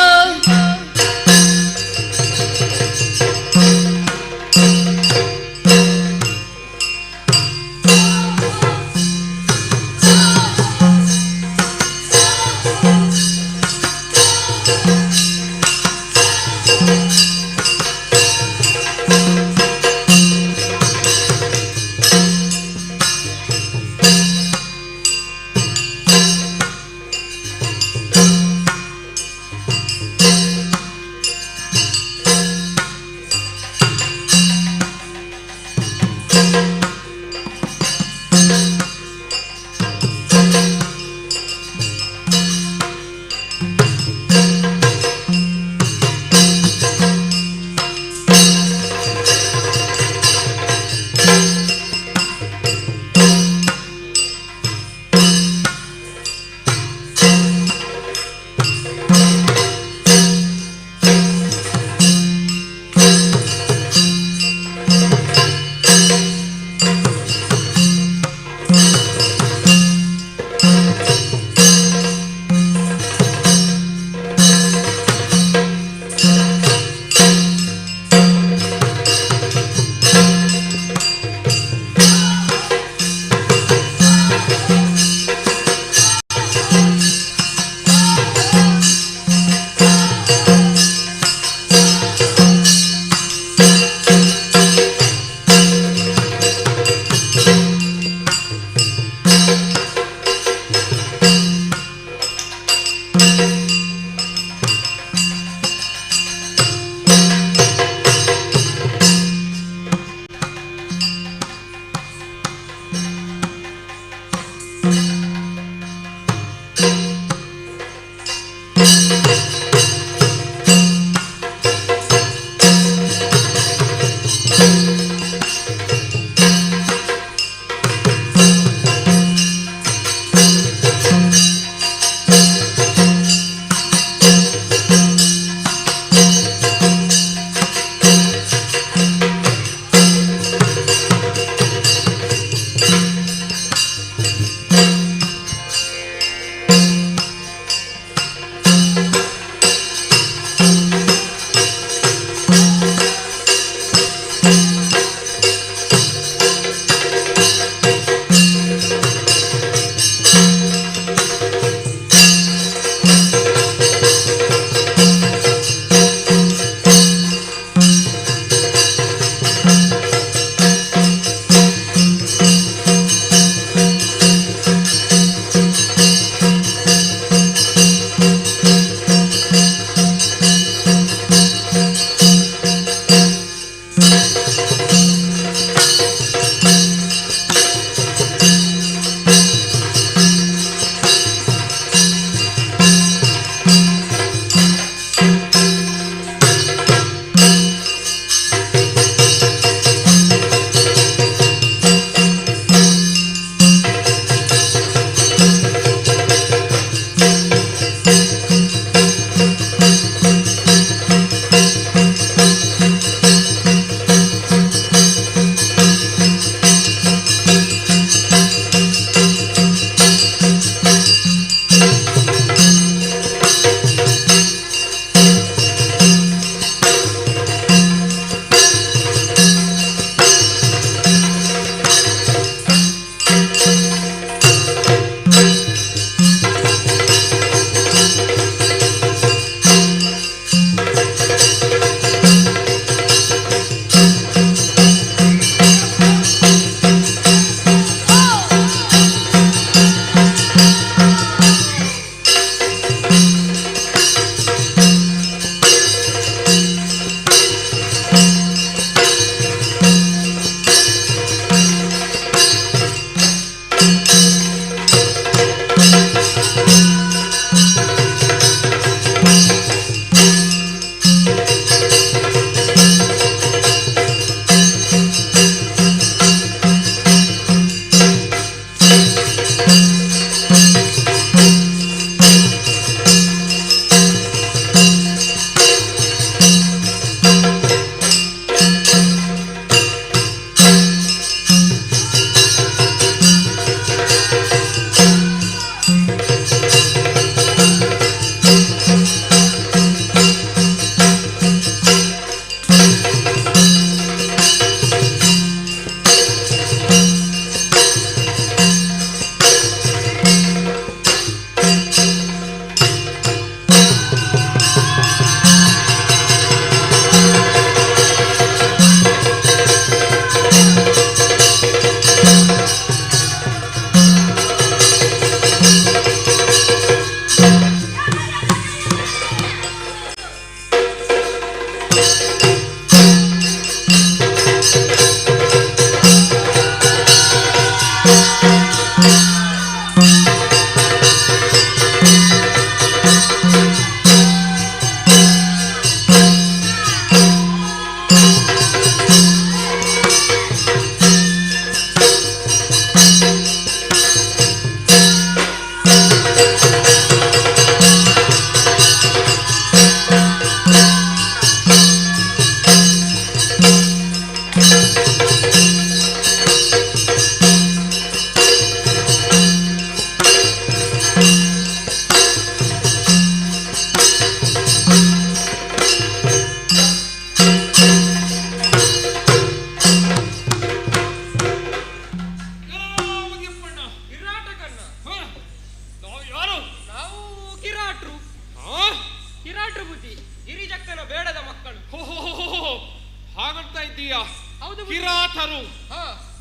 ಕಿರಾತರು,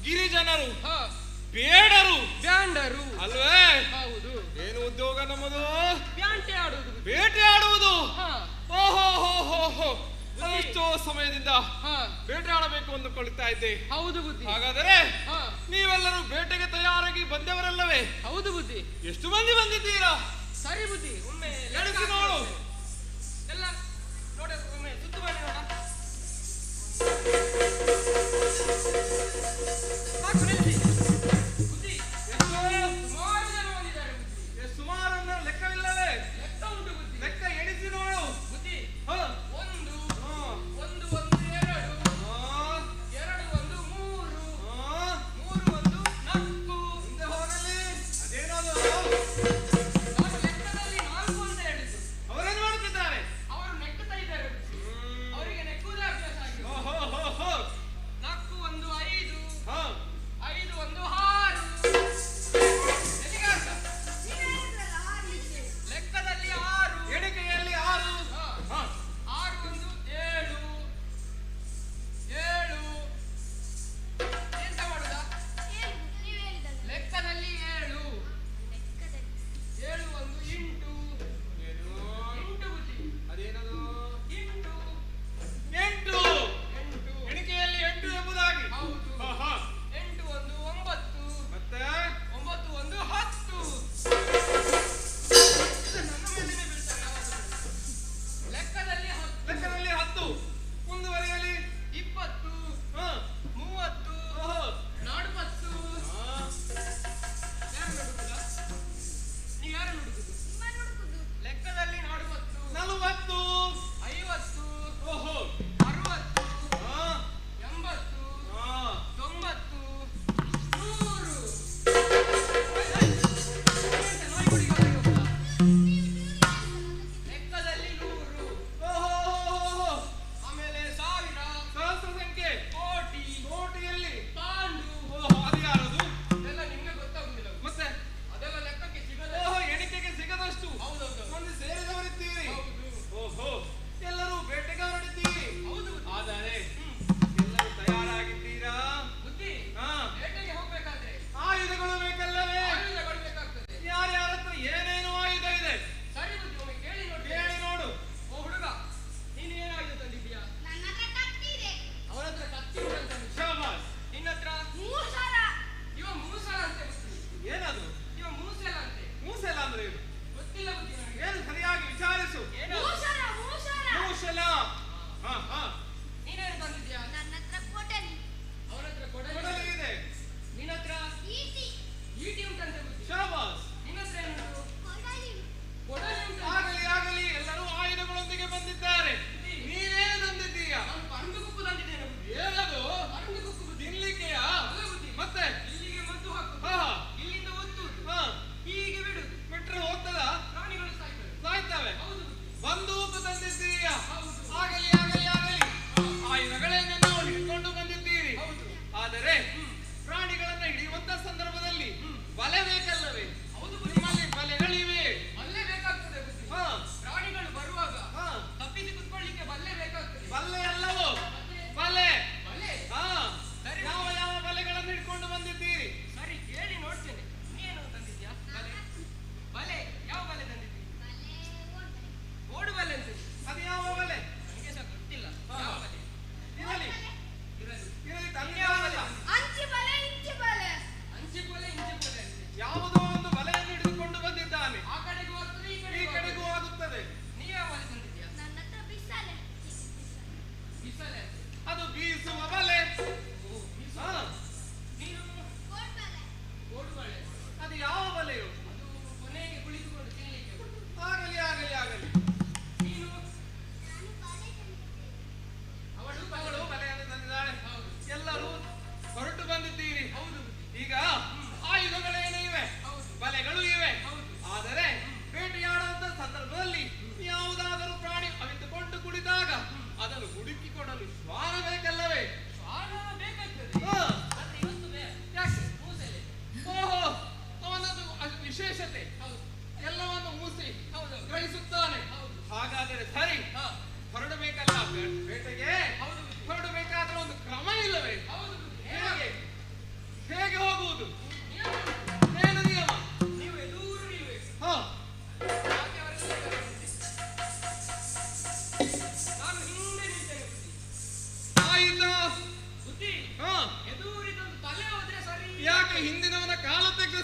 ಗಿರಿಜನರು, ಬೇಡರು, ಬ್ಯಾಂಡರು ಅಲ್ವೇ? ಹೌದು. ಏನು ಉದ್ಯೋಗ ನಮ್ಮದು? ಬ್ಯಾಂಟೆ ಆಡುವುದು. ಬೇಟೆ ಆಡುವುದು. ಓಹೋ ಹೋ ಹೋ ಹೋ, ಎಷ್ಟೋ ಸಮಯದಿಂದ ಬೇಟೆ ಆಡಬೇಕು ಅಂದುಕೊಳ್ಳುತ್ತಾ ಇದ್ದೆ. ಹೌದು ಬುದ್ಧಿ. ಹಾಗಾದರೆ ನೀವೆಲ್ಲರೂ ಬೇಟೆಗೆ ತಯಾರಾಗಿ ಬಂದವರಲ್ಲವೇ? ಹೌದು ಬುದ್ಧಿ. ಎಷ್ಟು ಮಂದಿ ಬಂದಿದ್ದೀರಾ? ಸರಿ ಬುದ್ಧಿ, ಒಮ್ಮೆ ಎಣಿಸಿ ನೋಡು. ಎಲ್ಲ ನೋಡ, ಒಮ್ಮೆ ಸುತ್ತು ಮಾಡಿ ನೋಡ. ಸಾಕು ನಿಲ್ಲಿಸಿ. ಬುದ್ಧಿ, ಸುಮಾರು ಜನ ಬಂದಿದ್ದಾರೆ ಬುದ್ಧಿ. ಸುಮಾರು ಅಂದ್ರೆ ಲೆಕ್ಕವಿಲ್ಲವೇ? ಲೆಕ್ಕ ಉಂಟು ಬುದ್ಧಿ. ಲೆಕ್ಕ ಎಣಿಸಿ ನೋಡು. ಬುದ್ಧಿ, ಒಂದು ಒಂದು ಒಂದು ಎರಡು, ಎರಡು ಒಂದು ಮೂರು, ಮೂರು ಒಂದು ನಾಲ್ಕು. ಮುಂದೆ ಹೋಗಲಿ. ಅದೇನದು? ನಾನು ಲೆಕ್ಕದಲ್ಲಿ ನಾಲ್ಕು ಅಂತ ಹೇಳಿದ್ದು. ಅವರೇನು ಮಾಡುತ್ತಿದ್ದಾರೆ? ಅವರು ನೆಕ್ಕುತ್ತಾ ಇದ್ದಾರೆ ಬುದ್ಧಿ. ಅವರಿಗೆ ನೆಕ್ಕುವುದೇ ಅಭ್ಯಾಸ ಆಗಿದೆ. 4 1 5, 5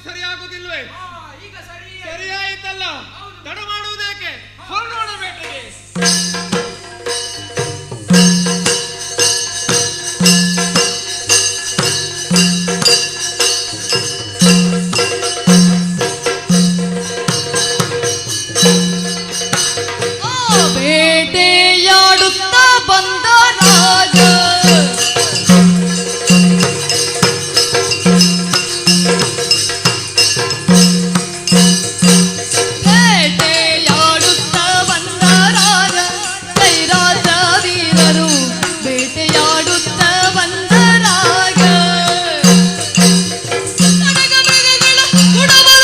ಸರಿಯಾಗುವುದಿಲ್ವೇ? ಈಗ ಸರಿಯಾಯಿತಲ್ಲ, ತಡ ಮಾಡುವುದೇಕೆ? ಹೊರಡೋಣ ಬೇಟೆಗೆ. ಬೇಟೆಯಾಡುತ್ತಾ ಬಂದ ರಾಜ ಬೇಟೆಯಾಡುತ್ತಾ ಬಂದ ರಾಜ ಕೈರಾಜ ವೀರರು ಬೇಟೆಯಾಡುತ್ತಾ ಬಂದ ರಾಗ ಕಡಗ ಮೃಗಗಳ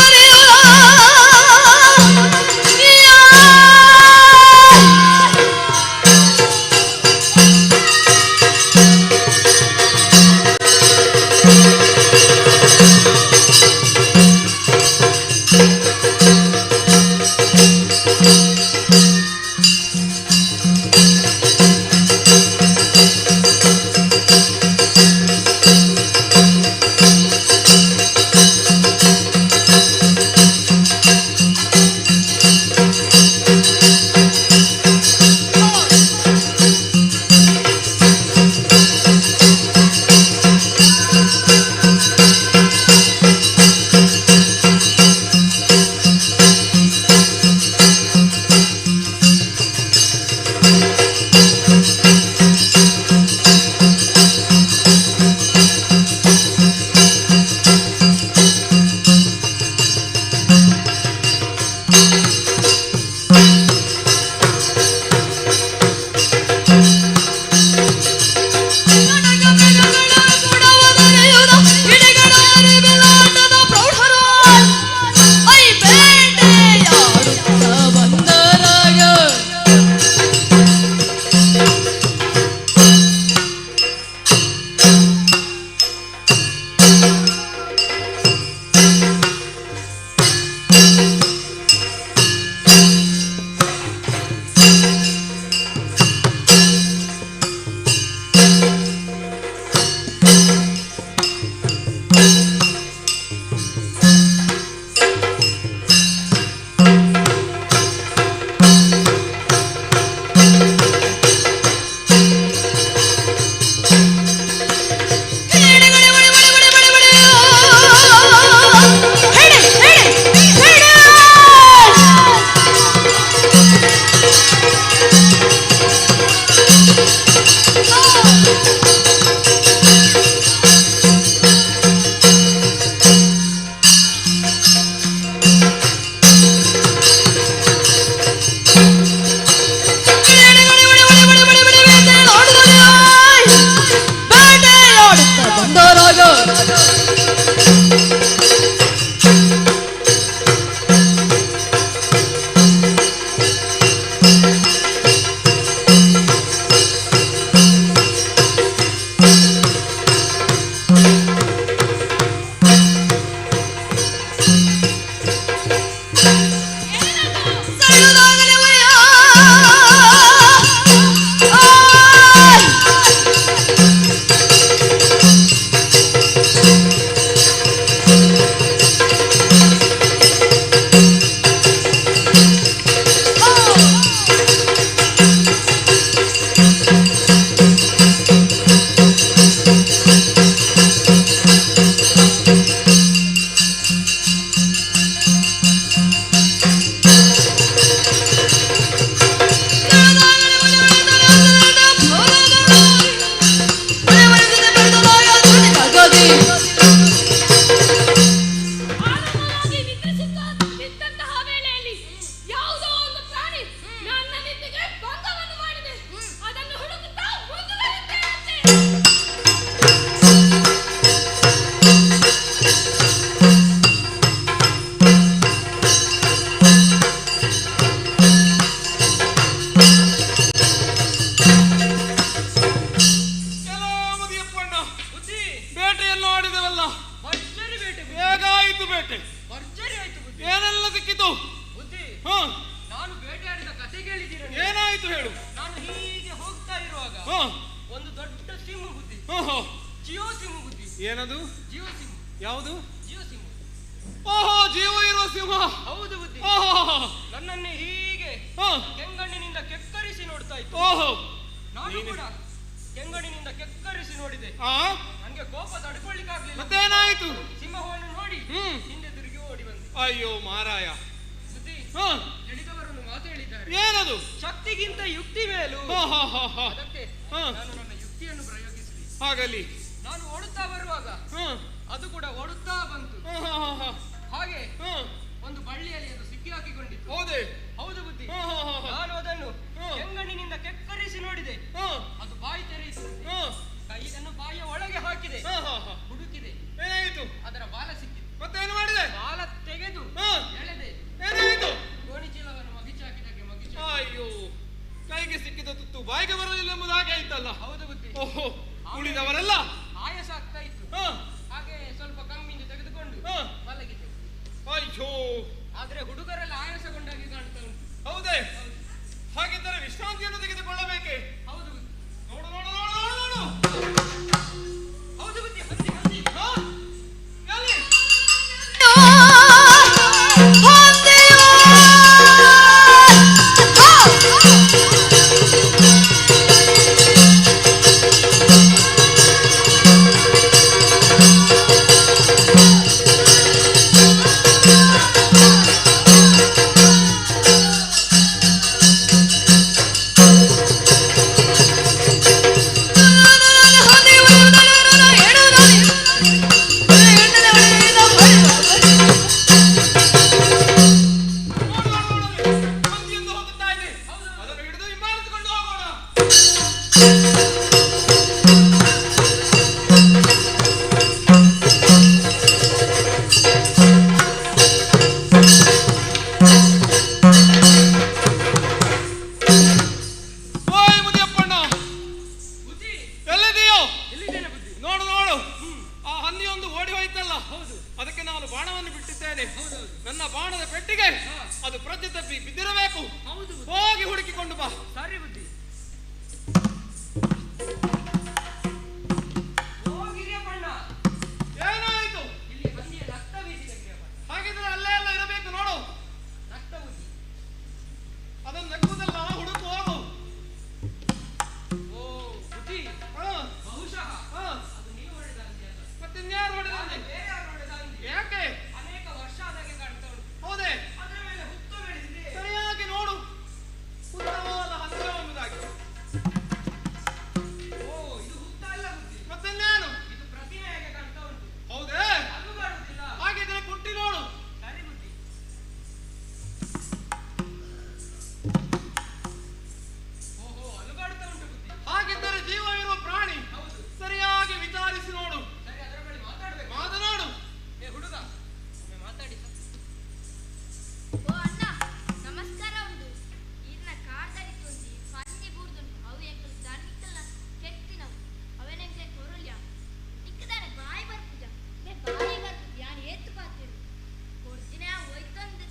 ನಾನು ಬೇಟೆಯಾಡಿದ ಕತೆ ಕೇಳಿದ್ದೀರ? ಏನಾಯಿತು ಹೇಳು. ನಾನು ಹೀಗೆ ಹೋಗ್ತಾ ಇರುವಾಗ ಒಂದು ದೊಡ್ಡ ಸಿಮ್ ಬುದ್ಧಿ, ಜಿಯೋ ಸಿಮ್ ಬುದ್ಧಿ. ಏನದು? ಜಿಯೋ ಸಿಮ್. ಯಾವುದು? ಜಿಯೋ ಸಿಮ್. ಓಹೋ, ಜೀವ ಇರುವ ಸಿಂಹ. ಹೌದು ಬುದ್ಧಿ. ನನ್ನನ್ನೇ ಹೀಗೆ ಕೆಂಗಣ್ಣಿನಿಂದ ಕೆಕ್ಕರಿಸಿ ನೋಡ್ತಾ ಇತ್ತು. ಓಹೋ. ನಾನು ಕೂಡ ಕೆಂಗಣ್ಣಿನಿಂದ ಕೆಕ್ಕರಿಸಿ ನೋಡಿದೆ. ನನಗೆ ಕೋಪ ತಡ್ಕೊಳ್ಳಿಕ್ಕಾಗ್ಲಿಲ್ಲ. ಮತ್ತೇನಾಯಿತು? ಸಿಂಹವನ್ನು ನೋಡಿ ಹಿಂದೆ ತಿರುಗಿ ಓಡಿ ಬಂದೆ. ಅಯ್ಯೋ ಮಾರಾಯ. ಬುದ್ಧಿ, ತಿಳಿದವರೊಂದು ಮಾತು ಹೇಳಿದ್ದಾರೆ. ಏನದು? ಶಕ್ತಿಗಿಂತ ಯುಕ್ತಿ ಮೇಲು. ಅದಕ್ಕೆ ನಾನು ನನ್ನ ಯುಕ್ತಿಯನ್ನು ಪ್ರಯೋಗಿಸಿದೆ. ಹಾಗಲಿ ನಾನು ಓಡುತ್ತಾ ಬರುವಾಗ ಅದು ಕೂಡ ಓಡುತ್ತಾ ಬಂತು. ಹಾಗೆ ಒಂದು ಬಳ್ಳಿಯಲ್ಲಿ ಅದು ಸಿಕ್ಕಿ ಹಾಕಿಕೊಂಡಿತ್ತು. ಹೌದೇ? ಹೌದು ಬುದ್ಧಿ. ನಾನು ಅದನ್ನು ಕೆಂಗಣ್ಣಿನಿಂದ ಕೆಕ್ಕರಿಸಿ ನೋಡಿದೆ. ಅದು ಬಾಯಿ ತೆರೆಯಿತು. ಕೈಯನ್ನು ಬಾಯಿಯ ಒಳಗೆ ಹಾಕಿದೆ, ಹುಡುಕಿದೆ. ಏನಾಯಿತು? ಅದರ ಬಾಲ ಸಿಕ್ಕಿತು. ಮತ್ತೇನು ಮಾಡಿದೆ? ಬಾಲ ತೆಗೆದು ಎಳೆದೆ. ಏನಾಯಿತು? ಗೋಣಿಚೀಲವನ್ನು ಮಗಿಚಿ ಹಾಕಿದಾಗೆ ಮಗಿಚಿ. ಅಯ್ಯೋ, ಕೈಗೆ ಸಿಕ್ಕಿದ ತುತ್ತು ಬಾಯಿಗೆ ಬರಲಿಲ್ಲ ಎಂಬುದು ಹಾಗೆ ಆಯ್ತಲ್ಲ. ಹೌದು ಬುದ್ಧಿ. ಓಹೋ, ಉಳಿದವರೆಲ್ಲ ಆಯಾಸ ಆಗ್ತಾ ಇತ್ತು. ಹಾಗೆ ಸ್ವಲ್ಪ ಕಮ್ಮಿಂದ ತೆಗೆದುಕೊಂಡು ಮಲಗಿದೆ. ಅಯ್ಯೋ, ಆದ್ರೆ ಹುಡುಗರೆಲ್ಲ ಆಯಾಸಗೊಂಡಾಗಿ ಕಾಣ್ತಾ ಉಂಟು. ಹೌದೇ? ಹಾಗಿದ್ದರೆ ವಿಶ್ರಾಂತಿಯನ್ನು ತೆಗೆದುಕೊಳ್ಳಬೇಕೆ? ಹೌದು. ನೋಡು ನೋಡು ನೋಡು ನೋಡು ನೋಡು. ಹೌದು ಬುದ್ಧಿ, ಹಂದಿ ಹಂದಿ. ಎಲ್ಲಿ? ಅದನ್ನು ಹಿಡಿದು ಹಿಂಬಾಲಿಸಿಕೊಂಡು ಹೋಗೋಣ. ಓಯ್ ಮುದಿಯಪ್ಪಣ್ಣ, ಎಲ್ಲಿದೆಯೋ? ನೋಡು ನೋಡು, ಆ ಹಂದಿಯೊಂದು ಓಡಿ ಹೋಯ್ತಲ್ಲ. ಹೌದು, ಅದಕ್ಕೆ ನಾನು ಬಾಣವನ್ನು ಬಿಟ್ಟಿದ್ದೇನೆ. ನನ್ನ ಬಾಣದ ಪೆಟ್ಟಿಗೆ ಅದು ಪ್ರಜ್ಞೆ ತಪ್ಪಿ ಬಿದ್ದಿರಬೇಕು. ಹೋಗಿ ಹುಡುಕಿಕೊಂಡು ಬಾ. ಸರಿ ಬುದ್ಧಿ. ಓ ಗಿರಿಯಪ್ಪಣ್ಣ, ಏನಾಯಿತು? ಇಲ್ಲಿ ಹಂದಿಯ ರಕ್ತ ಬೀಸಿದೆ ಗಿರಿಯಪ್ಪಣ್ಣ. ಹಾಗಿದ್ರೆ ಅಲ್ಲೇ ಎಲ್ಲ ಇರಬೇಕು ನೋಡು. ರಕ್ತ ಬುದ್ಧಿ. ಅದನ್ನು ನಕ್ಕುದಲ್ಲ, ಹುಡುಕು ಹೋಗು. ಓ ಬುದ್ಧಿ, ಬಹುಶಃ ಅದು ನೀವು ಹೊಡೆದ ಹಂದಿ ಅಲ್ಲ. ಮತ್ತಿನ್ಯಾರು ಹೊಡೆದ ಹಂದಿ? ಬೇರೆ ಯಾರು ಹೊಡೆದ ಹಂದಿ? ಯಾಕೆ? ಅನೇಕ ವರ್ಷ ಆದಾಗೆ ಕಾಣ್ತಾ ಉಂಟು. ಹೌದೇ? ಅದರ ಮೇಲೆ ಹುತ್ತು ಬೆಳೆದಿದೆ. ಸರಿಯಾಗಿ ನೋಡು, ಉತ್ತಮವಾದ ಹಂದಿ ಎಂಬುದಾಗಿ. ಓ, ಇದು ಹುತ್ತ ಅಲ್ಲ ಬುದ್ಧಿ. ಮತ್ತಿನ್ಯಾರು? ಇದು ಪ್ರತಿಮೆಯಾಗೆ ಕಾಣ್ತಾ ಉಂಟು. ಹೌದೇ? ಅದು ಬರುವುದಿಲ್ಲ. ಹಾಗಿದ್ರೆ ಕುಟ್ಟಿ ನೋಡು. ಸರಿ ಬುದ್ಧಿ. ಓಹೋ, ಅಲುಗಾಡುತ್ತಾ ಉಂಟು ಬುದ್ಧಿ. ಹಾಗಿದ್ದರೆ ಜೀವ ಇರುವ ಪ್ರಾಣಿ. ಹೌದು. ಸರಿಯಾಗಿ ವಿಚಾರಿಸಿ ನೋಡು. ಸರಿ, ಅದರ ಬಳಿ ಮಾತಾಡ್ಬೇಕು. ಮಾತನಾಡು. ಏ ಹುಡುಗ, ಒಮ್ಮೆ ಮಾತಾಡಿ. ಓ ಅಣ್ಣ, ನಮಸ್ಕಾರ ಉಂಡು. ಈರ್ನ ಕಾರ್ದಡಿ ತೊಂದಿ ಪಂಜಿ ಬೂರ್ದುಂಡು. ಅವು ಎಂಕಲ್ ದನಿಕಲ್ನ ಕೆತ್ತಿನವು. ಅವೆನೆಂಕ್ಲೆ ಕೊರುಲ್ಯ ನಿಕ್ಕದಾನೆ ಬಾಯಿ ಬರ್ಪುಜ. ಬೇ ಬಾಯಿ ಬರ್ಪುಜ ಯಾನ್ ಏತು ಪಾತಿರು ಕೊಡ್ದಿನ ಒಯ್ತೊಂದು.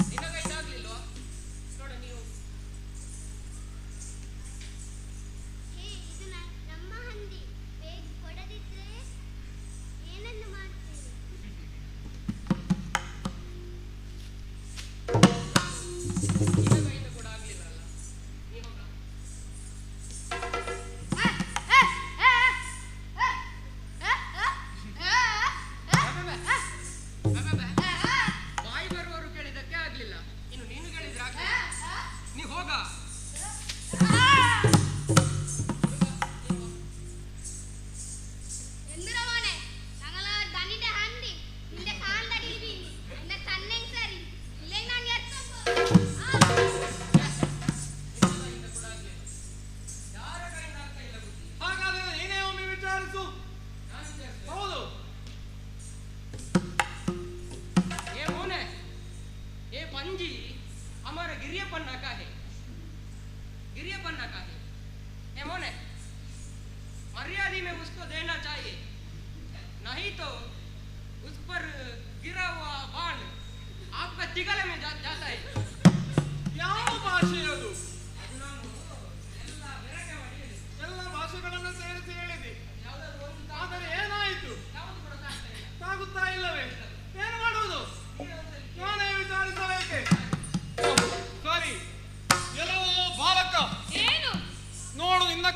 ನಿನ್ನ ಕೈದಾಗ್ಲಿಲ್ವಾ? ನೋಡ ನೀವು. ಹೇ, ಇದು ನಮ್ಮ ಹಂದಿ. ಬೇಗ ಕೊಡದಿದ್ರೆ ಏನನ್ನು ಮಾಡ್ತೀರಿ? ನಿನ್ನ ಕೈಯಿಂದ ಕೂಡ ಆಗ್ಲಿಲ್ಲ ಅಲ್ಲ. ನೀ ಹೋಗ. ಬಾಯಿ ಬರುವವರು ಕೇಳಿದಕ್ಕೆ ಆಗ್ಲಿಲ್ಲ, ಇನ್ನು ನೀನು ಕೇಳಿದ್ರೆ ಆಗ್ಲಿಲ್ಲ. ನೀ ಹೋಗ. ಎಂದಿರವನೆ ನಂಗಲ ದನಿಡೆ ಹಂದಿ ನಿಂದೆ ಕಾಂದಡಿ ಬೀನಿ ಎನ್ನ ತನ್ನೆಂಗ್ ಸರಿ ಇಲ್ಲೇ ನಾನು ಎತ್ತಪ್ಪ. ಯಾರ ಕೈಯಿಂದ ಆಗ್ತಾ ಇಲ್ಲ ಬುದ್ಧಿ. ಹಾಗಾದ್ರೆ ನೀನೇ ಒಮ್ಮೆ ವಿಚಾರಿಸು. ನಾನು ವಿಚಾರಿಸುವೆ. ಹೌದು. ए मोने, ए पंजी हमारा गिरियपन्ना का है, गिरियपन्ना का है। ए मोने, मर्यादी में उसको देना चाहिए, नहीं तो उस पर गिरा हुआ बाण आपका तिगले में जाता है. ಯಾವ ಭಾಷೆ ಅದು? ಅದು ನಾನು ಎಲ್ಲ ಬೆರಕೆ ಮಾಡಿ ಹೇಳಿದೆ. ಎಲ್ಲ ಭಾಷೆಗಳನ್ನು ಸೇರಿಸಿ ಹೇಳಿದಿ. ಯಾವುದಾದ್ರು ಒಂದು ಆದರೆ ಏನಾಯಿತು? ಯಾವುದು ಕೂಡ ತಾಗ್ತಾ ಇಲ್ಲ.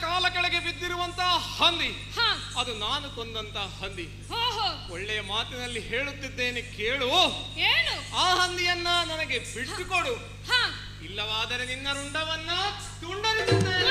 ಕಾಲ ಕೆಳಗೆ ಬಿದ್ದಿರುವಂತಹ ಹಂದಿ, ಅದು ನಾನು ಕೊಂದಂತಹ ಹಂದಿ. ಒಳ್ಳೆಯ ಮಾತಿನಲ್ಲಿ ಹೇಳುತ್ತಿದ್ದೇನೆ ಕೇಳು. ಏನು? ಆ ಹಂದಿಯನ್ನ ನನಗೆ ಬಿಟ್ಟುಕೊಡು, ಇಲ್ಲವಾದರೆ ನಿನ್ನ ರುಂಡವನ್ನ ತುಂಡರಿಸುತ್ತೇನೆ.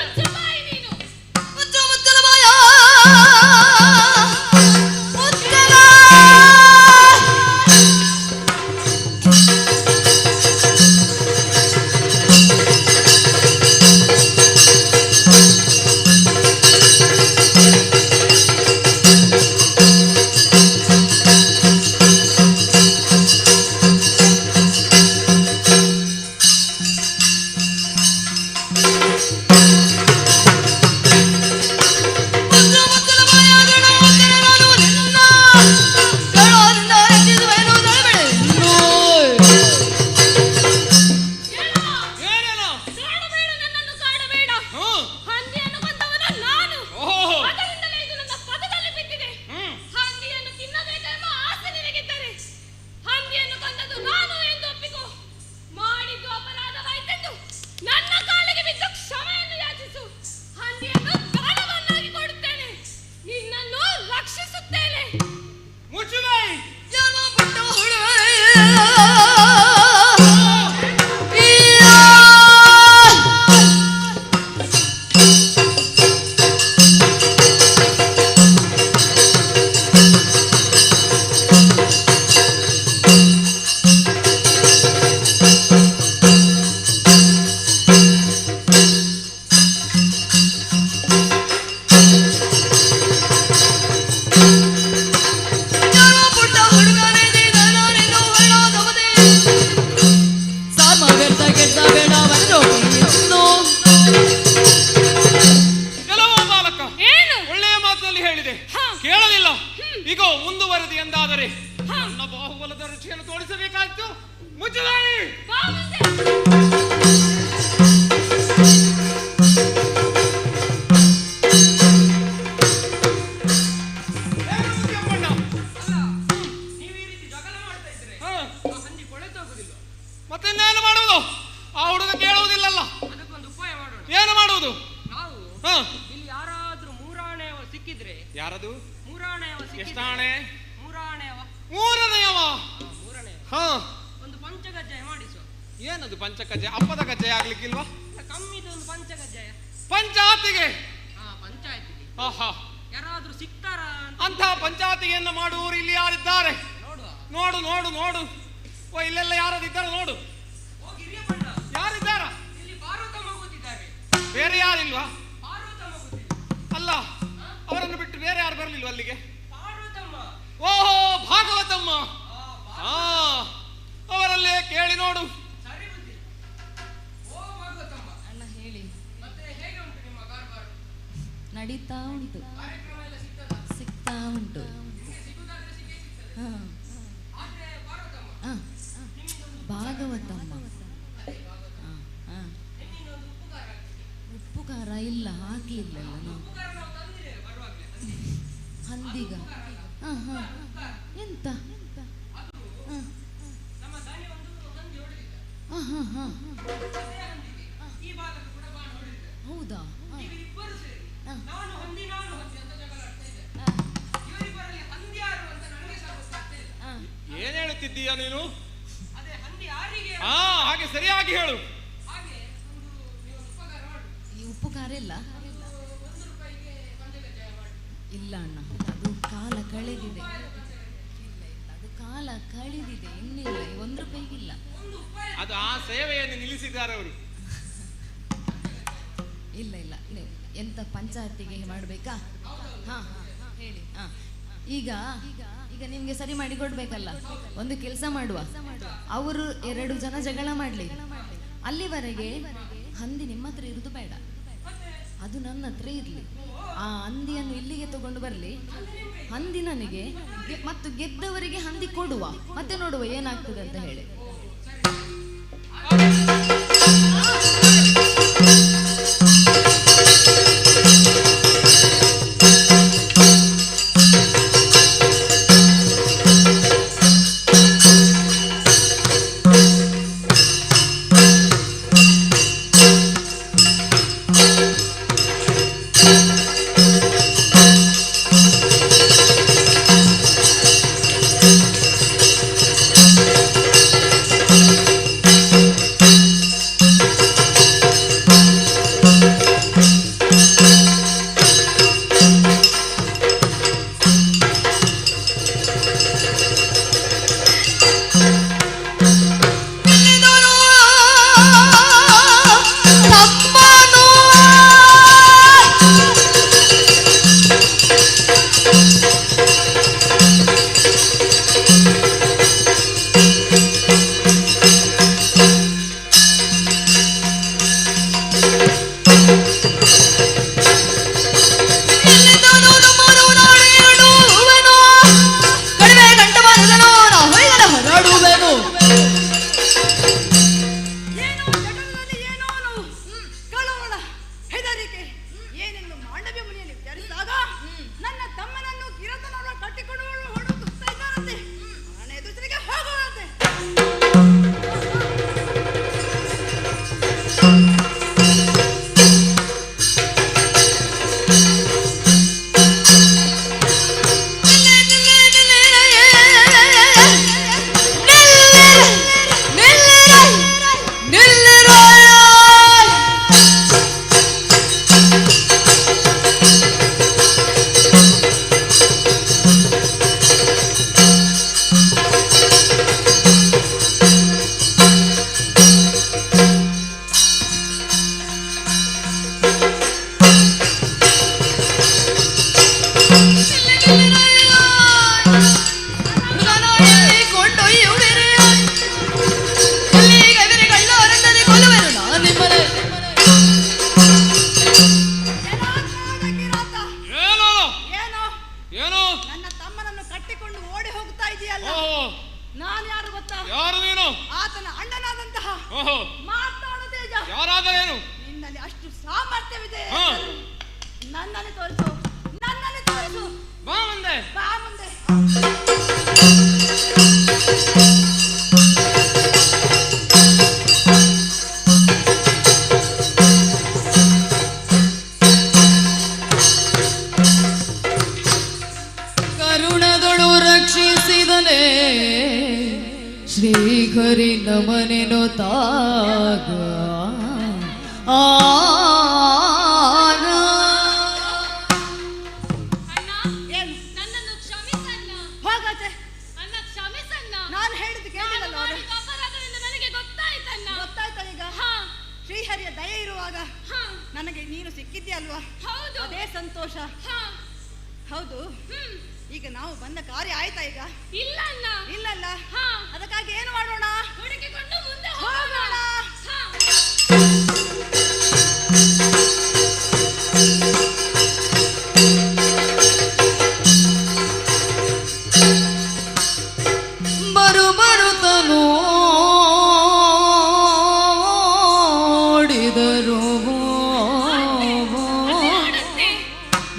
ಕೇಳಲಿಲ್ಲ. ಈಗ ಮುಂದುವರೆದು ಎಂದಾದರೆ ನನ್ನ ಬಾಹುಬಲದ ರುಚಿಯನ್ನು ತೋರಿಸಬೇಕಾಯ್ತು. ಮುಚ್ಚುದಾರಿ. ಮತ್ತಿನ್ನೇನು ಮಾಡುವುದು? ಆ ಹುಡುಗ ಕೇಳುವುದಿಲ್ಲಲ್ಲ. ಏನು ಮಾಡುವುದು? ಯಾರಾದ್ರೂ ಮೂರಾಣೆಯವ ಸಿಕ್ಕಿದ್ರೆ, ಯಾರದು? ಮೂರಾಣೆಯವ. ಎಷ್ಟಾಣೆ? ಮೂರಾಣೆಯವ. ಮೂರನೆಯವ. ಹಾ, ಒಂದು ಪಂಚಕಜ್ಜಾಯ ಮಾಡಿಸುವ. ಏನದು ಪಂಚಕಜ್ಜಾಯ? ಅಪ್ಪದ ಕಜ್ಜಾಯ ಆಗ್ಲಿಕ್ಕಿಲ್ವಾ? ಕಮ್ಮಿದು ಒಂದು ಪಂಚಕಜ್ಜಾಯ. ಪಂಚಾತಿಗೆ. ಹಾ, ಪಂಚಾಯತಿಗೆ. ಆಹಾ, ಯಾರಾದ್ರೂ ಸಿಕ್ತಾರಾ ಅಂತ ಪಂಚಾತಿಗೆಯನ್ನು ಮಾಡುವವರು ಇಲ್ಲಿ ಯಾರಿದ್ದಾರೆ? ನೋಡು ನೋಡು ನೋಡು. ಓ, ಇಲ್ಲೆಲ್ಲ ಯಾರಾದಿದ್ದಾರೆ ನೋಡು. ಯಾರಿದ್ದಾರ? ಬೇರೆ ಯಾರಿಲ್ವಾ? ಅಲ್ಲ, ಅವರನ್ನು ಬಿಟ್ಟು ಬೇರೆ ಯಾರು ಬರ್ಲಿಲ್ವ ಅಲ್ಲಿಗೆ? ಓಹೋ, ಭಾಗವತಮ್ಮ. ಹಾ, ಅವರಲ್ಲೇ ಕೇಳಿ ನೋಡು. ಅಣ್ಣ ಹೇಳಿ, ನಡೀತಾ ಉಂಟು, ಸಿಗ್ತಾ ಉಂಟು. ಭಾಗವತಮ್ಮ ಉಪ್ಪು ಖಾರ ಇಲ್ಲ, ಹಾಕ್ಲಿಲ್ಲಲ್ಲ ನಾವು ಹಂದಿಗ. ಹಾ ಹಾ, ಎಂತ? ಹಾ ಹಾ ಹಾ, ಹೌದಾ? ಏನ್ ಹೇಳುತ್ತಿದ್ದೀಯ ನೀನು? ಹಾ, ಹಾಗೆ ಸರಿಯಾಗಿ ಹೇಳು. ಈ ಉಪ್ಪು ಖಾರ ಇಲ್ಲ ಇಲ್ಲ ಅಣ್ಣ, ಅದು ಕಾಲ ಕಳೆದಿದೆ. ಇಲ್ಲ ಇಲ್ಲ, ಅದು ಕಾಲ ಕಳೆದಿದೆ, ಇನ್ನಿಲ್ಲ. 1 ರೂಪಾಯಿಗಿಲ್ಲ ಅದು. ಆ ಸೇವೆಯನ್ನು ನಿಲ್ಲಿಸಿದ್ದಾರೆ ಅವರು. ಇಲ್ಲ ಇಲ್ಲ, ಎಂತ ಪಂಚಾಯತಿಗೆ ಮಾಡಬೇಕಾ? ಹಾ ಹೇಳಿ. ಹಾ, ಈಗ ಈಗ ನಿಮ್ಗೆ ಸರಿ ಮಾಡಿ ಕೊಡ್ಬೇಕಲ್ಲ. ಒಂದು ಕೆಲಸ ಮಾಡುವ, ಅವರು 2 ಜನ ಜಗಳ ಮಾಡ್ಲಿ, ಅಲ್ಲಿವರೆಗೆ ಹಂದಿ ನಿಮ್ಮ ಹತ್ರ ಇರುದು ಬೇಡ, ಅದು ನನ್ನ ಹತ್ರ ಇರ್ಲಿ. ಆ ಹಂದಿಯನ್ನು ಇಲ್ಲಿಗೆ ತಗೊಂಡು ಬರಲಿ, ಹಂದಿ ನನಗೆ ಮತ್ತು ಗೆದ್ದವರಿಗೆ ಹಂದಿ ಕೊಡುವ, ಮತ್ತೆ ನೋಡುವ ಏನಾಗ್ತದೆ ಅಂತ ಹೇಳಿ. ಸಾಮರ್ಥ್ಯವಿದೆ. ನನ್ನನ್ನು ತೋರಿಸು, ನನ್ನನ್ನು ತೋರಿಸು. ಬಾ ಮುಂದೆ, ಬಾ ಮುಂದೆ. ಕರುಣದೊಳು ರಕ್ಷಿಸಿದನೆ ಶ್ರೀಹರಿ ನಮನೆನು ತಾಗ ನನ್ನನ್ನು ಕ್ಷಮಿಸಣ್ಣ. ಹೋಗಾಚೆ. ಅಣ್ಣ ಕ್ಷಮಿಸಣ್ಣ. ನಾನು ಹೇಳಿದ್ದು ಕೇಳಿಲ್ಲಲ್ಲ ನಾನು ಅವರು? ಮಾಡಿದ ಅಪರಾಧವೆಂದು ನನಗೆ ಗೊತ್ತಾಯ್ತಣ್ಣ. ಗೊತ್ತಾಯ್ತಾ ಈಗ? ಶ್ರೀಹರಿಯ ದಯೆ ಇರುವಾಗ ನನಗೆ ನೀನು ಸಿಕ್ಕಿದ್ಯಲ್ವಾ? ಹೌದು. ಅದೇ ಸಂತೋಷ. ಹೌದು, ಈಗ ನಾವು ಬಂದ ಕಾರ್ಯ ಆಯ್ತಾ ಈಗ? ಇಲ್ಲ ಅಣ್ಣ. ಇಲ್ಲಲ್ಲ? ಅದಕ್ಕಾಗಿ ಏನು ಮಾಡೋಣ? ಹುಡುಕಿಕೊಂಡು ಮುಂದೆ ಹೋಗೋಣ. ಹೋಗೋಣ. ಬರು ಬರುತ್ತನೋ ನೋಡಿದರು,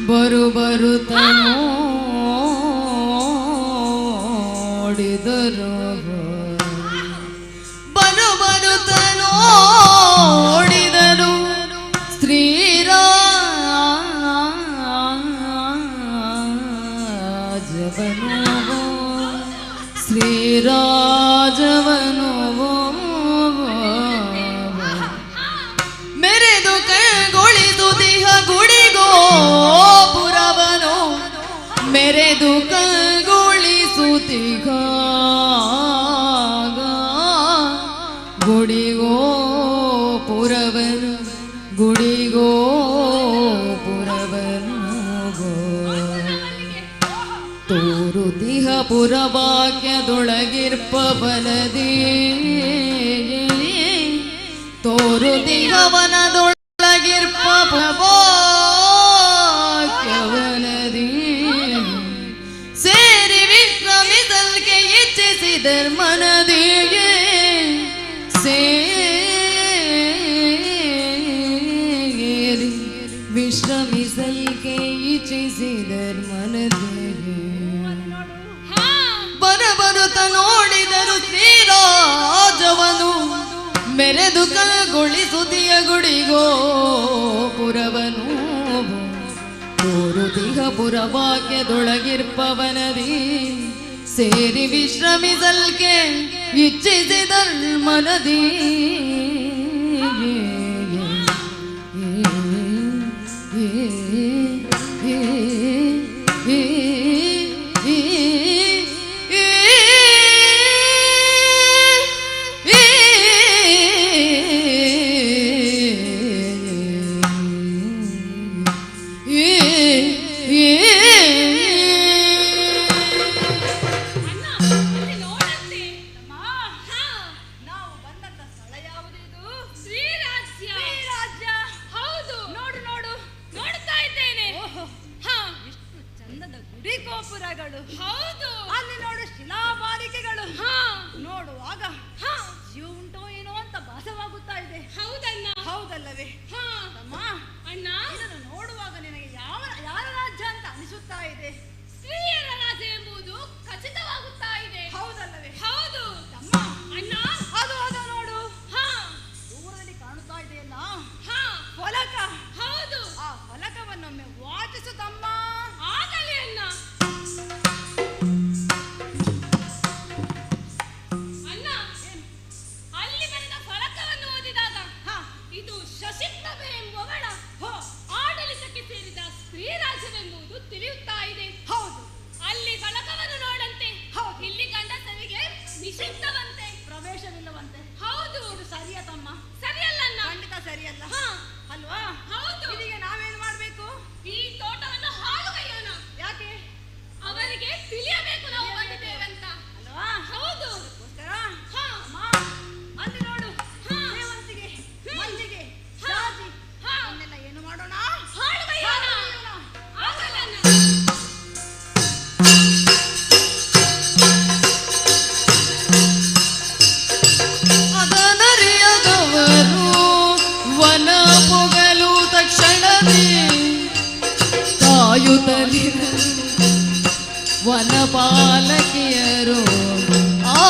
ಬರು ಬರುತ್ತನೋ ನೋಡಿದರು, ಬರು ಬರುತ್ತನೋ ನೋಡಿದರು ಶ್ರೀರಾಜವನು, ಶ್ರೀರಾಜವನು ಮೆರೆದು ಕೈಗೊಳಿದು ದೇಹ ಗುಡಿಗೋ ಪುರವನು, ಮೆರೆದು ಕೈಗೊಳಿಸುತ್ತೀಗ ಗುಡಿಗೋ ಪುರವನು, ಗುಡಿಗೋ ಪುರವನು. ತೋರುತಿಹ ಪುರವಾಕ್ಯದೊಳಗಿರ್ಪ ಬಲದಿ, ತೋರುತಿಹ ವನದೊಳಗಿರ್ಪ ಪುರವಾಕ್ಯವನದಿ, ಸೇರಿ ವಿಶ್ರಮಿಸಲ್ಕೆ ಇಚ್ಛಿಸಿದರ್ ಮನದಿಗೆ, ಸೇರಿ ವಿಶ್ರಮಿಸಲ್ಕೆ ಇಚ್ಛಿಸಿದರ್ ಮನದಿಗೆ. ಬರಬರುತ್ತ ನೋಡಿದರು ಶ್ರೀರಾಜವನು, ಮೆರೆದು ಕಲ್ಗೊಳಿಸುತ್ತಿಯ ಗುಡಿಗೋ ಪುರವನು, ತೋರುತಿಹ ಪುರವಾಕ್ಯದೊಳಗಿರ್ಪವನದಿ, ಸೇರಿ ವಿಶ್ರಮಿಸಲ್ಕೆ ಇಚ್ಛಿಸಿದರ್ ಮನದಿ. ನಾವು ಬಂದಂತ ಸ್ಥಳ ಯಾವುದು ಇದು? ಶ್ರೀರಾಜ್ಯ. ಶ್ರೀರಾಜ್ಯ. ಹೌದು. ನೋಡು ನೋಡು, ನೋಡ್ತಾ ಇದ್ದೇನೆ. ಓಹೋ, ಎಷ್ಟು ಚಂದದ ಗುಡಿ ಗೋಪುರಗಳು. ಹೌದು. ಅಲ್ಲಿ ನೋಡು ಶಿಲಾಬಾಲಿಕೆಗಳು. ನೋಡುವಾಗ ಜೀವ ಉಂಟೋ ಏನೋ ಅಂತ ಭಾಸವಾಗುತ್ತಾ ಇದೆ. ಹೌದಣ್ಣ. ಹೌದಲ್ಲವೇ? ತಮ್ಮ, ಅಣ್ಣ, ಇದನ್ನು ನೋಡುವಾಗ ನಿನಗೆ ಯಾವ ಯಾರ ರಾಜ್ಯ ಅಂತ ಅನಿಸುತ್ತಾ ಇದೆ? ಸ್ತ್ರೀಯರ ರಾಜ್ಯ ಎಂಬುದು ಖಚಿತವಾಗುತ್ತಾ ಇದೆ. ಹೌದಲ್ಲವೇ? ಹೌದು. ತಮ್ಮ, ಅಣ್ಣ, ಅದು ಅದು ನೋಡು, ದೂರದಲ್ಲಿ ಕಾಣುತ್ತಾ ಇದೆಯಲ್ಲ ಫಲಕ. ಹೌದು. ಆ ಫಲಕವನ್ನೊಮ್ಮೆ ವಾಚಿಸು ತಮ್ಮ. ಆಗಲಿ ಅಣ್ಣ. ಅಣ್ಣ, ಅಲ್ಲಿ ಬರೆದ ಫಲಕವನ್ನು ಓದಿದಾಗ ಇದು ಶಶಿಪ್ರಭೆ ಎಂಬುವಳ ಆಡಳಿತಕ್ಕೆ ಸೇರಿದ ಸ್ತ್ರೀ ರಾಜ್ಯವೆಂಬುದು ತಿಳಿಯುತ್ತಾ ಇದೆ. ಹೌದು. ಅಲ್ಲಿ ಫಲಕವನ್ನು ನೋಡಂತೆ ಇಲ್ಲಿ ಗಂಡಸರಿಗೆ ನಿಷಿದ್ಧವಂತೆ, ಪ್ರವೇಶವಿಲ್ಲವಂತೆ. ಹೌದು. ಇದು ಸರಿಯಾ ತಮ್ಮ? ಸರಿಯಲ್ಲ ಅಣ್ಣ. ಖಂಡಿತ ಸರಿಯಲ್ಲ ಅಲ್ವಾ? ಹೌದು. ಇದೀಗ ನಾವೇನ್ ಮಾಡ್ಬೇಕು? ಈ ತೋಟವನ್ನು ಹಾಳು ಲೋಕಪಾಲಕಿಯರು. ಆ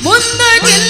ಮುಂದಕ್ಕೆ.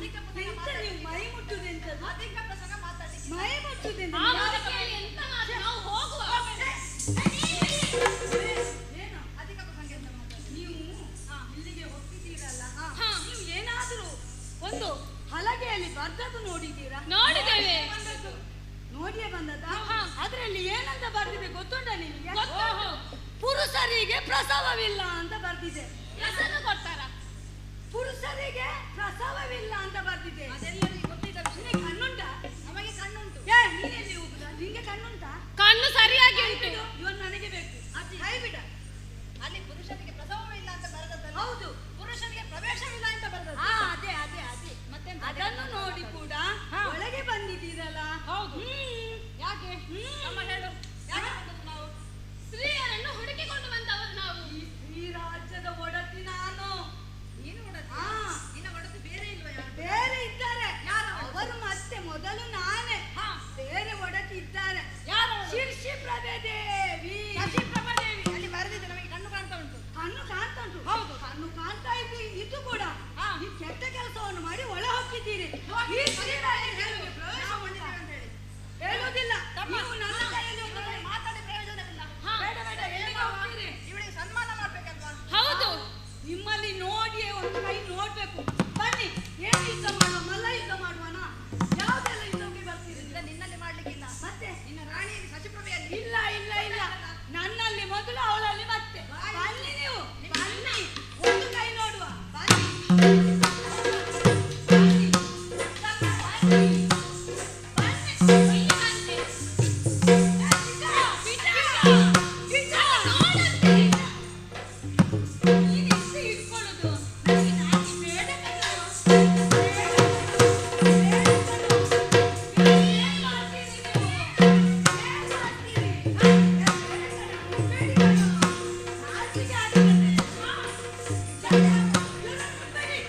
ಎಂತ ನೀವು ಮೈ ಮುಟ್ಟುದೆಂತದ್ದು? ಮೈ ಮುಟ್ಟುದೆಂತ? ಆ ಮುದುಕಿಯಲ್ಲಿ ಎಂತ ಮಾತು? ನಾವು ಹೋಗುವ. ಏನು? ನೀವು ಇಲ್ಲಿಗೆ ಹೋಗ್ತಿದ್ದೀರಲ್ಲ, ನೀವು ಏನಾದರೂ ಒಂದು ಹಲಗೆಯಲ್ಲಿ ಬರ್ದದ್ದು ನೋಡಿದ್ದೀರಾ? ನೋಡಿದ್ದೇವೆ. ಬಂದದ್ದು. ನೋಡಿಯೇ ಬಂದದ್ದಾ? ಅದರಲ್ಲಿ ಏನಂತ ಬರ್ದಿದೆ ಗೊತ್ತುಂಟ ನಿಮಗೆ? ಗೊತ್ತುಂಟು. ಪುರುಷರಿಗೆ ಪ್ರಸವವಿಲ್ಲ ಅಂತ ಬರ್ದಿದೆ. ಹೆಸರು ಕೊಡ್ತಾರಾ? ಪುರುಷರಿಗೆ ಪ್ರಸವವಿಲ್ಲ ಅಂತ ಬರ್ದಿದೆ. ನಿನಗೆ ಕಣ್ಣುಂಟಾ? ನಮಗೆ ಕಣ್ಣುಂಟು. ಏ, ನೀನೆಲ್ಲಿ ಹೋಗುದಾ? ನಿಂಗೆ ಕಣ್ಣುಂಟಾ? ಕಣ್ಣು ಸರಿಯಾಗಿ ಉಂಟು. ಇವನು ನನಗೆ ಬೇಕು. ಕೈ ಬಿಡ. ಅಲ್ಲಿ ಪುರುಷರಿಗೆ ಪ್ರಸವವಿಲ್ಲ ಅಂತ ಬರೆದದ್ದಲ್ಲ. ಹೌದು. ಪುರುಷರಿಗೆ ಪ್ರವೇಶವಿಲ್ಲ ಅಂತ ಬರೆದದ್ದು. ಹಾ, ಅದೇ ಅದೇ ಅದೇ. ಮತ್ತೆ ಅದನ್ನು ನೋಡಿ ಕೂಡ ಒಳಗೆ ಬಂದಿದ್ದೀರಲ್ಲ. ಹೌದು. ಯಾಕೆ? ಅಮ್ಮ ಹೇಳು, ಯಾಕೆ ಬಂದದ್ದು ನಾವು? ಸ್ತ್ರೀಯರನ್ನು ಹುಡುಕಿಕೊಂಡು ಬಂದವರು ನಾವು. ಈ ರಾಜ್ಯದ ಒಡತಿ ನಾನು. ನೀನು ಒಡತಿ? ಹಾ. ನಿನ್ನ ಒಡತಿ ಬೇರೆ ಇಲ್ವಾ ಯಾರು? ಬೇರೆ ಇದ್ದಾರೆ. ಅವರು ಮತ್ತೆ ಮೊದಲು ನಾನೇ. ಬೇರೆ ಒಡತಿ ಇದ್ದಾರೆ. ಯಾರು ಅವರು? ಶಿರ್ಷಿ ಪ್ರಭೆದೇವಿ. ಶಶಿಪ್ರಭಾದೇವಿ. ಅಲ್ಲಿ ಬರೆದಿದೆ, ನಮಗೆ ಕಣ್ಣು ಕಾಣ್ತಾ ಉಂಟು. ಕಣ್ಣು ಕಾಣ್ತಾ ಉಂಟು. ಹೌದು. ಕಣ್ಣು ಕಾಣ್ತಾ ಇದ್ದು ಇದು ಕೂಡ ಈ ಕೆಟ್ಟ ಕೆಲಸವನ್ನು ಮಾಡಿ ಒಳ ಹೋಗಿದ್ದೀರಿ. ಈ ಸ್ತ್ರೀಯರಿಗೆ ಹೇಳುವೆ, ಪ್ರವೇಶ ಮಾಡಿದ್ದೇವೆ ಅಂತ ಹೇಳಿ. ಹೇಳುವುದಿಲ್ಲ. ನೀವು ನನ್ನ ಕೈಯಲ್ಲಿ ಒಂದು ಕೈ ಮಾತಾಡಿ ಪ್ರಯೋಜನವಿಲ್ಲ. ಬೇಡ ಬೇಡ, ಎಲ್ಲಿಗೆ ಹೋಗ್ತೀರಿ? ಇವಳಿಗೆ ಸನ್ಮಾನ ಮಾಡ್ಬೇಕಲ್ವಾ? ಹೌದು. ನಿಮ್ಮಲ್ಲಿ ನೋಡಿಯೇ ಒಂದು ಕೈ ನೋಡ್ಬೇಕು. ಬನ್ನಿ, ಏನು ಯುದ್ಧ ಮಾಡುವ? ಮಲ್ಲ ಯುದ್ಧ ಮಾಡುವನ? ಯಾವುದೆಲ್ಲ ಯುದ್ಧಕ್ಕೆ ಬರ್ತೀರಿ? ಯುದ್ಧ ನಿನ್ನಲ್ಲಿ ಮಾಡ್ಲಿಕ್ಕಿಲ್ಲ. ಮತ್ತೆ ನಿನ್ನ ರಾಣಿಯಲ್ಲಿ ಶಶಿಪ್ರಭೆಯಲ್ಲಿ. ಇಲ್ಲ ಇಲ್ಲ ಇಲ್ಲ, ನನ್ನಲ್ಲಿ ಮೊದಲು, ಅವಳಲ್ಲಿ ಮತ್ತೆ. ಬನ್ನಿ ನೀವು, ಬನ್ನಿ, ಒಂದು ಕೈ ನೋಡುವ. ಬನ್ನಿ. ನೀನು ಇಷ್ಟು ಹಿಡ್ಕೊಳ್ಳೋದು ನನಗೆ ನಾಚಿಕೆ ಬೇಡ ಕಣೋ. ಬೇಡ ಕಣೋ. ಏನ್ ಮಾಡ್ತೀರಿ ನೀವು? ಏನ್ ಮಾಡ್ತೀರಿ? ಬೇಡ ಕಣೋ, ಬೇಡಿ ಕಣೋ. ನಾಚಿಕೆ ಆಗ್ತದೆ. ಬೇಡ, ಬೇಡಿ.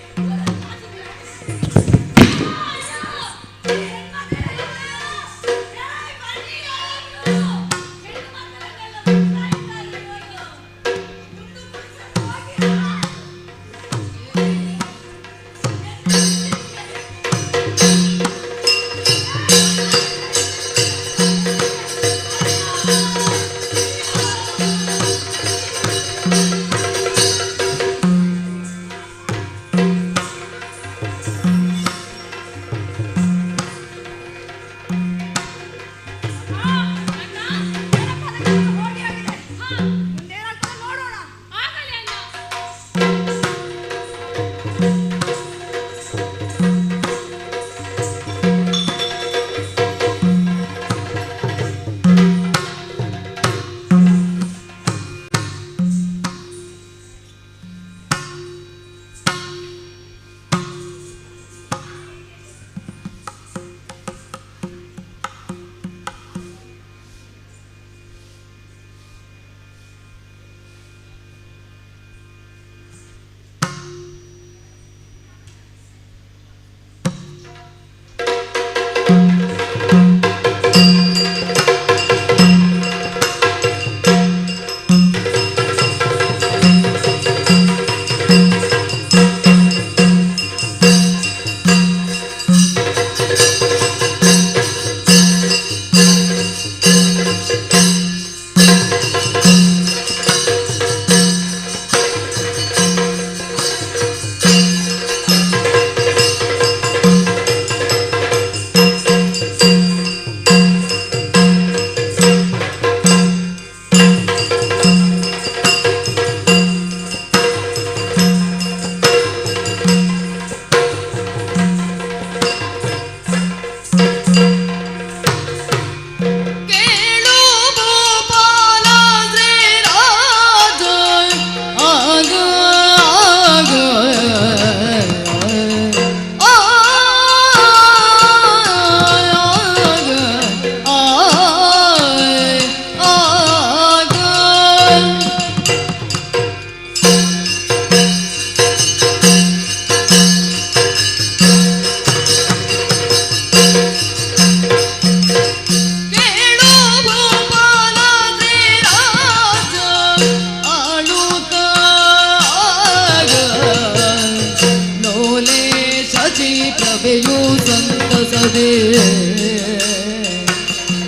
ಸಾಗಸದೆ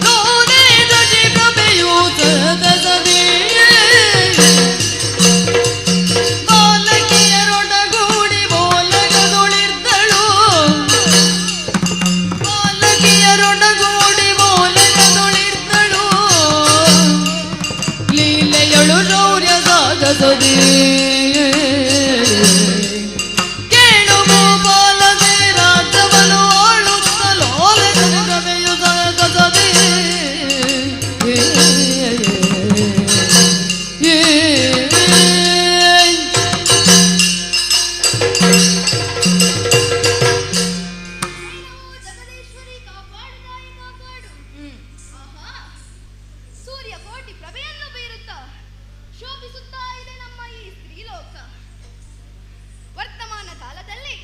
ಲೋಲೆ ಶಶಿ ಪ್ರಭೆಯು ಸಾಗಸದೆ ಬಾಲಕಿಯರೊಡಗೂಡಿ ಬೋಲಗದುಳಿರ್ದಳು ಬಾಲಕಿಯರೊಡಗೂಡಿ ಬೋಲಗದುಳಿರ್ದಳು ಲೀಲೆಯಳು ಶೌರ್ಯ ಸಾಗಸದೆ ಕೇಳು ಗೋಪಾಲನೆ ರಾಜ್ಯವನು ಆಳುತ್ತಲೋಲೆ ಪ್ರಭೆಯು ಸಾಗಸದೆ ಜಗದೀಶ್ವರಿ ಕಾಪಾಡು ತಾಯಿ ಕಾಪಾಡು. ಆಹಾ, ಸೂರ್ಯ ಕೋಟಿ ಪ್ರಭೆಯನ್ನು ಬೀರುತ್ತಾ ಶೋಭಿಸುತ್ತಾ ಇದೆ ನಮ್ಮ ಈ ಸ್ತ್ರೀಲೋಕ. ವರ್ತಮಾನ ಕಾಲದಲ್ಲಿ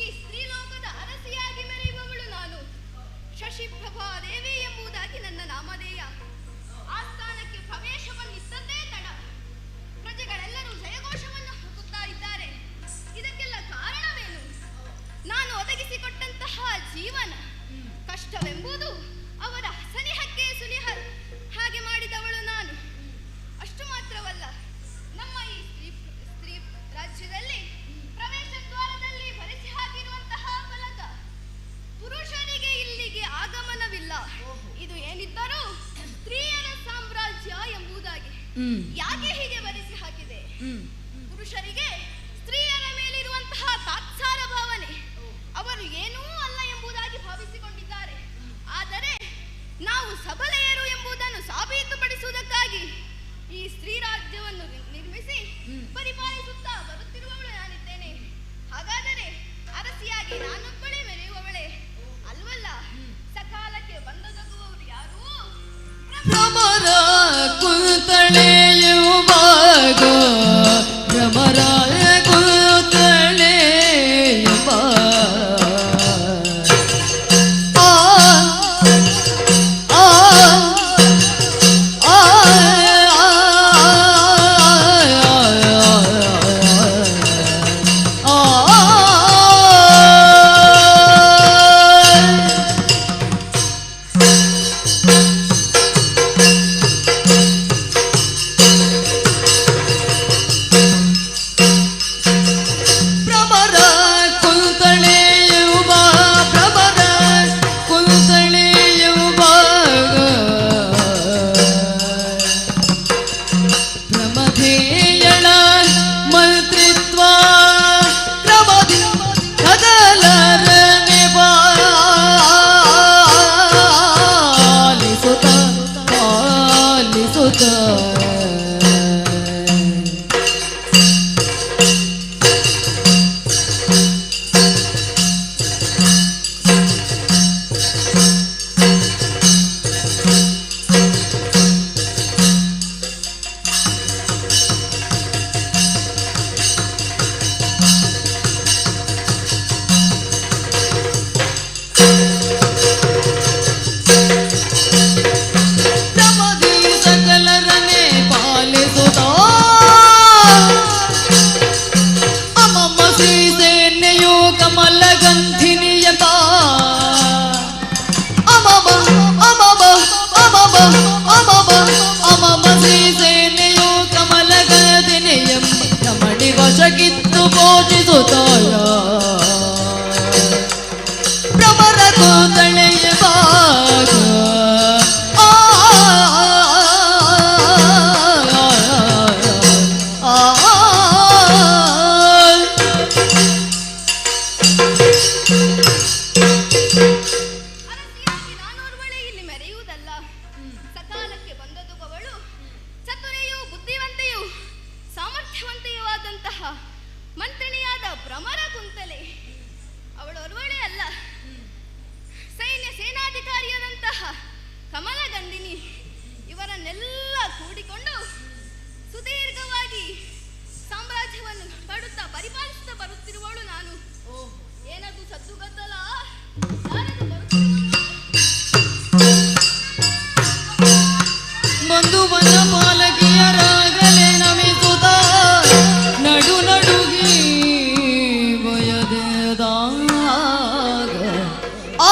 ಈ ಸ್ತ್ರೀಲೋಕದ ಅರಸಿಯಾಗಿ ಮೆರೆಯುವವಳು ನಾನು. ಶಶಿಪ್ರಭಾ ದೇವಿ ಎಂಬುದಾಗಿ ನನ್ನ ನಾಮಧೇಯ. ಆಸ್ಥಾನಕ್ಕೆ ಪ್ರವೇಶವನ್ನಿತ್ತದ್ದೇ ತಡ, ಪ್ರಜೆಗಳೆಲ್ಲರೂ ಜಯಘೋಷವನ್ನು ಹಾಕುತ್ತಾ ಇದ್ದಾರೆ. ಇದಕ್ಕೆಲ್ಲ ಕಾರಣವೇನು? ನಾನು ಒದಗಿಸಿಕೊಟ್ಟಂತಹ ಜೀವನ. ಕಷ್ಟವೆಂಬುದು ಅವರ ಸನಿಹಕ್ಕೆ ಸುನಿಹ ಹಾಗೆ ಮಾಡಿದವಳು ನಾನು. ಅಷ್ಟು ಮಾತ್ರವಲ್ಲ, ನಮ್ಮ ಈ ಸ್ತ್ರೀ ಸ್ತ್ರೀ ರಾಜ್ಯದಲ್ಲಿ ಪ್ರವೇಶ ದ್ವಾರದಲ್ಲಿ ಬರೆಸಿ ಹಾಕಿರುವಂತಹ ಫಲಕ, ಪುರುಷರಿಗೆ ಇಲ್ಲಿಗೆ ಆಗಮನವಿಲ್ಲ, ಇದು ಏನಿದ್ದರೂ ಸ್ತ್ರೀಯರ ಸಾಮ್ರಾಜ್ಯ ಎಂಬುದಾಗಿ. ಯಾಕೆ ಹೀಗೆ ಬರೆಸಿ ಹಾಕಿದೆ? ಪುರುಷರಿಗೆ ಸ್ತ್ರೀಯರ ಮೇಲಿರುವಂತಹ ತಾತ್ಸಾರ ಭಾವನೆ, ಅವರು ಏನೂ ಅಲ್ಲ ಎಂಬುದಾಗಿ ಭಾವಿಸಿಕೊಂಡಿದ್ದಾರೆ. ಆದರೆ ನಾವು ಸಬಲೆಯರು ಎಂಬುದನ್ನು ಸಾಬೀತುಪಡಿಸುವುದಕ್ಕಾಗಿ ಈ ಸ್ತ್ರೀ ರಾಜ್ಯವನ್ನು ನಿರ್ಮಿಸಿ ಪರಿಪಾಲಿಸುತ್ತಾ ಬರುತ್ತಿರುವವಳು ನಾನಿದ್ದೇನೆ. ಹಾಗಾದರೆ ಅರಸಿಯಾಗಿ ನಾನೊಬ್ಬಳೇ ಮೆರೆಯುವವಳೇ ಅಲ್ವಲ್ಲ, ಸಕಾಲಕ್ಕೆ ಬಂದೊದಗುವವರು ಯಾರೂ? ಭ್ರಮರ ಕುಂತಳೆಯುವಾಗ ಭ್ರಮರ ಕುಂತಳೆಯುವ ಆ ಆ ಆ ಆ ಭ್ರಮರ ಕುಂತಳೆಯುವ ಭ್ರಮರ ಕುಂತಳೆಯುವ ಭ್ರಮಧೇಯಳ ಮಂತ್ರಿತ್ವ ಕ್ರಮದಿ ಕದಲರನೆ ಪಾಲಿಸುತ್ತ ಪಾಲಿಸುತ್ತ ಪ್ರಮದಿ ಸಕಲರನೆ ಪಾಲಿಸುತ್ತ ಅಮಮ ಶ್ರೀ ಸೇನೆಯು ಕಮಲಗಂಧಿನಿಯತ ಅಮಮ ಅಮಮ ಅಮಮ ಅಮಮ ಅಮಮ ಶ್ರೀ ಸೇನೆಯು ಕಮಲಗಂಧಿನಿಯಂ ರಮಣಿ ವಶಕ್ಕಿತ್ತು ಪೋಷಿಸುತ್ತಾಯ ಭ್ರಮರ ಕೂತಳೆಯ ಭಾಗ ಆ ಆ ಆ ಅರಸಿಯಾಗಿ ನಾನೋರ್ವಳೇ ಇಲ್ಲಿ ಮೆರೆಯುವುದಲ್ಲ, ಸಕಾಲಕ್ಕೆ ಬಂದೊದಗುವವಳು ಚತುರೆಯೂ ಬುದ್ಧಿವಂತೆಯೂ ಸಾಮರ್ಥ್ಯವಂತೆಯೂ ಆದಂತಹ ಮಂತ್ರಿಣಿಯಾದ ಭ್ರಮರ ಕುಂತಲೆ. ಅವಳೋರ್ವಳೇ ಅಲ್ಲ, ಸೈನ್ಯ ಸೇನಾಧಿಕಾರಿಯಾದಂತಹ ಕಮಲಗಂಧಿನಿ ಇವರನ್ನೆಲ್ಲ ಕೂಡಿಕೊಂಡು ಸುದೀರ್ಘವಾಗಿ ಸಾಮ್ರಾಜ್ಯವನ್ನು ಪಡುತ್ತಾ ಪರಿಪಾಲಿಸುತ್ತಾ ಬರುತ್ತಿರುವವಳು ನಾನು. ಏನದು ಸದ್ದುಗದ್ದಲ? ಯಾರದು ಬರುತ್ತಿರುವುದು? ಬಂದು ಬಂದ ಪಾಲಕಿಯರಾಗಲೇ ನಮಿಸುತ್ತ ನಡು ನಡುಗಿ ಬಯದೇದಾಗ ಆ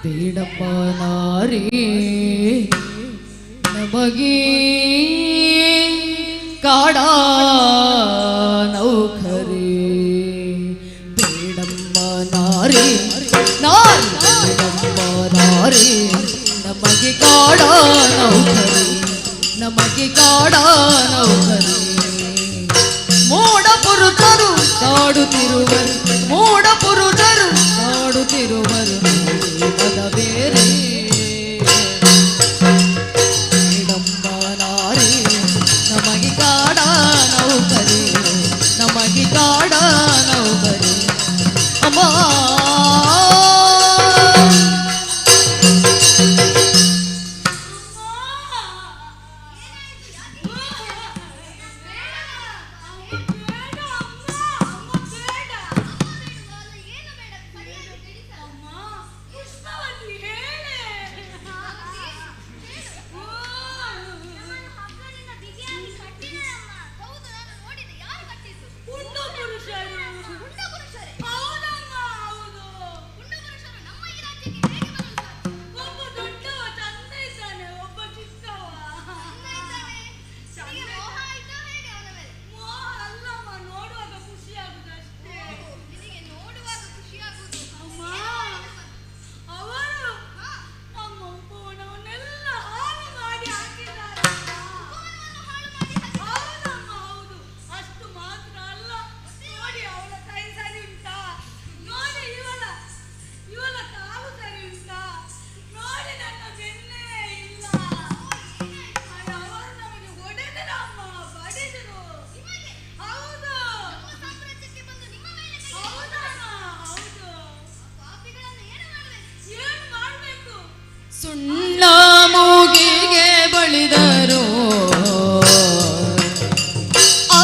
ಬೇಡಪ್ಪ ನಾರಿ ನಮಗೀ ಕಾಡ ನೌಕರಿ. ಬೇಡಮ್ಮ ನಾರಿ ನಾರಿ ಬೇಡಮ್ಮ ನಾರಿ ನಮಗೆ ಕಾಡ ನೌಕರಿ, ನಮಗೆ ಕಾಡ ನೌಕರಿ. ಮೋಡ ಪುರುಷರು ಕಾಡುತ್ತಿರುವರು, ಮೋಡ ಪುರುಷರು ಕಾಡುತ್ತಿರುವರು ಪದ ಬೇರೆ. ಬೇಡಮ್ಮ ನಾರಿ ನಮಗೆ ಕಾಡ ನೌಕರಿ, ನಮಗೆ ಕಾಡ ನೌಕರಿ. ಅಮ್ಮ ಸುಣ್ಣ ಮೂಗಿಗೆ ಬಳಿದರು ಆ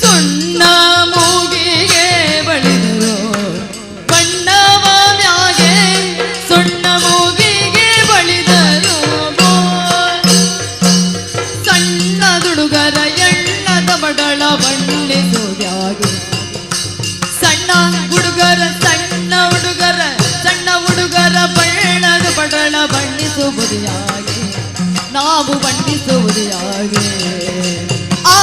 ಸುಣ್ಣ ಮೂಗಿಗೆ ಬಳಿದರು ಬಣ್ಣವ ಮ್ಯಾಗೆ, ಸುಣ್ಣ ಮೂಗಿಗೆ ಬಳಿದರು ಸಣ್ಣ ದುಡುಗರ ಎಣ್ಣದ ಬಡಳ ಬಣ್ಣಿಸುವುದಾಗಿ. ಸಣ್ಣ ಹುಡುಗರ ಸಣ್ಣ ಹುಡುಗರ ಸಣ್ಣ ಹುಡುಗರ ಬಣ್ಣದ ಬಡಳ ಬಣ್ಣಿಸುವುದು ಯಾಗೆ, ನಾವು ಬಣ್ಣಿಸುವುದು ಯಾಗೆ. ಆ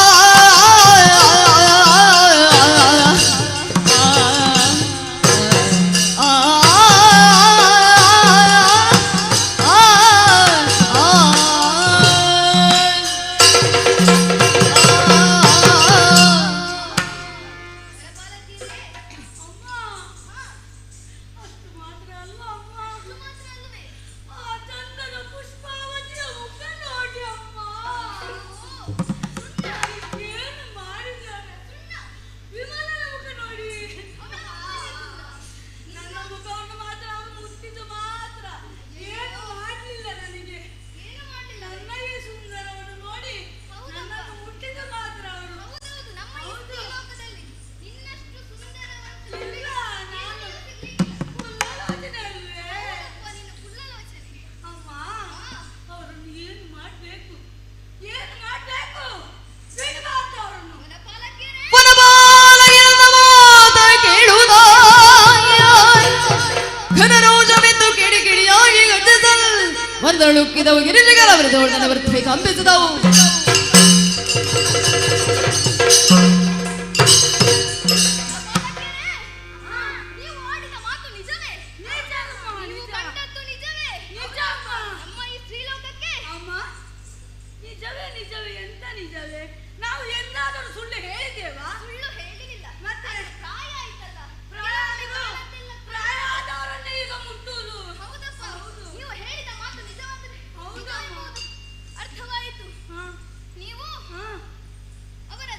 ನುಗ್ಗಿದವು ಗಿರಿಜಗಳ ವೃತವರ್ಧನ ವೃತ್ತಿ ಕಂಪಿಸಿದವು. ನಿಜವೇ ನಿಜವೇ, ಎಂತ ನಿಜವೇ? ನಾವು ಎಂದಾದರೂ ಸುಳ್ಳು ಹೇಳಿದ್ದೇವಾ? ಸುಳ್ಳು ಹೇಳಿಲ್ಲ. ಮತ್ತೆ ಪ್ರಾಯ ಆಯ್ತಲ್ಲ, ಪ್ರಾಯ ಆದವರನ್ನೇ ಈಗ ಮುಟ್ಟುವುದು. ಹೌದಪ್ಪ, ನೀವು ಹೇಳಿದ ಮಾತು ನಿಜವಾದರೆ ಹೌದಮ್ಮ. ಅರ್ಥವಾಯಿತು. ನೀವು ಅವರ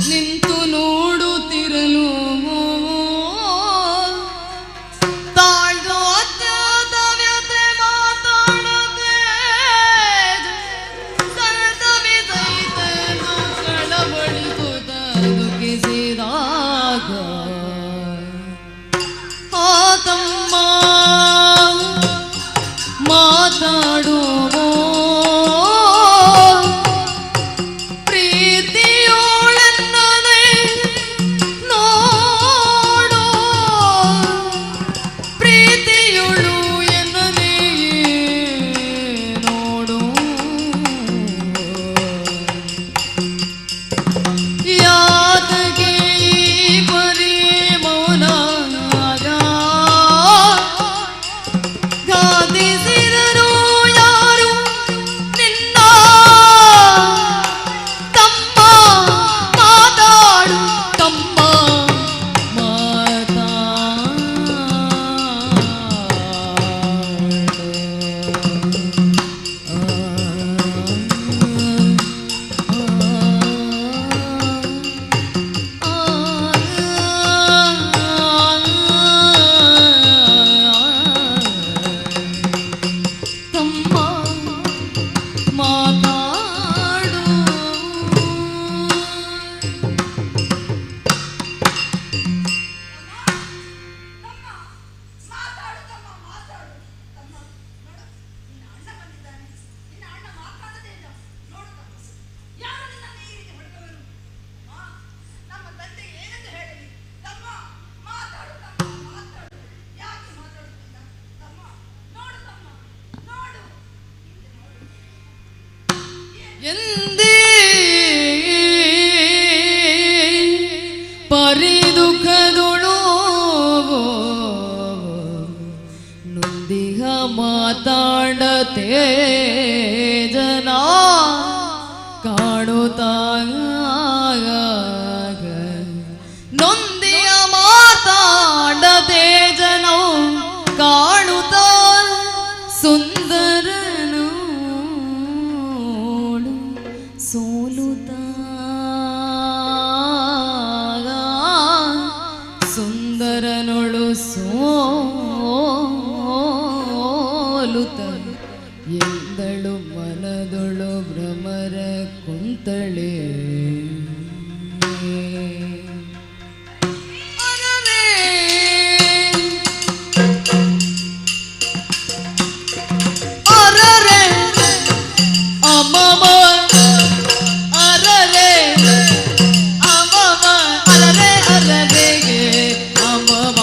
ನಿಂತು ನೋಡುತ್ತಿರಲು ತಾಳ್ದು ಅತ್ಯಂತ ವ್ಯಥೆ ಮಾತಾಡದೆ ಸರತವಿದೈತೆಂದು ಕಳವಳಿಸುತ್ತ ದುಃಖಿಸಿದಾಗ ಆ ತಮ್ಮ ಮಾತಾಡುವೋ ಪ್ರೀತಿಯೋಳೆನ್ನನೆ ನೋಡು ಪ್ರೀತಿಯುಳು ಎನ್ನನೆ ನೋಡು ಯಾತಗೆ ಈ ಪರಿ ಮೌನ ಗಾದಿಸಿದರು ಯಾರು ನಿನ್ನ ತಮ್ಮ ಮಾತಾಡು ತಮ್ಮ ತಮ್ಮ ಮಾತಾಡು ಎಂದೇ ಪರಿದುಃಖದೊಳು ನೊಂದಿಹ ಮಾತಾಡತೆ ಜನ ಕಾಣುತ್ತಾಗ ನೊಂದಿಯ ಮಾತಾಡತೆ ಜನ ಕಾಣುತ್ತ ಸುಂದರನು ಸೋಲುತ್ತ ಸುಂದರನೊಳು ಸೋಲುತ್ತ ಎಂದಳು ಮನದೊಳು ಭ್ರಮರ ಕುಂತಳೆ ಅರರೆ ಅಮ್ಮಮ್ಮ ಅರರೆ ಅಮ್ಮಮ್ಮ ಅರರೆ ಅರರೆಗೆ ಅಮ್ಮಮ್ಮ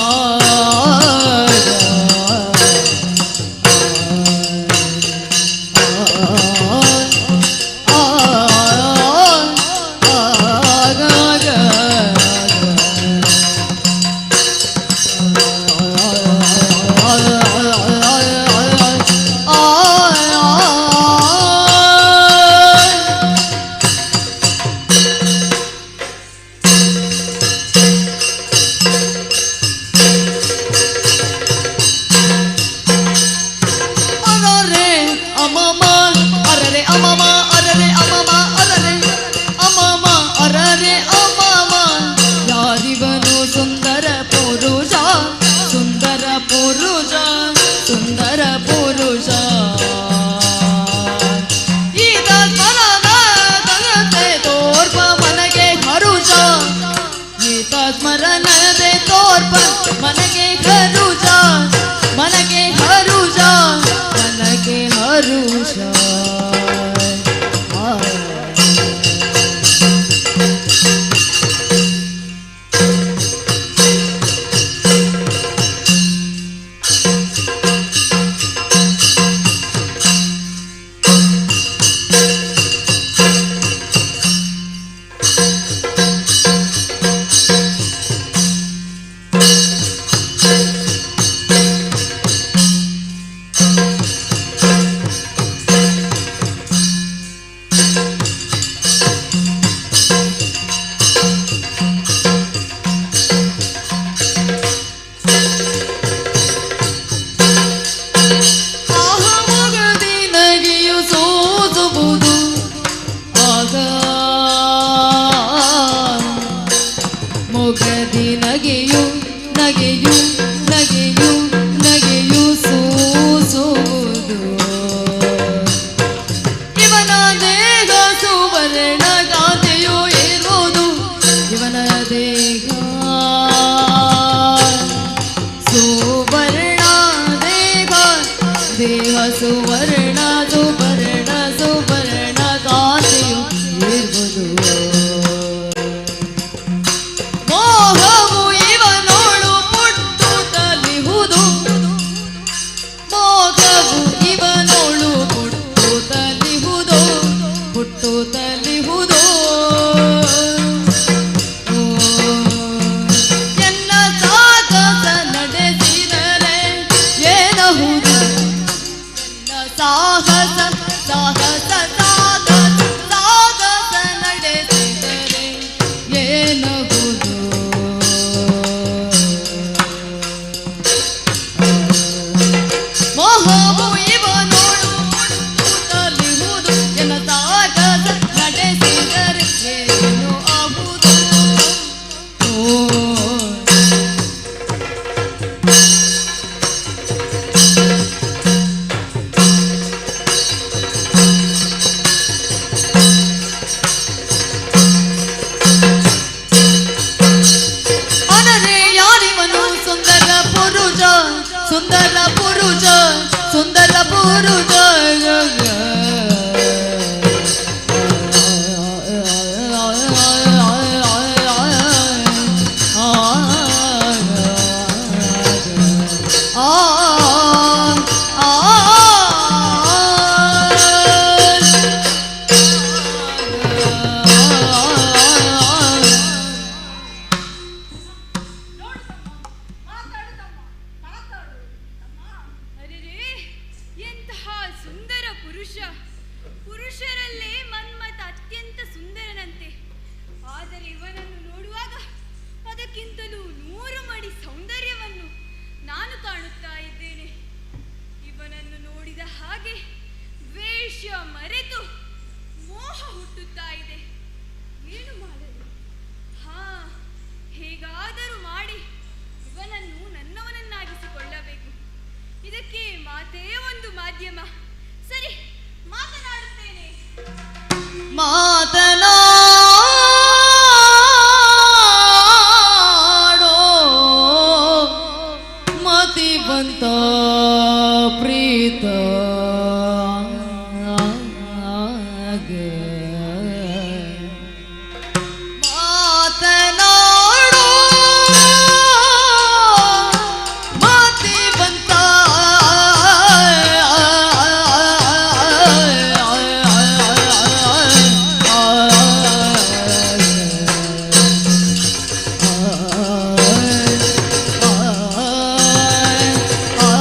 ನಗೆಯು ನಗೆಯು ನಗೆಯು ಸೂಸುವುದು. ಇವನ ದೇಹ ಸುವರ್ಣ ಕಾಂತಿಯು ಇರುವುದು. ಇವನ ದೇಹ ಸುವರ್ಣ ದೇಹ ದೇಹ ಸುವರ್ಣ ಸುವರ್ಣ ಸುವರ್ಣ ಕಾಂತಿಯು ಇರುವುದು. ಮೋಹವು ಇವನೋಳು ಪುಟ್ಟುತ್ತಲಿಹುದು. ಮೋಹವು ಇವನೋಳು ಪುಟ್ಟುತ್ತಲಿಹುದು ಪುಟ್ಟುತ್ತಲಿಹುದು. ಎನ್ನ ಸಾಹಸ ನಡೆಸಿದರೆ ಏನಹುದು. ಎನ್ನ ಸಾಹಸ ಸಾಹಸ ಸಾಹಸ ಸಾಹಸ ನಡೆಸಿದರೆ ಏನಹುದು. ಮೋಹವು ಇವನೋಳು ಪುಟ್ಟುತ್ತಲಿಹುದು. ಎನ್ನ ಸಾಹಸ ನಡೆಸಿದರೆ ಏನು ಆಹುದು. ಅನರೆ ಯಾರಿವನು ಸುಂದರ ಪುರುಷ ಸುಂದರ ಪುರುಷ ಸುಂದರ ಪುರುಷ. ಆ ಆ ಅರೆರೇ, ಎಂತಹ ಸುಂದರ ಪುರುಷ! ಪುರುಷರಲ್ಲೇ ಮನ್ಮಥ ಅತ್ಯಂತ ಸುಂದರನಂತೆ. ಆದರೆ ಇವನನ್ನು ನೋಡುವಾಗ ಅದಕ್ಕಿಂತಲೂ 100 ಮಡಿ ಸೌಂದರ್ಯವನ್ನು ನಾನು ಕಾಣುತ್ತಾ ಇದ್ದೇನೆ. ಇವನನ್ನು ನೋಡಿದ ಹಾಗೆ ದ್ವೇಷ ಮರೆತು ಮೋಹ ಹುಟ್ಟುತ್ತಾ ಇದೆ. ಏನು ಮಾಡಲು? ಹಾ, ಹೇಗಾದರೂ ಮಾಡಿ ಇವನನ್ನು ನನ್ನವನನ್ನಾಗಿಸಿಕೊಳ್ಳಬೇಕು. ಇದಕ್ಕೆ ಮಾತೇ ಒಂದು ಮಾಧ್ಯಮ. ಸರಿ, ಮಾತನಾಡುತ್ತೇನೆ. ಮಾತನಾಡೋ ಮತಿವಂತ ಪ್ರೀತ ಮಾತನಾಡೋ ಮತಿವಂತ ಆ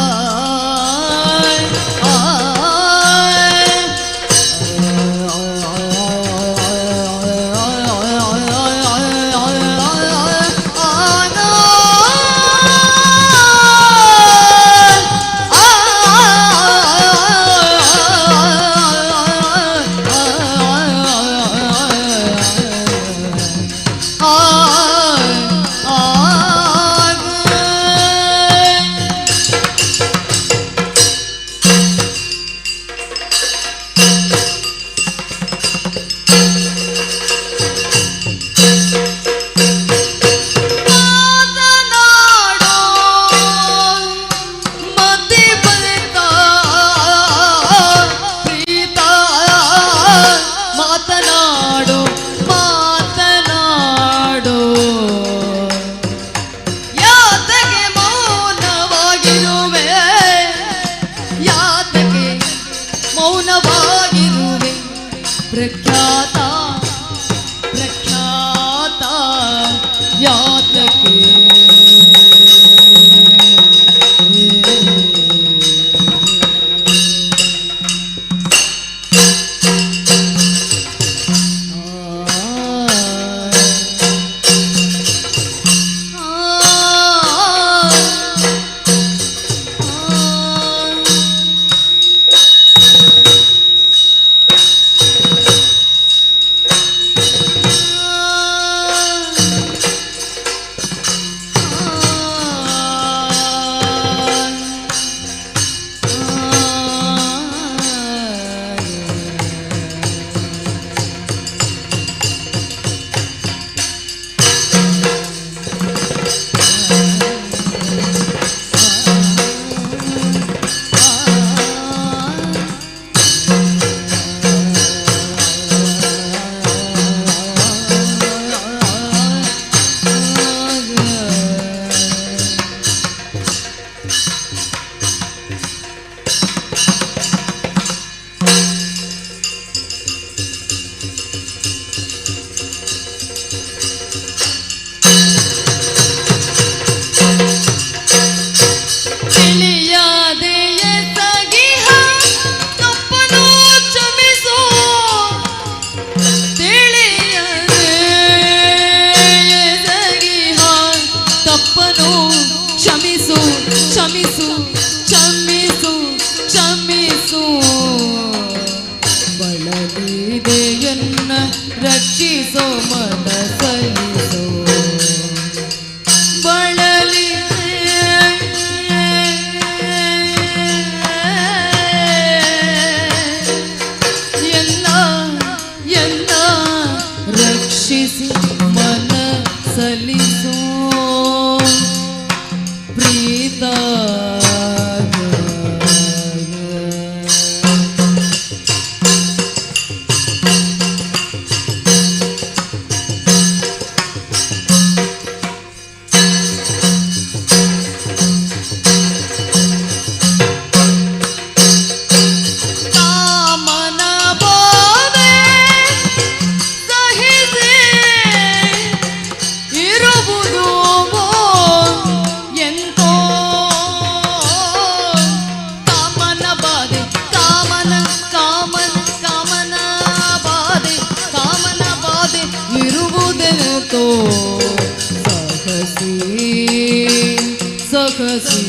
ಸೊಗಸಿ.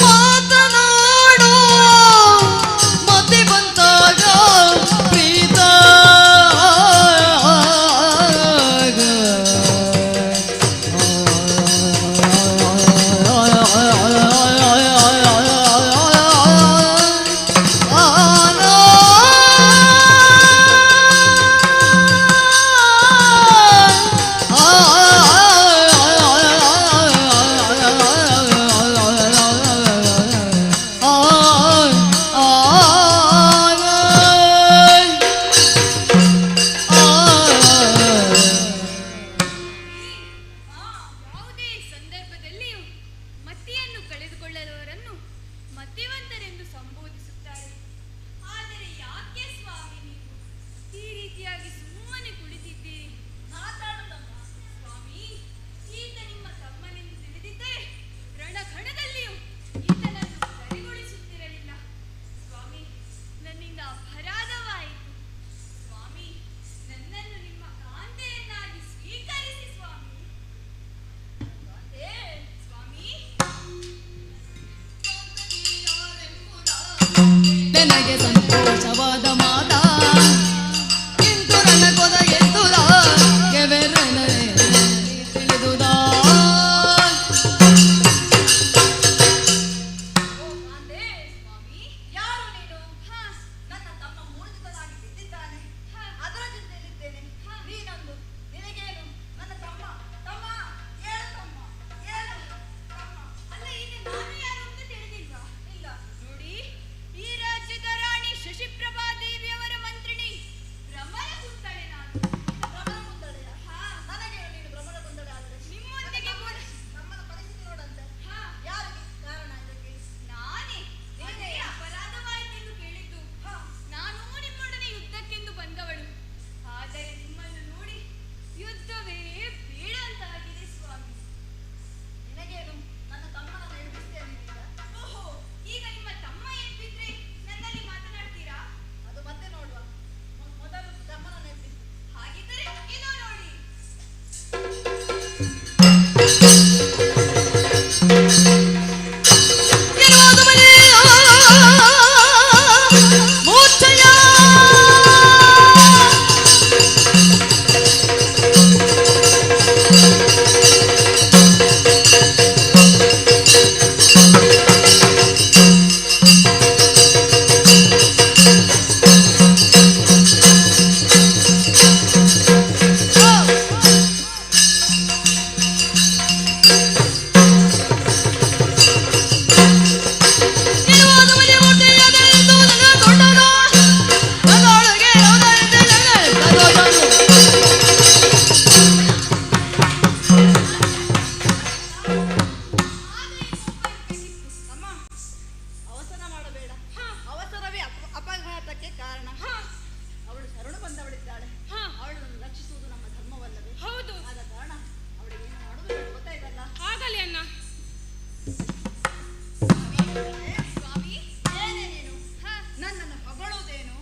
ಮಾತನಾಡೋ ಮತಿ ಬಂತಾಗ ಪ್ರೀತ ಯಾವುದೇ ಸಂದರ್ಭದಲ್ಲಿಯೂ ಮತಿಯನ್ನು ಕಳೆದುಕೊಳ್ಳದವರನ್ನು ಮತಿವಂತರೆಂದು ಸಂಬೋಧಿಸುತ್ತಾರೆ. ಆದರೆ ಯಾಕೆ ಸ್ವಾಮಿ ನೀವು ಈ ರೀತಿಯಾಗಿ ಸುಮ್ಮನೆ ಕುಳಿತಿದ್ದೀರಿ? ಮಾತಾಡುತ್ತಮ್ಮ ಸ್ವಾಮಿ, ಈತ ನಿಮ್ಮ ತಮ್ಮನೆಂದು ತಿಳಿದಿದ್ದರೆ ರಣಖಣದಲ್ಲಿಯೂ ಈತನನ್ನು ಸರಿಗೊಳಿಸುತ್ತಿರಲಿಲ್ಲ. ಸ್ವಾಮಿ, ನನ್ನಿಂದ ಅಪರಾಧವಾಯಿತು. ಸ್ವಾಮಿ, ನನ್ನನ್ನು ನಿಮ್ಮ ಕಾಂತೆಯನ್ನಾಗಿ ಸ್ವೀಕರಿಸಿ ಸ್ವಾಮಿ. ಸ್ವಾಮಿ, ನನಗೆ ಸಂತೋಷವಾದ ಮಾತಾ ಇಂತು ನನ್ನ ಕೊದ ಎದ್ದುದ ಕೆವೆರನೆ ತಿಳಿದುದ. ಸ್ವಾಮಿ, ಯಾರು ನೀನು? ನನ್ನ ತಮ್ಮ ಮೂರ್ಛಿತನಾಗಿ ಬಿದ್ದಿದ್ದಾನೆ, ಅದರ ಜೊತೆಯಲ್ಲಿದ್ದೇನೆ. ನೀನೊಂದು ನಿನಗೇನು? ನನ್ನ ತಮ್ಮ, ತಮ್ಮ, ಏಳು ತಮ್ಮ, ಏಳು ತಮ್ಮ. ಅಲ್ಲ, ಈಗ ನಾನು ಯಾರು ಅಂತ ತಿಳಿದಿಲ್ವಾ? ಇಲ್ಲ. ನೋಡಿ, ಈ ರಾಜ್ಯದ ರಾಣಿ ಶಶಿಪ್ರಭಾ ದೇವಿಯವರ ಮಂತ್ರಿಣಿ ಭ್ರಮರ ಕುಂತಳೆ ನಾನು. ಭ್ರಮರ ಕುಂದಳೆಯ? ನನಗೇನು ನೀನು ಭ್ರಮರ ಕುಂದಳೆ ಆದರೆ? ನಿಮ್ಮೊಂದಿಗೆ ಕೂಡ ನಮ್ಮನ ಪರಿಸ್ಥಿತಿ ನೋಡಂತೆ. ಯಾರಿಗೆ ಕಾರಣ ಇದಕ್ಕೆ? ನಾನೇ. ಅದೇ ಅಪರಾಧವಾಯಿತೆಂದು ಕೇಳಿದ್ದು. ನಾನು ನಿಮ್ಮೊಡನೆ ಯುದ್ಧಕ್ಕೆಂದು ಬಂದವಳು. ಆದರೆ ನಿಮ್ಮನ್ನು ನೋಡಿ ಯುದ್ಧವೇ ಬೇಡ ಅಂತ ಆಗಿದೆ ಸ್ವಾಮಿ. ನಿನಗೇನು? ನನ್ನ ತಮ್ಮನನ್ನು ಎಬ್ಬಿಸ್ತೇನೆ ನೀನೀಗ. ಓಹೋ, ಈಗ ನಿಮ್ಮ ತಮ್ಮ ಎಬ್ಬಿದ್ರೆ ನನ್ನಲ್ಲಿ ಮಾತನಾಡ್ತೀರಾ? ಅದು ಮತ್ತೆ ನೋಡುವ. ಮೊದಲು ತಮ್ಮನನ್ನು ಎಬ್ಬಿಸು. ಹಾಗಿದ್ದರೆ ಇದೋ ನೋಡಿ. ಮೂರ್ಛೆಯ ತಮ್ಮ, ಅವಸರ ಮಾಡಬೇಡ. ಅವಸರವೇ ಅಪಘಾತಕ್ಕೆ ಕಾರಣ. ಅವಳು ಶರಣು ಬಂದವಳಿದ್ದಾಳೆ. ಅವಳನ್ನು ರಕ್ಷಿಸುವುದು ನಮ್ಮ ಧರ್ಮವಲ್ಲವೇ? ಹೌದು. ಆದ ಕಾರಣ ಅವಳಿಗೆ ಏನು ಮಾಡುವುದು ಬೇಡ, ಗೊತ್ತಾಯ್ತಲ್ಲ? ಆಗಲಿ ಅಣ್ಣ. ಸ್ವಾಮಿ, ಏನೇ ನೀನು? ನನ್ನನ್ನು ಹೊಗಳುವುದೇನು,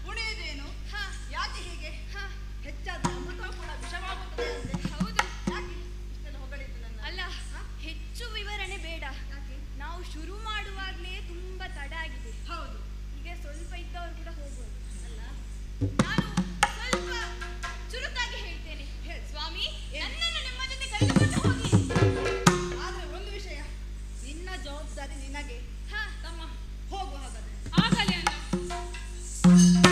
ಕುಣಿಯುವುದೇನು? ಯಾಕೆ ಹೀಗೆ? ಹೆಚ್ಚಾದ ಅಮೃತ ಕೂಡ ವಿಷವಾಗುತ್ತದೆ ಅಂತೆ. ಹೌದು. ಯಾಕೆ ಇಷ್ಟೆಲ್ಲ ಹೊಗಳಿದ್ದು ನನ್ನ? ಅಲ್ಲ, ಹೆಚ್ಚು ವಿವರಣೆ ಬೇಡ. ನಾವು ಶುರು ಮಾಡುವಾಗಲೇ ತುಂಬಾ ತಡ ಆಗಿದೆ. ಹೌದು. ಈಗ ಸ್ವಲ್ಪ ಇದ್ದವರು ಕೂಡ ಹೋಗ್ಬೋದು. ಅಲ್ಲ, ನಾನು ಸ್ವಲ್ಪ ಚುರುಕಾಗಿ ಹೇಳ್ತೇನೆ. ಸ್ವಾಮಿ, ನನ್ನನ್ನು ನಿಮ್ಮ ಜೊತೆ ಕರೆದುಕೊಂಡು ಹೋಗಿ. ಆದ್ರೆ ಒಂದು ವಿಷಯ, ನಿನ್ನ ಜವಾಬ್ದಾರಿ ನಿನಗೆ. ತಮ್ಮ, ಹೋಗು ಹಾಗಾದ್ರೆ. ಆಗಲಿ ಅಣ್ಣ.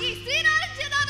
ಈ ಶ್ರೀರಾಜ್ಯದಾದ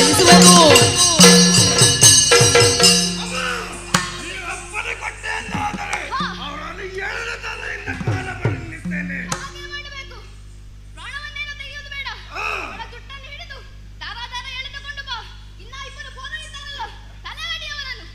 ಗೆಲ್ಲಿಸುವೆನು. ಪ್ರಾಣವನ್ನೇನು ತೆಗೆಯುವುದು ಬೇಡ. ಅವಳ ಜುಟ್ಟನ್ನು ಹಿಡಿದು ದಾರಾದಾರ ಎಳೆದುಕೊಂಡು ಬಾ. ಇನ್ನ ಇಬ್ಬರು ಬೋಧರಿದ್ದಾರಲ್ಲ, ತಲೆ ಒಡಿ ಅವರನ್ನು.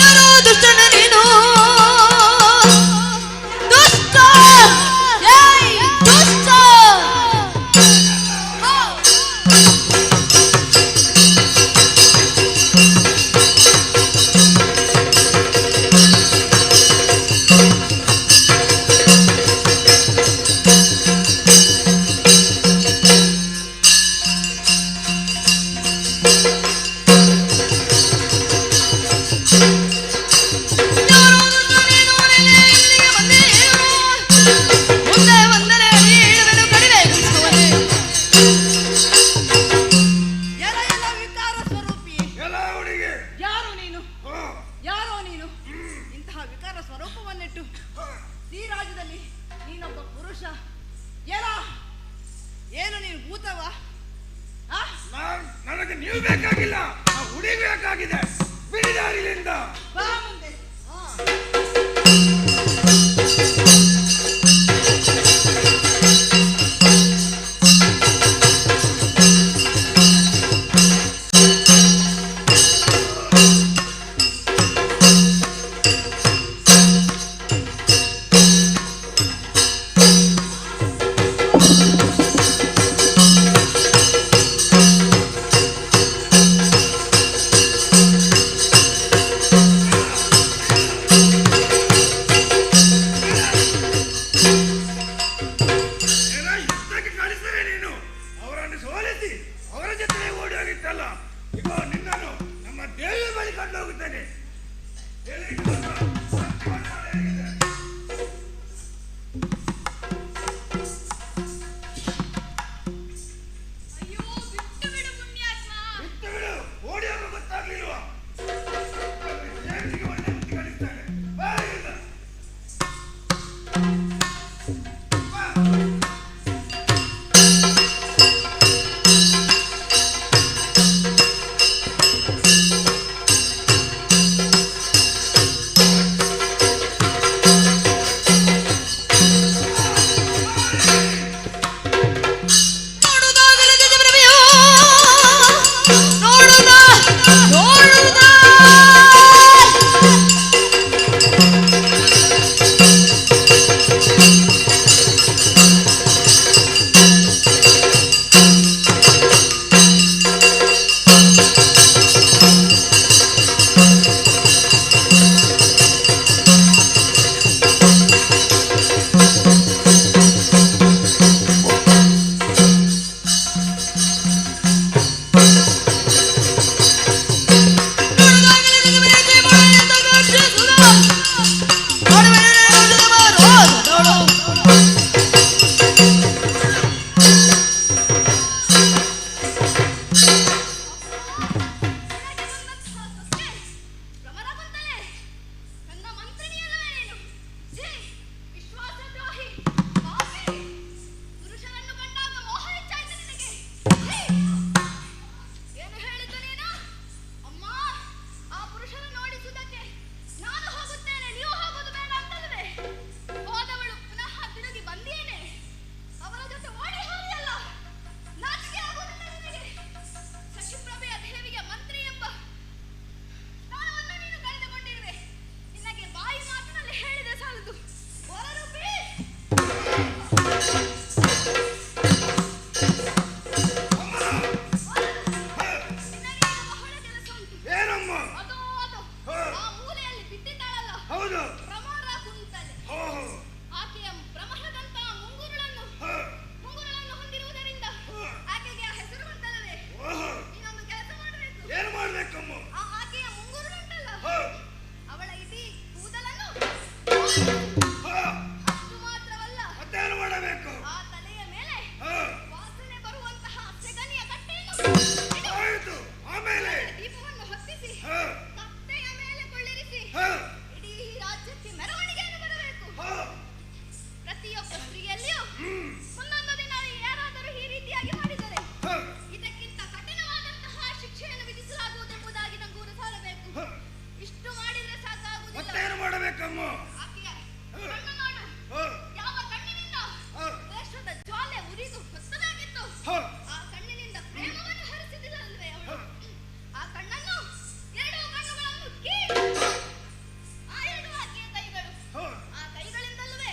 ಯಾರೋ ದುಷ್ಟನು ನೀನು, ದುಷ್ಟ, ಏಯ್ ದುಷ್ಟ. ಮುಂದೆ ಬಂದರೆ ಅಡಿ ಇಡುವೆನು, ಕಡಿಮೆ ಗುಡಿಸುವನೆ. ಎಲ ಎಲ ವಿಕಾರ ಸ್ವರೂಪಿ, ಯಾರು ನೀನು? ಯಾರೋ ನೀನು? ಇಂತಹ ವಿಕಾರ ಸ್ವರೂಪವನ್ನಿಟ್ಟು ಈ ರಾಜ್ಯದಲ್ಲಿ ನೀನೊಬ್ಬ ಪುರುಷ. ಎಲ, ಏನು ನೀನು ಭೂತವ? ನನಗೆ ನೀವು ಬೇಕಾಗಿಲ್ಲ, ಆ ಹುಡುಗಿ ಬೇಕಾಗಿದೆ. ಬಿಡಿ ದಾರಿಲಿಂದ. ಬಾ ಮುಂದೆ. ಏನ ಯುದ್ಧಕ್ಕೆ ಕಳಿಸುವೆ ನೀನು? ಅವರನ್ನು ಸೋಲಿಸಿ ಅವರ ಜೊತೆ ಓಡಿ ಹೋಗಿದ್ದಲ್ಲ. ಈಗ ನಿನ್ನನ್ನು ನಮ್ಮ ದೇವಿಯ ಬಳಿ ಕಂಡು ಹೋಗುತ್ತೇನೆ. ಅಯ್ಯೋ, ಬಿಟ್ಟು ಬಿಡು ಪುಣ್ಯಾತ್ಮ. ಬಿಟ್ಟು ಬಿಡು, ಓಡಿ ಹೋಗೋ ಗೊತ್ತಾಗ್ಲಿಲ್ವಾ? ದೇವಿಗೆ ಒಳ್ಳೆ ಬುದ್ಧಿ ಕಲಿಸ್ತಾನೆ. ಬಾ ಇಲ್ಲಿಂದ. ನೋಡುದಾಗಲೇ ಪ್ರಭೆಯೋ, ನೋಡುದ ನೋಡುದ. ಭ್ರಮರಗುಂತಲೇ, ನನ್ನ ಮಂತ್ರಿಣಿಯಲ್ಲವೇ ನೀನು? ಛೀ, ವಿಶ್ವಾಸದ್ರೋಹಿ, ಪಾಪಿ. ಪುರುಷರನ್ನು ಕಂಡಾಗ ಮೋಹ ಹೆಚ್ಚಾಯಿತು ನಿನಗೆ. ಛೀ, ಏನು ಹೇಳಿದ್ದು ನೀನು? ಅಮ್ಮ, ಆ ಪುರುಷರನ್ನು ಓಡಿಸುವುದಕ್ಕೆ ನಾನು ಹೋಗುತ್ತೇನೆ, ನೀವು ಹೋಗುವುದು ಬೇಡ ಅಂತಲ್ವೇ? ಹೋದವಳು ಪುನಃ ತಿರುಗಿ ಬಂದೇನೆ. ಅವರ ಜೊತೆ ಓಡಿ ಹೋದಿಯಲ್ಲ, ನಾಚಿಕೆ ಆಗುವುದಿಲ್ಲ ನಿನಗೆ? ಶಶಿಪ್ರಭೆಯ ದೇವಿಯ ಮಂತ್ರಿ ಎಂಬ ಸ್ಥಾನವನ್ನು ನೀನು ಕಳೆದುಕೊಂಡಿರುವೆ. ನಿನಗೆ ಬಾಯಿ ಮಾತಿನಲ್ಲಿ ಹೇಳಿದೆ ಸಾಲದು. ಹೊರರೂಪಿ! ನಿನಗೆ ಈಗ ಬಹಳ ಕೆಲಸ ಉಂಟು. ಏನಮ್ಮ? ಅದೋ ಅದು ಆ ಮೂಲೆಯಲ್ಲಿ ಬಿದ್ದಿದ್ದಾಳಲ್ಲ, ಹೌದು. ಭ್ರಮರ ಕುಂತಲೆ. ಆಕೆಯ ಭ್ರಮರದಂತಹ ಮುಂಗುರುಳನ್ನು ಮುಂಗುರುಳನ್ನು ಹೊಂದಿರುವುದರಿಂದ ಆಕೆಗೆ ಆ ಹೆಸರು ಬಂತಲ್ಲವೇ? ನೀನೊಂದು ಕೆಲಸ ಮಾಡಬೇಕು. ಏನು ಮಾಡ್ಬೇಕಮ್ಮ? ಆ ಆಕೆಯ ಮುಂಗುರುಳುಂಟಲ್ಲ, ಅವಳ ಇಡೀ ಕೂದಲನ್ನು ಇಡೀ ರಾಜ್ಯಕ್ಕೆ ಮೆರವಣಿಗೆಯನ್ನು ಬರಬೇಕು. ಪ್ರತಿಯೊಬ್ಬ ಸ್ತ್ರೀಯಲ್ಲಿಯೂ ಒಂದೊಂದು ದಿನ ಯಾರಾದರೂ ಈ ರೀತಿಯಾಗಿ ಮಾಡಿದರೆ ಇದಕ್ಕಿಂತ ಕಠಿಣವಾದಂತಹ ಶಿಕ್ಷೆಯನ್ನು ವಿಧಿಸಲಾಗುವುದೆಂಬುದಾಗಿ ನಂಗೂರು ಸಾರಬೇಕು. ಇಷ್ಟು ಮಾಡಿದ್ರೆ ಸಾಕಾಗುವುದಿಲ್ಲ. ಮತ್ತೇನು ಮಾಡಬೇಕಮ್ಮ? ಆಕೆಯ ಕಣ್ಣು ನೋಡು. ಯಾವ ಕಣ್ಣಿನಿಂದ ದ್ವೇಷದ ಜ್ವಾಲೆ ಉರಿದು ಹೊತ್ತದಾಗಿತ್ತು, ಆ ಕಣ್ಣಿನಿಂದ ಪ್ರೇಮವನ್ನು ಹರಿಸಿದಿಲ್ಲಲ್ವೇ ಅವಳು? ಆ ಕಣ್ಣನ್ನು, ಎರಡು ಕಣ್ಣುಗಳನ್ನು ಕೀಳು. ಆ ಎರಡು ಆಕೆಯ ಕೈಗಳು, ಆ ಕೈಗಳಿಂದಲವೇ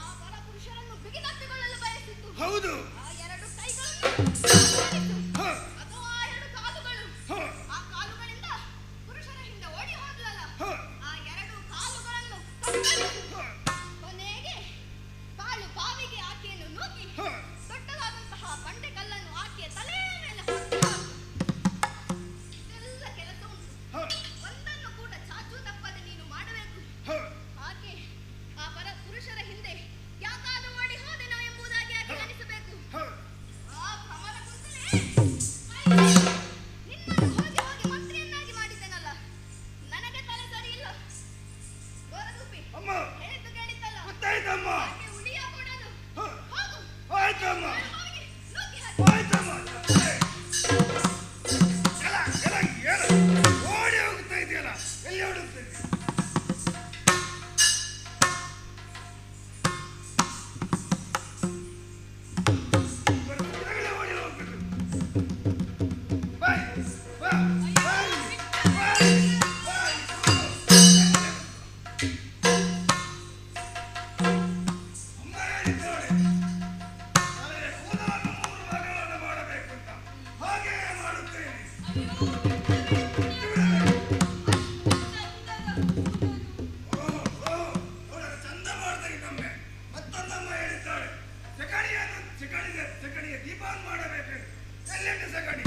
ಆ ಪರಪುರುಷರನ್ನು ಬಿಗಿದಪ್ಪಿಕೊಳ್ಳಲು ಬಯಸಿತ್ತು. ಹೌದು. ಆ ಎರಡು ಕೈಗಳನ್ನು ಕತ್ತರಿಸು. ಅದು ಆ ಎರಡು ಕಾಲುಗಳು, ಆ ಕಾಲುಗಳಿಂದ ಪುರುಷರ ಹಿಂದೆ ಓಡಿ ಹೋದ್ಲಲ್ಲ, ಆ ಎರಡು ಕಾಲುಗಳನ್ನು ಕತ್ತರಿಸು. ಕೊನೆಗೆ ಕಾಲು ಬಾವಿಗೆ ಆಕೆಯನ್ನು ನೂಕಿ ದೊಡ್ಡದಾದಂತಹ ಬಂಡೆ ಕಲ್ಲನ್ನು ಆಕೆಯ ತಲೆಯ ಮೇಲೆ ಹೊತ್ತು ಹಾಕು. ಇದೆಲ್ಲ ಕೆಲಸ ಉಂಟು. ಒಂದನ್ನು ಕೂಡ ಚಾಚೂ ತಪ್ಪದೆ ನೀನು ಮಾಡಬೇಕು. ಆಕೆ ಆ ಪರ ಪುರುಷರ ಹಿಂದೆ ಯಾಕಾದ್ರೂ ಓಡಿ ಹೋದೆನೋ ಎಂಬುದಾಗಿ ಆಕೆ ಅನಿಸಬೇಕು. ಆ ಭ್ರಮರ ಕುಂತಲೇ ನಿನ್ನನ್ನು ಹೋಗಿ ಹೋಗಿ ಮಂತ್ರಿಯನ್ನಾಗಿ ಮಾಡಿದ್ದೇನಲ್ಲ, ನನಗೆ ತಲೆ ಸರಿ ಇಲ್ಲ. ಗೋರದೂಪಿ, ಹೇಳಿದ್ದು ಕೇಳಿದ್ದಲ್ಲ? ಗೊತ್ತಾಯ್ತಮ್ಮ. ಆಕೆ ಉಳಿಯಕೂಡದು. ಹೋಗು. ಆಯ್ತಮ್ಮ. ಹೋಗಿ ನೂಕಿ ಹಾಕು. ಆಯ್ತಮ್ಮ. ಎಲ, ಎಲ, ಎಲ. ಓಡಿ ಹೋಗ್ತಾ ಇದೆಯಲ್ಲ, ಎಲ್ಲಿ ಓಡುತ್ತಾ ಇದೆಯಾ? ಕೆಳಗಡೆ ಓಡಿ ಹೋಗ್ಬೇಕು. ಬಾಯ್, ಬಾ, ಬಾಯ್, ಬಾಯ್, ಬಾಯ್. ಅಮ್ಮ ಹೇಳಿದ್ದಾಳೆ, ನನಗೆ ಕೂದಲನ್ನು ಮೂರು ಭಾಗಗಳನ್ನು ಮಾಡಬೇಕು ಅಂತ. ಹಾಗೆಯೇ ಮಾಡುತ್ತೇನೆ. ಓಹೋ, ನೋಡಲು ಚಂದ ಮಾಡ್ತಾರೆ ನಮ್ಮೆ. ಮತ್ತೊಂದಮ್ಮ ಹೇಳಿದ್ದಾಳೆ, ಸೆಗಣಿಯನ್ನು ಸೆಗಣಿಗೆ ಸೆಗಣಿಯ ದೀಪವನ್ನು ಮಾಡಬೇಕು. ಎಲ್ಲಿಂಟು ಸೆಗಣಿ?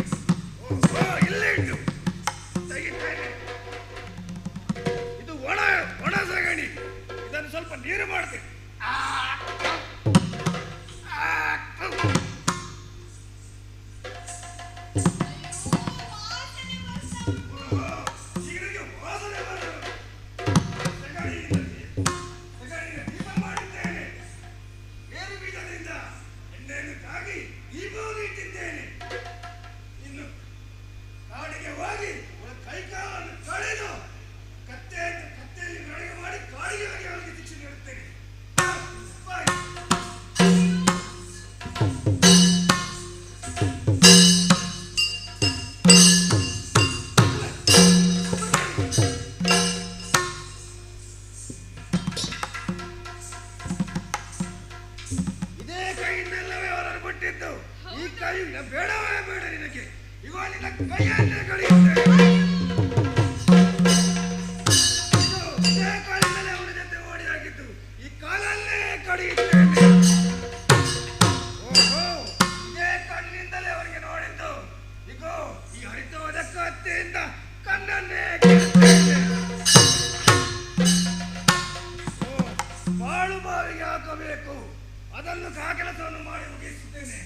ಓಹೋ, ಇಲ್ಲಿ ಉಂಟು. ತೆಗಿತೇನೆ. ಇದು ಒಣ ಒಣ ಸಗಣಿ. ಇದನ್ನು ಸ್ವಲ್ಪ ನೀರು ಮಾಡ್ತೇನೆ. ಆ, ಆ, ಸೀಗೆಗೆ ವಾಸನೆ ಬರಲು ಸಗಣಿಯಿಂದ ಸಗಣಿಯ ದೀಪ ಮಾಡಿದ್ದೇನೆ. ಬೇರು ಬೀಜದಿಂದ ಎಣ್ಣೆಯನ್ನು ಕಾಗಿ ದೀಪವನ್ನು ಇಟ್ಟಿದ್ದೇನೆ. ಇನ್ನು ಕಾಡಿಗೆ ಹೋಗಿ ಅವಳ ಕೈಕಾಲನ್ನು ಕಳೆದು ಕತ್ತೆ ಕತ್ತೆಯಲ್ಲಿ ಬೆಳಗ್ಗೆ ಮಾಡಿ ಕಾಡಿಗೆ ಹೋಗಿ ಅವಳಿಗೆ ಶಿಕ್ಷೆ ನೀಡುತ್ತೇನೆ. ಬಾಯ್. ಇದೇ ಕೈಯಿಂದಲ್ಲವೇ ಅವರನ್ನು ಬಿಟ್ಟಿದ್ದು. ಈ ಕೈ ಬೇಡವೇ ಬೇಡ ನಿನಗೆ. ಇವಾಗ ನಿನ್ನ ಕೈಯನ್ನೇ ಕಡಿಯುತ್ತೇನೆ. ಇದು ಇದೇ ಕಾಲಿನಲ್ಲೇ ಅವನ ಜೊತೆ ಓಡಿ ಆಗಿದ್ದು. ಈ ಕಾಲಲ್ಲೇ ಕಡಿಯುತ್ತೇನೆ. ಓಹೋ, ಇದೇ ಕಣ್ಣಿನಿಂದಲೇ ಅವರಿಗೆ ನೋಡಿದ್ದು. ಇಗೋ, ಈ ಹರಿತು ಹೋದ ಕತ್ತಿಯಿಂದ ಕಣ್ಣನ್ನೇ ಕೀಳುತ್ತೇನೆ. ಓ, ಬಾಳು ಬಾವಿಗೆ ಹಾಕಬೇಕು. ಅದನ್ನು ಸಹ ಕೆಲಸವನ್ನು ಮಾಡಿ ಮುಗಿಸುತ್ತೇನೆ.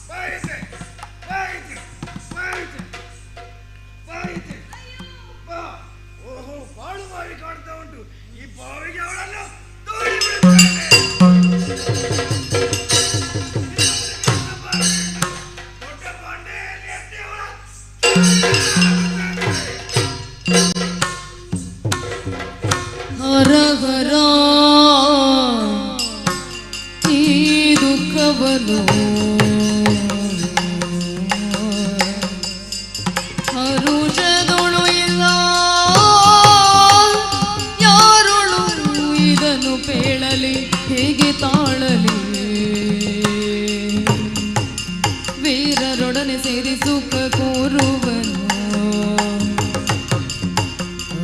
ಬಾಯಿತೆ, ಬಾಯಿತೆ, ಬಾಯಿತೆ, ಬಾಯಿತೆ, ಬಾ. ಓಹೋ, ಬಾಳು ಬಾವಿ ಕಾಣ್ತಾ ಉಂಟು. ಈ ಬಾವಿಗೆ ಅವಳನ್ನು ತೋಡಿ ಬಿಡುತ್ತೇನೆ. ದೊಡ್ಡ ಬಂಡೆಯಲ್ಲಿ ಎತ್ತಿ ಅವಳ ಹರ ಹರ ಈ ದುಃಖವನು ಹರುಷದೊಳು ಇಲ್ಲ, ಯಾರೊಳು ಇದನ್ನು ಪೇಳಲಿ, ಹೇಗೆ ತಾಳಲಿ? ವೀರರೊಡನೆ ಸೇರಿ ಸುಖ ಕೋರುವನು,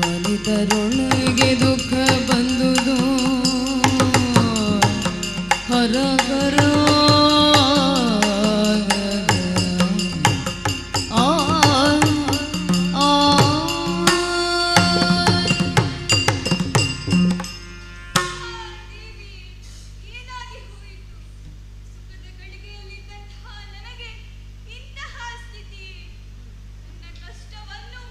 ಅನಿತರೊಳಗೆ ದುಃಖ ಬಂದುದು. ಹರ ಹರ ಆ ಆ. ಏನಾಗಿ ಹೋಯಿತು? ಸುಖದ ಗಳಿಗೆಯಲ್ಲಿದ್ದಂತಹ ನನಗೆ ಇಂತಹ ಸ್ಥಿತಿ. ನನ್ನ ಕಷ್ಟವನ್ನು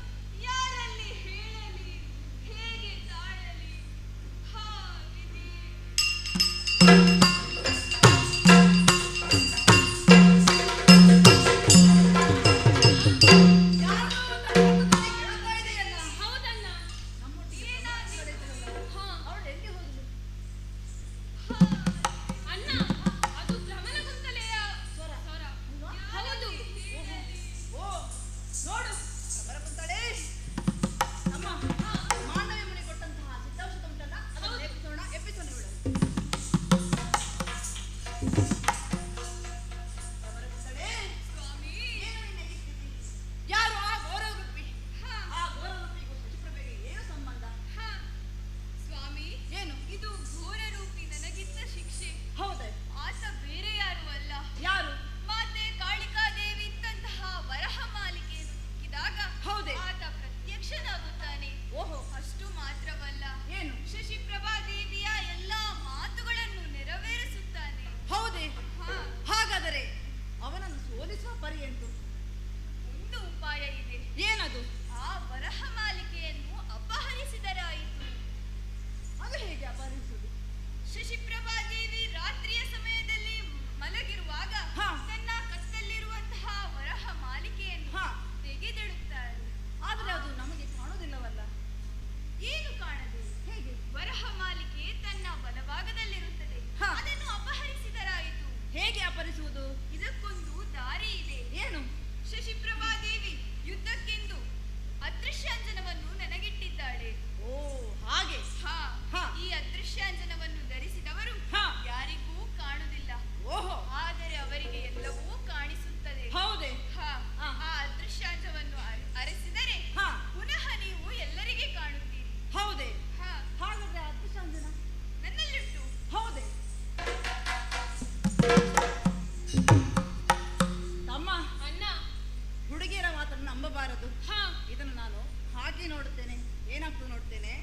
ಹಾಕಿ ನೋಡುತ್ತೇನೆ, ಏನಾಗ್ತದೆ ನೋಡ್ತೇನೆ.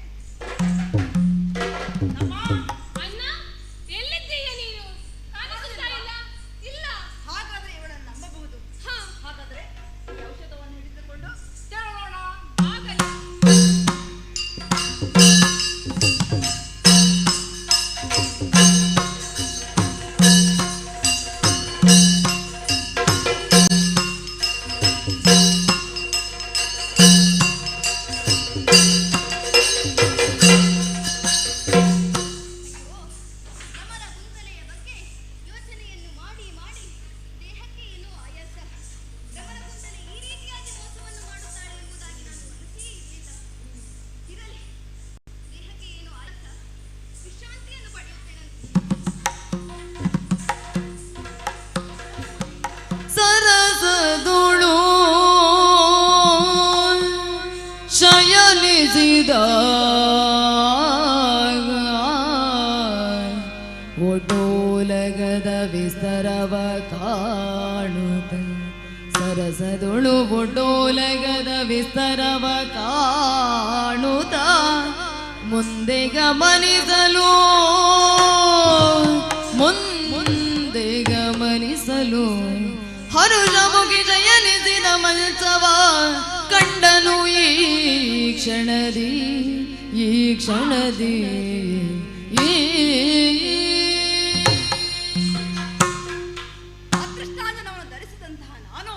ಅಣ್ಣ, ಎಲ್ಲಿದ್ದೀಯ ನೀನು? ಕಾಣಿಸುತ್ತಾ ಇಲ್ಲ. ಇಲ್ಲ. ಹಾಗಾದ್ರೆ ಇವಳನ್ನು ನಂಬಬಹುದು. ಹಾಗಾದ್ರೆ ಈ ಔಷಧವನ್ನು ಹಿಡಿದುಕೊಂಡು ತೆರಳೋಣ. ಆಗಲಿ. ನಮರ ಗುಂದಲೆಯ ಬಗ್ಗೆ ಯೋಚನೆಯನ್ನು ಮಾಡಿ ಮಾಡಿ ದೇಹಕ್ಕೆ ಏನೋ ಆಯಾಸ. ಭ್ರಮರ ಗುಂದಲೆ ಈ ರೀತಿಯಾಗಿ ಮೋಸವನ್ನು ಮಾಡುತ್ತಾಳೆ ಎಂಬುದಾಗಿ ನಾನು ಮನಸ್ಸೇ ಇರಲಿಲ್ಲ. ಇರಲಿ, ದೇಹಕ್ಕೆ ಏನೋ ಆಯಾಸ, ವಿಶ್ರಾಂತಿಯನ್ನು ಪಡೆಯುತ್ತೇನಂತೆ. ಸರಸದುಳು ಶಯನಿಸಿದ ಒಡೋಲಗದ ವಿಸ್ತರವ ಕಾಣುತ್ತ, ಸರಸದುಳು ಒಡೋಲಗದ ವಿಸ್ತರವ ಕಾಣುತ್ತ ಮುಂದೆ ಗಮನಿಸಲು, ಮುಂದೆ ಗಮನಿಸಲು ಹರುಷ ಮುಗಿ ಜಯನಿಸಿದ ಮಂಚವ ಕಂಡನು ಈ ಕ್ಷಣದಿ, ಈ ಕ್ಷಣದಿ. ಈ ಅದೃಷ್ಟಾಂಜನವನ್ನು ಧರಿಸಿದಂತಹ ನಾನು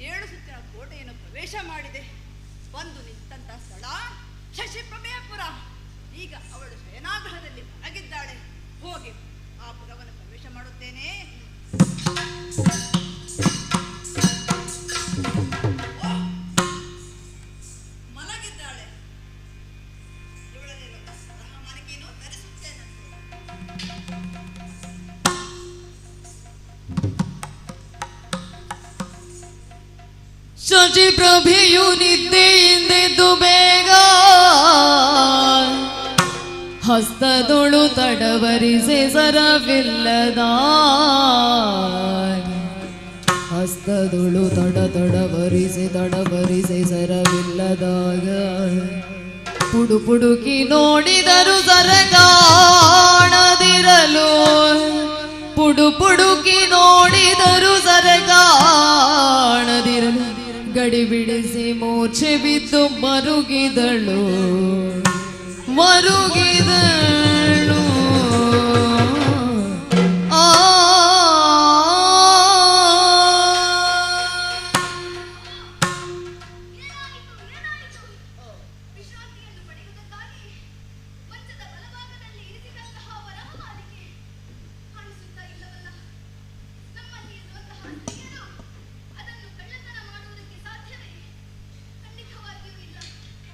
7 ಸುತ್ತಿನ ಕೋಟೆಯನ್ನು ಪ್ರವೇಶ ಮಾಡಿದೆ. ಬಂದು ನಿಂತಹ ಸ್ಥಳ ಶಶಿಪ್ರಭೆಯಪುರ. ಈಗ ಅವಳು ಶಯನಾಗೃಹದಲ್ಲಿ ಮಲಗಿದ್ದಾಳೆ. ಹೋಗಿ ಆ ಪುರವನ್ನು ಪ್ರವೇಶ ಮಾಡುತ್ತೇನೆ. ಮಲಗಿದ್ದಾಳೆ. ಇವಳಲ್ಲಿರುವಂತಹ ಸಲಹಾ ಮಾಲಿಕೆಯನ್ನು ಧರಿಸುತ್ತೇನಂತೆ. ಶಶಿ ಪ್ರಭೆಯು ನಿದ್ದೆಯಿಂದೆದ್ದು ಬೇಗ ಹಸ್ತದೊಳು ತಡವರಿಸೆ ಸರವಿಲ್ಲದ, ಹಸ್ತದೊಳು ತಡ ತಡವರಿಸೆ ತಡವರಿಸೆ ಸರವಿಲ್ಲದಾಗ ಪುಡು ಪುಡುಕಿ ನೋಡಿದರು ಸರ ಕಾಣದಿರಲು, ಪುಡು ಪುಡುಕಿ ನೋಡಿದರು ಸರ ಕಾಣದಿರಲು ಗಡಿ ಬಿಡಿಸಿ ಮೂರ್ಛೆ ಬಿದ್ದು ಮರುಗಿದಳು, ಮರುಗಿದಳು. ಆ ವಿಶ್ರಾಂತಿಯನ್ನು ಪಡೆಯುವುದಕ್ಕಾಗಿ ಮಂಚದ ಬಲಭಾಗದಲ್ಲಿ ಇರಿಸಿದಂತಹ ವರಹ ಮಾಲಿಕೆ ಕಾಣಿಸುತ್ತಾ ಇಲ್ಲವಲ್ಲ. ನಮ್ಮಲ್ಲಿ ಇರುವಂತಹ ಸ್ತ್ರೀಯರು ಅದನ್ನು ಕಳ್ಳತನ ಮಾಡುವುದಕ್ಕೆ ಸಾಧ್ಯವೇ? ಖಂಡಿತವಾಗಿಯೂ ಇಲ್ಲ.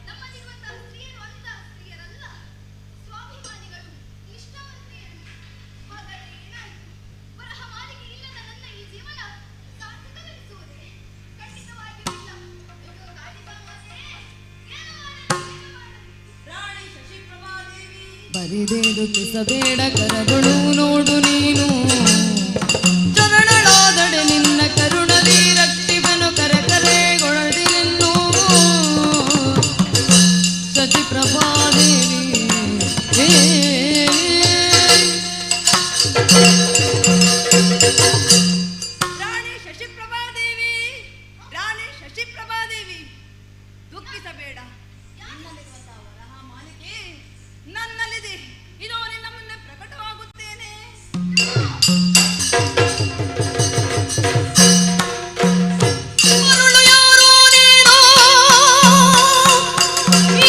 ನಮ್ಮಲ್ಲಿರುವಂತಹ ಸ್ತ್ರೀಯರು ಅಂತಹ ಸ್ತ್ರೀಯರಲ್ಲ, ಸ್ವಾಭಿಮಾನಿಗಳು, ನಿಷ್ಠಾವಂತೆಯರು. ಹಾಗಾದರೆ ಏನಾಯಿತು? ವರಹ ಮಾಲಿಕೆ ಇಲ್ಲದ ನನ್ನ ಈ ಜೀವನ ಸಾರ್ಥಕವೆನಿಸುವುದೇ? ಖಂಡಿತವಾಗಿಯೂ ಇಲ್ಲ. ಅಯ್ಯೋ ಕಾಳಿಕಾ ಮಾತೆ, ಏನು ಮಾಡಲಿ, ಏನು ಮಾಡಲಿ? ರಾಣಿ ಶಶಿಪ್ರಭಾದೇವಿ, ಬರಿದೆ ದುಃಖಿಸಬೇಡ ಕರಗಳು ನೋಡು ನೀನು, ಚರಣಳಾದಡೆ ನಿನ್ನ ಕರುಣದಿ ರಕ್ಷಿವನು ಕರಕರೆಗೊಳದಿ ನಿನ್ನು ಶಶಿಪ್ರಭಾದೇವಿ. ರಾಣಿ ಶಶಿಪ್ರಭಾದೇವಿ, ರಾಣಿ ಶಶಿಪ್ರಭಾದೇವಿ, ದುಃಖಿಸಬೇಡ. ನಿನ್ನಲ್ಲಿರುವಂತಹ ವರಹ ಮಾಲಿಕೆ ನನ್ನಲ್ಲಿದೆ. ಇದೋ ನಿನ್ನ ಮುಂದೆ ಪ್ರಕಟವಾಗುತ್ತೇನೆ. ಮರುಳು ಯಾರೋ ನೀನು? ಈ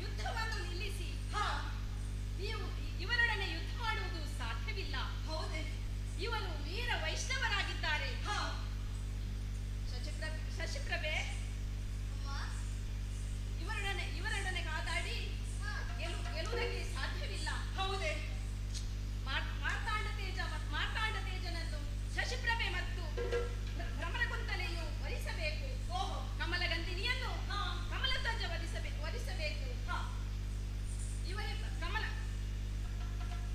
ಯುದ್ಧವನ್ನು ನಿಲ್ಲಿಸಿ. ನೀವು ಇವರೊಡನೆ ಯುದ್ಧ ಮಾಡುವುದು ಸಾಧ್ಯವಿಲ್ಲ. ಇವರು ವೀರ ವೈಷ್ಣವರಾಗಿದ್ದಾರೆ. ಶಶಿಪ್ರಭೆ, ಇವರೊಡನೆ ಕಾದಾಡಿ ಗೆಲ್ಲುವುದಕ್ಕೆ ಸಾಧ್ಯವಿಲ್ಲ. ಹೌದೇ? ಮಾರ್ತಾಂಡ ತೇಜನನ್ನು ಶಶಿಪ್ರಭೆ ಮತ್ತು ಭ್ರಮರಕುಂತಲೆಯು ವರಿಸಬೇಕು. ಕಮಲಗಂಧಿನಿಯನ್ನು ಕಮಲಧ್ವಜ ವರಿಸಬೇಕು. ಇವರೇ ಕಮಲ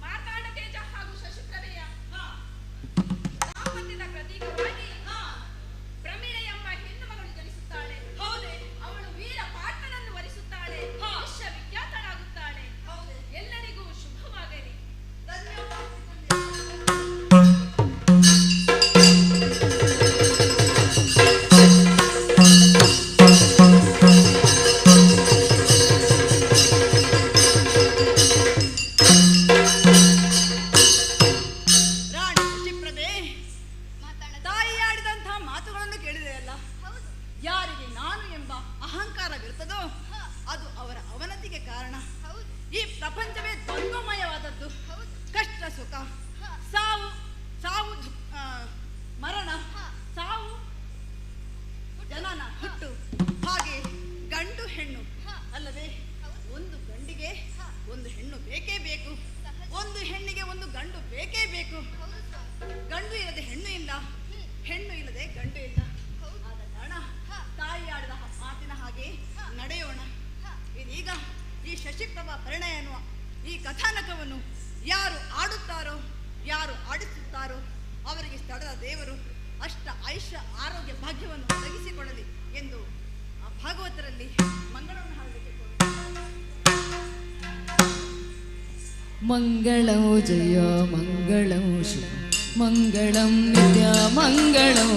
ಮಾರ್ತಾಂಡ ತೇಜ ಹಾಗೂ ಶಶಿಪ್ರಭೆಯ ದಾಂಪತ್ಯದ ಪ್ರತೀಕವಾಗಿ ಪ್ರಮೀಳೆ ಎಂಬ ಹೆಣ್ಣು ಮಗಳು ಜನಿಸುತ್ತಾಳೆ. ಅವಳು ವೀರ ಪಾರ್ಥನನ್ನು ವರಿಸುತ್ತಾಳೆ, ವಿಶ್ವವಿಖ್ಯಾತಳಾಗುತ್ತಾಳೆ. ಎಲ್ಲರಿಗೂ ಶುಭವಾಗಲಿ. ರಾಣಿ ಶಶಿಪ್ರಭೆ, ತಾಯಿ ಆಡಿದಂತಹ ಮಾತುಗಳನ್ನು ಕೇಳಿದೆಯಲ್ಲ? ಯಾರಿಗೆ ನಾನು ಎಂಬ ಅಹಂಕಾರವಿರುತ್ತದೋ ಅದು ಅವರ ಅವನತಿಗೆ ಕಾರಣ. ಈ ಪ್ರಪಂಚವೇ ದ್ವಂದ್ವಮಯವಾದದ್ದು. ಕಷ್ಟ ಸುಖ, ಸಾವು ಸಾವು ಮರಣ, ಸಾವು ಜನನ, ಹುಟ್ಟು, ಹಾಗೆ ಗಂಡು ಹೆಣ್ಣು ಅಲ್ಲವೇ? ಒಂದು ಗಂಡಿಗೆ ಒಂದು ಹೆಣ್ಣು ಬೇಕೇ ಬೇಕು, ಒಂದು ಹೆಣ್ಣಿಗೆ ಒಂದು ಗಂಡು ಬೇಕೇ ಬೇಕು. ಗಂಡು ಇಲ್ಲದೆ ಹೆಣ್ಣು ಇಲ್ಲ, ಹೆಣ್ಣು ಇಲ್ಲದೆ ಗಂಡು ಇಲ್ಲ. ಆದ ಕಾರಣ ತಾಯಿ ಆಡಿದ ಮಾತಿನ ಹಾಗೆ ನಡೆಯೋಣ. ಇದೀಗ ಈ ಶಶಿಪ್ರಭಾ ಪರಿಣಯ ಎನ್ನುವ ಈ ಕಥಾನಕವನ್ನು ಯಾರು ಆಡುತ್ತಾರೋ, ಯಾರು ಆಡಿಸುತ್ತಾರೋ ಅವರಿಗೆ ಸ್ಥಳದ ದೇವರು ಅಷ್ಟ ಆಯುಷ್ಯ ಆರೋಗ್ಯ ಭಾಗ್ಯವನ್ನು ಒದಗಿಸಿಕೊಳ್ಳಲಿ ಎಂದು ಆ ಭಾಗವತರಲ್ಲಿ ಮಂಗಳವನ್ನು ಹಾಡಲಿಕ್ಕೆ ಮಂಗಳಂ ಜಯ ಮಂಗಳಂ ಶುಭ ಮಂಗಳಂ ನಿತ್ಯ ಮಂಗಳಂ.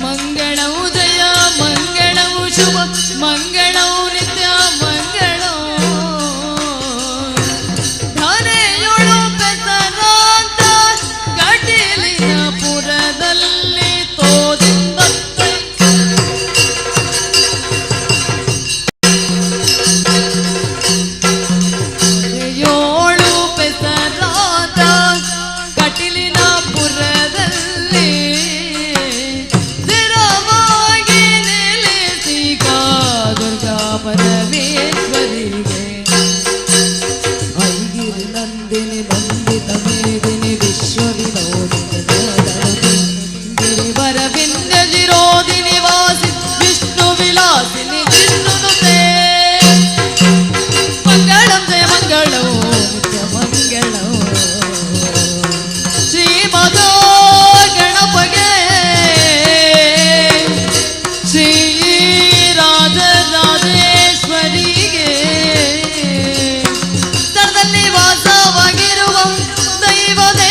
ಮಂಗಳಂ ಜಯ ಮಂಗಳಂ ಶುಭ ಮಂಗಳಂ ನಿತ್ಯ ಮಂಗಳಂ. ಧರೆಯೊಳು ಪೆಸರಾಂತ ಕಟೀಲಿನ ಪುರದಲ್ಲಿ ತೋದಿಂದ ಏಳು ಪೆಸರಾದ ಕಟಿಲಿನ ಪುರದಲ್ಲಿ ಸ್ಥಿರವಾಗಿ ನಿಲ್ಲಿಸಿಗ ದುರ್ಗಾ ಪರಮೇಶ್ವರಿಗೆ. ಐಗಿರಿ ನಂದಿನಿ ನಂದಿತ ಮೇದಿನಿ ವಿಶ್ವ ವಿನೋದಿನಿ ಗಿರಿವರ ವಿಂಧ್ಯ ಶಿರೋದಿನಿ ವಾಸಿ ವಿಷ್ಣು ವಿಲಾಸಿನಿ ವಿಷ್ಣುನುತೆ. ಮಂಗಳಂ ಜಯ ಮಂಗಳಂ ನಿತ್ಯ ಮಂಗಳಂ ಶ್ರೀಮದೋ ಗಣಪಗೆ ಶ್ರೀ ರಾಜರಾಜೇಶ್ವರಿಗೆ. ಸ್ಥಳದಲ್ಲಿ ವಾಸವಾಗಿರುವ ದೈವದೇ